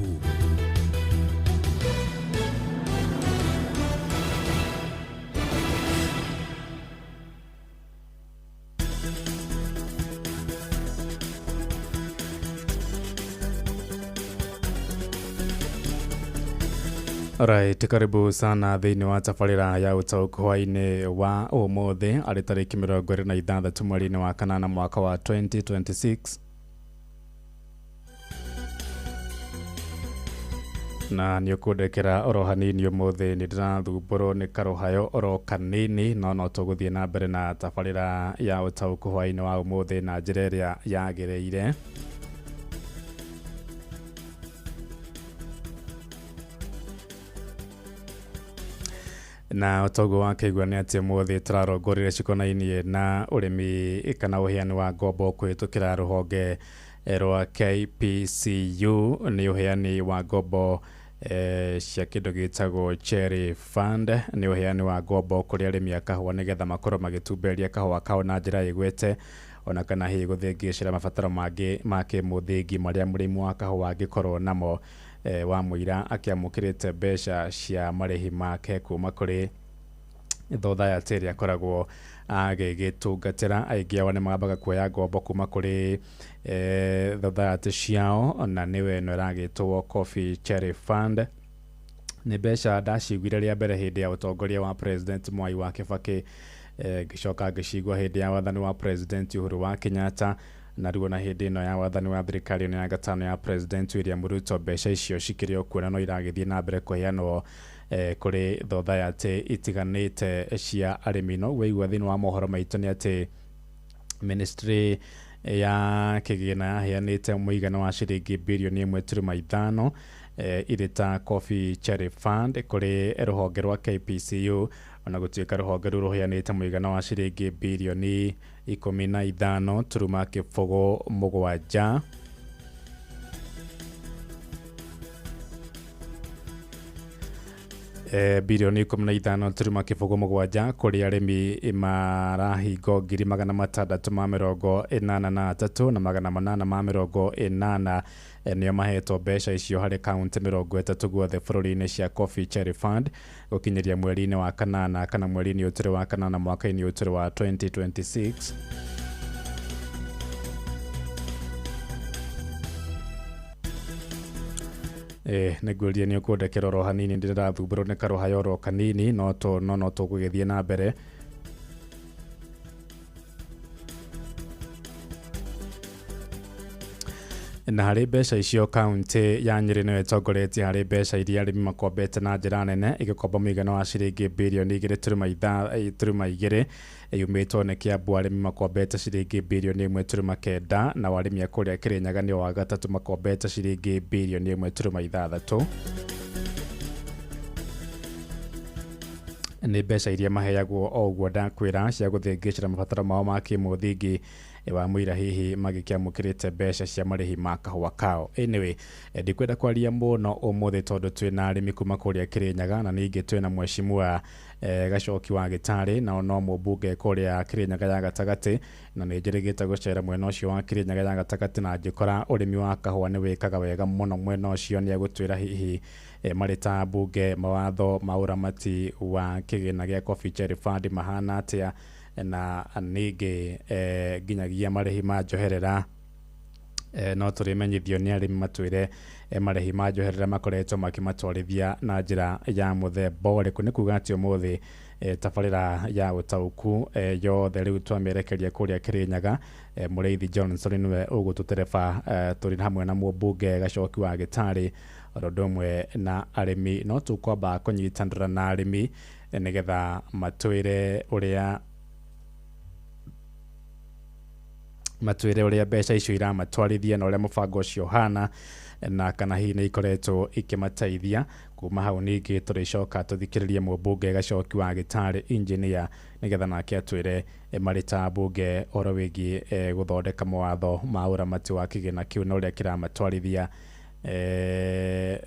Alright, karibu sana thĩinĩ wa tabarĩra ya ũtaũku hwaĩ-inĩ wa ũmũthĩ arĩ tarĩki 26 mweri-inĩ wa kanana mwaka wa 2026. Na nĩ ũkũndekera oro hanini ũmũthĩ nĩ ndĩrathumbũrwo nĩ karũhayo oro kanini no no tũgũthiĩ na mbere na tabarĩra ya ũtaũku hwaĩ-inĩ wa ũmũthĩ na njĩra ĩrĩa yagĩrĩire. Na ũtoguo wa kĩigua nĩ atĩ ũmũthĩ tũrarongorire cikonainie na ũrĩmi kana ũheani wa ngombo kũhĩtũkĩra rũhonge rwa KPCU. Nĩ ũheani wa ngombo cia kĩndũ gĩtagwo Cherry Fund. Nĩ ũheani wa ngombo kũrĩ arĩmi a kahũa nĩgetha makorwo magĩtumberia kahũa kao na njĩra ĩgwete ona kana hihi gũthĩngĩcĩra mabataro mangĩ ma kĩmũthingi marĩa mũrĩmi wa kahũa angĩkorwo namo. Wa mũira akĩamũkĩrĩte mbeca cia marĩhi make kuma kũrĩ thotayatĩ ĩrĩa akoragwo agĩgĩtungatĩra. Aingĩ ao nĩ mambaga kuoya ngombo kuma kũrĩ thotayatĩ ciao, na nĩwe ĩno ĩragĩtwo Coffee Cherry Fund. Nĩ mbeca ndaciguire rĩa mbere hĩndĩ ya ũtongoria wa President Mwai wa Kibaki, ngĩcoka ngĩcigua hĩndĩ ya wathani wa President Uhuru wa Kenyatta, na rĩu ona hĩndĩ ĩno ya wathani wa thirikari ĩno ya gatano ya President William Ruto mbeca icio cikĩrĩ o kuo na no iragĩthiĩ na mbere kũheanwo kũrĩ thotayatĩ itiganĩte cia arĩmi. No waigua thĩinĩ wa mohoro maitũ nĩ atĩ ministry ya kĩgĩna yaheanĩte mũigana wa ciringi birioni 1.5 irĩ ta Coffee Cherry Fund kũrĩ rũhonge rwa KPCU, ona gũtuĩka rũhonge rũu rũheanĩte mũigana wa ciringi birioni 15.07. Birioni 15.07 kũrĩ arĩmi marahingo 683 na 880 nĩo mahetwo mbeca icio harĩ kaunti 30 guothe bũrũri-inĩ cia Coffee Cherry Fund gũkinyĩria mweri-inĩ wa kanana kana mweri-inĩ ũtũrĩ wa kanana mwaka-inĩ ũtũrĩ wa 2026. Nĩngwĩrire nĩ ũkũndekera oro hanini ndĩrathumbũrwo nĩ karũhayo oro kanini no no tũgũgĩthiĩ na mbere. Na harĩ mbeca icio kaunti ya Nyĩrĩ nĩyo ĩtongoretie harĩ mbeca iria arĩmi makombete na njĩra nene ĩgĩkomba mũigana wa ciringi birioni 2.2 yumĩtwo nĩ Kĩambu arĩmi makombete ciringi birioni 1.9 na arĩmi a kũrĩa Kĩrĩnyaga nĩo wa gatatũ makombete ciringi birioni 1.6. Nĩ mbeca iria maheagwo o ũguo ndakwĩra cia gũthĩngĩcĩra mabataro mao ma kĩmũthingi wa mũira hihi magĩkĩamũkĩrĩte mbeca cia marĩhi ma kahũa kao. Anyway, ndikwenda kwaria mũno ũmũthĩ tondũ twĩna arĩmi kuma kũrĩa Kĩrĩnyaga na ningĩ twĩna mheshimiwa Gacoki wa Gĩtarĩ nao no mũmbunge kũrĩa Kĩrĩnyaga ya gatagatĩ, na nĩ njĩrĩgĩte gũcera mwena ũcio wa Kĩrĩnyaga ya gatagatĩ na ngĩkora ũrĩmi wa kahũa nĩ wĩkaga wega mũno mwena ũcio. Nĩ egũtwĩra hihi marĩ ta mbunge mawatho ma ũramati wa kĩgĩna gĩa Coffee Cherry Fund mahana atĩa, na ningĩ nginyagia marĩhi ma njoherera no tũrĩmenyithio nĩ arĩmi matwĩre marĩhi ma njoherera makoretwo makĩmatwarithia na njĩra ya mũthemba ũrĩkũ. Nĩ kuga atĩ ũmũthĩ tabarĩra ya ũtaũku yothe rĩu twamĩerekeria kũrĩa Kĩrĩnyaga. Mũrĩithi Johnson nĩwe ũgũtũtereba tũrĩ hamwe na mũmbunge Gacoki wa Gĩtarĩ oro ũndũ ũmwe na arĩmi. No tũkwamba kũnyitanĩra na arĩmi nĩgetha matwĩre ũrĩa mbeca icio iramatwarithia na ũrĩa mũbango ũcio ũhana na kana hihi nĩ ikoretwo ikĩmateithia. Kuma hau ningĩ tũrĩcoka tũthikĩrĩrie mũmbunge Gacoki wa Gĩtarĩ engineer nĩgetha nake atwĩre marĩ ta mbunge ũhoro wĩgiĩ gũthondeka mawatho ma ũramati wa kĩgĩna kĩu na ũrĩa kĩramatwarithia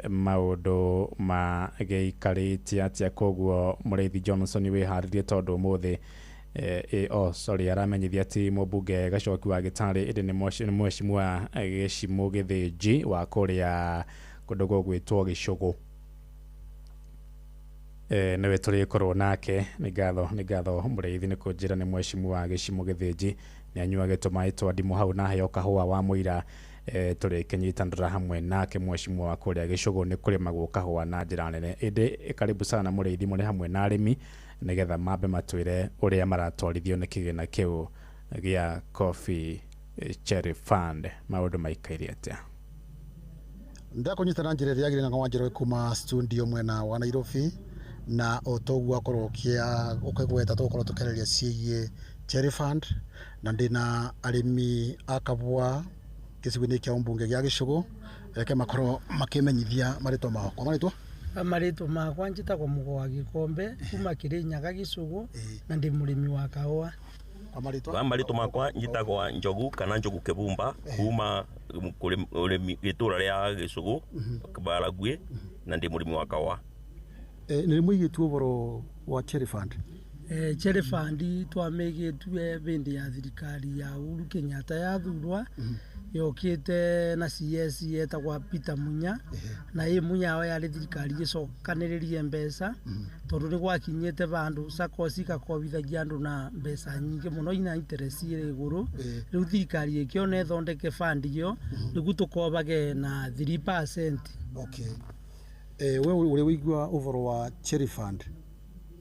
maũndũ magĩikarĩte atĩa. Koguo Mũrĩithi Johnson wĩharĩrie tondũ ũmũthĩ sorry aramenyithia atĩ mũmbunge Gacoki wa Gĩtarĩ ĩndĩ nĩ mheshimiwa Gĩcimũ Gĩthĩnji wa kũrĩa kũndũ gũgwĩtwo Gĩcũgũ nĩwe tũrĩkorwo nake. Nĩ ngatho Mũrĩithi nĩ kũnjĩra nĩ mheshimiwa Gĩcimũ Gĩthĩnji nĩ anyuage tũmaĩ twa ndimũ hau na aheo kahũa wa mũira Tũrĩkĩnyitanĩra hamwe nake mheshimiwa wa kũrĩa Gĩcũgũ nĩ kũrĩmagwo kahũa na njĩra nene ĩndĩ karibu sana mũrĩithi mũrĩ hamwe na arĩmi nĩgetha mambe matwĩre ũrĩa maratwarithio nĩ kĩgĩna kĩu gĩa Coffee Cherry Fund maũndũ maikaire atĩa. Ndakũnyita na njĩra ĩrĩa yagĩrĩire Ng'ang'a wa Njoroge kuma studio mwena wa Nairobi na o toguo akorwo ũkĩgweta tũgũkorwo tũkĩarĩria ciĩgiĩ Cherry Fund na ndĩna arĩmi a kabua gĩcigo-inĩ kĩa ũmbunge gĩa Gĩcũgũ reke makorwo makĩmenyithia marĩtwa mao. Kwa marĩtwa? Marĩtwa makwa njĩtagwo Mũgo wa Gĩkombe kuma Kĩrĩnyaga Gĩcũgũ na ndĩ mũrĩmi wa kahũa. Kwa marĩtwa? Kwa marĩtwa makwa njĩtagwo Njogu kana Njogu Kĩbumba kuma gĩtũra rĩa Gĩcũgũ Baragwi na ndĩ mũrĩmi wa kahũa. Nĩ mũigĩtwo ũhoro wa Cherry Fund? Cherry Fund twamĩgĩtue bĩndĩ ya thirikari ya Uhuru Kenyatta yathurwa yokĩte na CS yetagwa Peter Munya na ĩ Munya yao yarĩ thirikari ĩcokanĩrĩrie mbeca tondũ nĩ gwakinyĩte vandũ SACCOS ikakobithagia andũ na mbeca nyingĩ mũno ina interest ĩrĩ igũrũ. Rĩu thirikari ĩkĩona ĩthondeke fund ĩyo nĩguo tũkobage na 3%. Okay. We ũrĩ wĩigua ũhoro wa Cherry Fund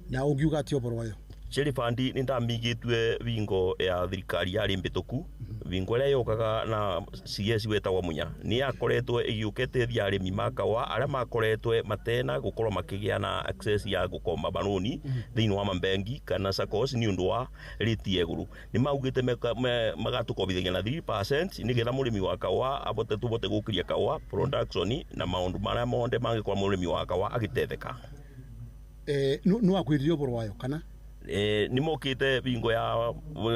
na ũngiuga atĩa ũhoro wayo? Cherry Fund nĩ ndamĩigĩtue wingo ya thirikari yarĩ mbĩtũku wingo ĩrĩa yũkaga na CS wetagwo Munya nĩ yakoretwo ĩgĩũkĩte arĩmi ma kahũa arĩa makoretwo matena gũkorwo makĩgĩa na access ya gũkomba marũni thĩinĩ wa mabengi kana SACCOS nĩ ũndũ wa rĩti ya igũrũ. Nĩ maugĩte magatũkombithagia na 3% nĩgetha mũrĩmi wa kahũa abote tũbote gũkĩria kahũa production na maũndũ marĩa mothe mangĩkorwo mũrĩmi wa kahũa agĩtetheka. Nĩ wakwĩrire ũhoro wayo kana? Nĩ mokĩte bingo ya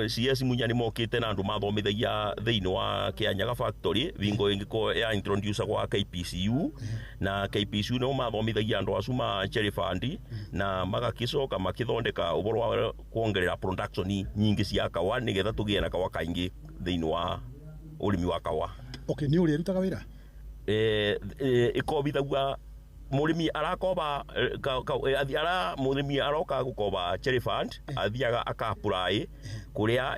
CS Munya nĩ mokĩte na andũ mathomithagia thĩinĩ wa Kĩanyaga factory bingo ĩngĩkorwo ya introduce gwa KPCU na KPCU nĩo mathomithagia andũ acu ma Cherry Fund na magagĩcoka makĩthondeka ũhoro wa kuongerera production nyingĩ cia kahũa nĩgetha tũgĩe na kahũa kaingĩ thĩinĩ wa ũrĩmi wa kahũa. Okay, nĩ ũrĩa ĩrutaga wĩra? Ĩkobithagua mũrĩmi arakoba mũrĩmi aroka gũkoba Cherry Fund athiaga aka-apply kũrĩa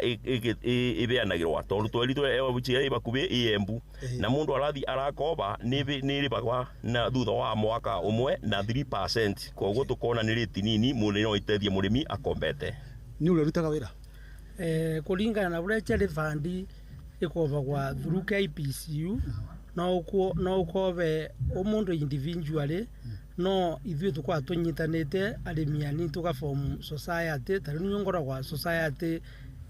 ĩbeanagĩrwa tondũ tweritwo ĩ bakuhĩ ĩ Embu na mũndũ arathi arakoba nĩ ĩrĩbagwa na thutha wa mwaka ũmwe na 3% koguo tũkona nĩ rĩti nini mũndũ no ĩteithie mũrĩmi akombete. Nĩ ũrĩa ũrutaga wĩra? Kũringana na ũrĩa Cherry Fund ĩkobagwa through KPCU no ũkobe ũmũndũ individually no ithuĩ tũkoragwo tũnyitanĩte arĩmi anini tũgaform society ta rĩu niĩ ngoragwa society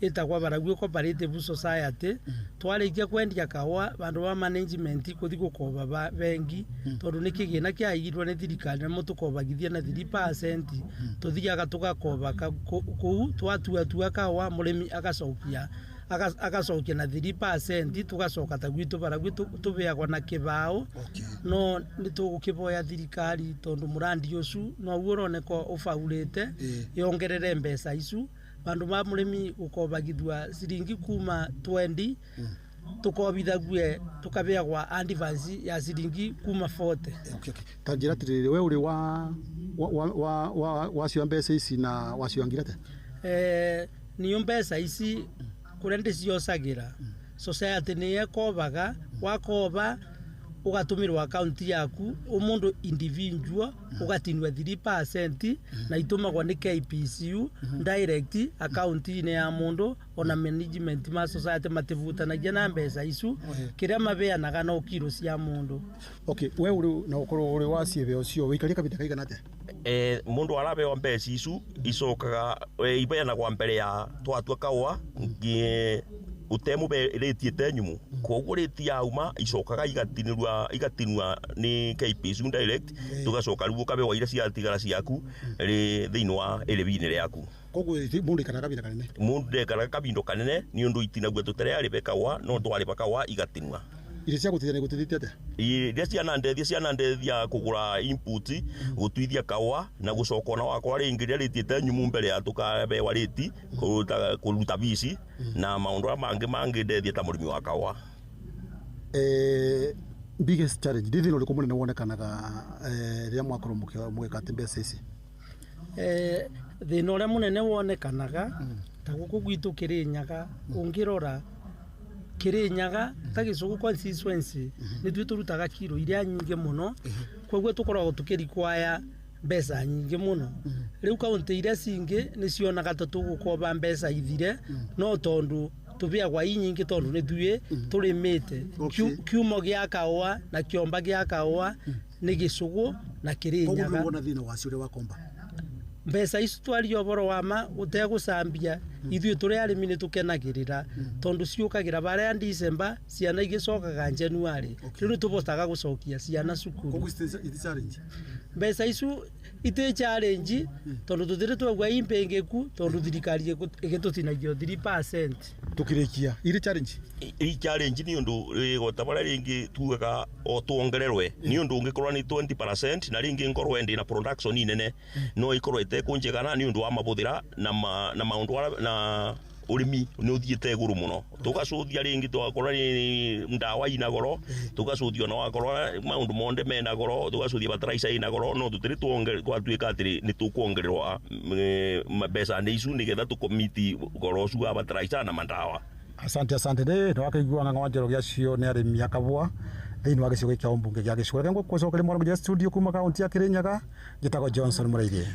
ĩtagwa Baragwi Cooperative Society. Twarĩkia kwendia kahũa vandũ ba management kũthi gũkoba bengi tondũ nĩ kĩgĩna kĩaigirwo nĩ thirikari na mũtũkobagithia na 3% tũthiaga tũgakoba kũu twatuatua kahũa mũrĩmi agacokia agacokia na 3% tugacoka ta gwitũ Baragwi tũbeagwo na kĩbaũ no nĩ tũgũkĩboya thirikari tondũ mũrandi ũcu noguo ũroneka ũbaurĩte yongerere mbeca icu bandũ ba mũrĩmi gũkobagithua ciringi kuma 20 tukobithague tukabeagwa advance ya ciringi kuma 40. Okay. Ta njĩra atĩrĩrĩ we ũrĩ wa wacio mbeca ici na wacioangire atĩa? Niyo mbeca ici kũrĩa ndĩciocagĩra society nĩ ĩkobaga wakoba ũgatũmĩrwo akaunti yaku ũmũndũ individual ũgatinua 3% na itũmagwo nĩ KPCU direct akaunti-inĩ ya mũndũ ona management ma society matibutanagia na mbeca icu kĩrĩa mabeanaga no kiro cia mũndũ. Okay, we ũrĩ na ũkorwo ũrĩ wa ciebe ũcio wĩikarie kabinda kaigana atĩa? Mundu arabewa mbeca icu icokaga ibeanagwa mbere ya twatua kahũa utemube rĩti ĩte nyumu koguo rĩti yauma icokaga igatinua nĩ KPCU direct tugacoka rĩu ũkabewa iria ciatigara ciaku thĩinĩ wa ĩrĩbi-inĩ rĩaku. Koguo mũndũ aikaraga kabinda kanene? Mũndũ ndekaraga kabindo kanene nĩ ũndũ itinagua tũtararĩbe kahũa no twarĩba kahũa igatinua. Iria cia gũteithia nĩ gũteithĩtie atĩa? Iria cianandeithia kũgũra input gũtuithia kahũa na gũcoka ona wakwa rĩngĩ rĩrĩa rĩtiĩte nyumu mbere ya tũkabewa rĩti kũruta bici na maũndũ arĩa mangĩ mangĩndeithia ta mũrĩmi wa kahũa. Biggest challenge nĩ thĩna ũrĩkũ mũnene wonekanaga rĩrĩa mwakorwo mũgĩka atĩ mbeca ici? Thĩna ũrĩa mũnene wonekanaga ta gũkũ gwitũ Kĩrĩnyaga ũngĩrora Kirinyaga ta Gĩcũgũ constituency nĩ ithuĩ tũrutaga kiro iria nyingĩ mũno, koguo tũkoragwo tũkĩrikwaya mbeca nyingĩ mũno. Rĩu kaunti iria cingĩ nĩ cionaga ta tũgũkomba mbeca ithire, no tondũ tũbĩagwa i nyingĩ tondũ nĩ ithuĩ tũrĩmĩte. Kiumo gĩa kahũa na kĩomba gĩa kahũa nĩ Gĩcũgũ na Kĩrĩnyaga. Koguo ndũkuona thĩna wacio ũrĩa wakomba? Mbeca ici twaria ũhoro wa ma ũtegũcambia, ithuĩ tũrĩ arĩmi nĩ tũkenagĩrĩra tondũ ciũkagĩra barĩa December, ciana igĩcokaga January. Rĩu nĩ tũbotaga gũcokia ciana cukuru. Koguo iti challenge? Mbeca icu iti challenge tondũ tũtirĩ twaigua impĩngĩku tondũ thirikari ĩgĩtũtinagia 3%. Tukirikia iri challenge? I challenge ni undu gota baria ringi tugaga o tuongererwe ni undu ungikorwo ni 20% na ringi ngorwo ndi na production inene no ikorwo itekunjigana ni undu wa mabuthira na maundu na urimi ni uthiite iguru muno, tugacuthia ringi twakorwo ni ndawa ina goro, tugacuthia na wakorwo maundu monde mena goro, tugacuthia fertilizer ina goro, no tutiri twatuika atiri ni tukuongererwa mbeca ni icu nigetha tukomiti goro ucio wa fertilizer na mandawa. Asante, asante. Nĩ twakaigua ng'ang'a wa Njoroge acio nĩ arĩmi a kahũa thĩinĩ wa gĩcigo gĩkĩ kĩa ũmbunge gĩa Gĩcũa. Reke ngũcokerie mwana studio kuma kaunti ya Kĩrĩnyaga, njĩtagwo Johnson Mũrĩithi.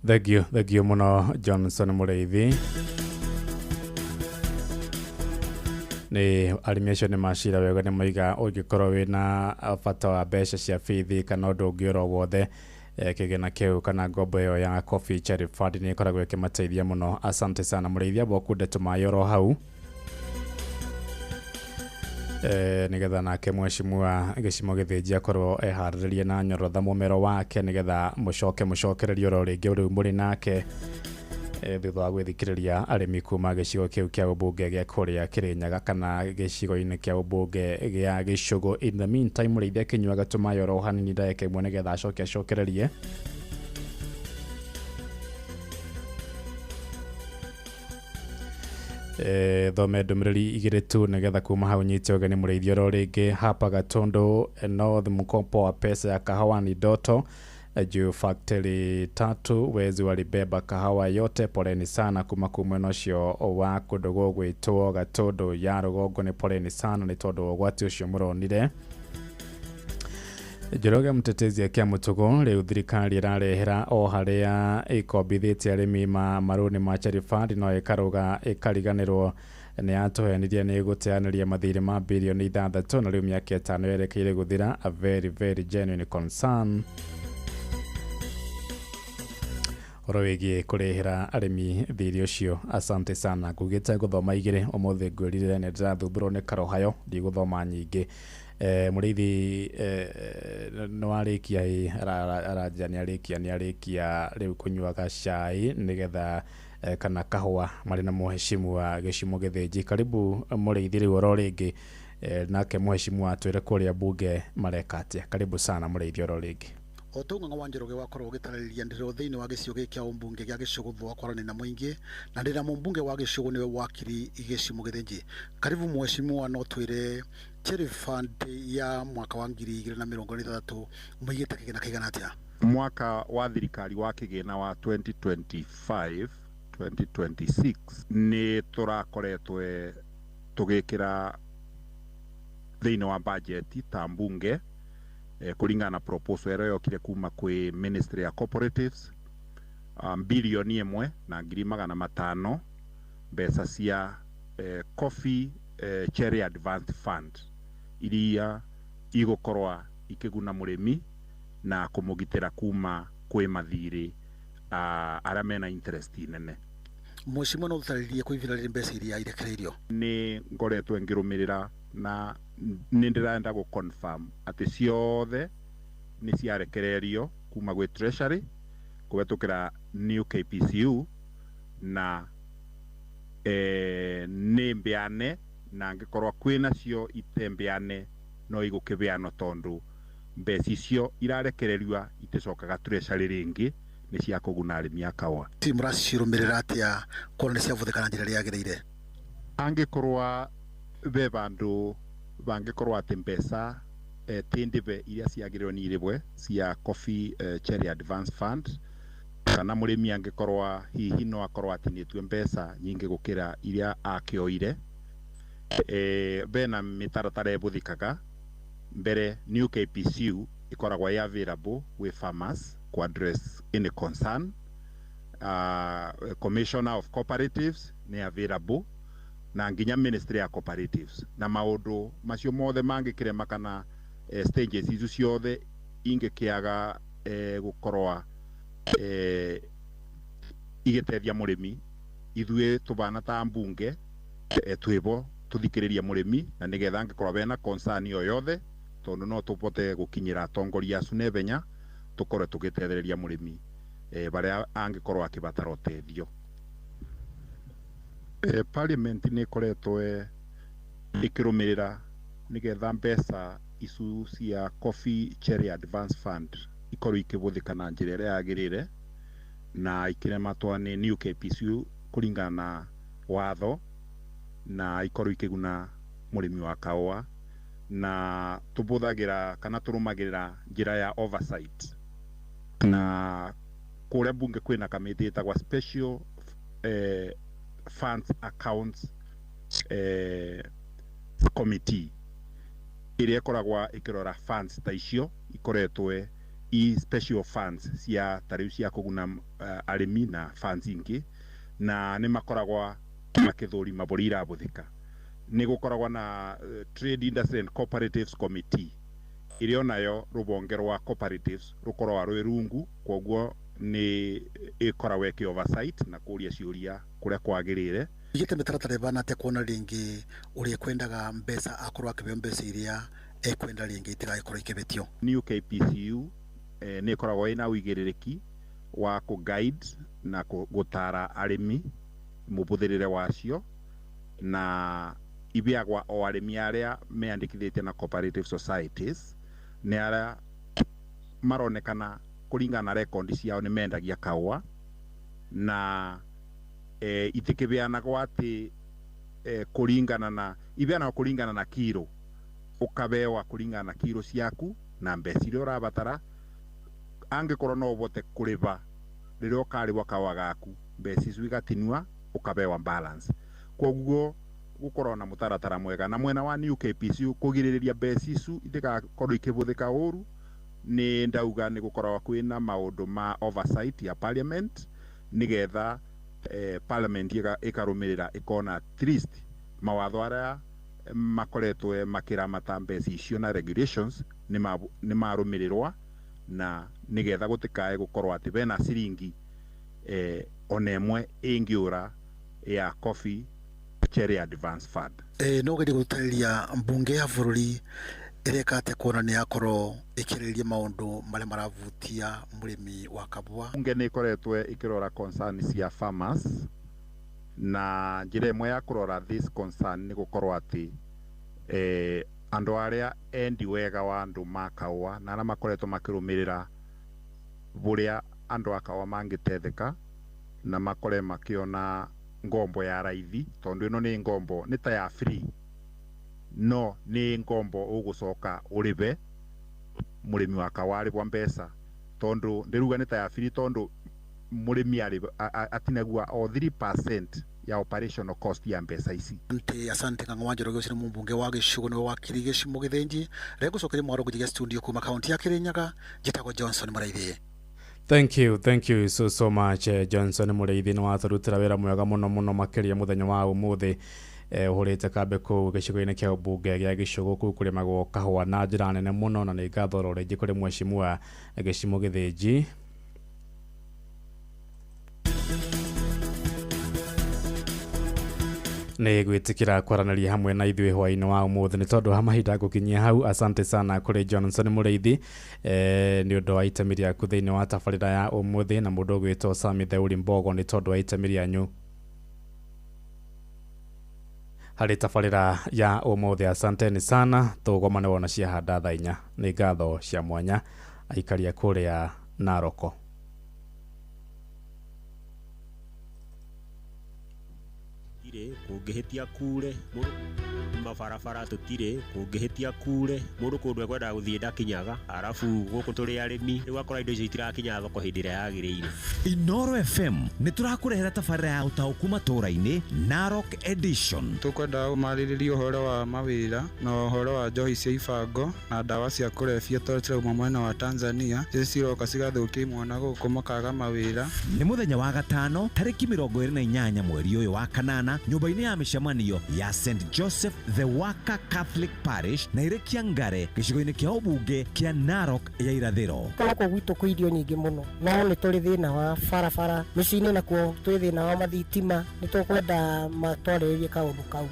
Thank you, thank you mũno Johnson Mũrĩithi. Nĩ arĩmi acio nĩ macira wega, nĩ maiga ũngĩkorwo wĩna bata wa mbeca cia bithi kana ũndũ ũngĩ oro wothe, kĩgĩna kĩu kana ngombo ĩyo ya Coffee Cherry Fund nĩ ĩkoragwo ĩkĩmateithia mũno. Asante sana Mũrĩithi, amba ũkunde tũmaĩ oro hau nigetha nake mheshimiwa Gĩcimo Gĩthĩnji akorwo eharĩrĩrie na nyorotha mũmero wake nigetha mũcoke mũcokererie oro rĩngĩ rĩu mũrĩ nake thutha wa gwĩthikĩrĩria arĩmi kuma gĩcigo kĩu kĩa ũmbunge gĩa kũrĩa Kĩrĩnyaga kana gĩcigo-inĩ kĩa ũmbunge gĩa Gĩcũgũ. In the meantime, mũrĩithi akĩnyuaga tũmaĩ oro hanini ndagĩka ĩmwe nĩgetha acoke acokererie. Thome ndũmĩrĩri igĩrĩ tu nĩgetha kuma hau nyite ũgeni mũrĩithi oro rĩngĩ. Hapa Gatundu North, mkopo wa pesa ya kahawa ni ndoto juu factory 3 wezi walibeba kahawa yote, poleni sana. Kuma kumwena ũcio wa kũndũ gũgwĩtwo Gatundu ya rũgongo nĩ poleni sana nĩ tondũ wa ũgwati ũcio mũronire. Njoroge mtetezi akia Mutugo, rĩu thirikari ĩrarehera o harĩa ĩkombithĩtie arĩmi ma marũni ma Cherry Fund no ĩkarũga ĩkariganĩrwo nĩ yatũhenirie nĩ ĩgũteanĩria mathirĩ ma birioni 6 na rĩu mĩaka 5 yerekeire gũthira. A very very genuine concern ũhoro wĩgiĩ kũrĩhĩra arĩmi thirĩ ũcio. Asante sana. Ngugĩte gũthoma igĩrĩ ũmũthĩ, ngwĩrire nĩ ndĩrathumbũrwo nĩ karohayo, ndigũthoma nyingĩ. Mũrĩithi nĩ warĩkia ĩ aranjĩra nĩ arĩkia rĩu kũnyuaga cai nĩgetha kana kahũa marĩ na mheshimiwa Gĩcimo Gĩthĩnji. Karibu mũrĩithi rĩu oro rĩngĩ, nake mheshimiwa atwĩre kũrĩa bunge mareka atĩa. Karibu sana mũrĩithi oro rĩngĩ. O ta ũguo Ng'ang'a wa Njoroge wakorwo ũgĩtarĩria ndĩro thĩinĩ wa gĩcigo gĩkĩ kĩa ũmbunge gĩa Gĩcũgũ thutha wa kwaranĩria na mũingĩ, na ndĩra mũmbunge wa Gĩcũgũ nĩwe wakiri Gĩcimo Gĩthĩnji. Karibu mheshimiwa, no twĩre Cherry Fund ya mwaka wa 2026 mũigĩte kĩgĩna kĩigana atĩa? Mwaka wa thirikari wa kĩgĩna wa 2025 2026 nĩ tũrakoretwe tũgĩkĩra thĩinĩ wa bajeti ta mbunge kũringana na proposal ĩrĩa yokire kuma kwĩ Ministry ya Cooperatives, bilioni 1,500,000 mbeca cia Coffee Cherry Advance Fund iria igũkorwa ikĩguna mũrĩmi na kũmũgitĩra kuma kwĩ mathirĩ arĩa mena interest nene. Mheshimiwa, no ũtarĩrie kwa ihinda rĩrĩ mbeca iria irekereirio? Nĩ ngoretwo ngĩrũmĩrĩra na nĩ ndĩrenda gũ confirm atĩ ciothe nĩ ciarekererio kuma gwĩ Treasury kũhetũkĩra new KPCU na nĩ mbeane, na angĩkorwo kwĩna cio itembeane no igũkĩbeanwo tondũ mbeca icio irarekererio iticokaga Treasury rĩngĩ, nĩ cia kũguna arĩmi a kahũa. Ti mũracirũmĩrĩra atĩa kuona nĩ ciabũthĩka na njĩra ĩrĩa yagĩrĩire? Angĩkorwo be bandũ bangĩkorwo atĩ mbeca ti ndĩbe iria ciagĩrĩirwo nĩ irĩbwe cia Coffee Cherry Advance Fund, kana mũrĩmi angĩkorwo hihi no akorwo atinĩtue mbeca nyingĩ gũkĩra iria akĩoire, Bena mĩtaratara ĩbũthĩkaga mbere new KPCU ĩkoragwo ĩ available with farmers ku address any concern. Commissioner of Cooperatives nĩ available na nginya Ministry ya Cooperatives na maũndũ macio mothe mangĩkĩrema kana stages icio ciothe ingĩkĩaga gũkorwa igĩteithia mũrĩmi, ithuĩ tũbana ta mbunge twĩbo tũthikĩrĩrie mũrĩmi na nĩgetha angĩkorwo bena concern o yothe tondũ no tũbote gũkinyĩra atongoria acu naihenya tũkorwe tũgĩtethereria mũrĩmi baria angĩkorwo akĩbatara ũteithio. Parliament nĩ ĩkoretwo ĩkĩrũmĩrĩra nĩgetha mbeca icu cia Coffee Cherry Advance Fund ikorwo ikĩbũthĩka na njĩra ĩrĩa yagĩrĩire na ikĩrematwo nĩ new KPCU kũringana na watho na ikorwo ikĩguna mũrĩmi wa kahũa, na tũbũthagĩra kana tũrũmagĩrĩra njĩra ya oversight na kũrĩa bunge kwĩna kamĩtĩ ĩtagwa Special Funds Accounts Committee ĩrĩa ĩkoragwa ĩkĩrora funds ta icio ikoretwo i special funds cia ta rĩu cia kũguna arĩmi na funds ingĩ, na nĩ makoragwa makĩthũrima bũrĩa irabũthĩka. Nĩ gũkoragwa na Trade Industry and Cooperatives Committee ĩrĩa onayo rũbonge rwa cooperatives rũkoragwa rwĩ rungu, kwoguo nĩ ĩkoragwo ĩkĩ oversight na kũria ciũria kũrĩa kwagĩrĩire. Igĩte mĩtaratara ĩbana atĩa kuona rĩngĩ ũrĩa ekwendaga mbeca akorwo akĩheo mbeca iria ekwenda rĩngĩ itigagĩkorwo ikĩbĩtio? New KPCU nĩ ĩkoragwo ĩna ũigĩrĩrĩki wa kũ guide na gũtara arĩmi mũbũthĩrĩre wacio, na ibiagwa o arĩmi arĩa meandĩkithĩtie na cooperative societies nĩ arĩa maronekana kũringana na rekondi ciao nĩ mendagia kahũa, na itikĩbeanagwo atĩ kũringana na ibeanagwo kũringana na kiro, ũkabewa kũringana na kiro ciaku na mbeca iria ũrabatara. Angĩkorwo no ũbote kũrĩba rĩrĩa ũkarĩbwa kahũa gaku mbeca icio igatinua ũkabewa balance. Kwoguo gũkorwo na mũtaratara mwega na mwena wa new KPCU kũgirĩrĩria mbeca icu itigakorwo ikĩbũthĩka ũru, nĩ ndauga nĩ gũkoragwo kwĩna maũndũ ma oversight ya parliament nĩgetha parliament ĩkarũmĩrĩra ĩkona at least mawatho arĩa makoretwo makĩramata mbeca icio na regulations nĩ marũmĩrĩrwa, na nĩgetha gũtikae gũkorwo atĩ bena ciringi ona ĩmwe ĩngĩũra ya Coffee Cherry Advance Fund. No gerie gũtarĩria mbunge ya bũrũri ĩreka atĩa kuona nĩ yakorwo ĩkĩarĩrĩria maũndũ marĩa maravutia mũrĩmi wa kabũa? Bunge nĩ ĩkoretwo ĩkĩrora concern cia farmers, na njĩra ĩmwe ya kũrora this concern nĩ gũkorwo atĩ andũ arĩa endi wega wa andũ ma kahũa na arĩa makoretwo makĩrũmĩrĩra bũrĩa andũ a kahũa mangĩtetheka na makore makĩona ngombo ya raithi, tondũ ĩno nĩ ngombo nĩ ta ya free no nĩ ngombo ũgũcoka ũrĩbe mũrĩmi wa kahũa arĩbwa mbeca, tondũ ndĩruga nĩ ta ya free tondũ mũrĩmi atinagua o 3% ya operational cost ya mbeca ici. Asante Ng'ang'a wa Njoroge, ũcio nĩ mũmbunge wa Gĩcugu nĩwe wakiri Gĩcumo Gĩthĩnji. Rĩngũcokeria mwaro ngũnjigia studio kuma kaunti ya Kirinyaga, njĩtagwo Johnson Mũraithi. Thank you so so much, Johnson Mũraithi, nĩ watũrutĩra wĩra mwega mũno mũno makĩria mũthenya wa ũmũthĩ ũhũrĩte kambe kũu gĩcigo-inĩ kĩa ũmbunge gĩa Gĩcũgũ kũu kũrĩmagwo kahũa na njĩra nene mũno, na nĩ ngatho oro rĩngĩ kũrĩ mheshimiwa Gĩcimo Gĩthĩnji. Nĩ gwĩtĩkĩra kwaranĩria hamwe na ithuĩ hwaĩ-inĩ wa ũmũthĩ nĩ tondũ wa mahinda gũkinyia hau. Asante sana kũrĩ Johnson Mũraithi nĩ ũndũ wa itemi rĩaku thĩinĩ wa tabarĩra ya ũmũthĩ, na mũndũ ũgwĩtwo Sami Theuri Mbogo nĩ tondũ wa itemi rĩanyu harĩ tabarĩra ya ũmũthĩ. Asanteni sana, tũgomane wona ciahanda thaa inya. Nĩ ngatho cia mwanya aikaria kũrĩa Naroko. Kũngĩhĩtia kure. Mabarabara tũtirĩ, kũngĩhĩtia kure mũndũ kũndũ ekwendaga gũthiĩ ndakinyaga, arabu gũkũ tũrĩ arĩmi rĩu ũgakora indo icio itirakinya thoko hĩndĩ ĩrĩa yagĩrĩire. Inoro FM nĩ tũrakũrehera tabarĩra ya ũtaũku matũũra-inĩ, Narok Edition. Tũkwenda marĩrĩrie ũhoro wa mawĩra na ũhoro wa njohi cia ibango na ndawa cia kũrebia tondũ cirauma mwena wa Tanzania, icio ciroka cigathũkia imwana gũkũ makaga mawĩra. Nĩ mũthenya wa gatano tarĩki 28 mweri ũyũ wa kanana, nyũmba-inĩ ya mĩcemanio ya St Joseph the Worker Catholic Parish na Irekia Ngare, gĩcigo-inĩ kĩa ũmbunge kĩa Narok ya Irathĩro. Gũkũ gwitũ kwĩ irio nyingĩ mũno, no nĩ tũrĩ thĩna wa barabara mĩciĩ-inĩ, nakuo twĩ thĩna wa mathitima. Nĩ tũkwenda matwarĩrĩrie kaũndũ kau.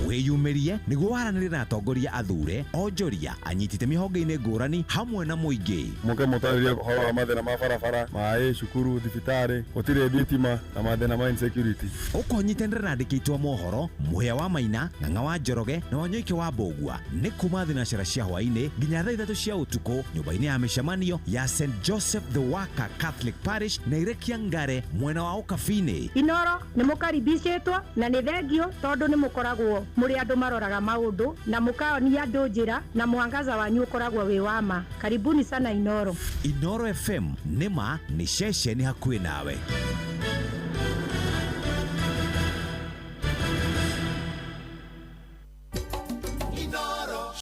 Wĩyumĩrie nĩguo waranĩrie na atongoria athure, onjoria, anyiti itemi honge-inĩ ngũrani hamwe na mũingĩ. Mũke mũtarĩrie ũhoro wa mathĩna ma barabara, maĩ, cukuru, thibitarĩ, gũtirĩ thitima na mathĩna ma insecurity. Ũkonyitanĩra na andĩki aitũ a mohoro Mũhĩa wa Maina, Ng'ang'a wa Njoroge na Wanyoike wa Mbũgua, nĩ kuma thinacara cia hwaĩ-inĩ nginya thaa 3 cia ũtukũ, nyũmba-inĩ ya mĩcemanio ya St Joseph the Worker Catholic Parish na Irekia Ngare, mwena wa Ũkabi-inĩ. Inoro nĩ mũkaribicĩtwo na nĩ thengio tondũ nĩ mũkoragwo mũrĩ andũ maroraga maũndũ na mũkaonia andũ njĩra, na mwangaza wanyu ũkoragwo wĩ wa ma. Karibuni sana Inoro. Inoro FM, nĩ ma nĩ ceceni hakuhĩ nawe.